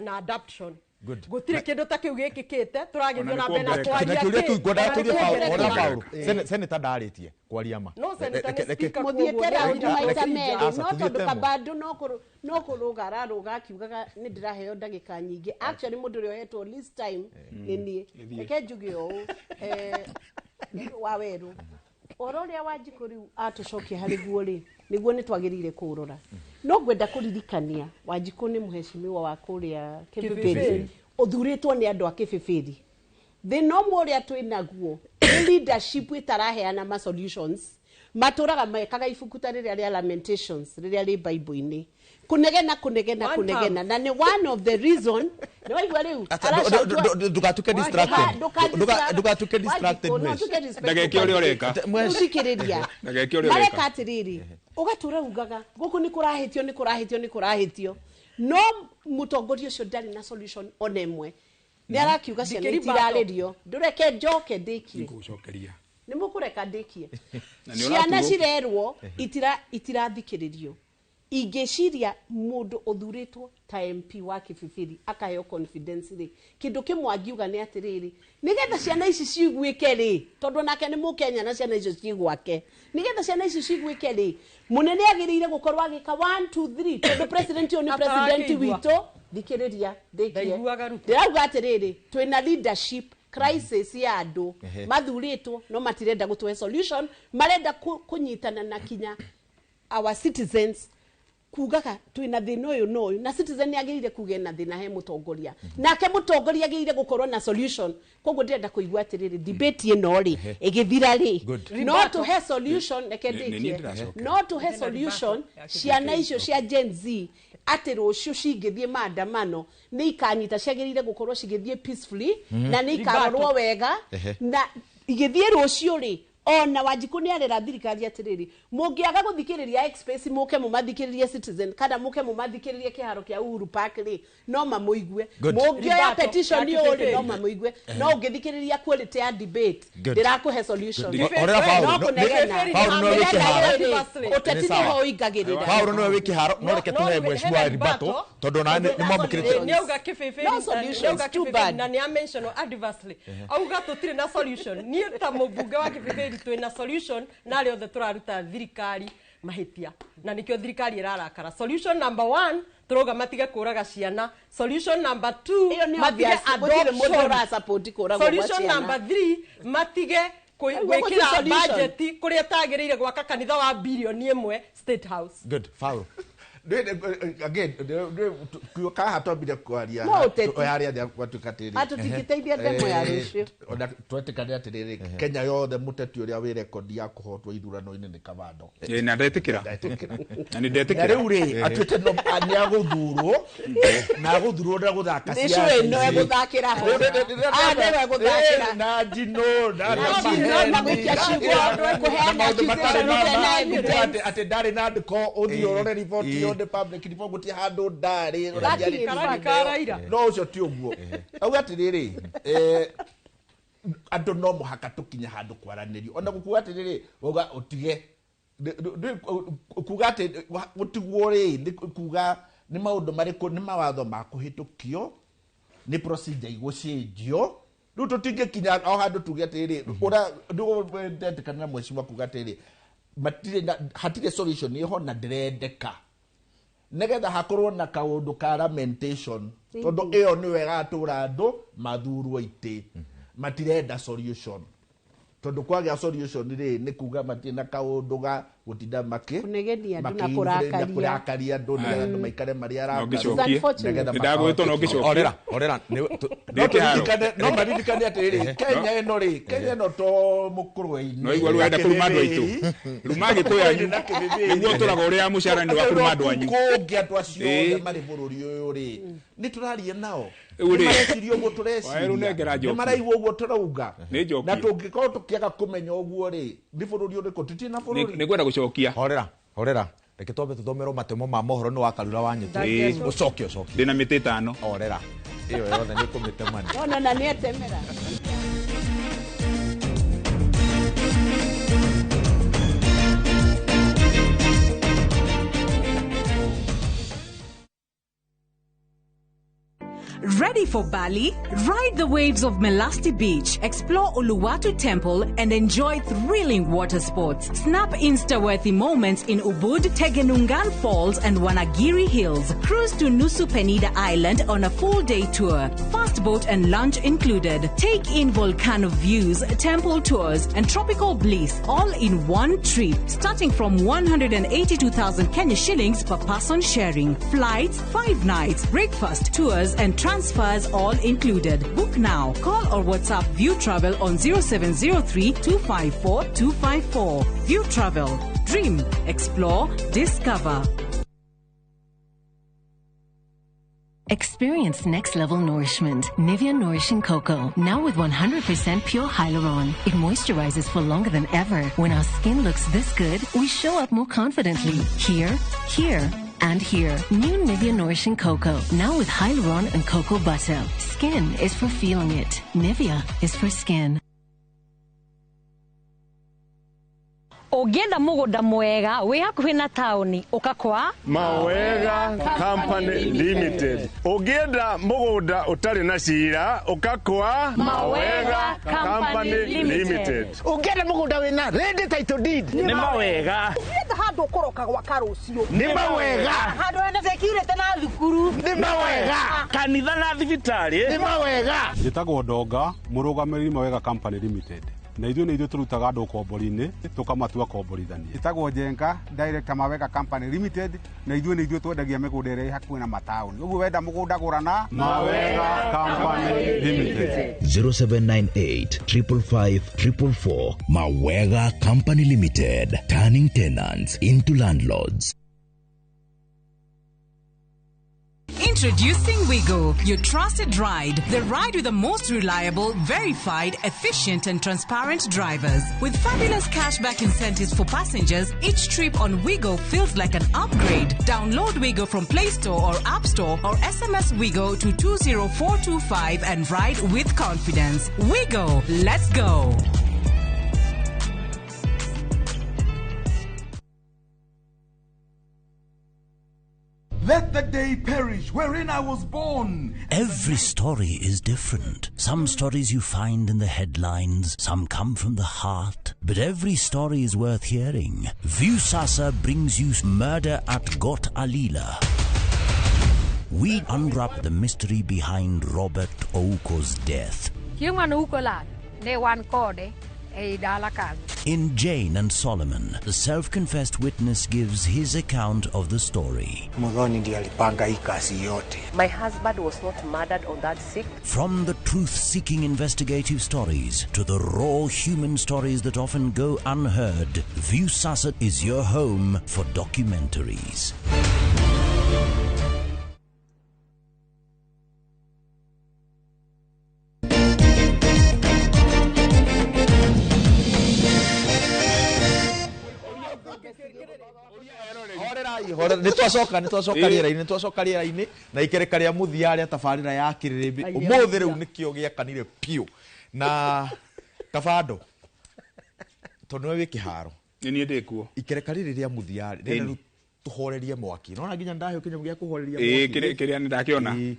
[SPEAKER 3] na adoption.
[SPEAKER 7] Good.
[SPEAKER 3] Gũtirĩ kĩndũ ta kĩu gĩkĩkĩte, tũragĩthiĩ
[SPEAKER 16] Ona
[SPEAKER 3] na
[SPEAKER 16] nĩ
[SPEAKER 3] mbere na
[SPEAKER 16] kuongereka.
[SPEAKER 3] kwaria
[SPEAKER 7] Na kĩũria
[SPEAKER 3] kĩ?
[SPEAKER 7] kĩu ngwendaga
[SPEAKER 3] Ona nĩ
[SPEAKER 7] kũria Paul,
[SPEAKER 3] kuongereka.
[SPEAKER 7] ona Paul. Senator ndarĩtie kwaria ma.
[SPEAKER 3] No, senator nĩ speaker.
[SPEAKER 6] Mũthiĩte raundi maita merĩ,
[SPEAKER 7] Aca,
[SPEAKER 6] no
[SPEAKER 7] tũthiĩte
[SPEAKER 6] tondũ
[SPEAKER 7] ĩmwe.
[SPEAKER 6] kabandũ no kũrũga ararũga akiugaga nĩ ndĩraheo ndagĩka nyingĩ. Actually mũndũ ũrĩa ũhetwo least time nĩ niĩ. Reke njuge ũũ, wa werũ ũhoro ũrĩa Wanjikũ rĩu atũcokia harĩ guo rĩ, nĩguo nĩ twagĩrĩire kũũrora. No ngwenda kũririkania Wanjikũ nĩ mũhecimiwa wa kũrĩa Kĩbĩbĩri, ũthurĩtwo nĩ andũ a Kĩbĩbĩri. Thĩna ũmwe ũrĩa twĩ naguo nĩ leadership ĩtaraheana ma solutions. Matũraga mekaga ibuku ta rĩrĩa rĩa Lamentations rĩrĩa rĩ Bible-inĩ, kũnegena kũnegena
[SPEAKER 3] One
[SPEAKER 6] kũnegena, na nĩ one of the reason nĩ waigua rĩu
[SPEAKER 7] Ndũgatuĩke distracted. Ndũgatuĩke distracted, Mwesh.
[SPEAKER 16] Ndageke ũrĩa ũreka.
[SPEAKER 6] Thikĩrĩria.
[SPEAKER 16] Ndageke ũrĩa
[SPEAKER 6] Mareka
[SPEAKER 16] ũreka.
[SPEAKER 6] atĩrĩrĩ, ũgatũra ugaga gũkũ nĩ kũrahĩtio, nĩ kũrahĩtio, nĩ kũrahĩtio, no mũtongoria ũcio ndarĩ na solution ona ĩmwe. Nĩ arakiuga ciana
[SPEAKER 3] Ndikĩri
[SPEAKER 6] itirarĩrio. Ndũreke njoke ndĩkie.
[SPEAKER 16] Ngũgũcokeria.
[SPEAKER 6] Nĩ mũkũreka ndĩkie.
[SPEAKER 16] Na nĩ
[SPEAKER 6] Ciana
[SPEAKER 16] ũraturwo.
[SPEAKER 6] cirerwo itirathikĩrĩrio. Ingĩciria mũndũ ũthurĩtwo ta MP wa Kĩbĩbĩri akaheo confidence rĩ, kĩndũ kĩmwe angiuga nĩ atĩrĩrĩ, nĩgetha ciana ici ciguĩke rĩ, tondũ nake nĩ mũkenya na ciana icio ciĩ gwake, nĩgetha ciana ici ciguĩke rĩ, mũnene agĩrĩire gũkorwo agĩka 1 2 3, tondũ president ũyũ nĩ president
[SPEAKER 3] Atarakĩigua.
[SPEAKER 6] witũ. Thikĩrĩria ndĩkie.
[SPEAKER 3] Ndaiguaga Ruto.
[SPEAKER 6] Ndĩrauga atĩrĩrĩ, twĩna leadership crisis ya andũ mathurĩtwo no matirenda gũtũhe solution, marenda kũnyitana na kinya our citizens kugaga twĩna thĩna ũyũ na ũyũ, na citizen nĩ agĩrĩire kuga ena thĩna he mũtongoria, nake mũtongoria agĩrĩire gũkorwo na solution. Koguo ndĩrenda kũigua atĩrĩrĩ, debate ĩno rĩ ĩgĩthira rĩ,
[SPEAKER 7] Good.
[SPEAKER 6] no tũhe solution. Reke
[SPEAKER 16] Nĩ- nĩ niĩ
[SPEAKER 6] ndĩkie.
[SPEAKER 16] ndĩracoka.
[SPEAKER 6] No tũhe solution ciana icio cia Gen Z atĩ rũciũ cingĩthiĩ maandamano nĩ ikanyita, ciagĩrĩire gũkorwo cigĩthiĩ peacefully na nĩ ikarorwo wega. Na igĩthiĩ rũciũ rĩ, ona Wanjikũ nĩ arera thirikari atĩrĩrĩ, mũngĩaga gũthikĩrĩria X-Space, mũke mũmathikĩrĩrie Citizen kana mũke mũmathikĩrĩrie kĩharo kĩa Uhuru Park rĩ, no mamũigue.
[SPEAKER 7] Good.
[SPEAKER 6] Mũngĩoya
[SPEAKER 3] Ribato,
[SPEAKER 6] petition
[SPEAKER 3] ya
[SPEAKER 6] ũyũ rĩ,
[SPEAKER 3] Kĩbĩbĩri.
[SPEAKER 6] no mamũigue. No ũngĩthikĩrĩria quality ya debate,
[SPEAKER 7] Good.
[SPEAKER 6] ndĩrakũhe solution.
[SPEAKER 7] Horera
[SPEAKER 6] No
[SPEAKER 7] Paul.
[SPEAKER 6] kũnegena.
[SPEAKER 7] Paul nĩwe wĩ kĩharo.
[SPEAKER 6] Ndĩrenda rĩrĩ, ũteti
[SPEAKER 7] Nĩ sawa.
[SPEAKER 6] nĩho ũingagĩrĩra.
[SPEAKER 7] Paul nĩwe wĩ kĩharo, no reke tũhe mheshimiwa Ribato tondũ nawe nĩ mwamũkĩrĩte.
[SPEAKER 3] Nĩ auga Kĩbĩbĩri,
[SPEAKER 6] No solutions,
[SPEAKER 3] nĩ auga
[SPEAKER 6] too
[SPEAKER 3] Kĩbĩbĩri
[SPEAKER 6] bad.
[SPEAKER 3] na nĩ amentionwo adversely, auga tũtirĩ na solution. Niĩ ta mũmbunge wa Kĩbĩbĩri twĩ na solution, na arĩa othe tũraruta thirikari mahĩtia, na nĩkĩo thirikari ĩrarakara. Solution number 1, tũrauga matige kũraga ciana. Solution number 2,
[SPEAKER 6] Ĩyo nĩ
[SPEAKER 3] matige
[SPEAKER 6] obvious, gũtirĩ mũndũ
[SPEAKER 3] adoption.
[SPEAKER 6] ũrasupport kũragwo gwa
[SPEAKER 3] Solution
[SPEAKER 6] ciana.
[SPEAKER 3] number 3, matige
[SPEAKER 6] Ũguo gũtirĩ
[SPEAKER 3] gwĩkĩra
[SPEAKER 6] solution.
[SPEAKER 3] budget kũrĩa ĩtagĩrĩire gwaka kanitha wa bilioni 1 State House.
[SPEAKER 7] Good. Paul.
[SPEAKER 2] Again, kaha twambire kwaria
[SPEAKER 6] No ũteti.
[SPEAKER 2] harĩa thĩ gwatuĩka atĩrĩrĩ,
[SPEAKER 6] Atũtingĩteithia ndemo ya rũciũ.
[SPEAKER 2] Ona twetĩkane atĩrĩrĩ, Kenya yothe mũteti ũrĩa wĩ rekondi ya kũhotwo ithurano-inĩ nĩ Kabando.
[SPEAKER 16] Ĩ, na ndetĩkĩra. Na nĩ
[SPEAKER 2] Na
[SPEAKER 16] ndetĩkĩra.
[SPEAKER 2] rĩu rĩ, atuĩte no nĩ agũthurwo na agũthurwo na gũthaka
[SPEAKER 6] Nĩ
[SPEAKER 2] ciaca
[SPEAKER 6] cũĩ no
[SPEAKER 2] ici.
[SPEAKER 6] egũthakĩra ho. Ah, nĩwe egũthakĩra.
[SPEAKER 2] Na njino na
[SPEAKER 6] Na njino, na gũikia ciugo, kũheana
[SPEAKER 2] maũndũ matarĩ
[SPEAKER 6] accusation
[SPEAKER 2] ma
[SPEAKER 6] ũtarĩ na
[SPEAKER 2] ma
[SPEAKER 6] evidence.
[SPEAKER 2] atĩ ndarĩ na ndĩko, ũthiĩ ũrore riboti yothe public report, gũtirĩ handũ ndarĩ ũrĩa
[SPEAKER 6] Lacking
[SPEAKER 2] ndiarĩ
[SPEAKER 6] in
[SPEAKER 2] na
[SPEAKER 6] fact.
[SPEAKER 3] Karaira.
[SPEAKER 2] no ũcio ti ũguo. Auga atĩrĩrĩ, andũ no mũhaka tũkinye handũ kwaranĩrio, ona gũkuga atĩrĩrĩ, wauga ũtige kuga atĩ gũtigwo rĩ, nĩ kuga nĩ maũndũ marĩkũ, nĩ mawatho ma kũhĩtũkio, nĩ procedure igũcenjio. Rĩu tũtingĩkinya o handũ tuge atĩrĩrĩ, ũrĩa ndetĩkana na mheshimiwa kuga atĩrĩrĩ, matirĩ na hatirĩ solution ĩho na ndĩrendeka nĩgetha hakorwo na kaũndũ ka lamentation, tondũ ĩyo nĩyo ĩgatũra andũ mathurwo itĩ matirenda solution, tondũ kwagĩa solution rĩ, nĩ kuga matirĩ na kaũndũ ga Gũtinda makĩ
[SPEAKER 6] Kũnegenia andũ na
[SPEAKER 2] makĩ-
[SPEAKER 6] kũrakaria.
[SPEAKER 2] kũrakaria andũ nĩgetha andũ maikare marĩ
[SPEAKER 16] No ngĩcokie.
[SPEAKER 2] nĩgetha
[SPEAKER 16] Nĩndagwĩtwo no ngĩcokie.
[SPEAKER 7] Horera, horera.
[SPEAKER 2] No tũririkane, no maririkane atĩrĩrĩ, Kenya ĩno rĩ, Kenya ĩno to mũkũrwe-inĩ
[SPEAKER 16] No igua rĩu arenda kũruma andũ aitũ. Ruma Agĩkũyũ anyu. Nĩguo tũraga ũrĩa mũcara nĩ wa kũruma andũ anyu.
[SPEAKER 2] Kũngĩ andũ acio othe
[SPEAKER 16] Ĩĩ.
[SPEAKER 2] marĩ bũrũri ũyũ rĩ, nĩ tũraria nao.
[SPEAKER 16] Rĩu rĩ,
[SPEAKER 2] Nĩmareciria ũguo
[SPEAKER 16] Waerũ
[SPEAKER 2] tũreciria,
[SPEAKER 16] nengera njoki.
[SPEAKER 2] nĩmaraigua ũguo tũrauga.
[SPEAKER 16] Nĩ njoki.
[SPEAKER 2] Na tũngĩkorwo tũkĩaga kũmenya ũguo rĩ, nĩ bũrũri ũrĩkũ? Tũtirĩ na bũrũri.
[SPEAKER 16] Nĩ ngwenda gũcokia.
[SPEAKER 7] Horera, horera. Reke twambe tũthomerwo matemo ma mohoro nĩ wa Karura wa Nyũtũ.
[SPEAKER 16] Ĩĩ.
[SPEAKER 7] Ũcoke, ũcoke.
[SPEAKER 16] Ndĩna mĩtĩ ĩtano.
[SPEAKER 7] Horera. Ĩyo yothe nĩ kũmĩtemania.
[SPEAKER 6] Ona na nĩ atemera.
[SPEAKER 1] Ready for Bali? Ride the waves of Melasti Beach, explore Uluwatu Temple, and enjoy thrilling water sports. Snap Insta-worthy moments in Ubud, Tegenungan Falls, and Wanagiri Hills. Cruise to Nusa Penida Island on a full-day tour. Fast boat and lunch included. Take in volcano views, temple tours, and tropical bliss all in one trip, starting from 182,000 Kenya shillings per person sharing. Flights, 5 nights, breakfast, tours, and transfers all included. Book now. Call or WhatsApp View Travel on 0703 254 254. View Travel. Dream, explore, discover.
[SPEAKER 8] Experience next level nourishment. Nivea Nourishing Cocoa. Now with 100% pure hyaluron. It moisturizes for longer than ever. When our skin looks this good, we show up more confidently. Here, here, and here. New Nivea Nourishing Cocoa. Now with hyaluron and cocoa butter. Skin is for feeling it. Nivea is for skin.
[SPEAKER 18] Ũngĩenda mũgũnda mwega wĩ hakuhĩ na taũni ũka kwa
[SPEAKER 9] Mawega Company Limited. Ũngĩenda mũgũnda ũtarĩ na cira ũka kwa
[SPEAKER 18] Mawega Company Limited.
[SPEAKER 5] Ũngĩenda mũgũnda wĩna ready title deed
[SPEAKER 9] Nĩ mawega.
[SPEAKER 11] Ũngĩenda handũ ũkũroka gwaka rũciũ
[SPEAKER 9] Nĩ mawega.
[SPEAKER 11] Handũ hena security na thukuru
[SPEAKER 5] Nĩ mawega.
[SPEAKER 9] Kanitha na thibitarĩ
[SPEAKER 5] Nĩ mawega.
[SPEAKER 12] Njĩtagwo Ndonga, mũrũgamĩrĩri Mawega Company Limited. Na ithuĩ nĩ ithuĩ tũrutaga andũ ũkombori-inĩ tũkamatua komborithania.
[SPEAKER 15] Njĩtagwo Njenga, director Mawega Company Limited, na ithuĩ nĩ ithuĩ twendagia mĩgũnda ĩrĩa ĩ hakuhĩ na mataũni. Ũguo wenda mũgũnda gũra na
[SPEAKER 12] Mawega Company Limited.
[SPEAKER 22] 0798 555 444. Mawega Company Limited, turning tenants into landlords.
[SPEAKER 1] Introducing Wigo, your trusted ride. The ride with the most reliable, verified, efficient, and transparent drivers. With fabulous cashback incentives for passengers, each trip on Wigo feels like an upgrade. Download Wigo from Play Store or App Store or SMS Wigo to 20425 and ride with confidence. Wigo, let's go.
[SPEAKER 23] Let the day perish wherein I was born.
[SPEAKER 24] Every story is different. Some stories you find in the headlines, some come from the heart, but every story is worth hearing. Viusasa brings you Murder at Got Alila. We unwrap the mystery behind Robert Ouko's death.
[SPEAKER 25] Chieng' mane Ouko lal, ne wan kode ei dala kanyo.
[SPEAKER 24] In Jane and Solomon, the self-confessed witness gives his account of the story.
[SPEAKER 26] Muthoni ndiye alipanga hii kazi yote.
[SPEAKER 27] My husband was not murdered on that 6th.
[SPEAKER 24] From the truth-seeking investigative stories to the raw human stories that often go unheard, Viusasa is your home for documentaries.
[SPEAKER 7] Nä twacoka nä twacoka rĩera-inĩ nĩ twacoka rĩera-inĩ na ikereka rĩa mũthia rĩa tabarĩra ya kĩrĩrĩmbĩ ũmũthĩ rĩu nĩkĩo gĩakanire piũ na kabando tondũ nĩwe wĩ kĩharo
[SPEAKER 16] nĩ niĩ ndĩ kuo
[SPEAKER 7] ikereka rĩrĩ rĩa mũthia rĩ rĩu tũhorerie mwaki nona nginya ndaheo kĩnyamũ gĩa kũhoreria
[SPEAKER 16] mwaki kĩrĩa nĩ ndakĩona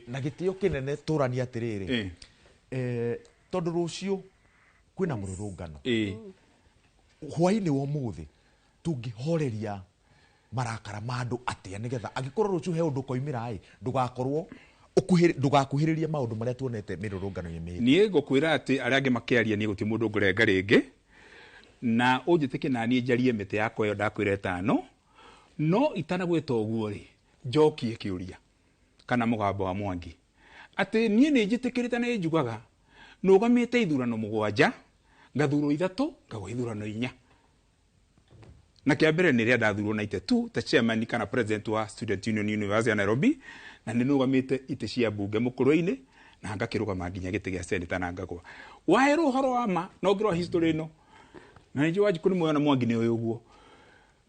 [SPEAKER 7] na gĩtĩo kĩnene tũranie atĩrĩrĩ tondũ rũciũ kwĩna mũrũrũngano hwaĩ-inĩ wa ũmũthĩ tũngĩhoreria marakara ma andũ atĩa nĩgetha angĩkorwo rũciũ he ũndũ ũkoimĩra ĩ ndũgakorwo ndũgakuhĩrĩrie maũndũ marĩa tuonete mĩrũrũngano-inĩ mĩhĩtũku.
[SPEAKER 16] Niĩ ngũkwĩra atĩ arĩa angĩ makĩaria niĩ gũtirĩ mũndũ ngũrenga rĩngĩ. Na ũnjĩtĩkie na niĩ njarie mĩtĩ yakwa ĩyo ndakwĩra ĩtano, no itanagwĩta ũguo rĩ, njokie kĩũria kana mũgambo wa Mwangi atĩ niĩ nĩ njĩtĩkĩrĩte na njugaga nũgamĩte ithurano 7, ngathurwo 3, ngagwa ithurano 4. Na kĩa mbere nĩ rĩrĩa ndathurwo 92 ta chairman kana president wa Student Union University ya Nairobi, na nĩ nũgamĩte itĩ cia mbunge mũkũrũ-inĩ na ngakĩrũgama nginya gĩtĩ gĩa seneta na ngagwa. Waherwo ũhoro wa ma na ũngĩrora history ĩno, na nĩ njũĩ Wanjikũ nĩ muoyo na Mwangi nĩ ũĩ ũguo,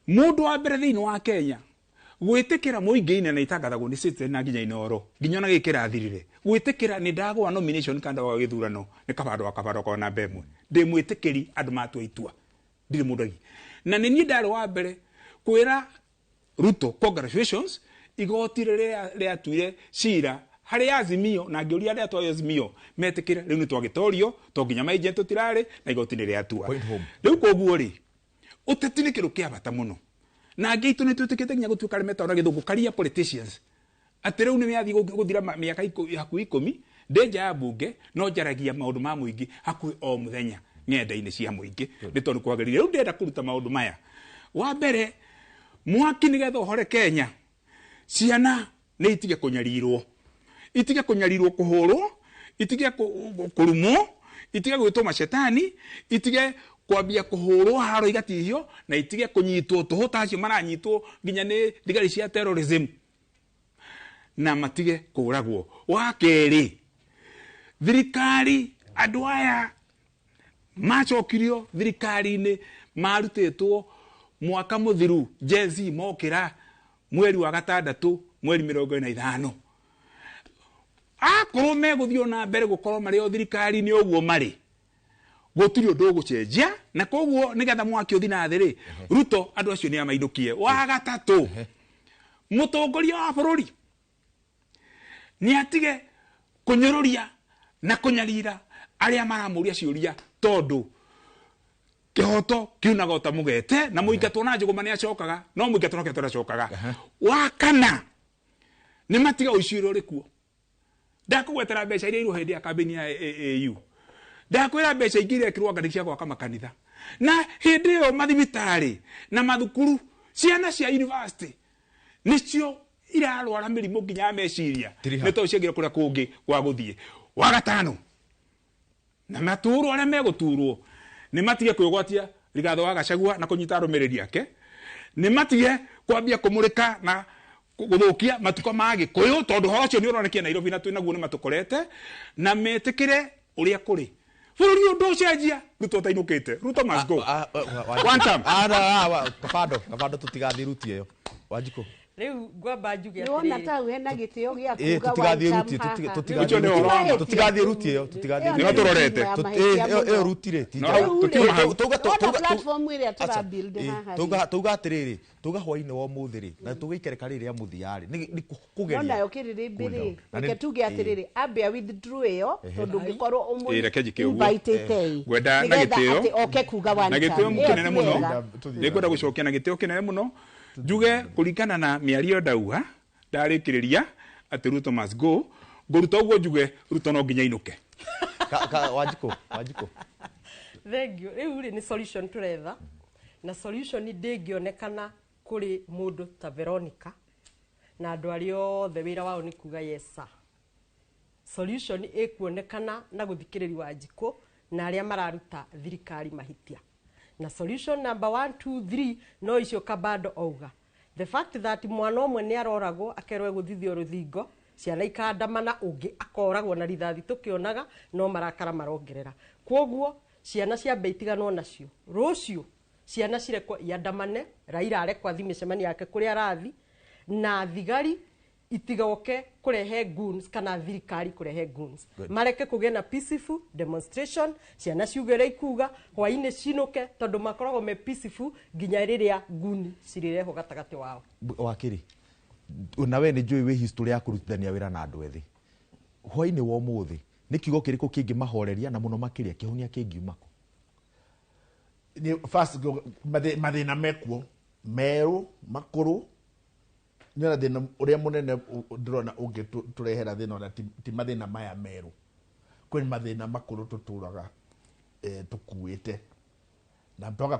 [SPEAKER 16] mũndũ wa mbere thĩinĩ wa Kenya gwĩtĩkĩra mũingĩ-inĩ na itangathagwo nĩ Citizen na nginya Inooro, nginya ona gĩkĩ kĩrathirire, gwĩtĩkĩra nĩ ndagwa nomination kana ndagwa gĩthurano nĩ kabando wa kabando kwa namba 1. Ndĩ mwĩtĩkĩri andũ matua itua, ndirĩ mũndũ agi. Na nĩ niĩ ndarĩ wa mbere kwĩra Ruto congratulations, igoti rĩrĩa rĩatuire cira harĩ Azimio, na ngĩũria arĩa twarĩ Azimio metĩkĩre rĩu nĩ twagĩtorio, to nginya maingĩ tũtirarĩ na igoti nĩ rĩatua. Rĩu koguo rĩ, ũteti nĩ kĩndũ kĩa bata mũno, na angĩ aitũ nĩ twĩtĩkĩte nginya gũtuĩka arĩa metagwo na gĩthũngũ career politicians, atĩ rĩu nĩ mĩathiĩ gũthira mĩaka hakuhĩ 10 ndĩ nja ya mbunge, no njaragia maũndũ ma mũingĩ hakuhĩ o mũthenya ng'enda-inĩ cia mũingĩ, nĩ tondũ kwagĩrĩire. Rĩu ndĩrenda kũruta maũndũ maya. Wa mbere, mwaki nĩgetha ũhore Kenya, ciana nĩ itige kũnyarirwo, itige kũnyarirwo kũhũrwo, itige kũrumwo, itige gwĩtwo macetani, itige kwambia kũhũrwo haro igatihio, na itige kũnyitwo tũhũ ta acio maranyitwo nginya nĩ thigari cia terrorism, na matige kũragwo. Wa kerĩ, thirikari andũ aya macokirio thirikari-inĩ marutĩtwo mwaka mũthiru, Gen Z mokĩra mweri wa 6, mweri 45, akorwo megũthiĩ na mbere gũkorwo marĩ o thirikari-inĩ ũguo marĩ, gũtirĩ ũndũ ũgũcenjia, na koguo nĩgetha mwaki ũthiĩ na thĩ rĩ, Ruto andũ acio nĩ amainũkie. Wa gatatũ, mũtongoria wa bũrũri nĩ atige kũnyũrũria na kũnyarira arĩa maramũria ciũria, tondũ kĩhoto kiunaga ota mũgete, na mũingatwo na njũgũma nĩ acokaga, no mũingatwo na kĩhoto ndacokaga. Wa kana, nĩ matiga ũici ũrĩa ũrĩ kuo. Ndakũgwetera mbeca iria irwo hĩndĩ ya kambĩini ya AU, ndakwĩra mbeca ingĩ iria ikĩrwo anga cia gwaka makanitha, na hĩndĩ ĩyo mathibitarĩ na mathukuru, ciana cia university nĩcio irarwara mĩrimũ nginya ya meciria, nĩ tondũ ciagĩrĩire kũrĩa kũngĩ gwa gũthiĩ. Wa gatano, na maturwo arĩa megũturwo nĩ matige kwĩgwatia Rigathĩ wa Gachagua na kũnyita arũmĩrĩri ake, nĩ matige kwambia kũmũrĩka na gũthũkia matuko ma Gĩkũyũ, tondũ ũhoro ũcio nĩ ũronekia Nairobi na twĩnaguo nĩ matũkorete, na metĩkĩre ũrĩa kũrĩ. Bũrũri ũyũ ndũcenjia, Ruto atainũkĩte. Ruto must go. One time.
[SPEAKER 21] Kabando tũtigathiĩ ruti ĩyo. Wanjikũ.
[SPEAKER 3] Rĩu ngwamba njuge
[SPEAKER 6] Nĩwona
[SPEAKER 3] atĩrĩrĩ.
[SPEAKER 6] ta hena gĩtĩo gĩa
[SPEAKER 21] Ĩ,
[SPEAKER 6] kuga
[SPEAKER 21] tũtigathiĩ
[SPEAKER 6] one
[SPEAKER 21] ruti,
[SPEAKER 6] term haha.
[SPEAKER 21] tũtigathiĩ
[SPEAKER 16] Ũcio nĩ ũhoro wa ma.
[SPEAKER 21] Tũtigathiĩ ruti ĩyo, tũtigathiĩ
[SPEAKER 6] Ĩyo
[SPEAKER 21] ruti
[SPEAKER 6] nĩ
[SPEAKER 21] ĩyo.
[SPEAKER 16] Tũrorete.
[SPEAKER 6] mahĩtia
[SPEAKER 21] Ĩyo
[SPEAKER 6] mũno.
[SPEAKER 21] ruti rĩ, ti
[SPEAKER 16] No,
[SPEAKER 21] njega.
[SPEAKER 16] tũkiuma hau.
[SPEAKER 6] Wona platform ĩrĩa tũra build haha rĩ.
[SPEAKER 21] Tuga atĩrĩrĩ, tuga hwainĩ wa ũmũthĩ rĩ, na tũgĩikereka rĩrĩ rĩa mũthia rĩ, nĩ kũgeria.
[SPEAKER 6] No nayo kĩrĩrĩmbĩ rĩ,
[SPEAKER 21] Na
[SPEAKER 6] reke tuge atĩrĩrĩ, ambe a withdraw ĩyo, tondũ ũngĩkorwo ũmũ
[SPEAKER 16] Ĩ, reke njĩke ũguo.
[SPEAKER 6] invite-ĩte ĩ,
[SPEAKER 16] Ngwenda na
[SPEAKER 6] nĩgetha
[SPEAKER 16] gĩtĩo.
[SPEAKER 6] atĩ oke kuga one
[SPEAKER 16] Na gĩtĩo
[SPEAKER 6] term. Ĩyo
[SPEAKER 16] kĩnene
[SPEAKER 6] ti
[SPEAKER 16] mũno.
[SPEAKER 6] wega.
[SPEAKER 16] Nĩngwenda gũcokia na gĩtĩo kĩnene mũno. Njuge kũringana na mĩario ndauga, ndarĩkĩrĩria atĩ Ruto must go. Ngũruta ũguo njuge Ruto no nginya ainũke.
[SPEAKER 21] Wanjikũ, Wanjikũ.
[SPEAKER 3] Thank you. Rĩu rĩ, nĩ solution tũretha, na solution ndĩngĩonekana kũrĩ mũndũ ta Veronica na andũ arĩa othe wĩra wao nĩ kuga yes sir. Solution ĩkuonekana na gũthikĩrĩria Wanjikũ na arĩa mararuta thirikari mahĩtia. Na solution number 1, 2, 3 no icio Kabando auga. The fact that mwana ũmwe nĩ aroragwo akerwo egũthithio rũthingo, ciana ikandamana, ũngĩ akoragwo na rithathi tũkĩonaga, no marakara marongerera. Kwoguo ciana ciambe itiganwo nacio. Rũciũ ciana cirekwo iandamane, Raila arekwo athiĩ mĩcemanio yake kũrĩa arathi, na thigari itigoke kurehe goons kana thirikari kurehe goons.
[SPEAKER 21] Good.
[SPEAKER 3] Mareke kũgĩe na peaceful demonstration, ciana ciuge ũrĩa ikuga, hwainĩ cinũke, tondũ makoragwo me peaceful nginya rĩrĩa nguni cirĩrehwo gatagatĩ wao.
[SPEAKER 21] Wakiri, na we nĩ njũĩ wĩ history ya kũrutithania wĩra na andũ ethĩ. Hwainĩ wa ũmũthĩ, nĩ kiugo kĩrĩkũ kĩngĩmahoreria na mũno makĩria kĩhonia kĩngiuma kũ?
[SPEAKER 2] Nĩ first mathĩna mekuo, merũ, makũrũ, nĩ thĩna ũrĩa mũnene ndĩrona ũngĩtũrehera thĩna ona ti mathĩna maya merũ. Kwĩ mathĩna makũrũ tũtũraga, tũkuĩte. Na twaga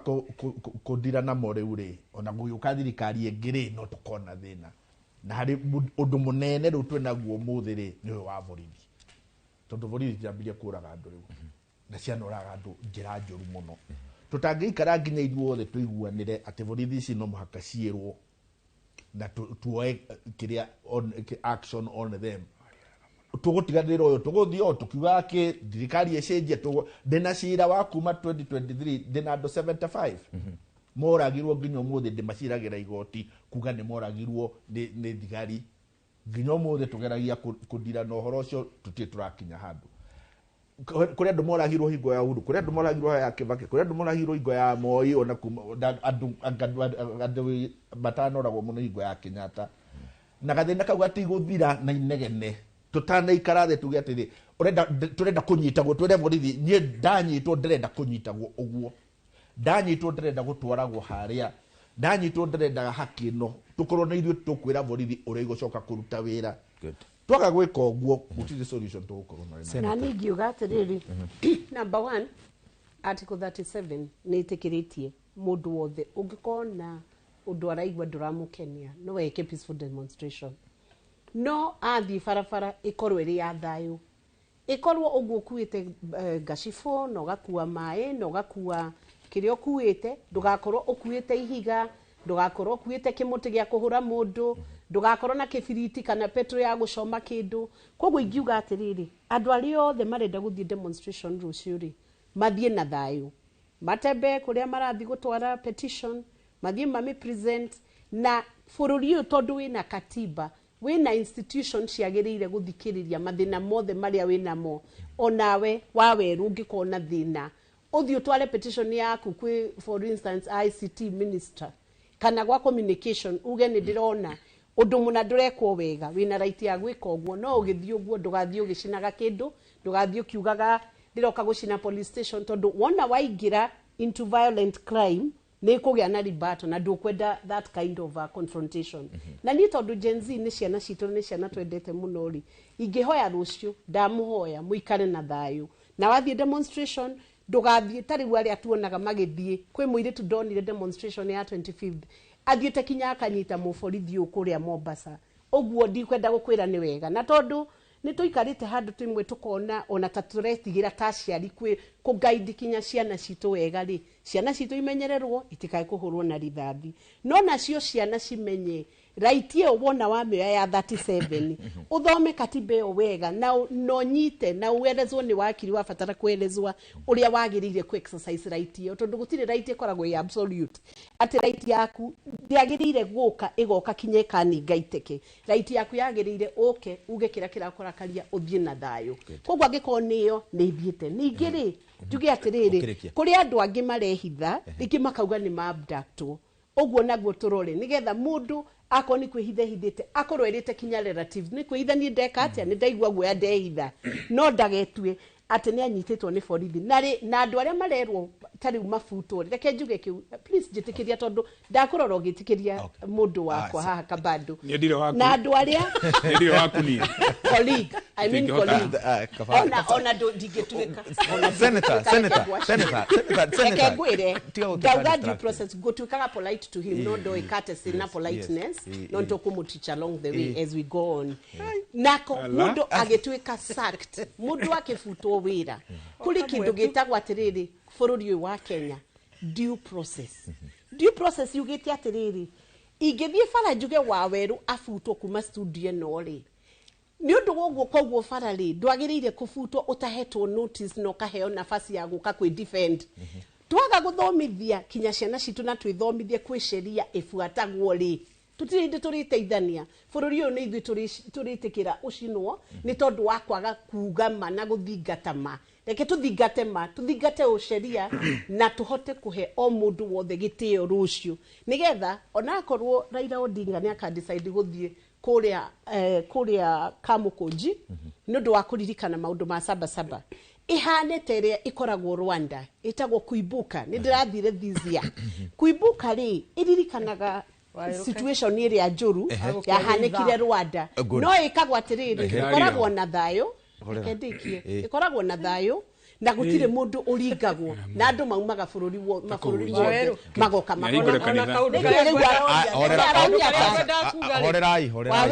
[SPEAKER 2] kũndira namo rĩu rĩ, ona gũgĩũka thirikari ĩngĩ rĩ, no tũkona thĩna. Na harĩ ũndũ mũnene rĩu twĩnaguo ũmũthĩ rĩ, nĩ ũyũ wa borithi. Tondũ borithi ciambĩrĩria kũraga andũ rĩu. Na cianoraga andũ njĩra njũru mũno. Tũtangĩikara nginya ithuothe tũiguanĩre atĩ borithi ici no mũhaka ciĩrwo na tuoe kĩrĩa action on them. Tũgũtiganĩra ũyũ tũgũthiĩ o tũkiugaga kĩ thirikari ĩcenjie. Ndĩna cira wa kuma 2023, ndĩna andũ 75 moragirwo nginya ũmũthĩ ndĩmaciragĩra igoti kuga nĩ moragirwo nĩ thigari. Nginya ũmũthĩ tũgeragia kũndira na ũhoro ũcio, tũtirĩ tũrakinya handũ. Kũrĩ andũ moragirwo hingo ya Uhuru, kũrĩ andũ moragirwo ya Kibaki, kũrĩ andũ moragirwo hingo ya Moi, ona kuma andũ matanoragwo mũno hingo ya Kenyatta. Na gathĩna kau gatigũthira na inegene tutanaikara thĩ tuge atĩrĩ, ũrenda tũrenda kũnyitagwo, twĩre borithi niĩ ndanyitwo ndĩrenda kũnyitagwo ũguo, ndanyitwo ndĩrenda gũtwaragwo harĩa, ndanyitwo ndĩrendaga haki ĩno, tũkorwo na ithuĩ tũkwĩra borithi ũrĩa igũcoka kũruta wĩra. Twaga gwĩka ũguo gũtirĩ solution tũgũkorwo nayo.
[SPEAKER 6] Na niĩ ingiuga atĩrĩrĩ, number one, article 37 nĩ ĩtĩkĩrĩtie mũndũ wothe ũngĩkorwo na ũndũ araigua ndũramũkenia no eke peaceful demonstration, no athiĩ barabara ĩkorwo ĩrĩ ya thayũ, ĩkorwo ũguo ũkuĩte ngacibũ na ũgakua maĩ na ũgakua kĩrĩa ũkuĩte, ndũgakorwo ũkuĩte ihiga, ndũgakorwo ũkuĩte kĩmũtĩ gĩa kũhũra mũndũ, ndũgakorwo na kĩbiriti kana petro ya gũcoma kĩndũ. Koguo ingiuga atĩrĩrĩ, andũ arĩa othe marenda gũthiĩ demonstration rũciũ rĩ, mathiĩ na thayũ, matembe kũrĩa marathiĩ gũtwara petition, mathiĩ mami present. Na bũrũri ũyũ tondũ wĩna katiba, wĩna institution ciagĩrĩire gũthikĩrĩria mathĩna mothe marĩa wĩnamo. Onawe wawerũ ũngĩkorwo na thĩna, ũthiĩ ũtware petition yaku kwĩ, for instance, ICT minister kana gwa communication, uge nĩ ndĩrona ũndũ mũna ndũrekwo wega, wĩna right ya gwĩka ũguo. No ũgĩthiĩ ũguo ndũgathiĩ ũgĩcinaga kĩndũ, ndũgathiĩ ũkiugaga ndĩroka gũcina police station, tondũ wona waingĩra into violent crime nĩ kũgĩa na ribato na ndũkwenda that kind of a confrontation. Na niĩ tondũ Gen Z nĩ ciana citũ, nĩ ciana twendete mũno rĩ, ingĩhoya rũciũ ndamũhoya mũikare na thayũ, na wathiĩ demonstration ndũgathiĩ ta rĩu arĩa tuonaga magĩthiĩ. Kwĩ mũirĩtu ndonire demonstration ya 25th athiĩte kinya akanyita mũborithi ũyũ kũrĩa Mombasa. Ũguo ndikwenda gũkwĩra nĩ wega, na tondũ nĩ tũikarĩte handũ tũmwe tũkona ona ta tũretigĩra ta aciari kwĩ kũguide kinya ciana citũ wega rĩ, ciana citũ imenyererwo itikae kũhũrwo na rithathi, no nacio ciana cimenye right ĩyo wona wamĩoya ya 37, ũthome katiba ĩyo wega na no nyite na uelezwo nĩ wakiri wabatara kuelezwa ũrĩa wagĩrĩire ku exercise right ĩyo, tondũ gũtirĩ right ĩkoragwo ĩ absolute atĩ right yaku ndĩagĩrĩire gũka ĩgoka kinya ĩkaninga iteke. Right yaku yagĩrĩire ũke uge kĩrĩa kĩrakũrakaria ũthiĩ na thayũ. Koguo angĩkorwo nĩyo nĩ ithiĩte. Ningĩ rĩ, njuge atĩrĩrĩ, kũrĩ andũ angĩ marehitha rĩngĩ makauga nĩ ma-abductwo, ũguo naguo tũrore nĩgetha mũndũ akorwo nĩ kwĩhitha ehithĩte akorwo erĩte kinya relatives nĩ kwĩhitha niĩ ndeka atĩa, nĩ ndaigua guoya ndehitha, no ndagetue atĩ nĩ anyitĩtwo nĩ borithi. Na rĩ, na andũ arĩa marerwo ta rĩu mabutwo, reke njuge kĩu, please njĩtĩkĩria tondũ ndakũrora ũgĩtĩkĩria mũndũ wakwa haha Kabando.
[SPEAKER 16] Niĩ ndirĩ waku.
[SPEAKER 6] Na andũ arĩa
[SPEAKER 16] Niĩ ndirĩ waku niĩ.
[SPEAKER 6] Colleague, I mean
[SPEAKER 16] Ndingĩhota.
[SPEAKER 6] colleague. Ona ndingĩtuĩka. Ona
[SPEAKER 7] Senator,
[SPEAKER 6] ndingĩtuĩka,
[SPEAKER 7] Senator,
[SPEAKER 6] reke
[SPEAKER 7] Senator, Senator,
[SPEAKER 6] reke
[SPEAKER 7] Senator.
[SPEAKER 6] ngwĩre,
[SPEAKER 7] Tiga gũtuĩka
[SPEAKER 6] ndauga due
[SPEAKER 7] distracted.
[SPEAKER 6] process ngũtuĩkaga polite to him, no ndoĩ courtesy na politeness, no nĩtũkũmũteach along the way as we go on. Nako
[SPEAKER 16] Ala.
[SPEAKER 6] mũndũ agĩtuĩka sacked, mũndũ akĩbutwo wĩra, kũrĩ kĩndũ gĩtagwo atĩrĩrĩ bũrũri ũyũ wa Kenya, due process. Due process yugĩte atĩrĩrĩ, ingĩthiĩ bara njuge Wawerũ abutwo kuma studio ĩno rĩ, nĩ ũndũ wa ũguo koguo bara rĩ ndwagĩrĩire kũbutwo ũtahetwo notice na ũkaheo nafasi ya gũka kwĩ defend. Twaga gũthomithia kinya ciana citũ na twĩthomithie kwĩ sheria ĩbuatagwo rĩ, tũtirĩ hĩndĩ tũrĩteithania. Bũrũri ũyũ nĩ ithuĩ tũrĩtĩkĩra ũcinwo nĩ tondũ wa kwaga kuga ma na gũthingata ma. Reke tũthingate ma, tũthingate ũceria na tũhote kũhe o mũndũ wothe gĩtĩo rũciũ, nĩgetha onakorwo Raila Odinga nĩ aka-decide gũthiĩ kũrĩa Kamũkũnji nĩ ũndũ wa kũririkana maũndũ ma Sabasaba, ihane ta ĩrĩa ĩkoragwo Rwanda ĩtagwo Kuibuka. Nĩ ndĩrathire this year. Kuibuka rĩ ĩririkanaga situation ĩrĩa njũru yahanĩkire Rwanda.
[SPEAKER 7] Good.
[SPEAKER 6] No ĩkagwo atĩrĩrĩ, ĩkoragwo na thayũ,
[SPEAKER 7] Horera.
[SPEAKER 6] reke ndĩkie, ĩkoragwo na thayũ Na gũtirĩ mũndũ ũringagwo na andũ maumaga bũrũri mabũrũri mothe magoka
[SPEAKER 16] Nĩahingũre kanitha.
[SPEAKER 7] Horerai, horerai.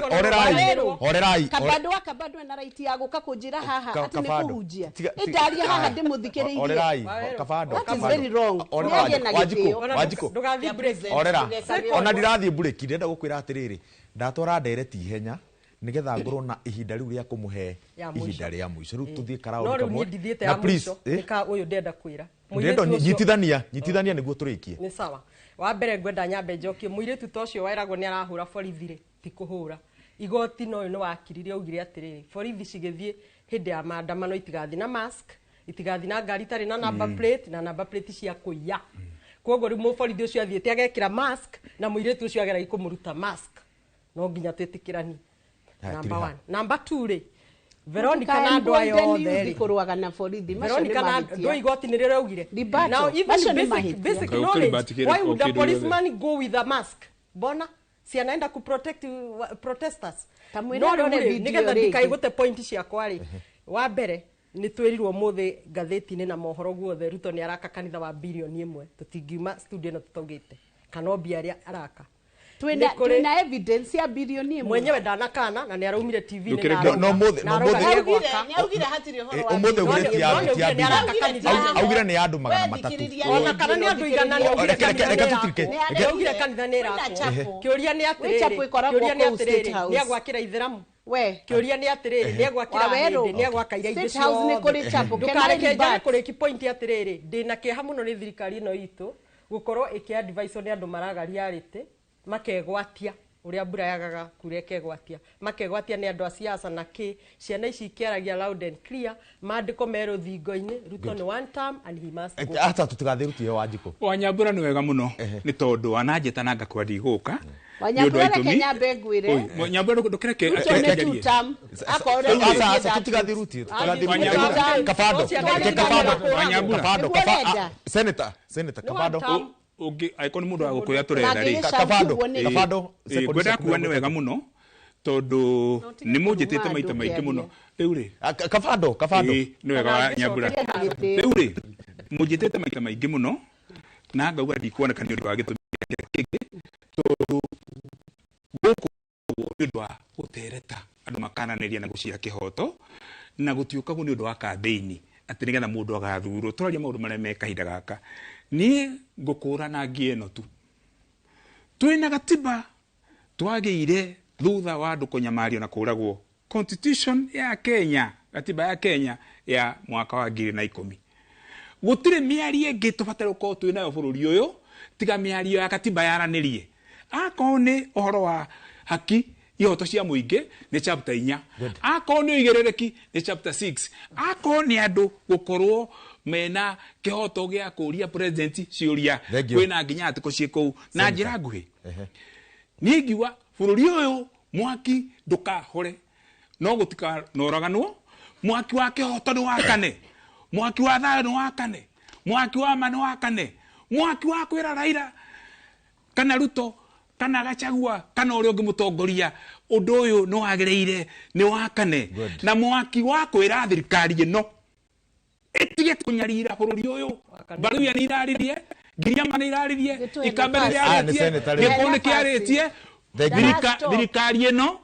[SPEAKER 7] Horerai, horerai.
[SPEAKER 6] Kabando wa Kabando ena right ya gũka kũnjĩra haha
[SPEAKER 7] Ka-
[SPEAKER 6] atĩ nĩ
[SPEAKER 7] Kabando.
[SPEAKER 6] kũhunjia.
[SPEAKER 7] Tiga-
[SPEAKER 6] Ĩndaria haha ndĩmũthikĩrĩirie.
[SPEAKER 7] Horerai, Kabando.
[SPEAKER 6] That is
[SPEAKER 7] Kabando.
[SPEAKER 6] very wrong.
[SPEAKER 7] Horera,
[SPEAKER 6] Nĩagĩe na
[SPEAKER 7] Wanjikũ,
[SPEAKER 6] gĩtĩo.
[SPEAKER 7] Wanjikũ.
[SPEAKER 3] Ndũgathiĩ break.
[SPEAKER 7] Horera.
[SPEAKER 6] Ndũgekage
[SPEAKER 7] Ona
[SPEAKER 6] ũguo.
[SPEAKER 7] ndirathiĩ break, ndĩrenda gũkwĩra atĩrĩrĩ, ndatwara ndereti ihenya nĩgetha ngorwo na ihinda rĩu rĩa kũmũhe
[SPEAKER 3] Ya mũico.
[SPEAKER 7] ihinda rĩa mũico. Rĩu tũthiĩ
[SPEAKER 3] No
[SPEAKER 7] karaũndi
[SPEAKER 3] rĩu
[SPEAKER 7] kamwe.
[SPEAKER 3] niĩ ndithiĩte
[SPEAKER 7] Na
[SPEAKER 3] ya
[SPEAKER 7] please,
[SPEAKER 3] mũico
[SPEAKER 7] eh,
[SPEAKER 3] nĩ ka ũyũ ndĩrenda kwĩra.
[SPEAKER 7] ndĩrenda
[SPEAKER 3] Mũirĩtu ũcio-
[SPEAKER 7] nyitithania, nyitithania nĩguo tũrĩkie.
[SPEAKER 3] Nĩ sawa. Wa mbere ngwenda nyambe njokie mũirĩtu ta ũcio weragwo nĩ arahũra borithi rĩ, ti kũhũra. Igoti no ũyũ nĩ wakirire augire atĩrĩrĩ, borithi cigĩthiĩ hĩndĩ ya maandamano itigathiĩ na mask, itigathiĩ na ngari itarĩ na number plate na number plate cia kũiya. Koguo rĩu mũborithi ũcio athiĩte agekĩra mask na mũirĩtu ũcio ageragia kũmũruta mask. No nginya twĩtĩkĩranie.
[SPEAKER 7] Haya,
[SPEAKER 3] Number
[SPEAKER 7] tiriha.
[SPEAKER 3] one. Number two rĩ, Veronica na andũ aya othe rĩ,
[SPEAKER 6] kũrũaga na borithi macio nĩ
[SPEAKER 3] Veronica na
[SPEAKER 6] mahĩtia.
[SPEAKER 3] ndå igoti nä rä raugire.
[SPEAKER 6] Libato,
[SPEAKER 3] Now even
[SPEAKER 6] macio nĩ
[SPEAKER 3] basic,
[SPEAKER 6] mahĩtia.
[SPEAKER 3] basic
[SPEAKER 16] Kaĩ
[SPEAKER 3] knowledge,
[SPEAKER 16] ũkĩribati
[SPEAKER 3] why would a
[SPEAKER 16] kĩndũ gĩothe.
[SPEAKER 3] policeman go with a mask? Bona si anaenda ku protect protesters.
[SPEAKER 6] Ta mwĩre
[SPEAKER 3] No
[SPEAKER 6] arore
[SPEAKER 3] rĩu rĩ,
[SPEAKER 6] video
[SPEAKER 3] nĩgetha
[SPEAKER 6] rĩngĩ.
[SPEAKER 3] ndikaigũte point ciakwa rĩ, wa mbere nĩ twĩrirwo mũthĩ ngathĩti-inĩ na mohoro guothe Ruto nĩ araka kanitha wa bilioni 1 tũtingiuma studio ĩno tũtaugĩte kana o mbia arĩa araka.
[SPEAKER 6] Twĩna
[SPEAKER 3] Nĩ kũrĩ-
[SPEAKER 6] twĩna evidence ya bilioni ĩmwe.
[SPEAKER 3] Mwenyewe ndanakana na nĩ araumire TV-inĩ
[SPEAKER 7] Ndũkĩreke-
[SPEAKER 3] na arauga-
[SPEAKER 7] No, mũthĩ-
[SPEAKER 3] na
[SPEAKER 7] no,
[SPEAKER 3] arauga
[SPEAKER 7] mũthĩ-
[SPEAKER 3] nĩegwaka.
[SPEAKER 6] Nĩaugire hatirĩ ũhoro wa
[SPEAKER 7] Ũmũthĩ
[SPEAKER 6] bilioni.
[SPEAKER 7] augire ti ya
[SPEAKER 3] No,
[SPEAKER 7] ti ya
[SPEAKER 3] nĩ araka kanitha.
[SPEAKER 7] Augire nĩ ya andũ 300.
[SPEAKER 3] Ona kana nĩ andũ igana nĩ augire
[SPEAKER 7] Reke- reke-
[SPEAKER 3] kanitha
[SPEAKER 7] reke
[SPEAKER 3] nĩ
[SPEAKER 7] tũtirike.
[SPEAKER 3] ĩrakwo.
[SPEAKER 7] Reke-
[SPEAKER 3] Nĩ augire kanitha nĩ ĩrakwo.
[SPEAKER 6] chapel.
[SPEAKER 3] Kĩũria nĩ
[SPEAKER 6] Gwĩ
[SPEAKER 3] atĩrĩrĩ,
[SPEAKER 6] chapel ĩkoragwo
[SPEAKER 3] kĩũria nĩ
[SPEAKER 6] kũu State
[SPEAKER 3] atĩrĩrĩ,
[SPEAKER 6] House.
[SPEAKER 3] nĩ agwakĩra ithĩramu.
[SPEAKER 6] We.
[SPEAKER 3] Kĩũria nĩ atĩrĩrĩ, nĩ agwakĩra
[SPEAKER 6] Wawerũ.
[SPEAKER 3] ahĩndĩ, nĩ agwaka iria ingĩ
[SPEAKER 6] State House nĩ kũrĩ chapel.
[SPEAKER 3] Ndũkareke
[SPEAKER 6] Kenarĩ
[SPEAKER 3] njage
[SPEAKER 6] Libat.
[SPEAKER 3] kũrĩki point atĩrĩrĩ, ndĩna kĩeha mũno nĩ thirikari ĩno itũ gũkorwo ĩkĩ advise nĩ andũ maraga reality makegwatia ũrĩa mbura yagaga kura ĩkegwatia makegwatia nĩ andũ a siasa na kĩ ciana ici ikĩaragia loud and clear maandĩko me rũthingo-inĩ Ruto nĩ one term and he must go.
[SPEAKER 7] Acha tũtigathiĩ rutie Wanjikũ.
[SPEAKER 16] Wanyambura nĩ wega mũno nĩ tondũ ananjĩta na ngakwa ndigũka.
[SPEAKER 6] Wanyambura reke nyambe ngwĩre.
[SPEAKER 16] Nyambura ndũkĩreke
[SPEAKER 6] Ruto nĩ
[SPEAKER 16] njarie.
[SPEAKER 6] two term. Akorwo
[SPEAKER 7] Rĩu
[SPEAKER 6] ũrenda
[SPEAKER 7] aca,
[SPEAKER 6] gũthiĩ
[SPEAKER 7] aca,
[SPEAKER 6] that
[SPEAKER 7] tũtigathiĩ rutie, tũtigathiĩ
[SPEAKER 16] Wanyambura.
[SPEAKER 7] rutie. Kabando, reke Kabando,
[SPEAKER 16] Wanyambura.
[SPEAKER 7] Kabando,
[SPEAKER 6] Nĩguo ũrenda.
[SPEAKER 7] Senator, Senator,
[SPEAKER 3] Nĩ one
[SPEAKER 7] Kabando.
[SPEAKER 3] term.
[SPEAKER 16] Ũngĩ angĩkorwo nĩ mũndũ wa gũkũya tũretha rĩ.
[SPEAKER 6] Mangĩgĩcauti
[SPEAKER 7] Kabando,
[SPEAKER 6] ũguo nĩ-
[SPEAKER 7] Kabando, sekondi
[SPEAKER 16] Ngwenda
[SPEAKER 7] ciaku
[SPEAKER 16] kuga nĩ wega mũno tondũ nĩ mũnjĩtĩte maita maingĩ mũno rĩu rĩ
[SPEAKER 7] Kabando, Kabando.
[SPEAKER 16] Ĩĩ, nĩ wega wa Nyambura rĩu rĩ mũnjĩtĩte maita maingĩ mũno na ngauga ndikuoneka nĩ ũndũ wa gĩtũmi kĩngĩ tondũ gũkũ nĩ ũndũ wa gũtereta andũ makananĩria na gũcira kĩhoto na gũtiũkagwo nĩ ũndũ wa kambĩini atĩ nĩgetha mũndũ agathurwo tũraria maũndũ marĩa me kahinda gaka niĩ ngũkũra na ngie ĩno tu twĩna gatiba twagĩire thutha wa andũ kũnyamario na kũragwo constitution ya Kenya gatiba ya Kenya ya mwaka wa 2010 gũtirĩ mĩario ĩngĩ tũbataire gũkorwo twĩ nayo bũrũri ũyũ tiga mĩario ya katiba yaranĩrie akorwo nĩ ũhoro wa haki ihoto cia mũingĩ nĩ chapter 4 akorwo nĩ ũigĩrĩrĩki nĩ chapter 6 akorwo nĩ andũ gũkorwo mena kĩhoto gĩa kũũria president ciũria
[SPEAKER 7] Thank you.
[SPEAKER 16] kwĩna nginya atĩkũ ciĩ kũu na
[SPEAKER 7] Senator.
[SPEAKER 16] njĩra nguhĩ niĩ ngiuga bũrũri ũyũ mwaki ndũkahore no gũtikanoraganwo mwaki wa kĩhoto nĩ wakane mwaki wa thayũ nĩ wakane mwaki wa ma nĩ wakane mwaki wa kwĩra Raila kana Ruto kana Gachagua kana ũrĩa ũngĩ mũtongoria ũndũ ũyũ nĩ wagĩrĩire nĩ wakane na mwaki wa kwĩra thirikari ĩno ĩtige kũnyarira bũrũri ũyũ Baruya nĩ iraririe Giriama nĩ iraririe
[SPEAKER 6] Nĩtũhe
[SPEAKER 16] Ikamba nĩ
[SPEAKER 6] nafasi.
[SPEAKER 7] Ah, nĩ
[SPEAKER 16] irarĩtie
[SPEAKER 7] senator rĩu.
[SPEAKER 16] Gĩkũyũ nĩ kĩarĩtie
[SPEAKER 7] Thank you.
[SPEAKER 16] Thirikari ĩno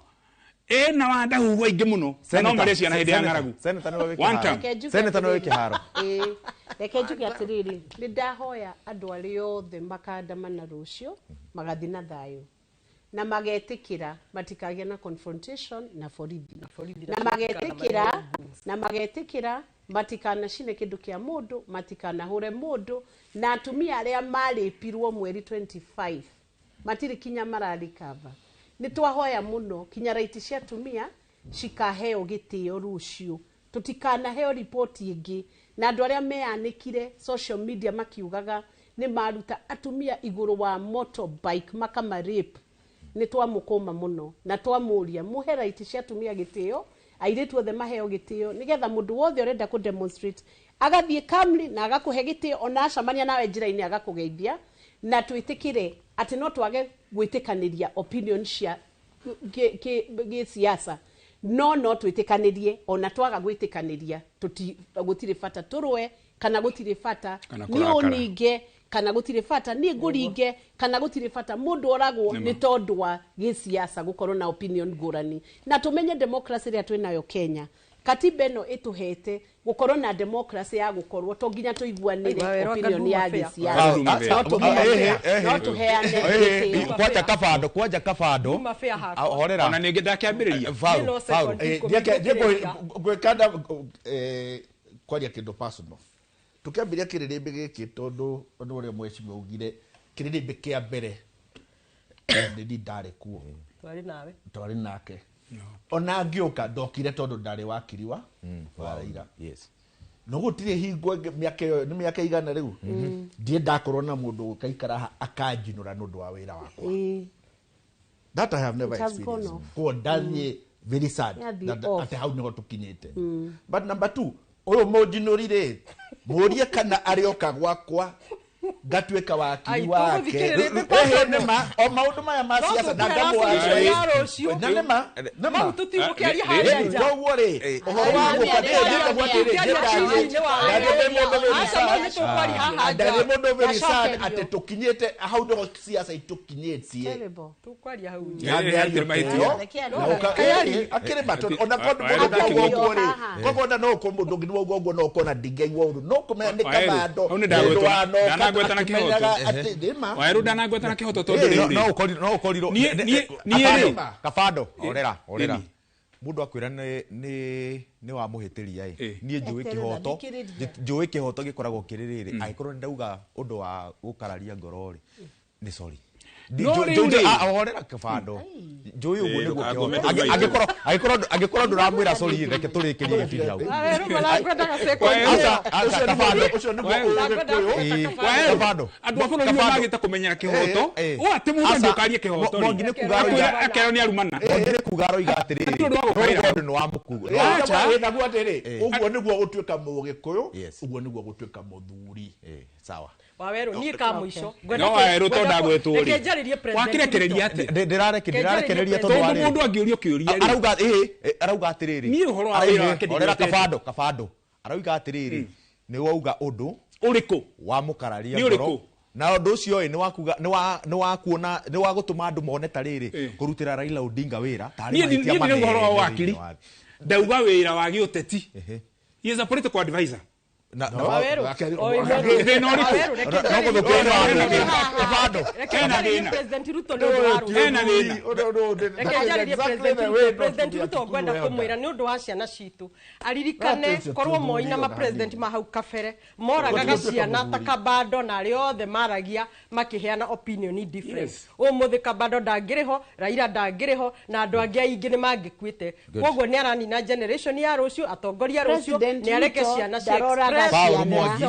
[SPEAKER 16] ĩna wandahuhu aingĩ mũno na no marĩe ciana hĩndĩ ya ng'aragu
[SPEAKER 7] Senator nĩwe wĩ
[SPEAKER 16] One
[SPEAKER 7] kĩharo.
[SPEAKER 16] term.
[SPEAKER 6] Reke njuge
[SPEAKER 7] Senator nĩwe wĩ
[SPEAKER 6] atĩrĩrĩ.
[SPEAKER 7] kĩharo.
[SPEAKER 6] Ĩĩ, reke njuge atĩrĩrĩ nĩ ndahoya andũ arĩa othe makandamana rũciũ magathiĩ na thayũ na magetĩkĩra matikagĩa na confrontation na borithi
[SPEAKER 3] borithi
[SPEAKER 6] na magetĩkĩra na magetĩkĩra matikanacine kĩndũ kĩa mũndũ matikanahure mũndũ na atumia arĩa marĩpirwo mweri 25 matirĩ kinya mararikava nĩ twahoya mũno kinya raiti cia atumia cikaheo gĩtĩo rũciũ tũtikanaheo riboti ĩngĩ na andũ arĩa meanĩkire social media makiugaga nĩ maruta atumia igũrũ wa motorbike makamarape nĩ twamũkũma mũno na twamũria mũhe raiti cia atumia gĩtĩo airĩtu othe maheo gĩtĩo nĩgetha mũndũ wothe ũrenda kũ demonstrate agathiĩ calmly na agakũhe gĩtĩo ona acemania nawe njĩra-inĩ agakũgeithia na twĩtĩkĩre atĩ no twage gwĩtĩkanĩria opinion cia gĩsiasa No no twĩtĩkanĩrie, ona twaga gwĩtĩkanĩria, gũtirĩ bata tũrũe, kana gũtirĩ bata niĩ ũninge, kana gũtirĩ bata niĩ ngũringe, kana gũtirĩ bata mũndũ oragwo nĩ tondũ wa gĩsiasa gũkorwo na opinion ngũrani. Na tũmenye democracy ĩrĩa twĩnayo Kenya, katiba ĩno ĩtũhete gũkorwo na democracy ya gũkorwo to nginya tũiguanĩre opinion ya gĩsiasa, no tũheane gĩtĩo.
[SPEAKER 7] Kwanja kabando horera
[SPEAKER 16] ona ningĩ ndakĩambĩrĩria
[SPEAKER 2] gwĩkanda kwaria kĩndũ personal. Tukiambiria kĩrĩrĩmbĩ gĩkĩ tondũ ũndũ ũrĩa mheshimiwa augire, kĩrĩrĩmbĩ kĩa mbere nĩ ndarĩ kuo, twarĩ nake, ona ngĩũka ndokire tondũ ndarĩ wakiri wa Raila. No gũtirĩ hingo mĩaka ĩyo nĩ mĩaka igana rĩu ndiĩ ndakorwo na mũndũ ũkaikara haha akanjinũra nĩ ũndũ wa wĩra wakwa. That I have never experienced. Koguo ndathiĩ very sad atĩ hau nĩho tũkinyĩte. But number 2, ũyũ mũnjinũri rĩ, mũrie kana arĩoka gwakwa ngatuĩka wakiri wake. Nĩma o maũndũ maya ma siasa na ngamũaria na nĩma nĩma koguo rĩ ũhoro wa gũka ndĩrenda atĩrĩ ndarĩ mũndũ very sad atĩ tũkinyĩte hau nĩho siasa itũkinyĩtie. Akĩrĩ ma ona mũndũ rĩ koguo ona no ũkorwo mũndũ ũngĩ nĩ wauga ũguo no ũkona ndingĩaigua ũru no kũmenya nĩ kabando mũndũ wa no
[SPEAKER 16] na kihoto Waweru ndanagweta na kihoto tondu rĩu
[SPEAKER 7] no ukorirwo ni kabando orera mundu akwira ni wa muhitiria i nie njui kihoto njui kihoto gikoragwo kiri riri angikorwo ndauga undu wa gukararia ngoro ri ni sorry horera kabando njui uguo niguo kihoto angikorwo nduramwira sorry reke turikirie gibindi hau
[SPEAKER 16] kabando andu a bururi magite kumenyera kihoto o ati mundu andukarie kihoto
[SPEAKER 7] Mwangi ni kuga aroiga
[SPEAKER 16] akerwo ni arumana
[SPEAKER 7] Mwangi ni kuga aroiga atiriri ndu ni wa mukugo
[SPEAKER 2] naguo atiri uguo niguo gutuika mugikuyu uguo niguo gutuika muthuri
[SPEAKER 7] sawa
[SPEAKER 3] Waweru ni ka muico
[SPEAKER 16] no Waweru to ndagwetwo ri wakirekereria ati
[SPEAKER 7] ndirarekereria tondu wari
[SPEAKER 16] mundu angiurio kiuria
[SPEAKER 7] ri arauga arauga atiriri
[SPEAKER 16] ni uhoro wa wira wake
[SPEAKER 7] orera kabando arauga atiriri ni wauga undu
[SPEAKER 16] uriku
[SPEAKER 7] wa mukararia ngoro na undu ucio ni wakuga ni wa kuona ni wa gutuma andu mone ta riri kurutira Raila Odinga wira
[SPEAKER 16] tari mahitia manene ni uhoro wa wakiri ndauga wira wa giuteti he is a political advisor
[SPEAKER 7] na
[SPEAKER 3] Waweru President Ruto President Ruto ngwenda kumwira ni undu wa ciana citu aririkane korwo Moi na ma president ma hau kabere moragaga ciana ta Kabando na aria othe maragia makiheana opinion different. Umuthi Kabando ndangiriho, Raila ndangiriho na andu angi aingi ni mangikuite. Koguo ni aranina generation ya rucio, atongoria rucio ni areke ciana cia express.
[SPEAKER 7] Paul Mwangi,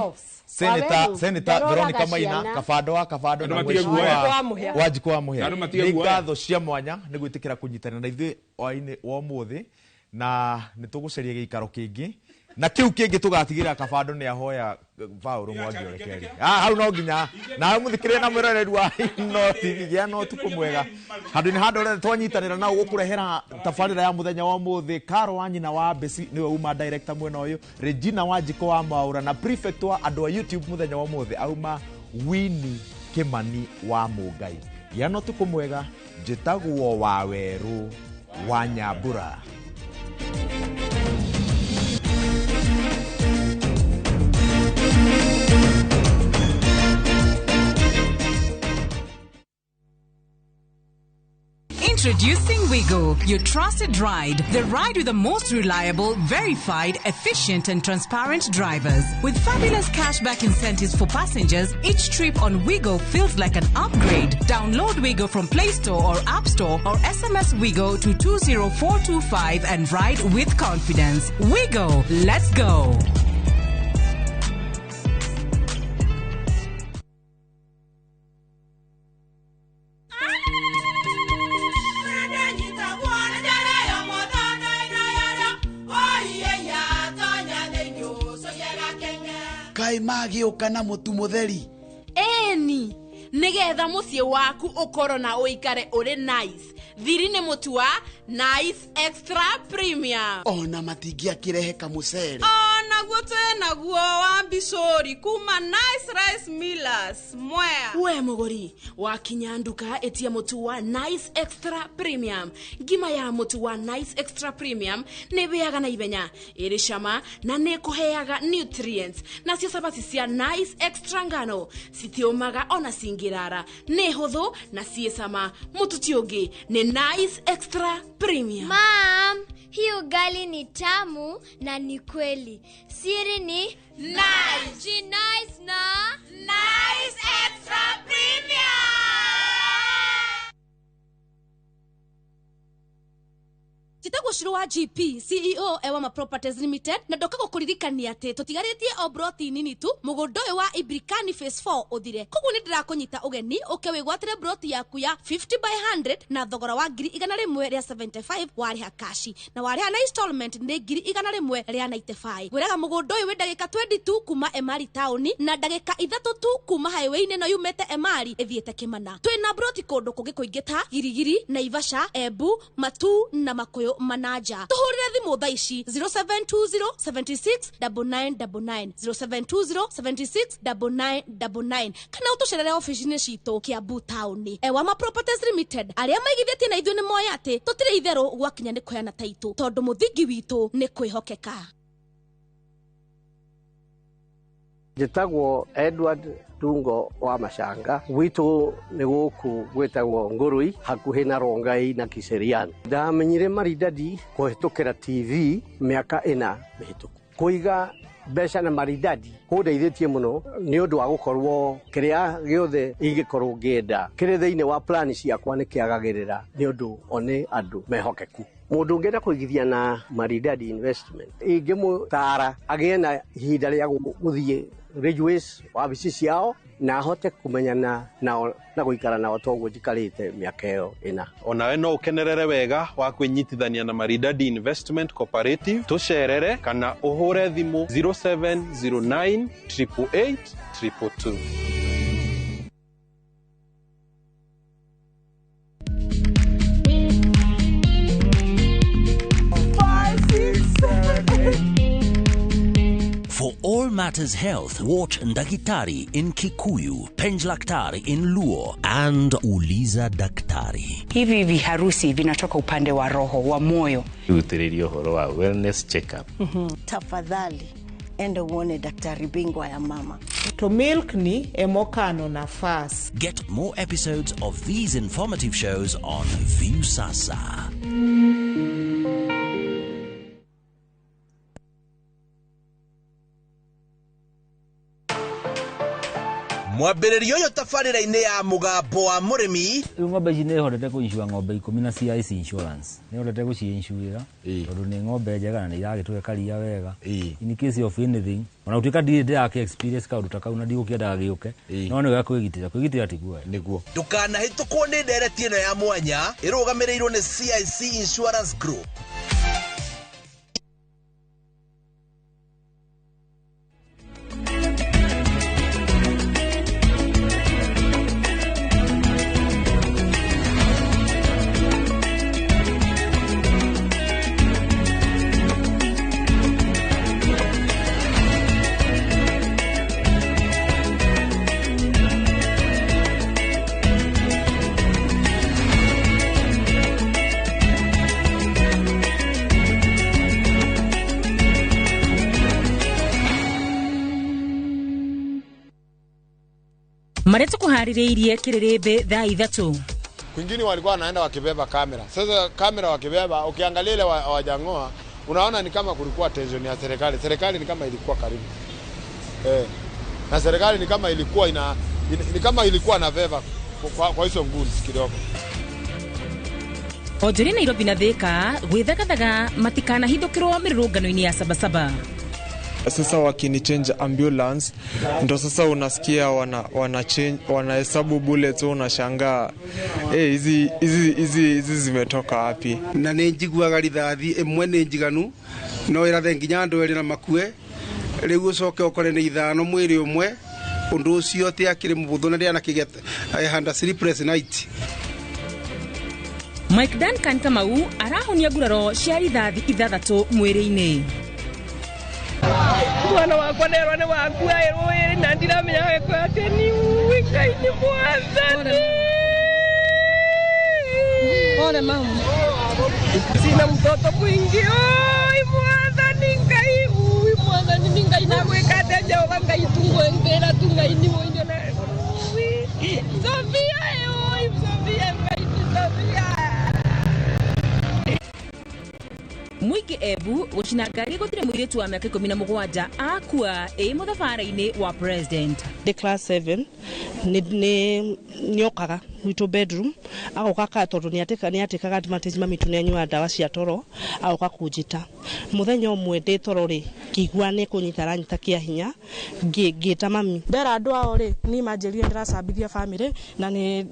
[SPEAKER 7] Senator Veronica Maina, Kabando wa Kabando na mheshimiwa Wanjikũ wa Mũhĩa. Nĩ ngatho cia mwanya nĩ gwĩtĩkĩra kũnyitanĩra na ithuĩ hwaĩ-inĩ wa ũmũthĩ, na nĩ tũgũcaria gĩikaro kĩngĩ na kĩu kĩngĩ tũgatigĩrĩra Kabando nĩ ahoya Paul Mwangi ũrekeri. Hau no nginya na mũthikĩrĩria na mwĩroreri wa Inooro TV gĩa na ũtukũ mwega. Handũ-inĩ handũ rĩothe twanyitanĩra na gũkũrehera tabarĩra ya mũthenya wa ũmũthĩ. Karo wa nyina wa Mbeci nĩwe uma director mwena ũyũ, Regina Wanjikũ wa Mwaũra na prefect wa andũ a YouTube mũthenya wa ũmũthĩ auma Winnie Kimani wa Mũngai. Gĩa na ũtukũ mwega, njĩtagwo Waweru wa Nyambura.
[SPEAKER 1] Introducing Wigo, your trusted ride. The ride with the most reliable, verified, efficient and transparent drivers. With fabulous cashback incentives for passengers, each trip on Wigo feels like an upgrade. Download Wigo from Play Store or App Store or SMS Wigo to 20425 and ride with confidence. Wigo, let's go.
[SPEAKER 4] Magĩũka na mũtu mũtheri
[SPEAKER 10] ĩni nĩgetha mũciĩ waku ũkorwo na ũikare ũrĩ nice
[SPEAKER 8] Thiri nĩ mũtu wa Nice Extra Premium.
[SPEAKER 4] Ona matingĩakĩrehe kamũcere.
[SPEAKER 8] Onaguo twĩnaguo wa mbicũri kuma Nice Rice Millers Mwea. We mũgũri wakinya nduka ĩtia mũtu wa Nice Extra Premium. Ngima ya mũtu wa Nice Extra Premium nĩ ĩhĩaga na ihenya, ĩrĩ cama na nĩ ĩkũheaga nutrients. Nacio cabaci cia Nice Extra ngano citiũmaga ona cingĩrara, nĩ hũthũ na ciĩ cama. Mũtu ti ũngĩ nĩ Nice Extra Premium.
[SPEAKER 10] Mom, hii ugali ni tamu na ni kweli. Siri ni Nice. Nice na
[SPEAKER 8] Nice Extra Premium.
[SPEAKER 13] Njĩtagwo Shiro wa GP CEO Ewama Properties Limited na ndoka gũkũririkania atĩ tũtigarĩtie o broti nini tu mũgũnda ũyũ wa Ibrikani Phase 4 ũthire. Koguo nĩ ndĩrakũnyita ũgeni ũke wĩgwatĩre broti yaku ya 50 by 100 na thogora wa 175,000 warĩha kashi na warĩha na installment nĩ 195,000. Ngwĩraga mũgũnda ũyũ wĩ ndagĩka 22 kuma Emari taũni na ndagĩka 3 tu kuma highway-inĩ ĩno yumĩte Emari ĩthiĩte Kĩmana. Twĩna broti kũndũ kũngĩ kũingĩ ta Girigiri, Naivasha, Embu, Matuu na Makuyu Manaja. Tuhurire thimu thaa ici 0720 76 9999 0720 76 9999 kana ũtũcerere ofici-inĩ citũ Kiambu taũni. Ewama Properties Limited arĩa maigithĩtie na ithuĩ nĩ moĩ atĩ tũtirĩ itherũ gwakinya nĩ kũheana taitũ tondũ mũthingi witũ nĩ kwĩhokeka.
[SPEAKER 14] Njĩtagwo Edward Tungo wa Macanga, gwitũ nĩ gũkũ gwĩtagwo Ngũrũi hakuhĩ na Rongai na Kiserian. Ndamenyire Maridadi kũhĩtũkĩra TV mĩaka 4 mĩhĩtũku. Kũiga mbeca na Maridadi kũndeithĩtie mũno nĩ ũndũ wa gũkorwo kĩrĩa gĩothe ingĩkorwo ngĩenda kĩrĩ thĩinĩ wa plani ciakwa nĩ kĩagagĩrĩra nĩ ũndũ o nĩ andũ mehokeku. Mũndũ ũngĩenda kũigithia na Maridadi Investment ingĩmũtara agĩe na ihinda rĩa gũthiĩ Ridgeways wabici ciao na ahote kũmenyana nao na gũikara nao toguo njikarĩte mĩaka ĩyo 4.
[SPEAKER 17] Onawe no ũkenerere wega wa kwĩnyitithania na Maridadi Investment Cooperative, tũcerere kana ũhũre thimũ 0709 888 222.
[SPEAKER 24] For all matters health, watch Ndagitari in Kikuyu, Penjlaktari in Luo, and Uliza Daktari.
[SPEAKER 19] Hivi viharusi vinatoka upande wa roho, wa moyo.
[SPEAKER 20] Utiririo horo wa wellness check-up.
[SPEAKER 28] Tafadhali, enda uone daktari bingwa ya mama.
[SPEAKER 29] To milk ni emokano nafas.
[SPEAKER 24] Get more episodes of these informative shows on Viusasa.
[SPEAKER 5] Mwambĩrĩrio ũyũ tabarĩra-inĩ ya mũgambo wa mũrĩmi.
[SPEAKER 30] Rĩu ng'ombe ici nĩ hotete kũincua ng'ombe 10 na CIC insurance. Nĩ hotete gũciincuĩra tondũ nĩ ng'ombe njega na nĩ iragĩtũhe karia wega. In case of anything, ona gũtuĩka ndirĩ ndĩrakĩ experience kaũndũ ta kau na ndigũkĩendaga gĩũke, no nĩ wega kwĩgitĩra, kwĩgitĩra ti guoya.
[SPEAKER 5] Nĩguo. Ndũkanahĩtũkwo nĩ ndereti ĩno ya mwanya ĩrũgamĩrĩirwo nĩ CIC Insurance Group.
[SPEAKER 1] Marĩa tũkũharĩrĩirie kĩrĩrĩmbĩ thaa 3.
[SPEAKER 31] Kwingine walikuwa wanaenda wakibeba kamera. Sasa kamera wakibeba, ukiangalia ile wajangoa, unaona ni kama kulikuwa tension ya serikali. Serikali ni kama ilikuwa karibu. Na serikali ni kama ilikuwa ni kama ilikuwa na veva kwa hizo nguni kidogo.
[SPEAKER 1] Onjoria Nairobi na Thika gwĩthagathaga matikanahithũkĩrwo mĩrũrũngano-inĩ ya Sabasaba.
[SPEAKER 32] Sasa wakini change ambulance ndo sasa unasikia wanahesabu bullets, unashangaa hizi hizi zimetoka wapi?
[SPEAKER 33] Na nĩ njiguaga rithathi ĩmwe nĩ njiganu no ĩrathe nginya andũ erĩ na makue, rĩu ũcoke ũkore nĩ 5 mwĩrĩ ũmwe. Ũndũ ũcio ti akĩrĩ mũhũthũ na ndĩanakĩgĩa I had a sleepless night.
[SPEAKER 2] Mike Duncan Kamau arahonia nguraro cia rithathi 6 mwĩrĩ-inĩ.
[SPEAKER 3] Mwana wakwa nerwa nĩ wakua ĩrũĩrĩ na ndiramenya wekwa atĩ ni Ngai nĩ mwathani. Pole mama. Sina mtoto mwingi. Oi mwathani Ngai, ui mwathani ni Ngai na gwĩka atĩa Jehova Ngai tungwengera tu Ngai ni mũinyo na Sofia, oi Sofia Ngai ni Sofia.
[SPEAKER 2] Mwingi Embu gucina ngari gutire muiritu wa miaka 17 akua ĩ muthabara-inĩ wa president.
[SPEAKER 6] The class 7 ni niokaga gwitũ bedroom agoka ka tondu ni atekaga advantage mami tu ni ndawa cia toro agoka kunjita muthenya umwe ndi toro ri ngigua ni kunyita ranyita kia hinya ngita mami
[SPEAKER 9] ndera andu ao ri ni manjirire ndiracambithia family na ni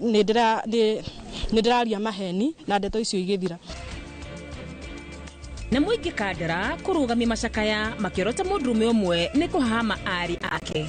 [SPEAKER 9] ndiraria maheni na ndeto icio igithira.
[SPEAKER 2] Na mwingi Kandara kurugamia macakaya makiorota mundurume umwe ni kuhama ari ake.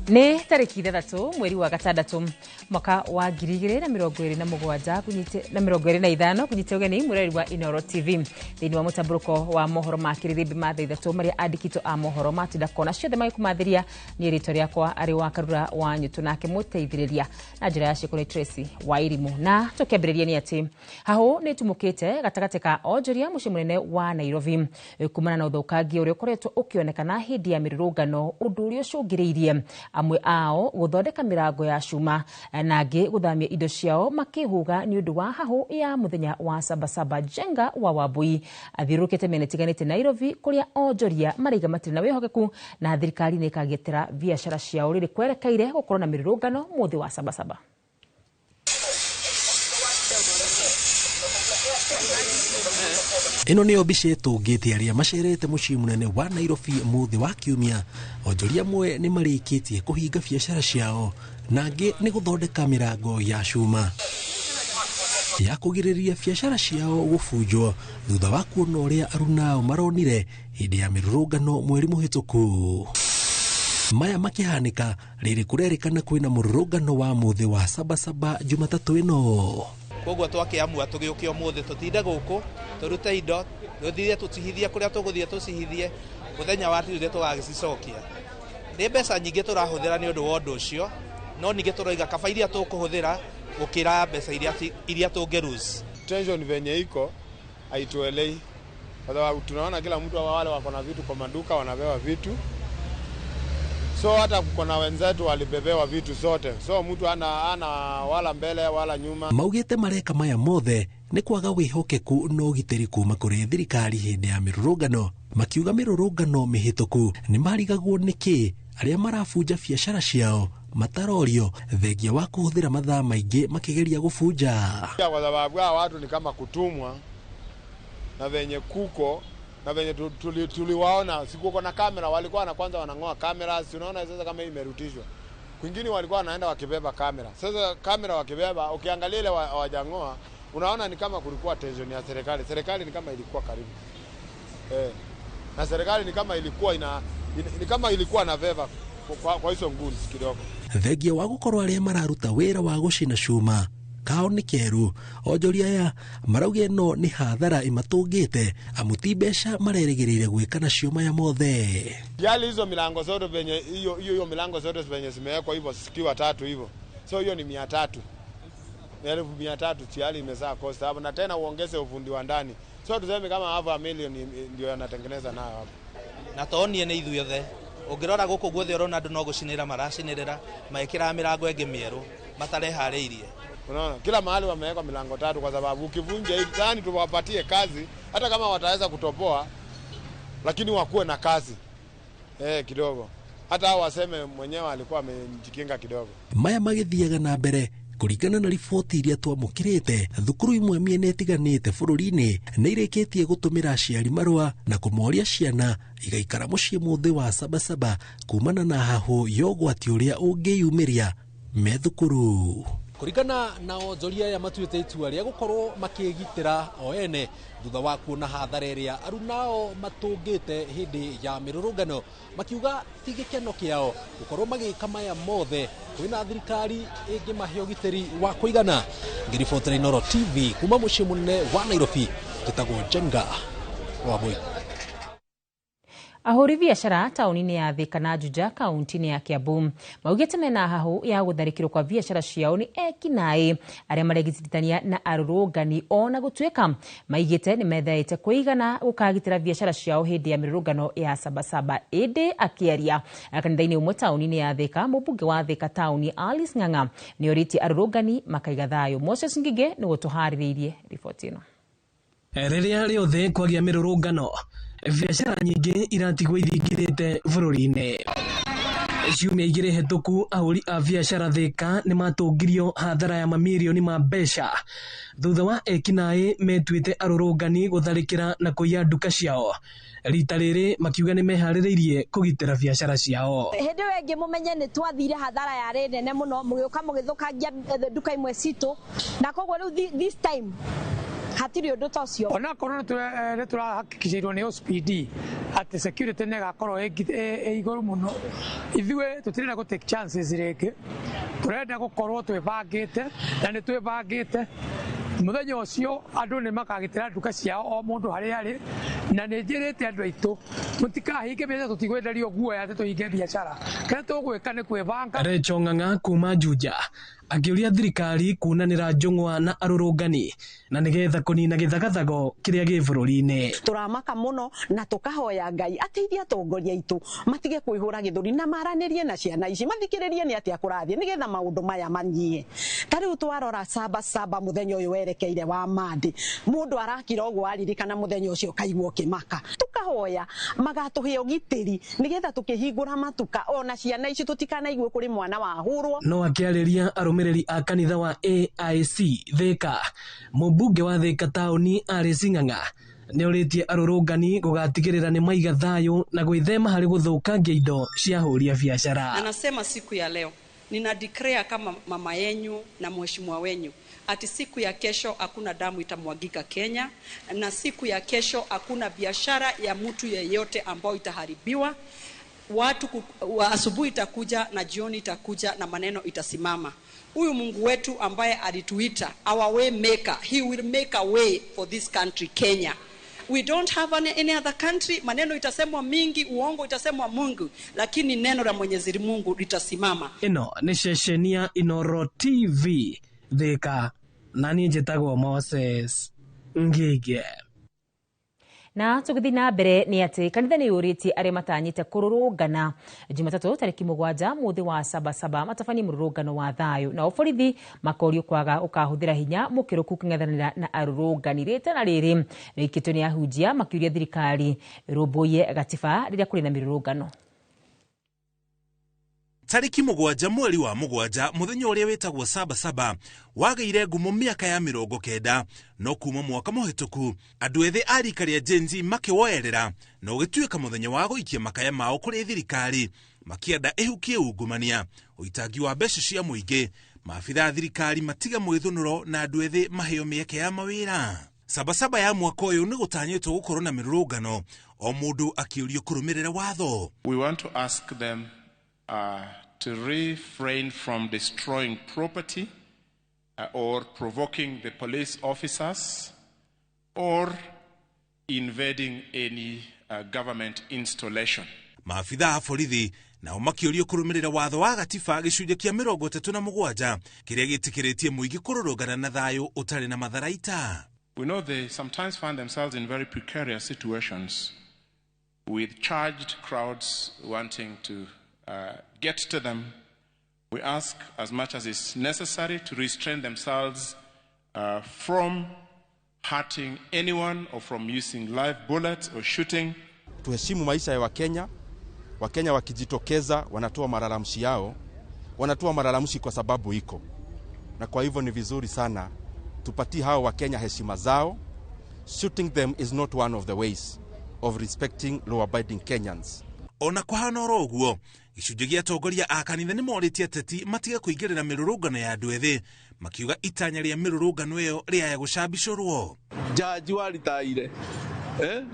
[SPEAKER 2] Nĩ tarĩki 6 mweri wa gatandatũ mwaka wa 2027 na 25 kunyite ũgeni mũreri wa Inooro TV thĩinĩ wa mũtambũrũko wa mohoro ma kĩrĩrĩmbĩ ma thaa 3 marĩa andĩkitwo a mohoro matinda kona ciothe magĩkũmathĩria niĩ rĩtwa rĩakwa arĩ wa Karura wa Nyũtũ nake mũteithĩrĩria na njĩra ya ciĩko nĩ Tracy wa Irimũ. Na tũkĩambĩrĩria nĩ atĩ hahũ nĩ tumũkĩte gatagatĩ ka onjoria mũciĩ mũnene wa Nairobi kumana na ũthũkangia ũrĩa ũkoretwo ũkĩonekana hĩndĩ ya mĩrũrũngano ũndũ ũrĩa ũcũngĩrĩirie amwe ao gũthondeka mĩrango ya cuma na angĩ gũthamia indo ciao makĩhũga nĩ ũndũ wa hahũ ya mũthenya wa Sabasaba. Jenga wa Wambui athiũrũrũkĩte mĩena ĩtiganĩte Nairobi kũrĩa onjoria maraiga matirĩ na wĩhokeku na thirikari nĩ ĩkagitĩra biacara ciao rĩrĩ kwerekeire gũkorwo na mĩrũrũngano mũthĩ wa Sabasaba.
[SPEAKER 11] Ĩno nĩyo mbica ĩtũngĩte arĩa macerete mũciĩ mũnene wa Nairobi mũthĩ wa kiumia. Onjoria amwe nĩ marĩkĩtie kũhinga biacara ciao na angĩ nĩ gũthondeka mĩrango ya cuma ya kũgirĩrĩria biacara ciao gũbunjwo thutha wa kuona ũrĩa arunao maronire hĩndĩ ya mĩrũrũngano mweri mũhĩtũku. Maya makĩhanĩka rĩrĩ kũrerĩkana kwĩna mũrũrũngano wa mũthĩ wa Sabasaba Jumatatũ ĩno.
[SPEAKER 5] Koguo twakiamua tugiuke umuthi tutinde guku turute indo tuthire tucihithie kuria tuguthie tucihithie muthenya wa Tuesday tugagicicokia. Ni mbeca nyingi turahuthira ni undu wa undu ucio no ningi turoiga kaba iria tukuhuthira gukira mbeca iria tungi lose.
[SPEAKER 31] Tension venye iko haituelei kwa sababu tunaona kila mtu wale wako na vitu kwa maduka wanabewa vitu, so hata kuna wenzetu walibebewa vitu zote, so mtu ana wala mbele wala nyuma.
[SPEAKER 11] Maugite mareka maya mothe nĩ kwaga wĩhokeku na ũgitĩri kuma kũrĩ thirikari hĩndĩ ya mĩrũrũngano, makiuga mĩrũrũngano mĩhĩtũku nĩ marigagwo nĩkĩ arĩa marabunja biacara ciao matarorio thengia wa kũhũthĩra mathaa maingĩ makĩgeria gũbunja.
[SPEAKER 31] Kwa sababu hao watu ni kama kutumwa na venye kuko na venye tuliwaona siku na kamera walikuwa na kwanza wanangoa kamera, si unaona sasa kama hii imerutishwa. Kwingine walikuwa wanaenda wakibeba kamera. Sasa kamera wakibeba ukiangalia ile hawajangoa unaona ni kama kulikuwa tension ya serikali. Serikali ni kama ilikuwa karibu. Na serikali ni kama ilikuwa ni kama ilikuwa na veva kwa hizo nguzi kidogo.
[SPEAKER 11] Thengia wa gũkorwo arĩa mararuta wĩra wa gũcina cuma kao nĩ keru onjoria aya marauga ĩno nĩ hathara ĩmatũngĩte amu ti mbeca marerĩgĩrĩire gwĩka nacio maya mothe.
[SPEAKER 31] Yali hizo milango zote venye hiyo milango zote venye zimewekwa hivyo zikiwa tatu hivyo, so hiyo ni 300 300,000 tayari imezaa cost hapo, na tena uongeze ufundi wa ndani, so tuseme kama half a million ndio yanatengeneza nayo hapo.
[SPEAKER 5] Na tonie nĩ ithuothe ũngĩrora gũkũ guothe ũrona andũ no gũcinĩra maracinĩrĩra maĩkĩraga mĩrango ĩngĩ mĩerũ matareharĩirie.
[SPEAKER 31] Unaona kila mahali wameweka milango tatu kwa sababu ukivunja hii tani tuwapatie kazi hata kama wataweza kutoboa lakini wakuwe na kazi kidogo, hata hao waseme mwenyewe alikuwa amejikinga kidogo.
[SPEAKER 11] Maya magĩthiaga na mbere kũringana na riboti iria twamũkĩrĩte, thukuru imwe mĩena ĩtiganĩte bũrũri-inĩ nĩ irĩkĩtie gũtũmĩra aciari marũa na kũmoria ciana igaikara mũciĩ mũthĩ wa Sabasaba kumana na hahũ ya ũgwati ũrĩa ũngĩyumĩria me thukuru. Kũringana na onjoria aya matuĩte itua rĩa gũkorwo makĩgitĩra o ene thutha wa kuona hathara ĩrĩa arunao matũngĩte hĩndĩ ya mĩrũrũngano, makiuga ti gĩkeno kĩao gũkorwo magĩka maya mothe kwĩna thirikari ĩngĩmahe ũgitĩri wa kũigana. Ngĩribotera Inooro TV kuma mũciĩ mũnene wa Nairobi, njĩtagwo Njenga wa Mũi.
[SPEAKER 2] Ahũri biacara taũni-inĩ ya Thika na Juja kaunti-inĩ ya Kiambu maugĩte mena hahũ ya gũtharĩkĩrwo kwa biacara ciao nĩ ekinaĩ arĩa maregitithania na arũrũngani, ona gũtuĩka maigĩte nĩ methaĩte kũigana gũkagitĩra biacara ciao hĩndĩ ya mĩrũrũngano ya Sabasaba. Ĩndĩ akĩaria kanitha-inĩ ũmwe taũni-inĩ ya Thika, mũmbunge wa Thika taũni Alice Ng'ang'a nĩ orĩtie arũrũngani makaiga thayũ. Moses Ngige nĩwe ũtũharĩrĩirie riboti ĩno.
[SPEAKER 4] Rĩrĩa rĩothe kwagĩa mĩrũrũngano, biacara nyingĩ iratigwo ithingithĩte bũrũri-inĩ. Ciumia igĩrĩ hĩtũku, ahũri a biacara Thika nĩ matũngirio hathara ya mamirioni ma mbeca thutha wa ekinaĩ metuĩte arũrũngani gũtharĩkĩra na kũiya nduka ciao. Rita rĩrĩ makiuga nĩ meharĩrĩirie kũgitĩra biacara ciao.
[SPEAKER 7] Hĩndĩ ĩyo ĩngĩ mũmenye nĩ twathire hathara yarĩ nene mũno, mũgĩũka mũgĩthũkangia nduka imwe citũ, na koguo rĩu this time hatirĩ ũndũ ta ũcio.
[SPEAKER 10] Onakorwo nĩ tũrahakikicĩirwo nĩ OCPD atĩ security nĩ ĩgakorwo ĩ igũrũ mũno, ithuĩ tũtirenda gũ take chances rĩngĩ, tũrenda gũkorwo twĩbangĩte na nĩ twĩbangĩte. Mũthenya ũcio andũ nĩ makagitĩra nduka ciao o mũndũ harĩa arĩ, na nĩ njĩrĩte andũ aitũ mũtikahinge biacara, tũtigwenderio guoya atĩ tũhinge biacara, kĩrĩa tũgwĩka nĩ kwĩbanga.
[SPEAKER 4] Rachel Ng'ang'a kuma Juja akĩũria thirikari kunanĩra njũng'wa na arũrũngani na nĩgetha kũnina gĩthagathago kĩrĩa gĩ bũrũri-inĩ.
[SPEAKER 12] Tũramaka mũno na tũkahoya Ngai ateithie atongoria aitũ matige kwĩhũra gĩthũri na maranĩrie na ciana ici, mathikĩrĩrie nĩ atĩa kũrathiĩ nĩgetha maũndũ maya manyie. Ta rĩu twarora Sabasaba mũthenya ũyũ werekeire wa Monday, mũndũ arakira ũguo aririkana mũthenya ũcio kaigua ũkĩmaka. Tũkahoya magatũhe ũgitĩri nĩgetha tũkĩhingũra matuka ona ciana ici tũtikanaigue kũrĩ mwana wahũrwo.
[SPEAKER 4] No akĩarĩria arũmĩrĩri a kanitha wa AIC Thika, mũmbunge wa Thika taũni Alice Ng'ang'a nĩ orĩtie arũrũngani gũgatigĩrĩra nĩ maiga thayũ na gwĩthema harĩ gũthũkangia indo cia ahũri a biacara.
[SPEAKER 15] Na nasema siku ya leo nina declare kama mama yenyu na mheshimiwa wenyu ati siku ya kesho hakuna damu itamwagika Kenya, na siku ya kesho hakuna biashara ya mtu yeyote ambayo itaharibiwa. Watu asubuhi itakuja na jioni itakuja na maneno itasimama. Huyu Mungu wetu ambaye alituita our way maker, he will make a way for this country Kenya. We don't have any other country. Maneno itasemwa mingi, uongo itasemwa Mungu, lakini neno la Mwenyezi Mungu litasimama.
[SPEAKER 4] Ĩno nĩ ceceni ya Inooro TV Thika, na niĩ njĩtagwo Moses Ngige.
[SPEAKER 2] Na tũgĩthiĩ na mbere nĩ atĩ kanitha nĩ yũrĩtie arĩa matanyĩte kũrũrũngana Jumatatũ tarĩki 7 mũthĩ wa Sabasaba matabanie mũrũrũngano wa thayũ, nao borithi makorio kwaga ũkahũthĩra hinya mũkĩrũku kũng'ethanĩra na arũrũngani. Rĩtana rĩrĩ rĩikĩtio nĩ ahunjia makĩũria thirikari ĩrũmbũiye gatiba rĩrĩa kũrĩ na mĩrũrũngano.
[SPEAKER 16] Tarĩki 7 mweri wa 7 mũthenya ũrĩa wĩtagwo Sabasaba wagĩire ngumo mĩaka ya 90, no kuma mwaka mũhĩtũku andũ ethĩ a rika rĩa Gen Z makĩwoerera na ũgĩtuĩka mũthenya wa gũikia makaya mao kũrĩ thirikari makĩenda ĩhukie ungumania, ũitangi wa mbeca cia mũingĩ, maabitha a thirikari matiga mwĩthũnũro na andũ ethĩ maheo mĩeke ya mawĩra. Sabasaba ya mwaka ũyũ nĩ gũtanyĩtwo gũkorwo na mĩrũrũngano, o mũndũ akĩũrio kũrũmĩrĩra watho.
[SPEAKER 18] We want to ask them to refrain from destroying property or provoking the police officers or invading any government installation.
[SPEAKER 16] Maabitha a borithi nao makĩũrio kũrũmĩrĩra watho wa gatiba gĩcunjĩ kĩa 37 kĩrĩa gĩtĩkĩrĩtie mũingĩ kũrũrũngana na thayũ ũtarĩ na matharaita.
[SPEAKER 18] We know they sometimes find themselves in very precarious situations with charged crowds wanting to get to them. We ask as much as is necessary to restrain themselves from hurting anyone or from using live bullets or shooting.
[SPEAKER 21] Tuheshimu maisha ya Wakenya. Wakenya wakijitokeza wanatoa malalamishi yao, wanatoa malalamishi kwa sababu iko. Na kwa hivyo ni vizuri sana tupatie hao Wakenya heshima zao. Shooting them is not one of the ways of respecting law-abiding Kenyans.
[SPEAKER 16] Ona kuhana oro ũguo, Gĩcunjĩ gĩa atongoria a kanitha nĩ morĩtie ateti matige kũingĩrĩra mĩrũrũngano ya andũ ethĩ, makiuga itanya rĩa mĩrũrũngano ĩyo rĩaya gũcambicũrwo.
[SPEAKER 8] Jaji waritaire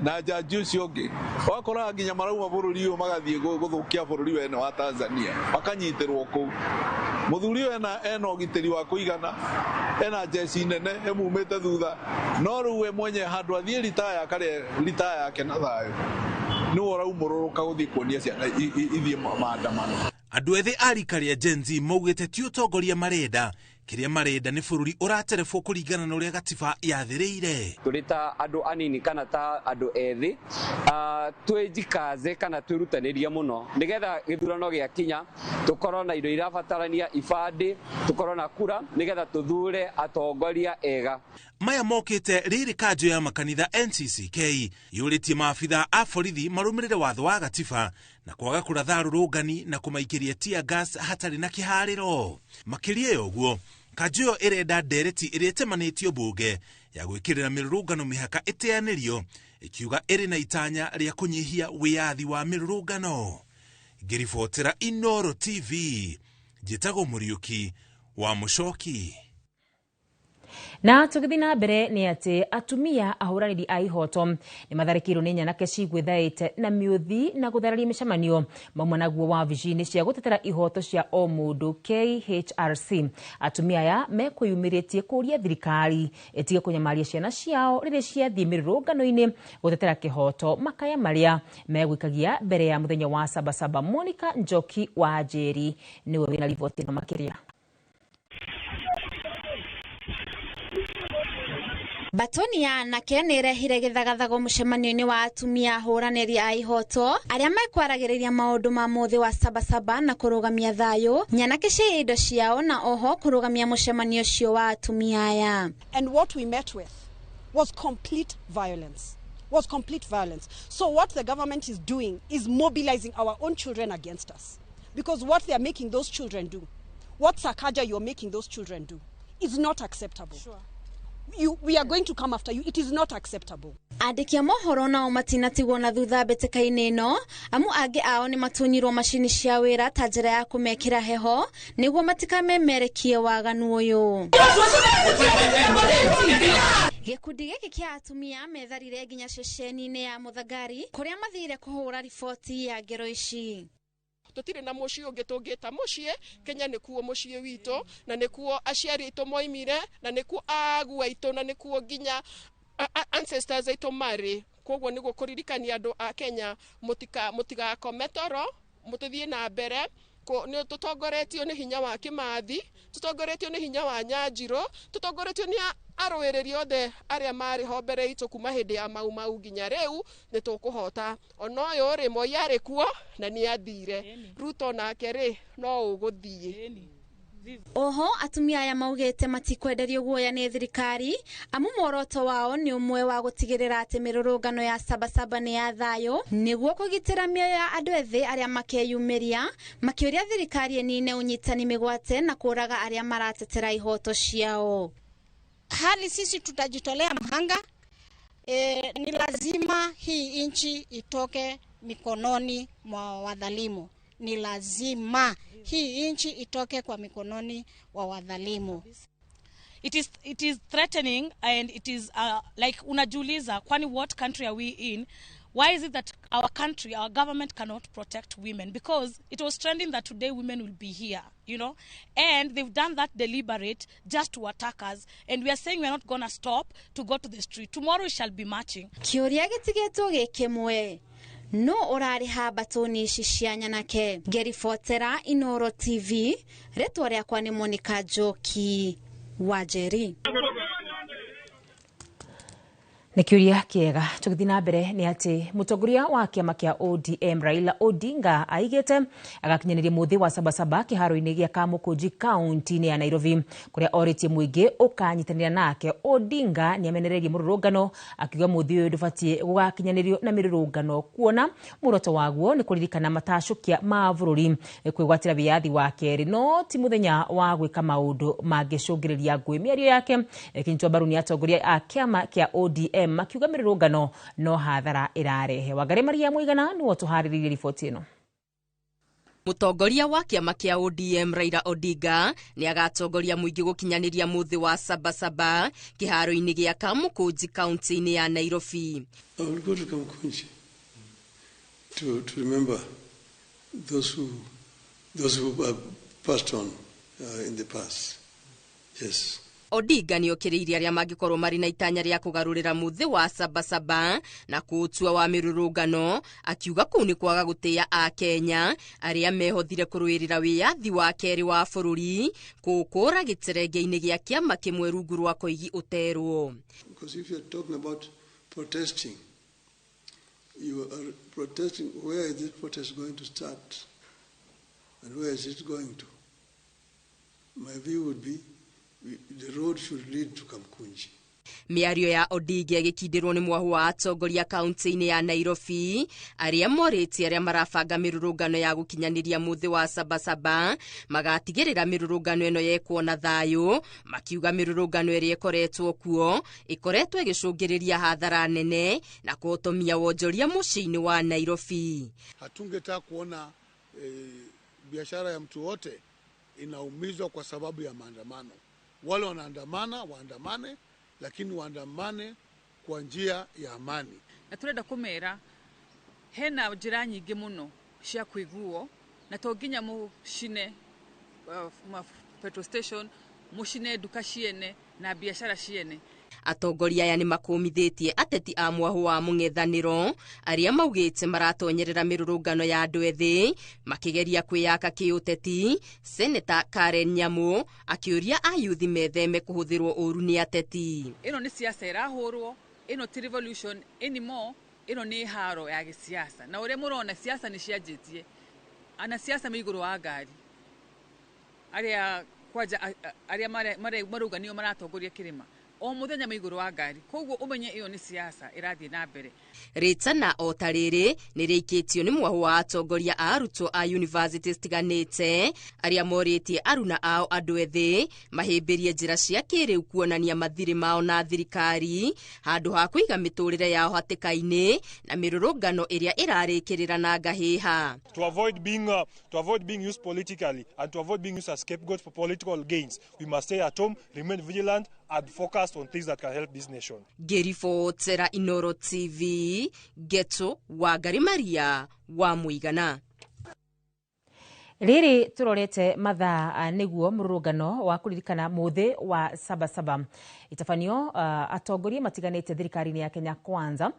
[SPEAKER 8] na jaji ũcio ũngĩ wakoraga nginya marauma bũrũri ũyũ magathiĩ gũthũkia bũrũri wene wa Tanzania, makanyitĩrwo kũu. Mũthuri ũyũ ena ũgitĩri wa kũigana, ena jeci nene ĩmumĩte thutha, no rĩu we mwenye handũ athiĩ ritaya akarĩa ritaya yake na thayũ, nĩwe ũraumũrũrũka gũthiĩ kuonia ciana ithiĩ maandamano.
[SPEAKER 16] Andũ ethĩ a rika rĩa Gen Z maugĩte ti ũtongoria marenda, kĩrĩa marenda nĩ bũrũri ũraterebwo kũringana na ũrĩa gatiba yathĩrĩire.
[SPEAKER 13] Tũrĩ ta andũ anini kana ta andũ ethĩ, twĩjikaze kana twĩrutanĩrie mũno nĩgetha gĩthurano gĩakinya tũkorwo na indo irabatarania, ibandĩ, tũkorwo na kura nĩgetha tũthure atongoria ega.
[SPEAKER 16] Maya mokĩte rĩrĩ kanjũ ya makanitha NCCK yũrĩtie maabitha a borithi marũmĩrĩre watho wa gatiba na kwaga kũratha arũrũngani na kũmaikĩria tear gas hatarĩ na kĩharĩro. Makĩria ya ũguo, kanjũ ĩyo ĩrenda ndereti ĩrĩa ĩtemanĩtio mbunge ya gwĩkĩrĩra mĩrũrũngano mĩhaka ĩteanĩrio, ĩkiuga ĩrĩ na itanya rĩa kũnyihia wĩyathi wa mĩrũrũngano. Ngĩribotera Inooro TV, njĩtagwo Mũriũki wa Mũcoki.
[SPEAKER 2] Na tũgĩthiĩ na mbere nĩ atĩ atumia ahũranĩri a ihoto nĩ matharĩkĩirwo nĩ nyanake cigwĩthaĩte na mĩũthi na gũthararia mĩcemanio mauma naguo wabici-inĩ cia gũtetera ihoto cia o mũndũ KHRC. Atumia aya mekwĩyumĩrĩtie kũũria thirikari ĩtige kũnyamaria ciana ciao rĩrĩa ciathiĩ mĩrũrũngano-inĩ gũtetera kĩhoto makaya marĩa megwĩkagia mbere ya mũthenya wa Sabasaba. Monica Njoki wa Njeri nĩwe wĩna riboti ĩno makĩria.
[SPEAKER 14] Batoni ya anake nĩ ĩrehire gĩthagathago mũcemanio-inĩ wa atumia ahũranĩri a ihoto arĩa mekwaragĩrĩria maũndũ ma mũthĩ wa Sabasaba na kũrũgamia thayũ, nyanake cia indo ciao na oho kũrũgamia mũcemanio ũcio wa atumia aya.
[SPEAKER 17] And what we met with was complete violence. Was complete violence. So what the government is doing is mobilizing our own children against us. Because what they are making those children do, what Sakaja you're making those children do, is not acceptable. Sure. We are going to come after you. It is not acceptable.
[SPEAKER 14] Andĩki a mohoro nao matinatigwo na thutha mbĩtĩka-inĩ ĩno, amu angĩ ao nĩ matunyirwo macini cia wĩra ta njĩra ya kũmekĩra heho nĩguo matikamemerekie waganu ũyũ. Gĩkundi gĩkĩ kĩa atumia metharire nginya ceceni-inĩ ya Mũthangari kũrĩa mathire kũhũra riboti ya ngero ici.
[SPEAKER 19] Tutire na muciĩ ũngĩ tũngĩta mũciĩ. Kenya nĩkuo mũciĩ witũ, na nĩkuo aciari aitũ moimire, na nĩkuo agu aitũ, na nĩkuo nginya ancestors aitũ marĩ. Koguo nĩguo kũririkania andũ a Kenya mũtigakome toro, mũtũthiĩ na mbere. Nĩ tũtongoretio nĩ hinya wa Kĩmathi, tũtongoretio nĩ hinya wa Nyanjirũ, tũtongoretio nĩ arũĩrĩri othe arĩa marĩ ho mbere itũ kuma hĩndĩ ya Mau Mau nginya rĩu, nĩ tũkũhota. Ona ũyũ rĩ, Moi arĩ kuo na nĩ athire. Ruto nake rĩ, no ũgũthiĩ.
[SPEAKER 14] Oho atumia aya maugĩte matikwenderio guoya nĩ thirikari, amu muoroto wao nĩ ũmwe wa gũtigĩrĩra atĩ mĩrũrũngano ya Sabasaba nĩ ya thayũ nĩguo kũgitĩra mĩoyo ya andũ ethĩ arĩa makeyumĩria, makĩũria thirikari ĩnine ũnyitani mĩgwate na kũraga arĩa maratetera ihoto ciao.
[SPEAKER 20] Hali sisi tutajitolea mhanga. Ni lazima hii nchi itoke mikononi mwa wadhalimu. Ni lazima hii nchi itoke kwa mikononi wa wadhalimu.
[SPEAKER 22] It is threatening and it is like unajiuliza, kwani what country are we in? Why is it that our country, our government cannot protect women? Because it was trending that today women will be here, you know, and they've done that deliberate just to attack us. And we are saying we are not going to stop to go to the street. Tomorrow we shall be marching.
[SPEAKER 14] Kĩũria gĩtigĩtwo gĩkĩmwe, no ũrarĩha mbatũni ici cia nyanake? Ngĩribotera Inooro TV, rĩtwa rĩakwa nĩ Monica Njoki wa Njeri.
[SPEAKER 2] Nĩ kĩũria kĩega. Tũgĩthiĩ na mbere nĩ atĩ mũtongoria wa kĩama kĩa ODM Raila Odinga aigĩte agakinyanĩria mũthĩ wa Sabasaba kĩharo-inĩ gĩa Kamũkũnji kaunti-inĩ ya Nairobi kũrĩa orĩtie mũingĩ ũkanyitanĩra nake. Odinga nĩ amenereirie mũrũrũngano akiuga mũthĩ ũyũ ndũbatiĩ gũgakinyanĩrio na mĩrũrũngano kuona muoroto waguo nĩ kũririkana matacũkia ma bũrũri kwĩgwatĩra wĩyathi wa kerĩ, no ti mũthenya wa gwĩka maũndũ mangĩcũngĩrĩria ngũĩ. Mĩario yake ĩkĩnyitwo mbaru nĩ atongoria a kĩama kĩa ODM makiuga mĩrũrũngano no hathara ĩrarehe. Wangari Maria Mũigana nĩwe ũtũharĩrĩirie riboti ĩno.
[SPEAKER 1] Mũtongoria wa kĩama kĩa ODM Raila Odinga nĩ agatongoria mũingĩ gũkinyanĩria mũthĩ wa Sabasaba kĩharo-inĩ gĩa Kamukunji kaunti-inĩ ya Nairobi.
[SPEAKER 3] I will go to Kamukunji to remember those who have passed on in the past. Yes.
[SPEAKER 1] Odinga nĩ okĩrĩirie arĩa mangĩkorwo marĩ na itanya rĩa kũgarũrĩra mũthĩ wa Sabasaba na kũũtua wa mĩrũrũngano, akiuga kũu nĩ kwaga gũtĩĩa Akenya arĩa mehothire kũrũĩrĩra wĩyathi wa kerĩ wa bũrũri kũũkũra gĩterenge-inĩ gĩa kĩama kĩmwe rungu rwa Koigi ũterwo.
[SPEAKER 3] Because if you're talking about protesting, you are protesting, where is this protest going to start and where is it going to? My view would be the road should lead to Kamkunji.
[SPEAKER 1] Mĩario ya Odinga ĩgĩkindĩrwo nĩ mwahu wa atongoria kaunti-inĩ ya Nairobi arĩa morĩtie arĩa marabanga mĩrũrũngano ya gũkinyanĩria mũthĩ wa Sabasaba magatigĩrĩra mĩrũrũngano ĩno yekwo na thayũ, makiuga mĩrũrũngano ĩrĩa ĩkoretwo kuo ĩkoretwo ĩgĩcũngĩrĩria hathara nene na kũhotomia wonjoria mũciĩ-inĩ wa Nairobi.
[SPEAKER 3] Hatungetaka kuona biashara ya mtu wote inaumizwa kwa sababu ya maandamano. Wale wanaandamana waandamane, lakini waandamane kwa njia ya amani.
[SPEAKER 6] Na turenda kumera hena njira nyingi muno cia kuiguo na to nginya mucine petrol station, mucine nduka ciene na biashara ciene.
[SPEAKER 1] Atongoria aya nĩ makũmithĩtie ateti a mwahu wa mũng'ethanĩro arĩa maugĩte maratonyerera mĩrũrũngano ya andũ ethĩ makĩgeria kwĩyaka kĩũteti. Seneta Karen Nyamu akĩũria ayuthi metheme kũhũthĩrwo ũru nĩ ateti.
[SPEAKER 6] Ĩno nĩ siasa ĩrahũrwo, ĩno ti revolution anymore, ĩno nĩ haro ya gĩsiasa. Na ũrĩa mũrona siasa nĩ cianjĩtie, ana siasa me igũrũ wa ngari, arĩa kwanja arĩa marauga nĩo maratongoria kĩrĩma o muthenya me igũrũ wa ngari, koguo umenye iyo nĩ siasa ĩrathiĩ na mbere.
[SPEAKER 1] Rĩtana o ta rĩrĩ nĩ rĩikĩtio nĩ mwahu wa atongoria a arutwo a university citiganĩte arĩa morĩtie aruna ao andũ ethĩ mahĩmbĩrie njĩra cia kĩrĩu kuonania mathirĩ mao na thirikari handũ ha kũiga mĩtũrĩre yao hatĩka-inĩ na mĩrũrũngano ĩrĩa ĩrarĩkĩrĩra na ngahĩha.
[SPEAKER 23] To avoid being used politically and to avoid being used as scapegoats for political gains, we must stay at home, remain vigilant and focused on things that can help this nation.
[SPEAKER 1] Ngĩribotera Inoro TV, Geto Wangari Maria wa Mũigana.
[SPEAKER 2] Rĩrĩ tũrorete mathaa nĩguo mũrũrũngano wa kũririkana mũthĩ wa Sabasaba itabanio. Atongoria matiganĩte thirikari-inĩ ya Kenya Kwanza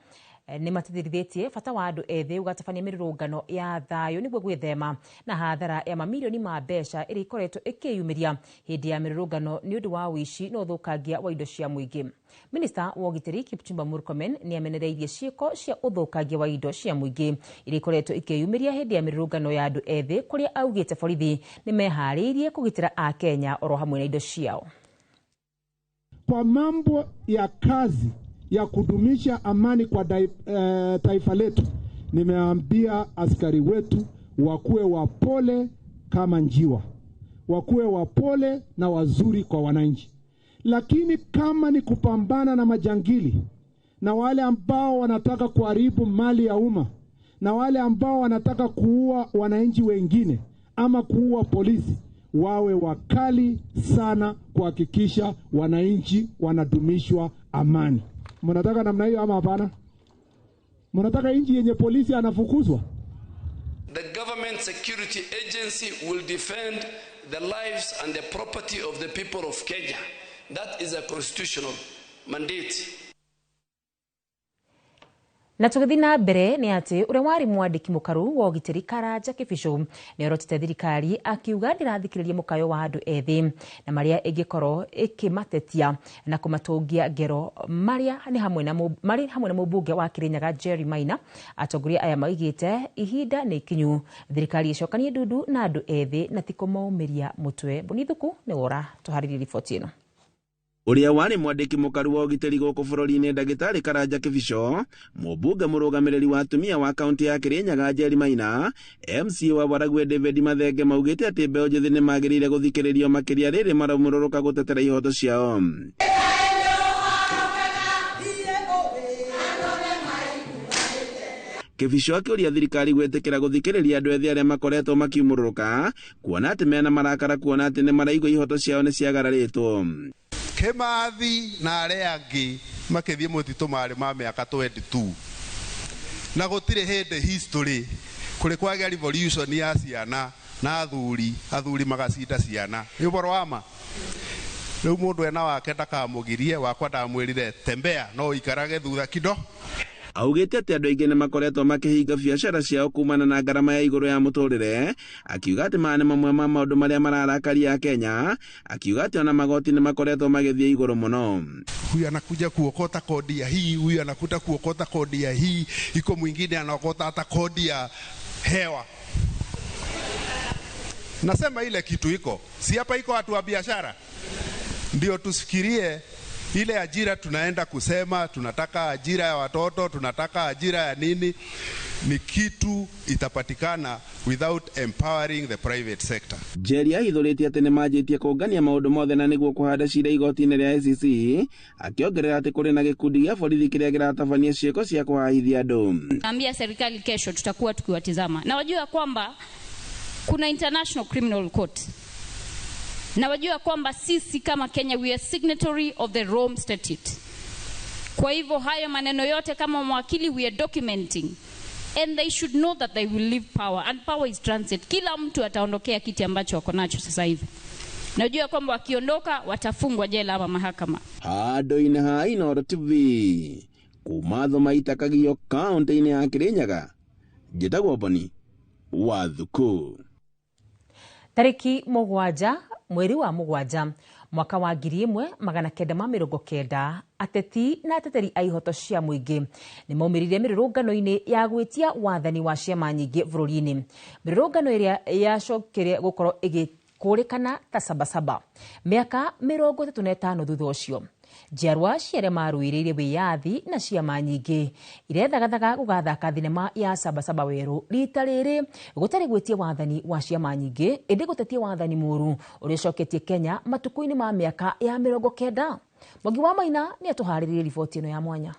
[SPEAKER 2] nĩ matithirithĩtie bata wa andũ ethĩ gũgatabania mĩrũrũngano ya thayũ nĩguo gwĩthema na hathara ya mamirioni ma mbeca ĩrĩa ĩkoretwo ĩkĩyumĩria hĩndĩ ya mĩrũrũngano nĩ ũndũ wa ũici na ũthũkangia wa indo cia mũingĩ. Minista wa ũgitĩri Kipchumba Murkomen nĩ amenereirie ciĩko cia ũthũkangia wa indo cia mũingĩ iria ikoretwo ikĩyumĩria hĩndĩ ya mĩrũrũngano ya andũ ethĩ, kũrĩa augĩte borithi nĩ meharĩirie kũgitĩra Akenya oro hamwe na indo ciao.
[SPEAKER 24] Kwa mambo ya kazi ya kudumisha amani kwa taifa letu, nimeambia askari wetu wakuwe wapole kama njiwa, wakuwe wapole na wazuri kwa wananchi. Lakini kama ni kupambana na majangili na wale ambao wanataka kuharibu mali ya umma na wale ambao wanataka kuua wananchi wengine ama kuua polisi, wawe wakali sana kuhakikisha wananchi wanadumishwa amani. Mnataka namna hiyo ama hapana? Mnataka nchi yenye polisi anafukuzwa?
[SPEAKER 31] The government security agency will defend the lives and the property of the people of Kenya. That is a constitutional mandate.
[SPEAKER 2] Na tũgĩthiĩ na mbere nĩ atĩ ũrĩa warĩ mwandĩki mũkaru wa ũgitĩri Karanja Kĩbicũ nĩ orotete thirikari akiuga ndĩrathikĩrĩria mũkayo wa andũ ethĩ na marĩa ĩngĩkorwo ĩkĩmatetia na kũmatũngia ngero marĩa nĩ hamwe na marĩ hamwe na mũmbunge wa Kĩrĩnyaga Jerry Maina. Atongoria aya maugĩte ihinda nĩ ikinyu thirikari ĩcokanie ndundu na andũ ethĩ na ti kũmaũmĩria mũtwe. Mbũni Thuku nĩwe ũratũharĩria riboti ĩno.
[SPEAKER 25] Ũrĩa warĩ mwandĩki mũkaru wa ũgitĩri gũkũ bũrũri-inĩ ndagĩtarĩ Karanja Kĩbicũ, mũmbunge mũrũgamĩrĩri wa atumia wa kaunti ya Kĩrĩnyaga Jerry Maina, MCA wa Waragwe David Mathenge maugĩte atĩ mbeũ njĩthĩ nĩ magĩrĩire gũthikĩrĩrio makĩria rĩrĩ maraumũrũrũka gũtetera ihoto ciao. Kibicho akĩũria thirikari gwĩtĩkĩra gũthikĩrĩria andũ ethĩ arĩa makoretwo makiumũrũrũka kuona atĩ mena marakara kuona atĩ nĩ maraigua ihoto ciao nĩ ciagararĩtwo.
[SPEAKER 5] Kimathi na arĩa angĩ makĩthiĩ mũtitũ marĩ ma mĩaka 22 na gũtirĩ hĩndĩ history kũrĩ kwagĩa revolution ya ciana na athuri magacinda ciana. Nĩ ũhoro wa ma. Rĩu mũndũ ena wake ndakamũgirie, wakwa ndamwĩrire tembea no ũikarage thutha kido.
[SPEAKER 25] Augĩte atĩ andũ aingĩ nĩ makoretwo makĩhinga biacara ciao kumana na ngarama ya igũrũ ya mũtũrĩre, akiuga atĩ maya nĩ mamwe ma maũndũ marĩa mararakaria Kenya, akiuga atĩ ona magoti nĩ makoretwo magĩthiĩ igũrũ mũno.
[SPEAKER 5] Huyu anakuja kuokota kodi ya hii, huyu anakuja kuokota kodi ya hii, iko mwingine anaokota hata kodi ya hewa. Nasema ile kitu iko, si hapa iko watu wa biashara, ndio tusikirie ile ajira tunaenda kusema tunataka ajira ya watoto, tunataka ajira ya nini, ni kitu itapatikana without empowering the private sector.
[SPEAKER 25] Njeri ahithũrĩtie atĩ nĩmanjĩtie kũngania maũndũ mothe na nĩguo kũhanda cira igoti-inĩ rĩa ICC, akĩongerera atĩ kũrĩ na gĩkundi gĩa borithi kĩrĩa kĩratabania ciĩko cia kũhahithia andũ.
[SPEAKER 7] Naambia serikali kesho tutakuwa tukiwatizama, na wajua kwamba kuna International Criminal Court, na wajua kwamba sisi kama Kenya we are signatory of the Rome Statute. Kwa hivyo hayo maneno yote kama mawakili we are documenting, and they should know that they will leave power, and power is transit. Kila mtu ataondokea kiti ambacho wako nacho sasa hivi. Najua kwamba wakiondoka watafungwa jela ama mahakama.
[SPEAKER 25] Handũ-inĩ ha Inooro TV kuma Thoma itakagio kaunti-inĩ ya Kirinyaga, njĩtagwo Boni wa Thuku.
[SPEAKER 2] Tariki 7 mweri wa 7 mwaka wa 1990 ateti na ateteri a ihoto cia mũingĩ nĩ maumĩrire mĩrũrũngano-inĩ ya gwĩtia wathani wa ciama nyingĩ bũrũri-inĩ. Mĩrũrũngano ĩrĩa yacokire gũkorwo ĩgĩkũrĩkana ta Sabasaba mĩaka 35 thutha ũcio. Njiarwa cia arĩa marũĩrĩire wĩyathi na ciama nyingĩ irethagathaga gũgathaka thinema ya Sabasaba werũ rita rĩrĩ gũtarĩ gwĩtia wathani wa ciama nyingĩ ĩndĩ gũtetia wathani mũru ũrĩa ũcoketie Kenya matukũ-inĩ ma mĩaka ya 90. Mwangi wa Maina nĩ atũharĩrĩirie riboti ĩno ya mwanya.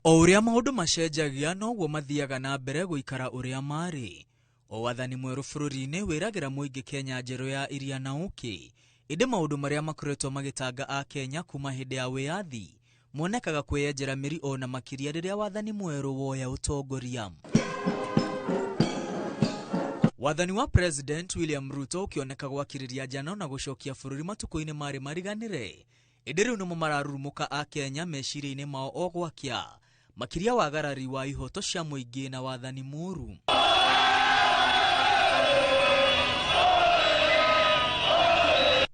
[SPEAKER 9] O ũrĩa maũndũ macenjagia noguo mathiaga na mbere gũikara ũrĩa marĩ. O wathani mwerũ bũrũri-inĩ wĩragĩra mũingĩ Kenya njerũ ya iria na ũkĩ, ĩndĩ maũndũ marĩa makoretwo magĩtanga a Kenya kuma hĩndĩ ya wĩyathi monekaga kwĩyenjera mĩri ona makĩria rĩrĩa wathani mwerũ woya ũtongoria. Wathani wa President William Ruto ũkĩoneka gwakĩrĩria njano na gũcokia bũrũri matukũ-inĩ marĩ mariganĩre, ĩndĩ rĩu nĩmo mararurumũka a Kenya meciria-inĩ mao o gwakĩa, makĩria wagarari wa ihoto cia mũingĩ na wathani mũru.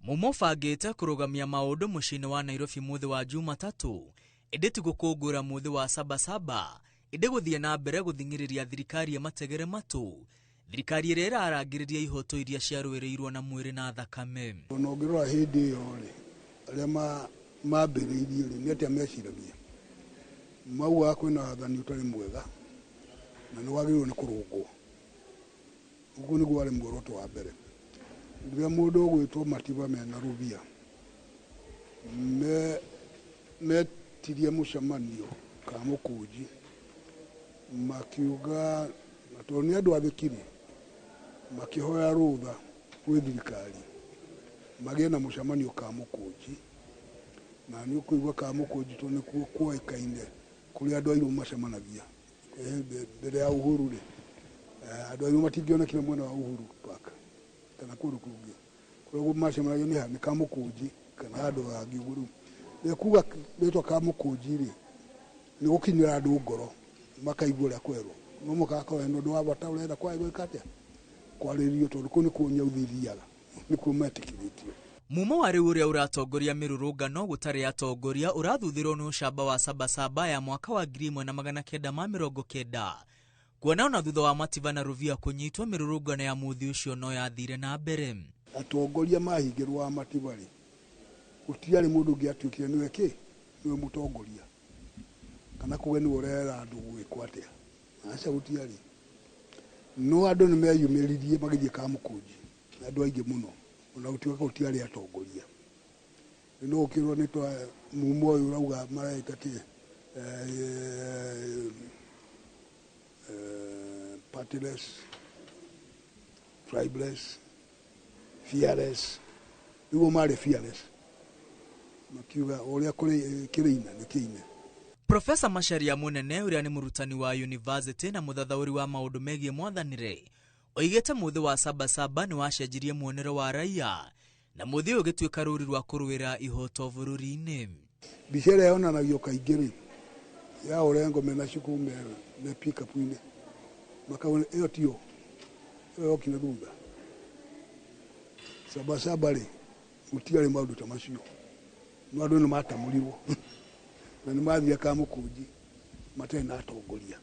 [SPEAKER 9] Mumo ũbangĩte kũrũgamia maũndũ mũciĩ-inĩ wa Nairobi mũthĩ wa Jumatatũ, ĩndĩ ti gũkũngũĩra mũthĩ wa Sabasaba, ĩndĩ gũthiĩ na mbere gũthing'ĩrĩria thirikari ĩmategere matũ, thirikari ĩrĩa ĩrarangĩrĩria ihoto iria ciarũĩrĩirwo na mwĩrĩ na thakame.
[SPEAKER 3] Ona ũngĩrora hĩndĩ ĩyo rĩ, arĩa mambĩrĩirie rĩ, nĩ atĩa meciragia? Maugaga kwĩna wathani ũtarĩ mwega na nĩ wagĩrĩirwo nĩ kũrũngwo. Ũguo nĩguo warĩ muoroto wa mbere. Rĩrĩa mũndũ ũgwĩtwo Matiba mena Rubia metirie mũcemanio Kamũkũnji, makiuga na tondũ nĩ andũ athĩkire, makĩhoya rũtha gwĩ thirikari magĩe na mũcemanio Kamũkũnji, na nĩ ũkũigua Kamũkũnji tondũ nĩkuo kuoĩkaine kũrĩa andũ airũ macemanagia mbere ya Uhuru rĩ, andũ airũ matingĩonekire mwena wa Uhuru Park kana kũndũ kũngĩ, kũrĩa macemanagia nĩ Kamũkũnji kana handũ hangĩ ũguo. Rĩu rĩrĩa kuga rĩtwa Kamũkũnji rĩ, nĩ gũkinyĩra andũ ngoro makaigua ũrĩa kwerwo, no mũkakorwo nĩ ũndũ wa bata ũrenda gwĩka atĩa, kwarĩrio, tondũ kũu nĩkuo nyauthi ithiaga, nĩkuo metĩkĩrĩtio.
[SPEAKER 9] Mumo wa rĩu ũrĩa ũratongoria mĩrũrũngano gũtarĩ atongoria ũrathuthĩrwo nĩ ũcamba wa Sabasaba ya mwaka wa 1990 kuona ona thutha wa Matiba na Rubia kũnyitwo mĩrũrũngano ya mũthĩ ũcio no yathire na mbere.
[SPEAKER 3] Atongoria mahingĩrwo wa Matiba rĩ, gũtiarĩ mũndũ ũngĩ atuĩkire nĩwe kĩ, nĩwe mũtongoria kana kuge nĩwe ũrera andũ gwĩkwo atĩa, aca gũtiarĩ. No andũ nĩ meyumĩririe magĩthiĩ Kamũkũnji, andũ aingĩ mũno, ona gũtuĩka gũtiarĩ atongoria. No ũkĩrwo nĩ twa mumo ũyũ ũrauga maraĩta kĩ partyless, tribeless, fearless. Nĩguo marĩ fearless, makiuga ũrĩa kũrĩ kĩrĩina nĩ kĩine.
[SPEAKER 9] Profesa Macharia Munene ũrĩa nĩ mũrutani wa university na mũthathaũri wa maũndũ megiĩ mwathanĩre oigĩte mũthĩ wa Sabasaba nĩ wacenjirie muonere wa raia na mũthĩ ũyũ ũgĩtuĩka rũri rwa kũrũĩra ihoto bũrũri-inĩ.
[SPEAKER 3] Mbica ĩrĩa yonanagio kaingĩ rĩ ya Orengo mena cuku me pick-up-inĩ makaona ĩyo tiyo, ĩyo yokire thutha. Sabasaba rĩ gũtiarĩ maũndũ ta macio, no andũ nĩ matamũrirwo na nĩ mathire Kamũkũnji matarĩ na atongoria,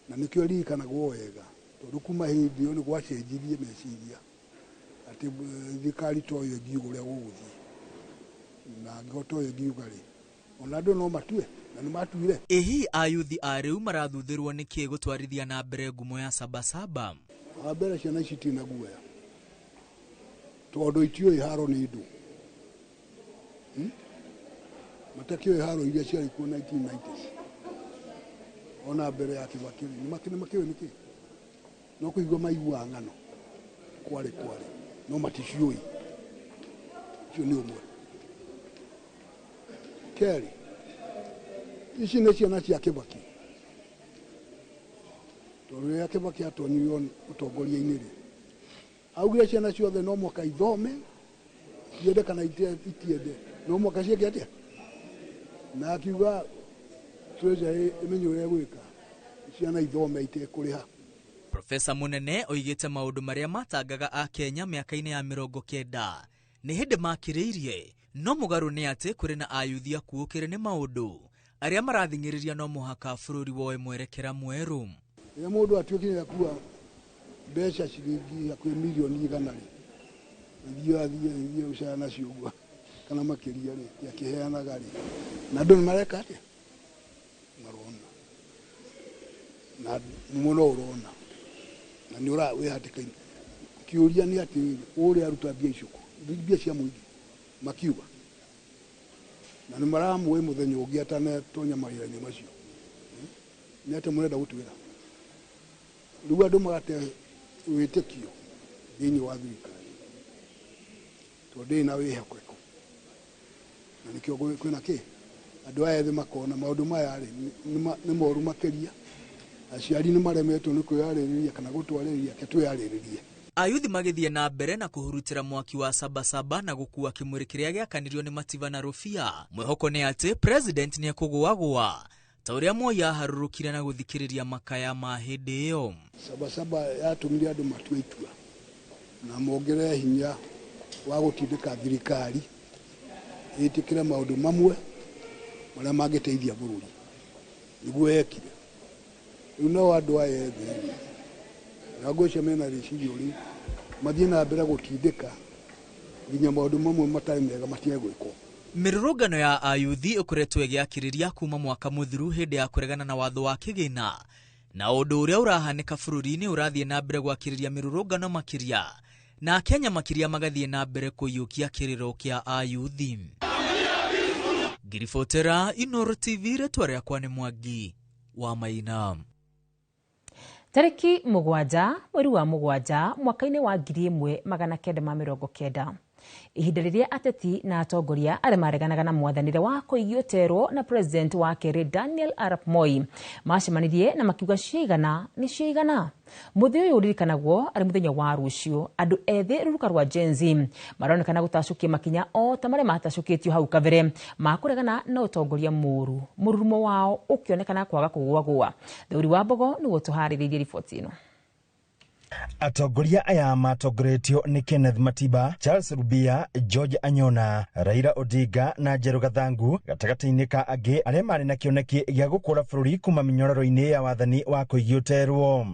[SPEAKER 3] na nĩkĩo ririkanagwo wega tondũ kuma hĩndĩ ĩyo nĩ gwacenjirie meciria atĩ thirikari to yo ĩngiuga ũrĩa gũgũthiĩ, na angĩkorwo to yo ĩngiuga rĩ ona andũ no matue na nĩ matuire.
[SPEAKER 9] Ĩ hihi ayuthi a rĩu marathuthĩrwo nĩkĩ gũtwarithia na mbere ngumo ya Sabasaba?
[SPEAKER 3] Wa mbere ciana ici itirĩ na guoya tondũ itiũĩ haro nĩ ndũ, matakĩũĩ haro iria ciarĩ kuo 1990s ona mbere ya Kibaki nĩ makĩũĩ nĩkĩ, no kũigua maiguaga ng'ano kwarĩ no maticiũĩ. Ũcio nĩ ũmwe. Kerĩ, ici nĩ ciana cia Kibaki tondũ rĩrĩa Kibaki atonyirio ũtongoria-inĩ rĩ augire ciana ciothe no mũhaka ithome ciende kana itiende, no mũhaka ciĩke atĩa, na akiuga Treasury ĩmenye ũrĩa ĩgwĩka ciana ithome itekũrĩha.
[SPEAKER 9] Profesa Munene oigĩte maũndũ marĩa matangaga Akenya mĩaka-inĩ ya 90 nĩ hĩndĩ makĩrĩirie, no mũgarũ nĩ atĩ kũrĩ na ayuthi akuũkĩre nĩ maũndũ arĩa marathing'ĩrĩria no mũhaka bũrũri woe mwerekera mwerũ.
[SPEAKER 3] Rĩrĩa mũndũ atuĩkire akua mbeca ciringi hakuhĩ mirioni 100 rĩ, athiĩ gũcaya nacio ũguo kana makĩria rĩ, akĩheanaga rĩ, na andũ nĩ mareka atĩa, marona na mũno ũrona na nĩ wĩ hatĩka-inĩ. Kĩũria nĩ atĩ ũrĩa aruta mbia icio kũ, mbia cia mũingĩ makiuga, na nĩ maramũĩ mũthenya ũngĩ atanatonya mawĩra-inĩ macio, nĩ atĩ mũrenda gũtwĩra. Rĩu andũ magate wĩtĩkio thĩinĩ wa thirikari tondũ ndĩrĩ na wĩhokeku, na nĩkĩo kwĩna kĩ andũ aya ethĩ makona maũndũ maya rĩ nĩ moru makĩria, aciari nĩ maremetwo nĩ kwĩyarĩrĩria kana gũtwarĩrĩria, ke twĩyarĩrĩrie.
[SPEAKER 9] Ayuthi magĩthiĩ na mbere na kũhurutĩra mwaki wa Sabasaba na gũkua kĩmũrĩ kĩrĩa gĩakanirio nĩ Mativa na Rũbia. Mwĩhoko nĩ atĩ president nĩ ekũgũagũa ta ũrĩa Moi aharũrũkire na gũthikĩrĩria makaya ma hĩndĩ ĩyo.
[SPEAKER 3] Sabasaba yatũmire andũ matue itua na mongerere hinya wa gũtindĩka thirikari ĩtĩkĩre maũndũ mamwe marĩa mangĩteithia bũrũri, nĩguo yekire. Rĩu nao andũ aya ethĩ na ngwĩciria mena rĩciria rĩu mathiĩ na mbere gũtindĩka nginya maũndũ mamwe matarĩ mega matige gwĩkwo.
[SPEAKER 9] Mĩrũrũngano ya ayuthi ĩkoretwo ĩgĩakĩrĩria kuma mwaka mũthiru hĩndĩ ya kũregana na watho wa kĩgĩna, na ũndũ ũrĩa ũrahanĩka bũrũri-inĩ ũrathiĩ na mbere gwakĩrĩria mĩrũrũngano makĩria, na Akenya makĩria magathiĩ na mbere kũiyũkia kĩrĩro kĩa ayuthi. Ngiribotera Inooro TV, rĩtwa rĩakwa nĩ Mwangi wa Maina.
[SPEAKER 2] Tarĩki 7 mweri wa 7 mwaka-inĩ wa 1990 ihinda rĩrĩa ateti na atongoria arĩa mareganaga na mwathanĩre wa kũigio terwo na president wa kerĩ Daniel Arap Moi macemanirie na makiuga ciigana nĩ ciigana. Mũthĩ ũyũ ũririkanagwo arĩ mũthenya wa rũciũ. Andũ ethĩ rũruka rwa Gen Z maronekana gũtacũkia makinya o ta marĩa matacũkĩtio hau kabere ma kũregana na ũtongoria mũru, mũrurumo wao ũkĩonekana kwaga kũgũagũa. Theuri wa Mbogo nĩguo tũharĩrĩirie riboti ĩno.
[SPEAKER 4] Atongoria aya matongoretio nĩ Kenneth Matiba, Charles Rubia, George Anyona, Raila Odinga na Njeru Gathangu gatagatĩ-inĩ ka angĩ arĩa marĩ na kĩoneki gĩa gũkũra bũrũri kuma mĩnyororo-inĩ ya wathani wa kũigio terwo.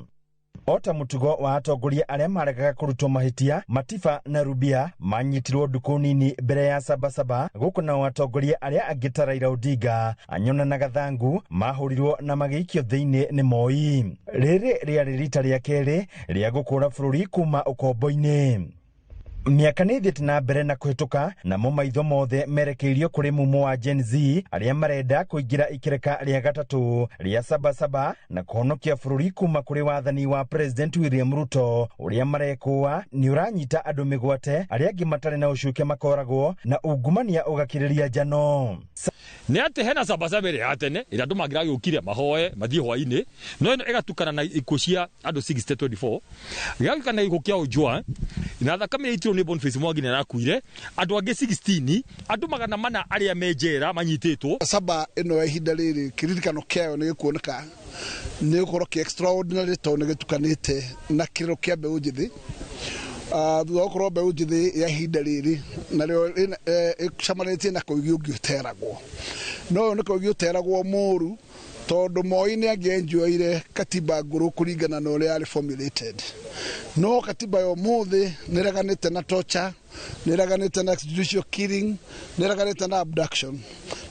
[SPEAKER 4] O ta mũtugo wa atongoria arĩa maregaga kũrutwo mahĩtia, Matiba na Rubia manyitirwo ndukũ nini mbere ya Sabasaba, gũkũ nao atongoria arĩa angĩ ta Raila Odinga, Anyona na Gathangu mahũrirwo na magĩikio thĩinĩ nĩ Moi. Rĩrĩ rĩarĩ rita rĩa kerĩ rĩa gũkũra bũrũri kuma ũkombo-inĩ. Mĩaka nĩ ĩthiĩte na mbere na kũhĩtũka, namo maitho mothe merekeirio kũrĩ mumo wa Gen Z arĩa marenda kũingĩra ikereka rĩa gatatũ rĩa Sabasaba na kũhonokia bũrũri kuma kũrĩ wathani wa President William Ruto ũrĩa marekũa nĩ ũranyita andũ mĩgwate, arĩa angĩ matarĩ na ũcuke makoragwo na ungumania ũgakĩrĩria njano.
[SPEAKER 10] Nĩ atĩ hena Sabasaba ĩrĩa ya tene ĩrĩa andũ mangĩragĩũkire mahoe mathiĩ hwainĩ, no ĩno ĩgatukana na ikuũ cia andũ 6024, gĩgatukana na gĩkuũ kĩa Ojwang na thakame ĩitirwo nĩ Boniface Mwangi nĩ arakuire, andũ angĩ 16, andũ 400 arĩa me njera manyitĩtwo.
[SPEAKER 11] Saba ĩno ya ihinda rĩrĩ kĩririkano kĩayo nĩ gĩkuoneka nĩ gũkorwo kĩ extraordinary tondũ nĩ gĩtukanĩte na kĩrĩro kĩa mbeũ njĩthĩ. Thutha wa gũkorwo mbeũ njĩthĩ ya ihinda rĩrĩ narĩo ĩcamanĩtie na koigi ũngĩ ũteragwo, no ũyũ nĩ koigi ũteragwo mũru tondũ Moi nĩ angĩenjoire katiba ngũrũ kũringana na ũrĩa yarĩ formulated, no katiba ya ũmũthĩ nĩ ĩreganĩte na torture, nĩ ĩreganĩte na judicial killing, nĩ ĩreganĩte na abduction,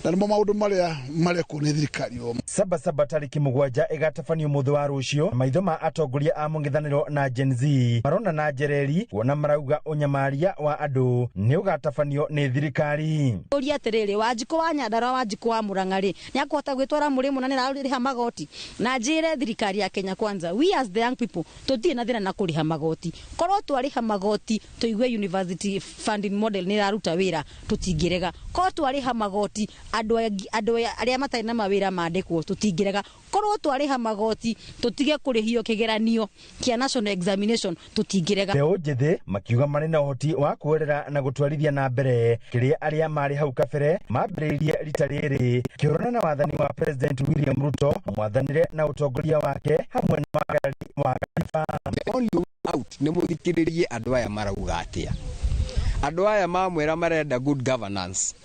[SPEAKER 11] na nĩmo maũndũ marĩa marekwo nĩ thirikari ũmwe.
[SPEAKER 4] Sabasaba tarĩki 7 ĩgatabanio mũthĩ wa rũciũ. Maitho ma atongoria a mũng'ethanĩro na Gen Z marona na njereri kuona marauga ũnyamaria wa andũ nĩ ũgatabanio nĩ thirikari.
[SPEAKER 12] Ũria atĩrĩrĩ, Wanjikũ wa Nyandarua, Wanjikũ wa Murang'a rĩ, nĩ akũhota gwĩtwara mũrĩmo na nĩ ararĩha magoti? Na njĩre thirikari ya Kenya Kwanza, we as the young people tũtirĩ na thĩna na kũrĩha magoti. Korwo twarĩha magoti tũigue university funding model nĩ ĩraruta wĩra, tũtingĩrega. Korwo twarĩha magoti andũ arĩa matarĩ na mawĩra mandĩkwo, tũtingĩrega. Korwo twarĩha magoti tũtige kũrĩhio kĩgeranio kĩa national examination, tũtingĩrega.
[SPEAKER 4] Mbeũ njĩthĩ makiuga marĩ na ũhoti wa kuoerera na gũtwarithia na mbere kĩrĩa arĩa marĩ hau kabere mambĩrĩirie rita rĩrĩ kĩhũrana na wathani wa President William Ruto, mwathanĩre na ũtongoria wake hamwe na wagarari wa katiba.
[SPEAKER 15] The only way out nĩ mũthikĩrĩrie andũ aya marauga atĩa. Andũ aya mamwĩra marenda good governance,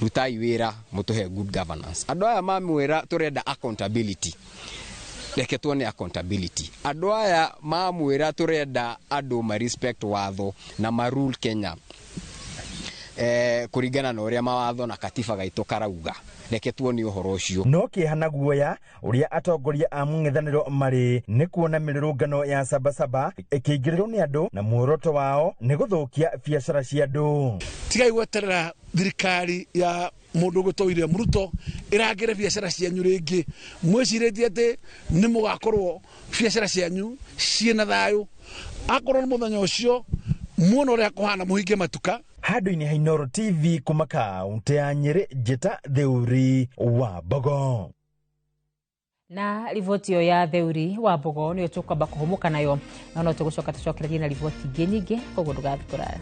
[SPEAKER 15] rutai wĩra mũtũhe good governance. Andũ aya mamwĩra tũrenda accountability, reke tuone accountability. Andũ aya mamwĩra tũrenda andũ ma respect watho na ma rule Kenya kũringana na ũrĩa mawatho na katiba gaitũ karauga, reke tuone ũhoro ũcio.
[SPEAKER 4] No kĩeha na guoya ũrĩa atongoria a mũng'ethanĩro marĩ nĩ kuona mĩrũrũngano ya Sabasaba ĩkĩingĩrĩrwo nĩ andũ na muoroto wao nĩ gũthũkia biacara cia andũ.
[SPEAKER 11] Tigai gweterera thirikari ya mũndũ ũgwĩtwo William Ruto ĩrangĩre biacara cianyu rĩngĩ, mwĩcirĩtie atĩ nĩ mũgakorwo biacara cianyu ciĩna thayũ. Akorwo nĩ mũthenya ũcio muona ũrĩa kũhana, mũhinge matuka.
[SPEAKER 4] Handũ-inĩ ha Inooro TV kuma kaũntĩ ya Nyĩrĩ, Njĩta Theuri wa Mbogo.
[SPEAKER 2] Na riboti ĩyo ya Theuri wa Mbogo nĩyo tũkwamba kũhũmũka nayo, no no tũgũcoka tũcokererie na riboti ingĩ nyingĩ, koguo ndũgathiĩ kũraya.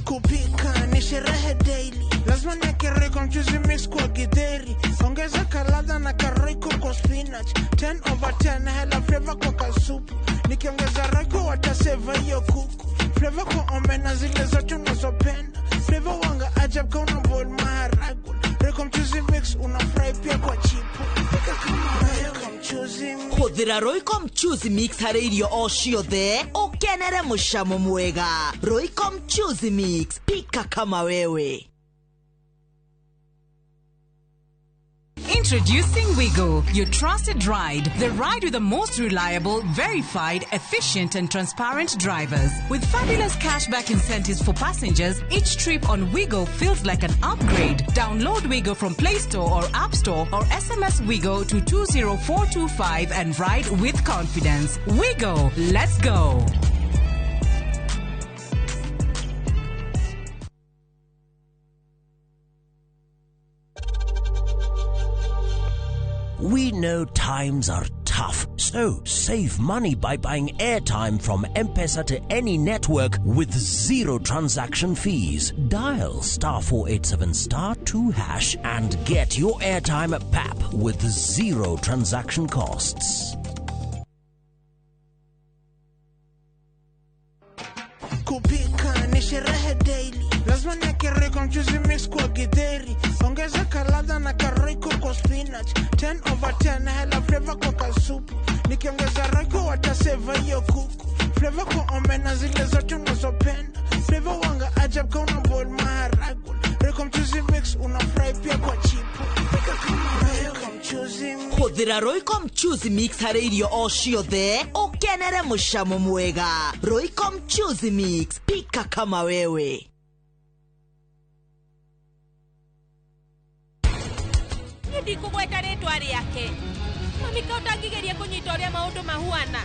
[SPEAKER 18] Kupika ni sherehe daily, lazima niweke Royco mchuzi mix kwa githeri, ongeza kaladha na karoiko kwa spinach, 10/10 hela flavor kwa kasupu, nikiongeza Royco wataseva hiyo kuku, flavor kwa omena zile zote unazopenda, flavor wanga ajab ka una boil maharagwe, Royco mchuzi mix una fry pia kwa chipo, pika kama Royco mchuzi mix.
[SPEAKER 21] Hũthĩra Royco mchuzi mix harĩ irio o ciothe ũkenere mũcamo mwega. Royco mchuzi mix, pika kama wewe.
[SPEAKER 26] Introducing Wigo, your trusted ride. The ride with the most reliable, verified, efficient and transparent drivers. With fabulous cashback incentives for passengers, each trip on Wigo feels like an upgrade. Download Wigo from Play Store or App Store or SMS Wigo to 20425 and ride with confidence. Wigo, let's go.
[SPEAKER 27] We know times are tough, so save money by buying airtime from M-Pesa to any network with zero transaction fees. Dial *487*2# and get your airtime at PAP with zero transaction costs.
[SPEAKER 18] Kupika ni sherehe daily, lazima niweke Royco mchuzi mix kwa githeri, ongeza kaladha na karoiko kwa spinach, 10/10 hela flavor kwa kasupu, nikiongeza Royco wataseva hiyo kuku, flavor kwa omena zile zote unazopenda, flavor wanga ajab ka una boil maharagwe, Royco mchuzi mix unafurahi pia kwa chipo. Pika kama Royco mchuzi mix.
[SPEAKER 21] Hũthĩra Royco mchuzi mix harĩ irio o ciothe ũkenere mũcamo mwega. Royco mchuzi mix, pika kama wewe.
[SPEAKER 8] Niĩ ndikũgweta rĩtwa rĩake. Mami ka ũtangĩgeria kũnyita ũrĩa maũndũ mahuana.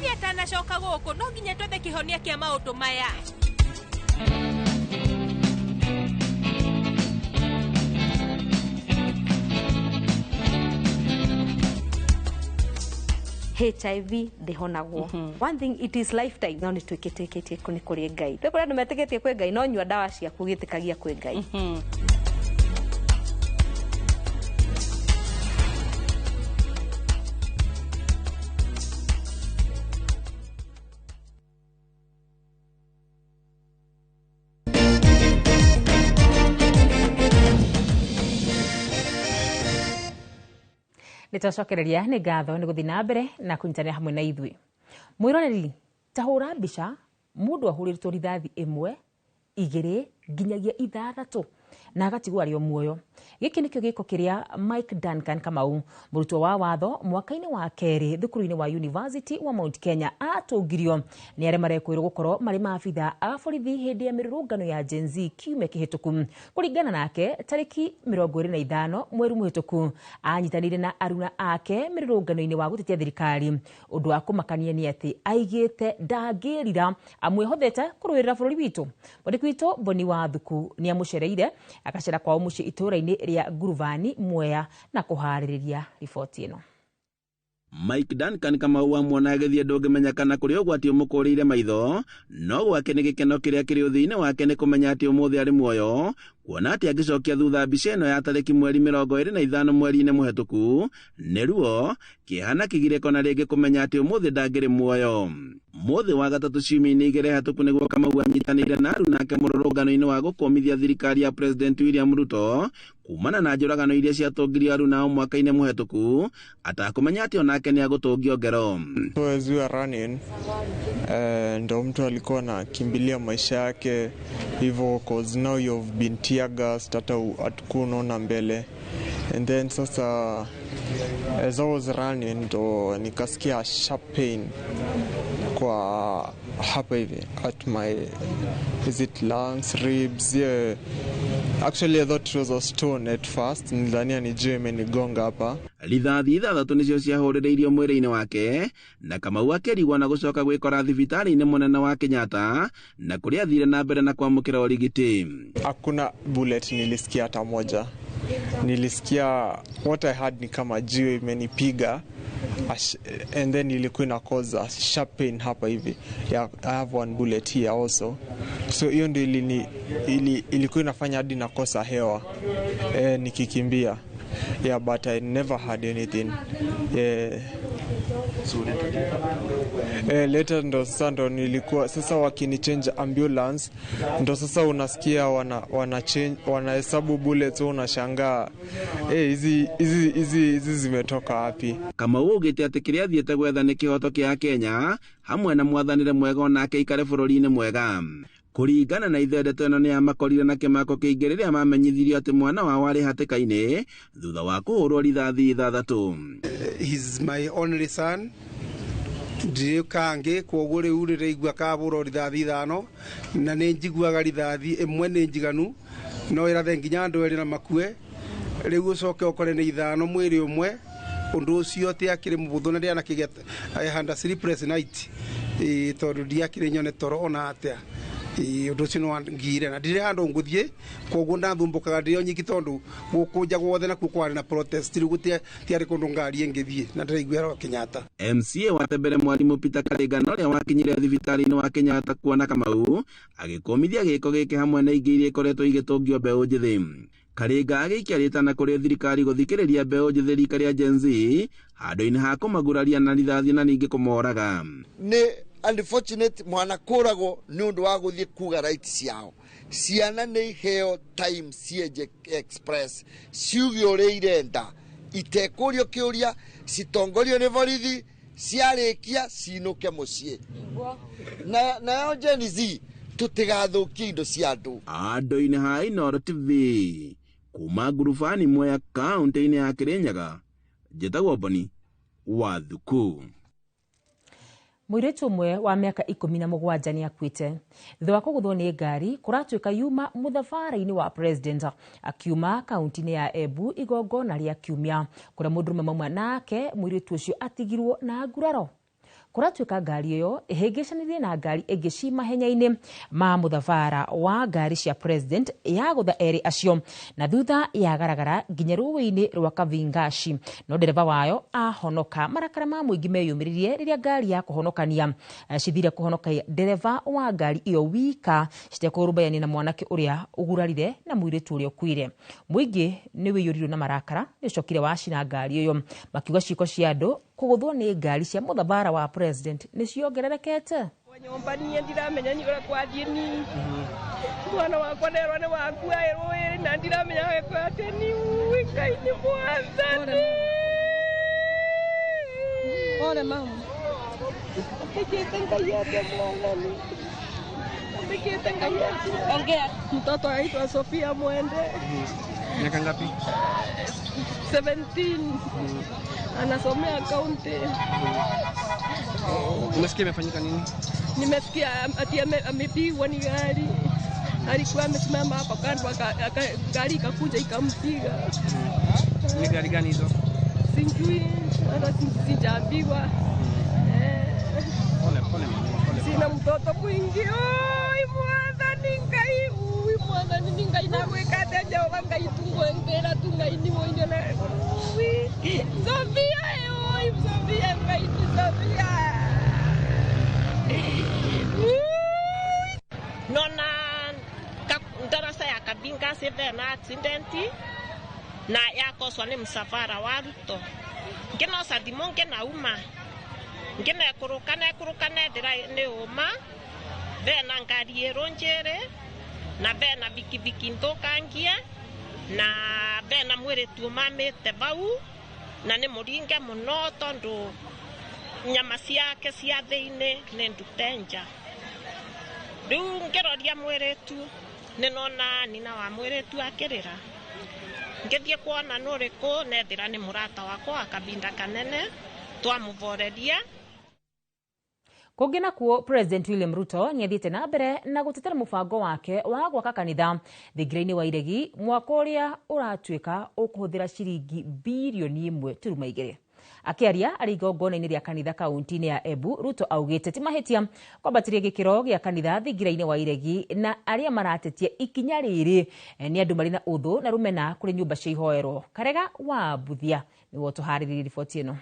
[SPEAKER 8] Niĩ atanacoka gũkũ no nginya twethe kĩhonia kĩa maũndũ maya.
[SPEAKER 13] HIV ndĩhonagwo. One thing, it is lifetime. No nĩ twĩkĩtĩkĩtie nĩ kũrĩ Ngai. Rĩu kũrĩ andũ metĩkĩtie kwĩ Ngai, no nyua ndawa ciaku ũgĩtĩkagia kwĩ Ngai.
[SPEAKER 2] Nĩ twacokereria nĩ ngatho nĩ gũthiĩ na mbere na kũnyitanĩra hamwe na ithuĩ. Mwĩroreri, ta hũra mbica mũndũ ahũrĩtwo rithathi 1, 2 nginyagia 6 na agatigwo arĩ o muoyo. Gĩkĩ nĩkĩo gĩko kĩrĩa Mike Duncan Kamau, mũrutwo wa watho mwaka-inĩ wa kerĩ thukuru-inĩ wa University wa Mount Kenya, atũngirio nĩ arĩa marekwĩrwo gũkorwo marĩ maabitha a borithi hĩndĩ ya mĩrũrũngano ya Gen Z kiumia kĩhĩtũku. Kũringana nake, tarĩki 25 mweri mũhĩtũku anyitanĩire na aruna ake mĩrũrũngano-inĩ wa gũtetia thirikari. Ũndũ wa kũmakania nĩ atĩ aigĩte ndangĩrira amwĩhothete kũrũĩrĩra bũrũri witũ. Mwandĩki witũ Boni wa Thuku nĩ amũcereire agacera kwao mũciĩ itũũra-inĩ rĩa Nguruvani Mwea na kũharĩrĩria riboti ĩno.
[SPEAKER 25] Mike Duncan Kamau amuona agĩthiĩ ndũngĩmenya kana kũrĩ ũgwati ũmũkũrĩire maitho, no gwake nĩ gĩkeno kĩrĩa kĩrĩ ũthiũ-inĩ wake nĩ kũmenya atĩ ũmũthĩ arĩ muoyo, kuona atĩ angĩcokia thutha mbica ĩno ya tarĩki mweri 25 mweri-inĩ mũhetũku, nĩ ruo, kĩeha na kĩgirĩko na rĩngĩ kũmenya atĩ ũmũthĩ ndangĩrĩ muoyo. Mũthĩ wa gatatũ ciumia-inĩ 2 hatũku nĩguo Kamau anyitanĩire na aruna ake mũrũrũngano-inĩ wa gũkũmithia thirikari ya President William Ruto kumana na njũragano iria ciatũngirio aruna ao mwaka-inĩ mũhetũku, atakũmenya atĩ onake nĩ agũtũngio ngero.
[SPEAKER 14] So as we were running, ndo mtu alikuwa anakimbilia maisha yake hivyo, cause now you've been tear gassed, hata hatukuwa unaona mbele. And then sasa as I was running ndo nikasikia sharp pain kwa hapa hivi at my, is it lungs, ribs, yeah. Actually I thought it was a stone at first, nilidhania ni jiwe imenigonga hapa.
[SPEAKER 25] Rithathi 6 nĩcio ciahũrĩrĩirio mwĩrĩ-inĩ wake, na Kamau akĩrigwo na gũcoka gwĩkora thibitarĩ-inĩ mũnene wa Kenyatta, na kũrĩa athire na mbere na kwamũkĩra ũrigiti.
[SPEAKER 14] Hakuna bullet nilisikia hata moja. Nilisikia what I had ni kama jiwe imenipiga, and then ilikuwa ina cause a sharp pain hapa hivi. Yeah, I have one bullet here also. So hiyo ndio ilikuwa inafanya hadi nakosa hewa nikikimbia. Yeah, but I never had anything. Yeah. Later ndo sasa ndo nilikuwa sasa wakini change ambulance, ndo sasa unasikia wana change, wanahesabu bullets, unashangaa hizi hizi hizi zimetoka wapi.
[SPEAKER 25] Kamau augĩte atĩ kĩrĩa athiĩte gwetha nĩ kĩhoto kĩa Kenya hamwe na mwathanĩre mwega onake aikare bũrũri-inĩ mwega. Kũringana na ithe, ndeto ĩno nĩ yamakorire na kĩmako kĩingĩ rĩrĩa mamenyithirio atĩ mwana wao arĩ hatĩka-inĩ thutha wa kũhũrwo rithathi 6.
[SPEAKER 16] He's my only son. Ndirĩ kangĩ, kwoguo rĩu rĩraigua kabũrwo rithathi 5 na nĩ njiguaga rithathi 1 nĩ njiganu, no ĩrathe nginya andũ erĩ na makue. Rĩu ũcoke ũkore nĩ 5 mwĩrĩ ũmwe, ũndũ ũcio ti akĩrĩ mũhũthũ na ndĩanakĩgĩa I had a sleepless night, tondũ ndiakĩrĩ nyone toro ona atĩa. Ũndũ ũcio nĩ wangire na ndirĩ handũ ngũthiĩ, kwoguo ndathumbũkaga ndĩ o nyiki tondũ gũkũ nja guothe nakuo kwarĩ na protest, rĩu gũtiarĩ kũndũ ngari ĩngĩthiĩ na ndĩraiguĩra Kenyatta.
[SPEAKER 25] MCA wa Tembere Mwarimũ Peter Karingana ũrĩa wakinyire thibitarĩ-inĩ wa Kenyatta kuona Kamau agĩkũmithia gĩko gĩkĩ hamwe na ingĩ iria ikoretwo igĩtũngio mbeũ njĩthĩ. Karinga agĩikia rĩtana kũrĩ thirikari gũthikĩrĩria mbeũ njĩthĩ rika rĩa Gen Z handũ-inĩ ha kũmaguraria na rithathi na ningĩ kũmoraga.
[SPEAKER 17] Nĩ unfortunate mwana kũragwo nĩ ũndũ wa gũthiĩ kuga right ciao. Ciana nĩ iheo time cienje express, ciuge ũrĩa irenda, itekũrio kĩũria, citongorio nĩ borithi, ciarĩkia cinũke mũciĩ. Nayo Gen Z Tutigathukie indo cia andu.
[SPEAKER 25] Andũ-inĩ ha Inooro TV kuma ngurubani Mwea kaunti-inĩ ya Kirinyaga, njĩtagwo Boni wa Thuku.
[SPEAKER 2] Mũirĩtu ũmwe wa mĩaka 17 nĩ akuĩte thutha wa kũgũthwo nĩ ngari kũratuĩka yuma mũthabara-inĩ wa president akiuma kaunti-inĩ ya Embu igongona rĩa kiumia kũrĩa mũndũrũme mauma nake mũirĩtu ũcio atigirwo na nguraro. Kũratuĩka ngari ĩyo ĩhĩngĩcanirie na ngari ĩngĩ ci mahenya-inĩ ma mũthabara wa ngari cia president yagũtha erĩ acio na thutha yagaragara nginya rũĩ-inĩ rwa Kavingashi, no ndereba wayo ahonoka. Marakara ma mũingĩ meyumĩririe rĩrĩa ngari ya kũhonokania cithire kũhonokia ndereba wa ngari ĩyo wika citekũrũmbũyania na mwanake ũrĩa ũgurarire na mũirĩtu ũrĩa ũkuire. Mũingĩ nĩ wĩiyũrirwo na marakara nĩ ũcokire wacina ngari ĩyo makiuga ciĩko cia andũ kũgũthwo nĩ ngari cia mũthabara wa president nĩ ciongererekete.
[SPEAKER 1] Nyomba niĩ ndiramenya nĩ ũrĩa kwathiĩ ni mwana wakwa nderwo nĩ wakua rũĩ na ndiramenya wekwa atĩ ni Ngai nĩ mwathani. Pole mama. Mbikĩte Ngai ate mwathani. Mbikĩte Ngai ate. Ongea. Mtoto aitwa Sofia Mwende.
[SPEAKER 16] Miaka ngapi?
[SPEAKER 1] 17. Anasomea kaunti.
[SPEAKER 16] Umesikia imefanyika nini?
[SPEAKER 1] Nimesikia ati amepigwa ni gari. Alikuwa amesimama hapo kando, gari ikakuja ikampiga.
[SPEAKER 16] Ni gari gani hizo?
[SPEAKER 1] Sijui, hata sijaambiwa.
[SPEAKER 16] Pole pole mama, pole.
[SPEAKER 1] Sina mtoto mwingi. Oi mwathani Ngai, ui mwathani Ngai na gwĩka Jehova Ngai tungwendera tu Ngai ni woinde na. Ui Sofia, oi Sofia Ngai ni Sofia.
[SPEAKER 6] Nona ndarasa ya Kabinga seve na accident na yakoswa ni msafara wa Ruto nginoca thimu nginauma nginekũrũka nekũrũka nendĩra nĩ ũma bena ngari ĩrũ njĩrĩ na bena bikibiki nthũkangie na bena mwĩrĩtu ũmamĩte vau na nĩ mũringe mũno tondũ nyama ciake cia thĩinĩ nĩ ndute nja. Rĩu ngĩroria mwĩrĩtu nĩ nona nina wa mwĩrĩtu akĩrĩra ngĩthiĩ kuona nũrĩkũ nethĩra nĩ mũrata wakwa wa kabinda kanene twamũvoreria.
[SPEAKER 2] Kũngĩ nakuo President William Ruto nĩathiĩte na mbere na gũtetera mũbango wake wa gwaka kanitha thingira-inĩ wa Iregi mwaka ũrĩa ũratuĩka ũkũhũthĩra ciringi birioni 1.2. Akĩaria arĩ igongona-inĩ rĩa kanitha kaunti-inĩ ya Embu, Ruto augĩte ti mahĩtia kwambatĩria gĩkĩro gĩa kanitha thingira-inĩ wa Iregi na arĩa maratetia ikinya rĩrĩ nĩ andũ marĩ na ũthũ na rũmena kũrĩ nyũmba cia ihoero. Karega wa Mbuthia nĩwe ũtũharĩrĩirie riboti ĩno.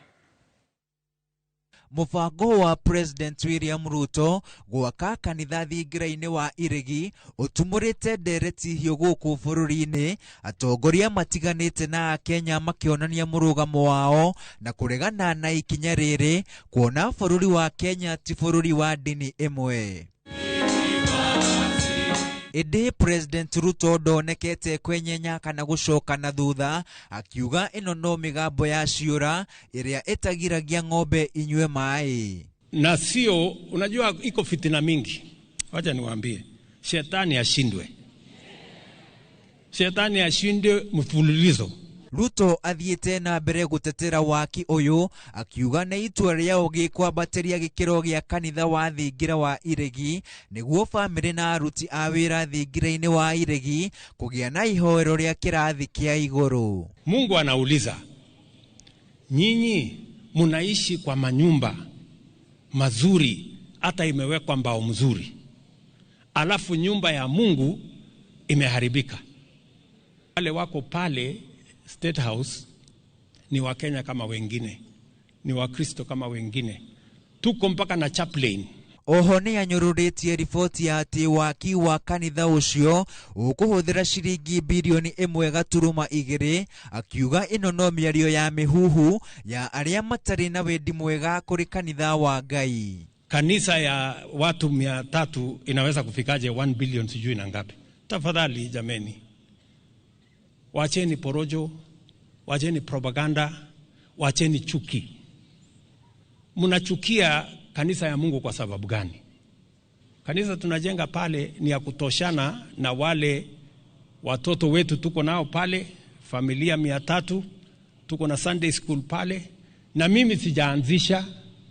[SPEAKER 9] Mũbango wa President William Ruto gwaka kanitha thingira-inĩ wa Iregi ũtumũrĩte ndereti hiũ gũkũ bũrũri-inĩ, atongoria matiganĩte na Akenya makĩonania mũrũgamo wao na kũregana na ikinya rĩrĩ kuona bũrũri wa Kenya ti bũrũri wa ndini ĩmwe. Ĩndĩ President Ruto ndonekete kwenyenya kana gũcoka na thutha, akiuga ĩno no mĩgambo ya ciũra ĩrĩa ĩtagiragia ng'ombe inyue maĩ.
[SPEAKER 19] Na sio, unajua iko fitina mingi. Wacha niwaambie, shetani ashindwe. Shetani ashindwe mfululizo.
[SPEAKER 9] Ruto athiĩte na mbere gũtetera waki ũyũ akiuga nĩ itua rĩa ũgĩ kwambatĩria gĩkĩro gĩa kanitha wa thingira wa Iregi nĩguo bamĩrĩ na aruti a wĩra thingira-inĩ wa Iregi kũgĩa na ihoero rĩa kĩrathi kĩa igũrũ.
[SPEAKER 19] Mungu anauliza, nyinyi munaishi kwa manyumba mazuri hata imewekwa mbao mzuri, alafu nyumba ya Mungu imeharibika. Wale wako pale State House ni Wakenya kama wengine, ni Wakristo kama wengine, tuko mpaka na chaplain.
[SPEAKER 9] Oho nĩ anyũrũrĩtie riboti ya atĩ waki wa kanitha ũcio ũkũhũthĩra ciringi birioni 1.2, akiuga ĩno no mĩario ya mĩhuhu ya arĩa matarĩ na wendi mwega kũrĩ kanitha wa Ngai.
[SPEAKER 19] Kanisa ya watu 300 inaweza kufikaje 1 billion sijui na ngapi? Tafadhali jameni, wacheni porojo, wacheni propaganda, wacheni chuki. Mnachukia kanisa ya Mungu kwa sababu gani? Kanisa tunajenga pale ni ya kutoshana na wale watoto wetu tuko nao pale, familia 300, tuko na Sunday school pale, na mimi sijaanzisha,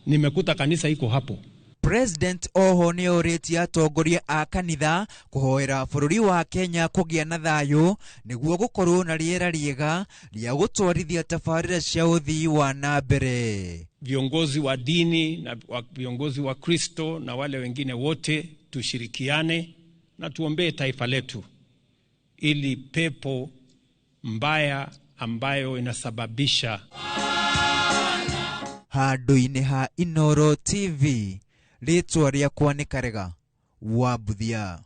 [SPEAKER 19] nimekuta kanisa iko hapo.
[SPEAKER 3] President oho nĩ orĩtie atongoria a kanitha kũhoera bũrũri wa Kenya kũgĩa na thayũ nĩguo gũkorwo na rĩera rĩega rĩa gũtwarithia tabarĩra cia ũthii wa na mbere.
[SPEAKER 19] Viongozi wa dini na viongozi wa Kristo na wale wengine wote tushirikiane na tuombee taifa letu ili pepo mbaya ambayo inasababisha.
[SPEAKER 3] Handũ-inĩ ha Inooro TV, rĩtwa rĩakwa nĩ Karega wa Mbuthia.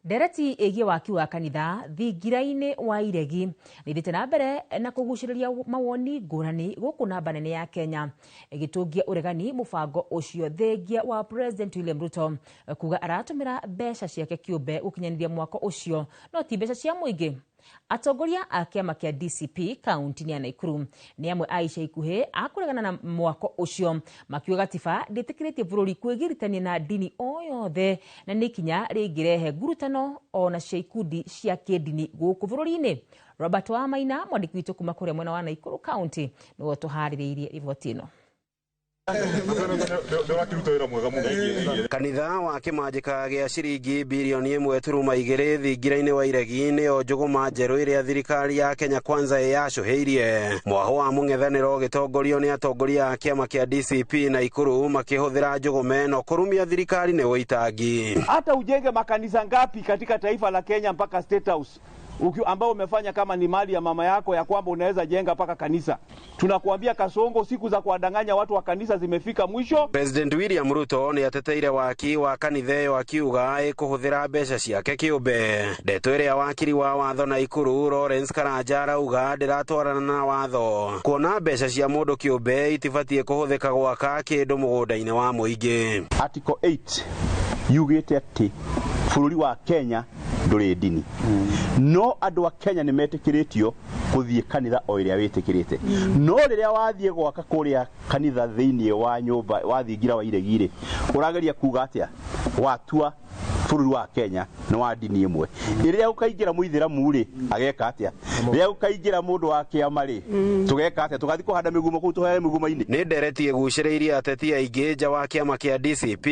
[SPEAKER 2] Ndereti ĩgiĩ waki wa kanitha thingira-inĩ wa Iregi nĩthiĩte na mbere na kũgucĩrĩria mawoni ngũrani gũkũ namba nene ya Kenya, ĩgĩtũngia ũregani mũbango ũcio thengia wa President William Ruto kuga aratũmĩra mbeca ciake kĩũmbe gũkinyanĩria mwako ũcio no ti mbeca cia mũingĩ. Atongoria a kĩama kĩa DCP kaunti-inĩ ya Nakuru nĩ amwe a ica ikuhĩ a kũregana na mwako ũcio, makiuga gatiba ndĩtĩkĩrĩtie bũrũri kwĩgiritania na ndini o yothe na nĩ ikinya rĩngĩrehe ngurutano ona cia ikundi cia kĩndini gũkũ bũrũri-inĩ. Robert Wamaina, mwandĩki witũ kuma kũrĩa mwena wa Nakuru kaunti, nĩwe ũtũharĩrĩirie riboti ĩno.
[SPEAKER 5] Kanitha wa kĩmanjĩka gĩa ciringi birioni 1.2 thingira-inĩ wa Iregi nĩyo njũgũma njerũ ĩrĩa thirikari ya Kenya Kwanza ĩyacũhĩirie. Mwaho wa mũng'ethanĩro ũgĩtongorio nĩ atongoria a kĩama kĩa DCP na Ikuru makĩhũthĩra njũgũma ĩno kũrumia thirikari nĩ ũitangi.
[SPEAKER 7] Hata ujenge makanisa ngapi katika taifa la Kenya mpaka State House ambao umefanya kama ni mali ya mama yako ya kwamba unaweza jenga paka kanisa. Tunakuambia Kasongo, siku za kuwadanganya watu wa kanisa zimefika mwisho.
[SPEAKER 5] President William Ruto nĩ ateteire waki wa kanitha ĩyo akiuga ĩkũhũthĩra mbeca ciake kĩũmbe. Ndeto ĩrĩa wakiri wa watho na Ikuru Lawrence Karanja arauga ndĩratwarana na watho, kuona mbeca cia mũndũ kĩũmbe itibatiĩ kũhũthĩka gwaka kĩndũ mũgũnda-inĩ wa mũingĩ.
[SPEAKER 7] Article 8 yugĩte atĩ bũrũri wa Kenya ndũrĩ ndini, no andũ a Kenya nĩ metĩkĩrĩtio gũthiĩ kanitha o ĩrĩa wĩtĩkĩrĩte. No rĩrĩa wathiĩ gwaka kũrĩa kanitha thĩinĩ wa nyũmba wa thingira wa Iregi rĩ, ũrageria kuga atĩa? Watua bũrũri wa Kenya nĩ wa ndini ĩmwe. Rĩrĩa ũkaingĩra mũithĩramu rĩ, ageka atĩa? Rĩrĩa ũkaingĩra mũndũ wa kĩama rĩ, tũgeka atĩa? Tũgathiĩ kũhanda mĩgumo kũu tũheane mĩgumo-inĩ.
[SPEAKER 5] Nĩ ndereti ĩgucĩrĩirie ateti aingĩ nja wa kĩama kĩa DCP.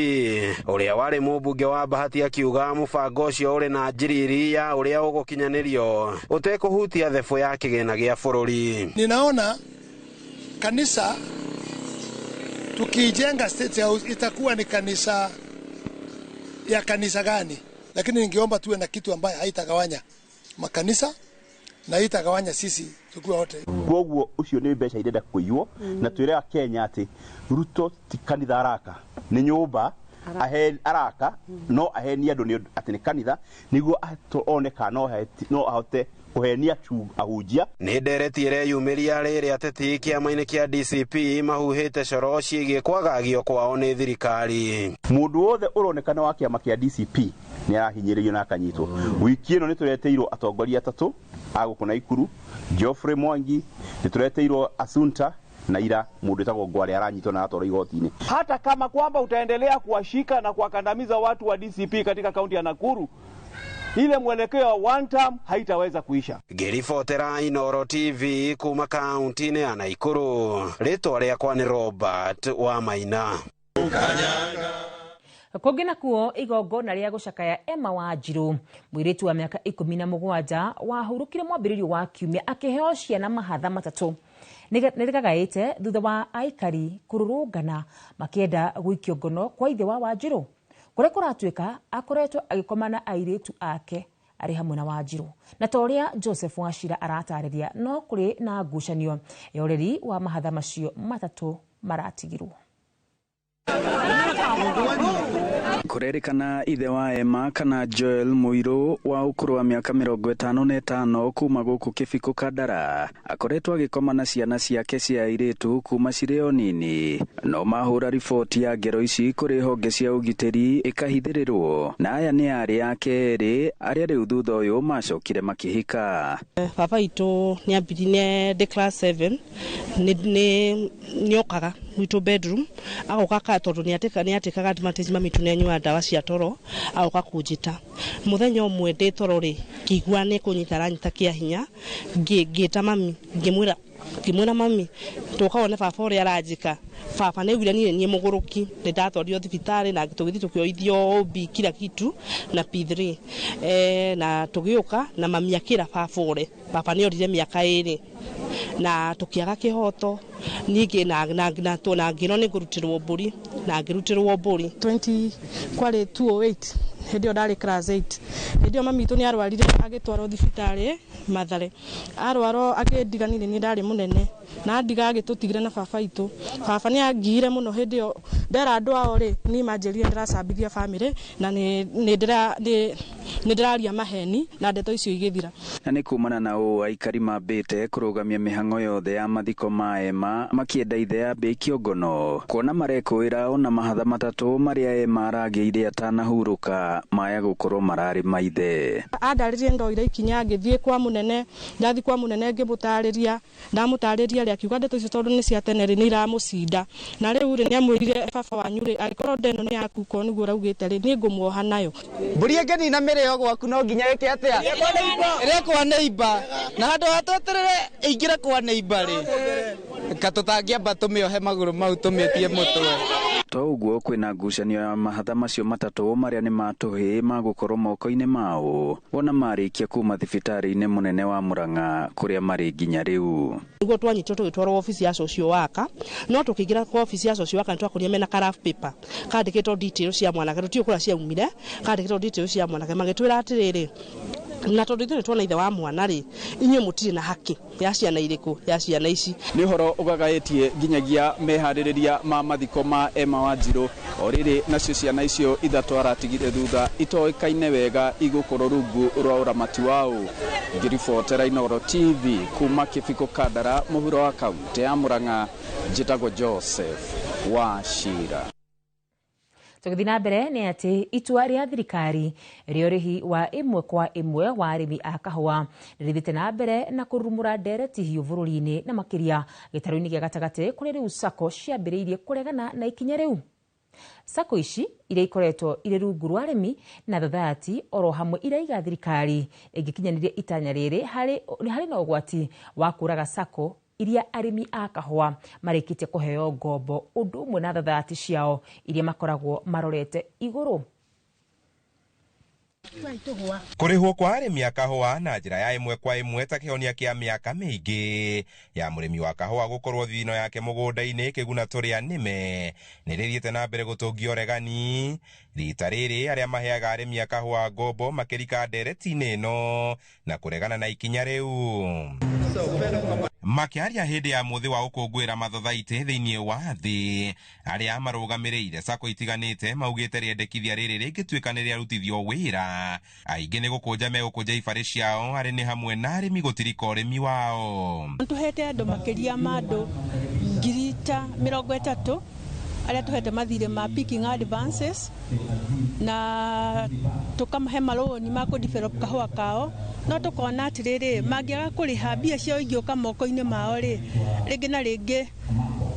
[SPEAKER 5] Ũrĩa warĩ mũmbunge wa Bahati akiuga mũbango ũcio ũrĩ na njiriri ya ũrĩa ũgũkinyanĩrio ũtekũhutia thebũ ya kĩgĩna gĩa bũrũri.
[SPEAKER 20] Ninaona kanisa tukiijenga State House itakuwa ni kanisa ya kanisa gani? Lakini ningeomba tuwe na kitu ambaye haitagawanya makanisa na haitagawanya sisi tukiwa wote.
[SPEAKER 7] Koguo ucio nĩ mbeca irenda kũiywo, na twĩre Kenya atĩ Ruto ti kanitha araka, nĩ nyũmba araka, no ahenie andũ atĩ nĩ kanitha nĩguo one kana no ahote kũhenia ahunjia.
[SPEAKER 5] Nĩ ndereti ĩreyumĩria rĩrĩ ateti kĩama-inĩ kĩa DCP mahuhĩte coro ciĩgiĩ kwagagio kwao nĩ thirikari.
[SPEAKER 7] Mũndũ wothe ũronekana wa kĩama kĩa DCP nĩ arahinyĩrĩrio na akanyitwo. Wiki ĩno nĩ tũreteirwo atongoria atatũ a gũkũ Naikuru, Geoffrey Mwangi, nĩ tũreteirwo Asunta na ira mũndũ wĩtagwo Ngware aranyitwo na aratwarwo igoti-inĩ.
[SPEAKER 22] Hata kama kwamba utaendelea kuwashika na kuwakandamiza watu wa DCP katika kaunti ya Nakuru, ile mwelekeo wa one term haitaweza kuisha.
[SPEAKER 5] Ngĩribotera Inooro TV kuma kaunti-inĩ ya Nakuru, rĩtwa rĩakwa nĩ Robert Wamaina.
[SPEAKER 2] Kũngĩ nakuo igongona rĩa gũcakaya Emma Wanjiru, mũirĩtu wa mĩaka 17 wahurũkire mwambĩrĩrio wa kiumia akĩheo ciana mahatha matatũ, nĩ rĩgagaĩte thutha wa aikari kũrũrũngana makĩenda gũikio ngono kwa ithe wa Wanjiru, kũrĩa kũratuĩka akoretwo agĩkoma na airĩtu ake arĩ hamwe na Wanjiru. Na ta ũrĩa Joseph Wachira aratarĩria, no kũrĩ na ngucanio ya ũreri wa mahatha macio matatũ maratigirwo.
[SPEAKER 23] Kũrerĩkana ithe wa Emma kana Joel Muiru wa ũkũrũ wa mĩaka 55 kuma gũkũ Kĩbiko Kandara akoretwo agĩkoma na ciana ciake cia airĩtu kuma cirĩ o nini, no mahũra riboti ya ngero ici kũrĩ honge cia ũgitĩri ĩkahithĩrĩrwo, na aya nĩ arĩ ake erĩ arĩa rĩu thutha ũyũ macokire makĩhika.
[SPEAKER 24] Baba itũ nĩambirie ndĩ class 7 nĩ okaga
[SPEAKER 4] Gwitũ bedroom agoka ka tondũ nĩatĩkaga advantage mami tu nĩanyuaga ndawa cia toro, agoka kũnjĩta mũthenya ũmwe ndĩ toro rĩ, ngĩigua nĩ kũnyita aranyita kĩa hinya, ngĩta mami, ngĩmwĩra mami tũka wone baba ũrĩa aranjĩka. Baba nĩaugire niĩ niĩ mũgũrũki, nĩndatwarirwo thibitarĩ na tũgĩthiĩ tũkĩoithio OB kila kitu na P3, na tũgĩũka na mami akĩra baba ũre baba nĩorire mĩaka 2 na tũkĩaga kĩhoto ningĩ na ngĩrwo nĩngũrutĩrwo mbũri na ngĩrutĩrwo mbũri.
[SPEAKER 10] 20 kwarĩ 208 hĩndĩ ĩyo ndarĩ class 8. Hĩndĩ ĩyo mami witũ nĩarwarire agĩtwarwo thibitarĩ Mathare, arwarwo akĩndiganire niĩ ndarĩ mũnene na andiga agĩtũtigire na baba witũ. Baba nĩangiire mũno hĩndĩ ĩyo ndera andũ ao rĩ, niĩ manjĩrire ndĩracambithia bamĩrĩ na nĩndĩraria maheni na ndeto icio igĩthira.
[SPEAKER 23] Na nĩ kumana na ũũ aikari mambĩte kũrũgamia mĩhang'o yothe ya mathiko ma Emma makĩenda ithe ambĩkio ngono kuona marekũĩra ona mahatha 3 marĩa Emma aragĩire atanahurũka maya gũkorwo mararĩ maithe.
[SPEAKER 10] Andarĩrie ndoire ikinya ngĩthiĩ kwa mũnene, ndathiĩ kwa mũnene ngĩmũtarĩria, ndamũtarĩria rĩ akiuga ndeto icio tondũ nĩ cia tene rĩ nĩ iramũcinda, na rĩu rĩ nĩamwĩrire baba wanyu rĩ angĩkorwo ndeno nĩ yaku korwo nĩguo ũraugĩte rĩ niĩ ngũmuoha nayo.
[SPEAKER 11] Mbũri ĩngĩnina mĩrĩo gwaku no nginya ĩke atĩa? Ĩrĩe kwa neighbor, na handũ ha tweterere ĩingĩre kwa neighbor rĩ katũtangĩamba tũmĩohe magũrũ mau tũmĩtie mũtwe.
[SPEAKER 23] To ũguo kwĩna ngucanio ya mahatha macio 3 marĩa nĩ matũhĩ magũkorwo moko-inĩ mao wona marĩkia kuma thibitarĩ-inĩ mũnene wa Murang'a kũrĩa marĩ nginya rĩu.
[SPEAKER 4] Nĩguo twanyitwo tũgĩtwarwo obici ya social worker, no tũkĩingĩra kwa obici ya social worker nĩtwakorire mena ka rough paper kandĩkĩtwo details cia mwanake, tũtiũĩ kũrĩa ciaumire, kandĩkĩtwo details cia mwanake, magĩtwĩra atĩrĩrĩ, na tondũ ithuĩ nĩtuona ithe wa mwana rĩ, inyuĩ mũtirĩ na haki ya ciana irĩkũ ya ciana ici.
[SPEAKER 12] Nĩ ũhoro ũgagaĩtie nginyagia meharĩrĩria ma mathiko ma Emma Wanjirũ o rĩrĩ nacio ciana icio 3 aratigire thutha itoĩkaine wega igũkorwo rungu rwa ũramati wao. Ngĩribotera Inooro TV kuma Kĩbiko Kandara mũhuro wa kaunti ya Murang'a, njĩtagwo Joseph Wachira.
[SPEAKER 2] Tũgĩthiĩ na mbere nĩ atĩ itua rĩa thirikari rĩa ũrĩhi wa 1 kwa 1 wa arĩmi a kahũa rĩrĩthiĩte na mbere na kũrurumũra ndereti hiũ bũrũri-inĩ na makĩria gĩtarũ-inĩ gĩa gatagatĩ kũrĩa rĩu sacco ciambĩrĩirie kũregana na ikinya rĩu. Sacco ici iria ikoretwo irĩ rungu rwa arĩmi na thathati oro hamwe iraiga thirikari ĩngĩkinyanĩria itanya rĩrĩ harĩ na ũgwati wa kũraga sacco iria arĩmi a kahũa marĩkĩtie kũheo ngombo ũndũ ũmwe na thathati ciao iria makoragwo marorete igũrũ.
[SPEAKER 15] Kũrĩhwo kwa arĩmi a kahũa na njĩra ya 1 kwa 1 ta kĩhonia kĩa mĩaka mĩingĩ ya mũrĩmi wa kahũa gũkorwo thithino yake mũgũnda-inĩ kĩguna tũrĩa nĩme nĩ rĩthiĩte na mbere gũtũngia ũregani. Rita rĩrĩ arĩa maheaga arĩmi a kahũa ngombo makĩrika ndereti-inĩ ĩno na kũregana na ikinya rĩu. Makĩaria hĩndĩ ya mũthĩ wa ũkũngũĩra mathothaitĩ thĩinĩ wa thĩ, arĩa marũgamĩrĩire sacco itiganĩte maugĩte rĩendekithia rĩrĩ rĩngĩtuĩka nĩ rĩarutithio wĩra, aingĩ nĩ gũkũnja megũkũnja ibarĩ ciao arĩ nĩ hamwe na arĩmi gũtirika ũrĩmi wao.
[SPEAKER 24] Tũhete andũ makĩria ma andũ 30,000 arĩa tũhete mathirĩ ma picking advances na tũkamahe marũni ma kũ develop kahũa kao, no tũkona atĩrĩrĩ mangĩaga kũrĩha mbia ciao ingĩũka moko-inĩ mao rĩ, rĩngĩ na rĩngĩ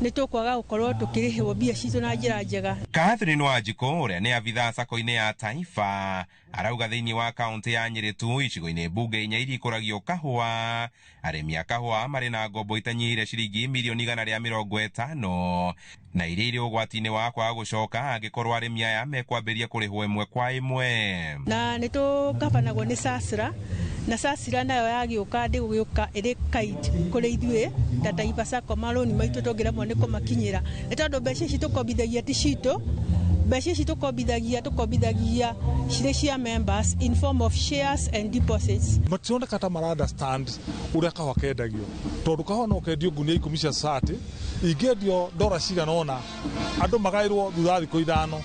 [SPEAKER 24] nĩ tũkwaga gũkorwo tũkĩrĩhwo mbia citũ na njĩra njega.
[SPEAKER 15] Catherine Wanjikũ ũrĩa nĩ abithaa sacco-inĩ ya Taifa arauga thĩinĩ wa kaunti ya Nyĩrĩ tu icigo-inĩ mbunge 4 iria ikũragio kahũa, arĩmi a kahũa marĩ na ngombo itanyihĩire ciringi mirioni 150 na iria irĩ ũgwati-inĩ wa kwaga gũcoka angĩkorwo arĩmi aya mekwambĩrĩria kũrĩhwo 1 kwa 1.
[SPEAKER 24] Na nĩ tũgabanagwo nĩ SASRA na SASRA nayo yagĩũka ndĩgũgĩũka ĩrĩ kind kũrĩ ithuĩ ta Taifa Sacco, marũni maitũ tũngĩremwo nĩ kũmakinyĩra nĩ tondũ mbeca ici tũkombithagia ti citũ, mbeca ici tũkombithagia cirĩ cia members in form of shares and deposits.
[SPEAKER 26] Mationeka ta mara understand ũrĩa kahũa kendagio tondũ kahũa no kendio ngunia 10 cia sati ingĩendio ndora cigana ũna andũ magaĩrwo thutha wa thikũ 5,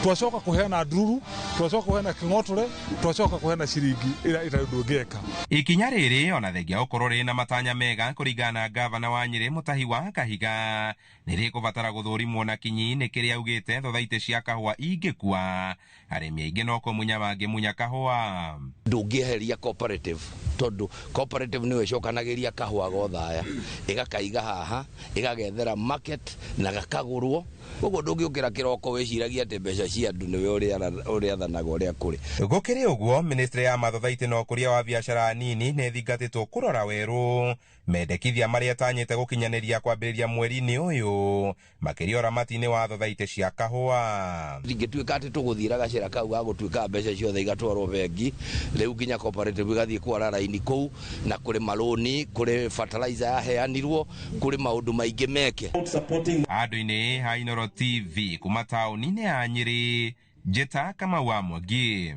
[SPEAKER 26] twacoka kũheana ndururu, twacoka kũheana kĩng'otore, twacoka kũheana ciringi ĩrĩa ĩtarĩ ũndũ ũngĩka.
[SPEAKER 15] Ikinya rĩrĩ ona thengia gũkorwo rĩrĩ na matanya mega kũringana na gavana wa Nyĩrĩ Mũtahi wa Kahiga nĩ rĩkũbatara gũthũrimwo na kinyi nĩ kĩrĩa augĩte thothaitĩ cia cia kahũa ingĩkua arĩmi aingĩ no kũmunya mangĩmunya kahũa.
[SPEAKER 8] Ndũngĩeheria cooperative tondũ cooperative nĩyo ĩcokanagĩria kahũa gothaya ĩgakaiga haha ĩgagethera market na gakagũrwo koguo ndũngĩũkĩra kĩroko wĩciragia atĩ mbeca cia andũ nĩwe ũrĩathanaga ũrĩa kũrĩ.
[SPEAKER 15] Gũkĩrĩ ũguo, ministry ya mathothaitĩ na ũkũria wa biacara nini nĩ ĩthingatĩtwo kũrora werũ mendekithia marĩa ĩtanyĩte gũkinyanĩria kwambĩrĩria mweri-inĩ ũyũ makĩria ũramati-inĩ wa thothaitĩ cia kahũa.
[SPEAKER 8] Ingĩtuĩka atĩ tũgũthiĩra gacĩra kau ga gũtuĩka mbeca ciothe igatwarwo bengi rĩu nginya cooperative igathiĩ kwara raini kũu na kũrĩ marũni kũrĩ fertilizer yaheanirwo kũrĩ maũndũ maingĩ meke.
[SPEAKER 15] Andũ-inĩ ha Inooro TV kuma taũni-inĩ ya Nyĩrĩ, Njĩta Kamau wa Mwangi.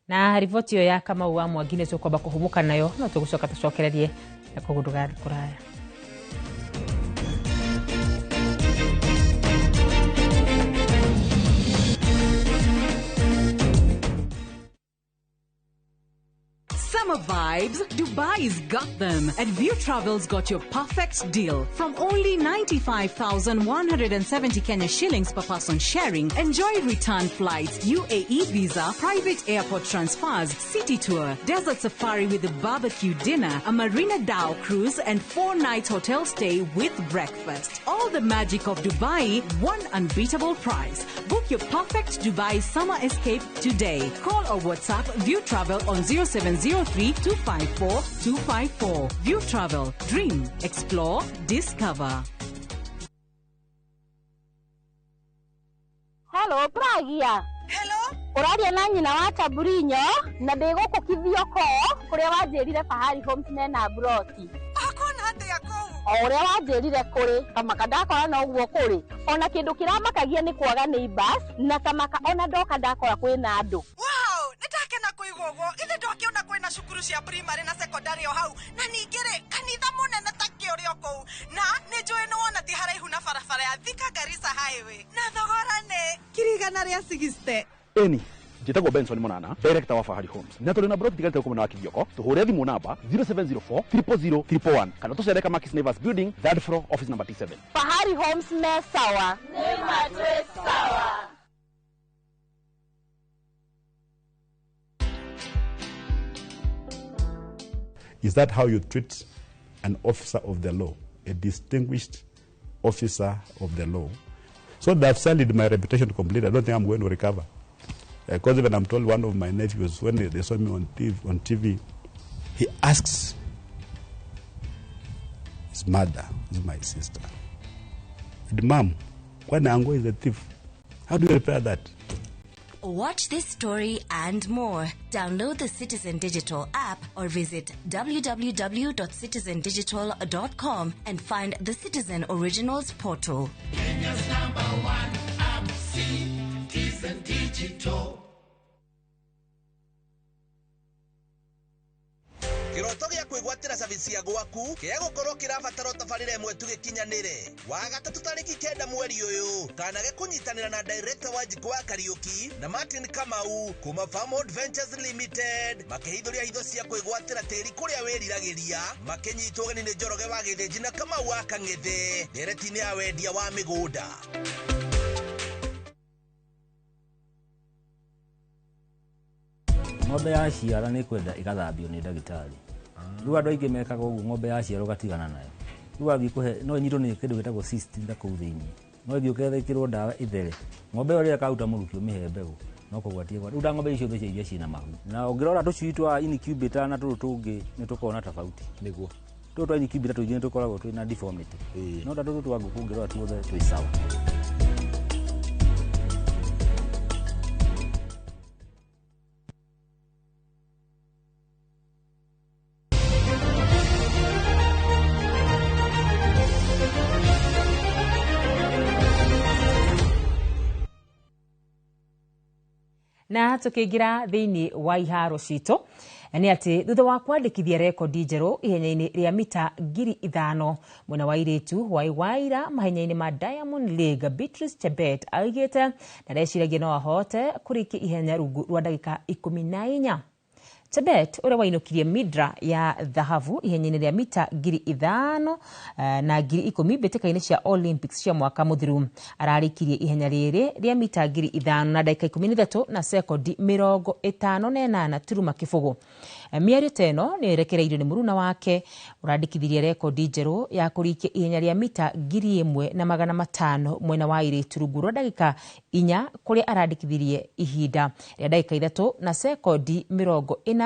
[SPEAKER 2] Na riboti ĩyo ya Kamau wa Mwangi nĩ tũkwamba kũhũmũka nayo no tũgũcoka tũcokererie na koguo ndũgathiĩ kũraya.
[SPEAKER 13] Summer vibes, Dubai's got them. And View Travel's got your perfect deal. From only 95,170 Kenya shillings per person sharing, enjoy return flights, UAE visa, private airport transfers, city tour, desert safari with a barbecue dinner, a Marina Dhow cruise, and 4-night hotel stay with breakfast. All the magic of Dubai, one unbeatable price. Book your perfect Dubai summer escape today. Call or WhatsApp View Travel on 0703 254 254. View Travel. Dream, explore, discover.
[SPEAKER 14] Hello, Pragia. Hello. Ũraria na nyina wa Taburinyo na ndĩ gũkũ Kithioko kũrĩa wanjĩrire Fahari Homes mena mburoti.
[SPEAKER 17] Akona atĩa kũu?
[SPEAKER 14] O ũrĩa wanjĩrire kũrĩ tamaka ndakora noguo kũrĩ ona kĩndũ kĩramakagia nĩ kwaga neighbors na tamaka ona ndoka ndakora kwĩna andũ.
[SPEAKER 17] Wow, nĩndakena kũigua ũguo. Ithe ndwakĩona kwĩna cukuru cia primary na secondary o hau na ningĩ rĩ kanitha mũnene ta kĩũrĩ o kũu na nĩ njũĩ nĩ wona ti haraihu na barabara ya Thika Garissa Highway na thogora nĩ 160,000.
[SPEAKER 18] Eni njĩtagwo Benson Monana, director wa Fahari Homes na tũrĩ na broti tigarĩte gũkũ mwena wa Kithioko. Tũhũre thimũ namba 0704 000 111 kana tũcere Kamakis Neighbors Building, third floor, office number T7.
[SPEAKER 14] Fahari Homes me sawa.
[SPEAKER 17] Nĩ matwĩ sawa.
[SPEAKER 21] Is that how you treat an officer of the law, a distinguished officer of the law? So they've sullied my reputation completely. I don't think I'm going to recover. Because even I'm told one of my nephews, when they saw me on TV, he asks his mother, who's my sister, and Mom, when Ango is a thief, how do you repair that?
[SPEAKER 27] Watch this story and more. Download the Citizen Digital app or visit www.citizendigital.com and find the Citizen Originals portal.
[SPEAKER 28] Kenya's number one app, Citizen Digital.
[SPEAKER 29] Kĩroto gĩa kwĩgwatĩra service ya gwaku kĩa gũkorwo kĩrabatara ũtabarĩre ĩmwe tu gĩkinyanĩre. Wa gatatũ tarĩki 9 mweri ũyũ kanage kũnyitanĩra na director wa Njikũ wa Kariũki na Martin Kamau kuma Farmhold Ventures Limited makĩhithũria hitho cia kwĩgwatĩra tĩri kũrĩa wĩriragĩria makĩnyitwo ũgeni nĩ Njoroge wa Gĩthĩnji na Kamau wa Kang'ethe ndereti-inĩ ya wendia wa mĩgũnda.
[SPEAKER 30] Ng'ombe yaciara nĩ kwenda ĩgathambio nĩ ndagĩtarĩ. Rĩu andũ aingĩ mekaga ũguo, ng'ombe yaciara ũgatigana nayo. Rĩu wathiĩ kũhe no ĩnyitwo nĩ kĩndũ gĩtagwo cyst na kũu thĩinĩ. No ĩthiĩ ũketha ĩkĩrwo ndawa ĩthere. Ng'ombe ĩyo rĩrĩa ĩkaruta mũrukĩ ũmĩhe mbegũ no kũgwatia ĩgwatie. Rĩu ta ng'ombe icio cia iria ciĩna mahu. Na ũngĩrora tũcui twa incubator na tũtũ tũngĩ nĩ tũkoragwo na tofauti. Nĩguo. Tũtũ twa incubator tũingĩ nĩ tũkoragwo twĩna deformity. No ta tũtũ twa ngũkũ ũngĩrora tuothe twĩ sawa.
[SPEAKER 2] Na tukiingira thiini wa iharo citũ nĩ atĩ thutha wa kwandĩkithia rekondi njerũ ihenya-inĩ rĩa mita 5,000 mwena wa airĩtu wa Waira mahenya-inĩ ma Diamond League, Beatrice Chebet augĩte ndareciragia no ahote kũrĩkia ihenya rungu rwa ndagĩka 14. Chebet ũrĩa wainũkirie midra ya thahabu ihenya-inĩ rĩa mita 5,000 na 10,000 mbĩtĩka-inĩ cia Olympics cia mwaka mũthiru ararĩkirie ihenya rĩrĩ rĩa mita 5,000 na ndagĩka 13 na sekondi 58 turuma kĩbũgũ. Mĩario ta ĩno nĩyo ĩrekereirio nĩ mũruna wake ũrandĩkithirie rekondi njerũ ya kũrikia ihenya rĩa mita 1,500 mwena wa airĩtu rungu rwa ndagĩka 4 kũrĩa arandĩkithirie ihinda rĩa ndagĩka 3 na sekondi 48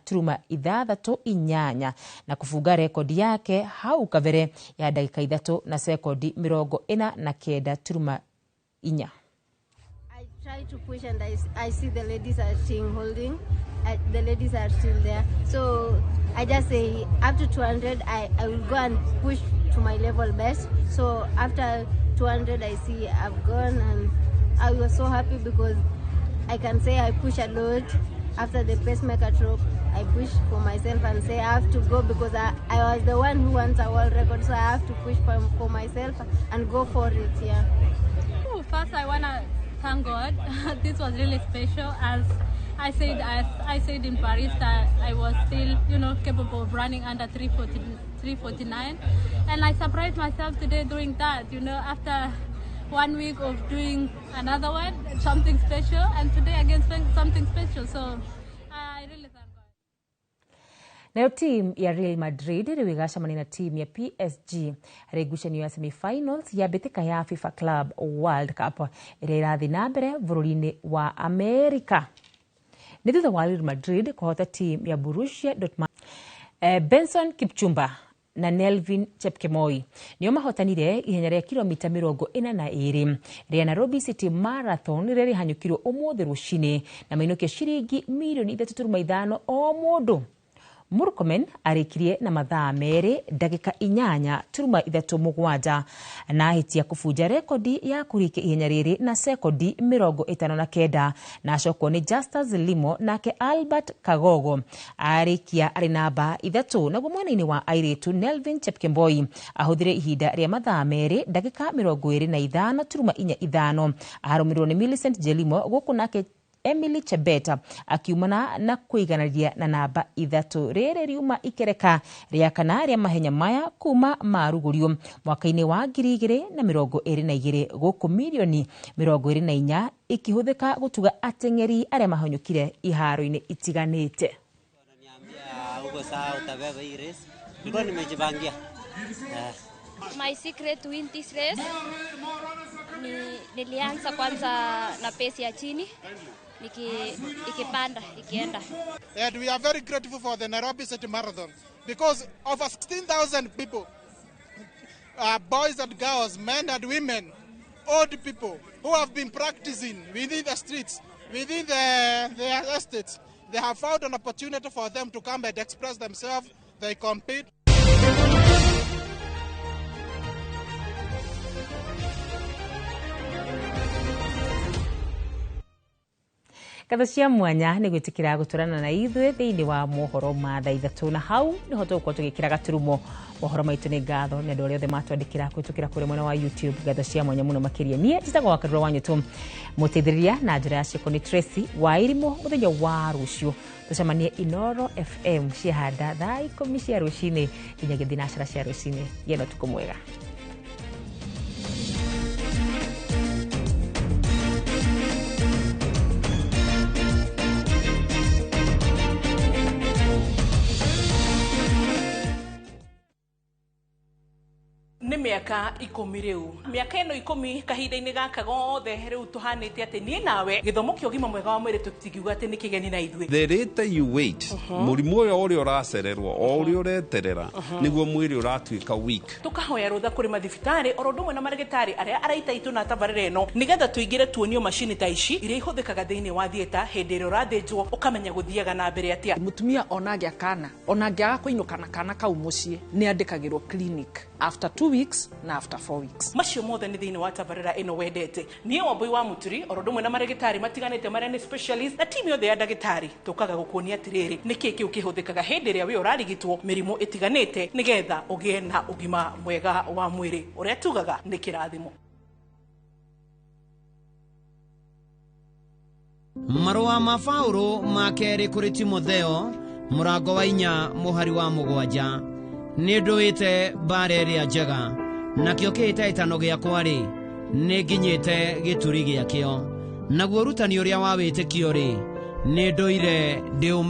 [SPEAKER 2] turuma 68 na kũbunga rekondi yake hau kabere ya ndagĩka 3 na sekondi 49 turuma 4.
[SPEAKER 1] I try to push and I see the ladies are still holding, the ladies are still there. So I just say up to 200, I will go and push to my level best. So after 200, I see I've gone, and I was so happy because I can say I push a lot. After the pacemaker stroke, I push for myself and say I have to go because I was the one who wants a world record, so I have to push for myself and go for it, yeah.
[SPEAKER 3] First, I want to thank God. This was really special. As I said in Paris that I was still, capable of running under 3:49, and I surprised myself today doing that. After 1 week of doing another one, something special, and today again something special. So I really thank God.
[SPEAKER 2] Nayo team ya Real Madrid rĩu ĩgacemania na team ya PSG harĩ ngucanio ya semi-finals ya mbĩtĩka ya FIFA Club World Cup ĩrĩa ĩrathiĩ na mbere bũrũri-inĩ wa Amerika. Nĩ thutha wa Real Madrid kũhota team ya Borussia Dortmund. Benson Kipchumba na Nelvin Chepkemoi nĩo mahotanire ihenya rĩa kilomita 42 rĩa Nairobi City Marathon rĩrĩa rĩhanyũkirwo ũmũthĩ rũcinĩ na mainũkia ciringi milioni 3.5 o mũndũ. Murkomen arĩkirie na mathaa 2 ndagĩka 8.37 na ahĩtia kũbunja rekondi ya kũrĩkia ihenya rĩrĩ na sekondi 59 na acokwo nĩ Justus Limo, nake Albert Kagogo arĩkia arĩ namba 3. Naguo mwena-inĩ wa airĩtu Nelvin Chepkemboi ahũthire ihinda rĩa mathaa 2 ndagĩka 25.45 arũmĩrĩirwo nĩ Millicent Jelimo, gũkũ nake Emily Chebeta akiumana na kũiganania na namba 3. Rĩrĩ riuma ikereka rĩa kana rĩa mahenya maya kuma marugũrio mwaka-inĩ wa 2022 gũkũ milioni 24 ikĩhũthĩka gũtuga ateng'eri arĩa mahanyũkire iharo-inĩ itiganĩte.
[SPEAKER 6] My secret to win this race ni nilianza kwanza na pace ya chini ikipanda ikienda.
[SPEAKER 7] And we are very grateful for the Nairobi City Marathon because over 16,000 people, boys and girls, men and women, old people who have been practicing within the streets, within their estates, they have found an opportunity for them to come and express themselves. They compete.
[SPEAKER 2] Ngatho cia mwanya nĩ gwĩtĩkĩra gũtũrana na ithuĩ thĩinĩ wa mohoro ma thaa 3 na hau nĩho tũgũkorwo tũgĩkĩra gaturumo mohoro maitũ. Nĩ ngatho nĩ andũ arĩa othe matwandĩkĩra kũhĩtũkĩra kũrĩa mwena wa YouTube. Ngatho cia mwanya mũno makĩria. Niĩ njĩtagwo Wakarura wa Nyũtũ, mũteithĩrĩria na njĩra ya ciĩko nĩ Tracy wa Irimũ. Mũthenya wa rũciũ tũcemanie Inoro FM ciahanda thaa 10 cia rũcinĩ nginyagia thinacara cia rũcinĩ. Gĩa na ũtukũ mwega.
[SPEAKER 9] Nĩ mĩaka 10 rĩu, mĩaka ĩno 10 kahinda-inĩ gaka gothe rĩu tũhanĩte atĩ niĩ nawe gĩthomo kĩa ũgima mwega wa mwĩrĩ tũtingiuga atĩ nĩ kĩgeni na ithuĩ.
[SPEAKER 16] The later you wait, mũrimũ ũyũ ũrĩa ũracererwo o ũrĩa ũreterera nĩguo mwĩrĩ ũratuĩka weak.
[SPEAKER 9] Tũkahoya rũtha kũrĩ mathibitarĩ oro ũndũ ũmwe na marĩgĩtarĩ arĩa araita itũ na tabarĩra ĩno nĩgetha tũingĩre tuonio macini ta ici iria ihũthĩkaga thĩinĩ wa theatre hĩndĩ ĩrĩa ũrathĩnjwo ũkamenya gũthiaga na mbere atĩa.
[SPEAKER 19] Mũtumia ona angĩa kana ona angĩaga kũinũka na kana kau mũciĩ nĩ andĩkagĩrwo clinic after 2 weeks na after 4 weeks.
[SPEAKER 9] Macio mothe nĩ thĩinĩ wa tabarĩra ĩno wendete. Niĩ Wambui wa Mũturi oro ũndũ ũmwe na marĩgĩtarĩ matiganĩte marĩa nĩ specialist na timu yothe ya ndagĩtarĩ tũkaga gũkuonia atĩrĩrĩ nĩkĩ kĩu kĩhũthĩkaga hĩndĩ ĩrĩa wĩ ũrarigitwo mĩrimũ ĩtiganĩte nĩgetha ũgĩe na ũgima mwega wa mwĩrĩ ũrĩa tugaga nĩ kĩrathimo.
[SPEAKER 4] Marũa ma Paũlũ ma kerĩ kũrĩ Timotheo, mũrango wa 4 mũhari wa 7. Nĩ ndũĩte mbara ĩrĩa njega, nakĩo kĩhĩtahĩtano gĩakwa-rĩ, nĩ nginyĩte gĩturi gĩakĩo. Naguo ũrutani ũrĩa wa wĩtĩkio-rĩ, nĩ ndũire ndĩũmenye.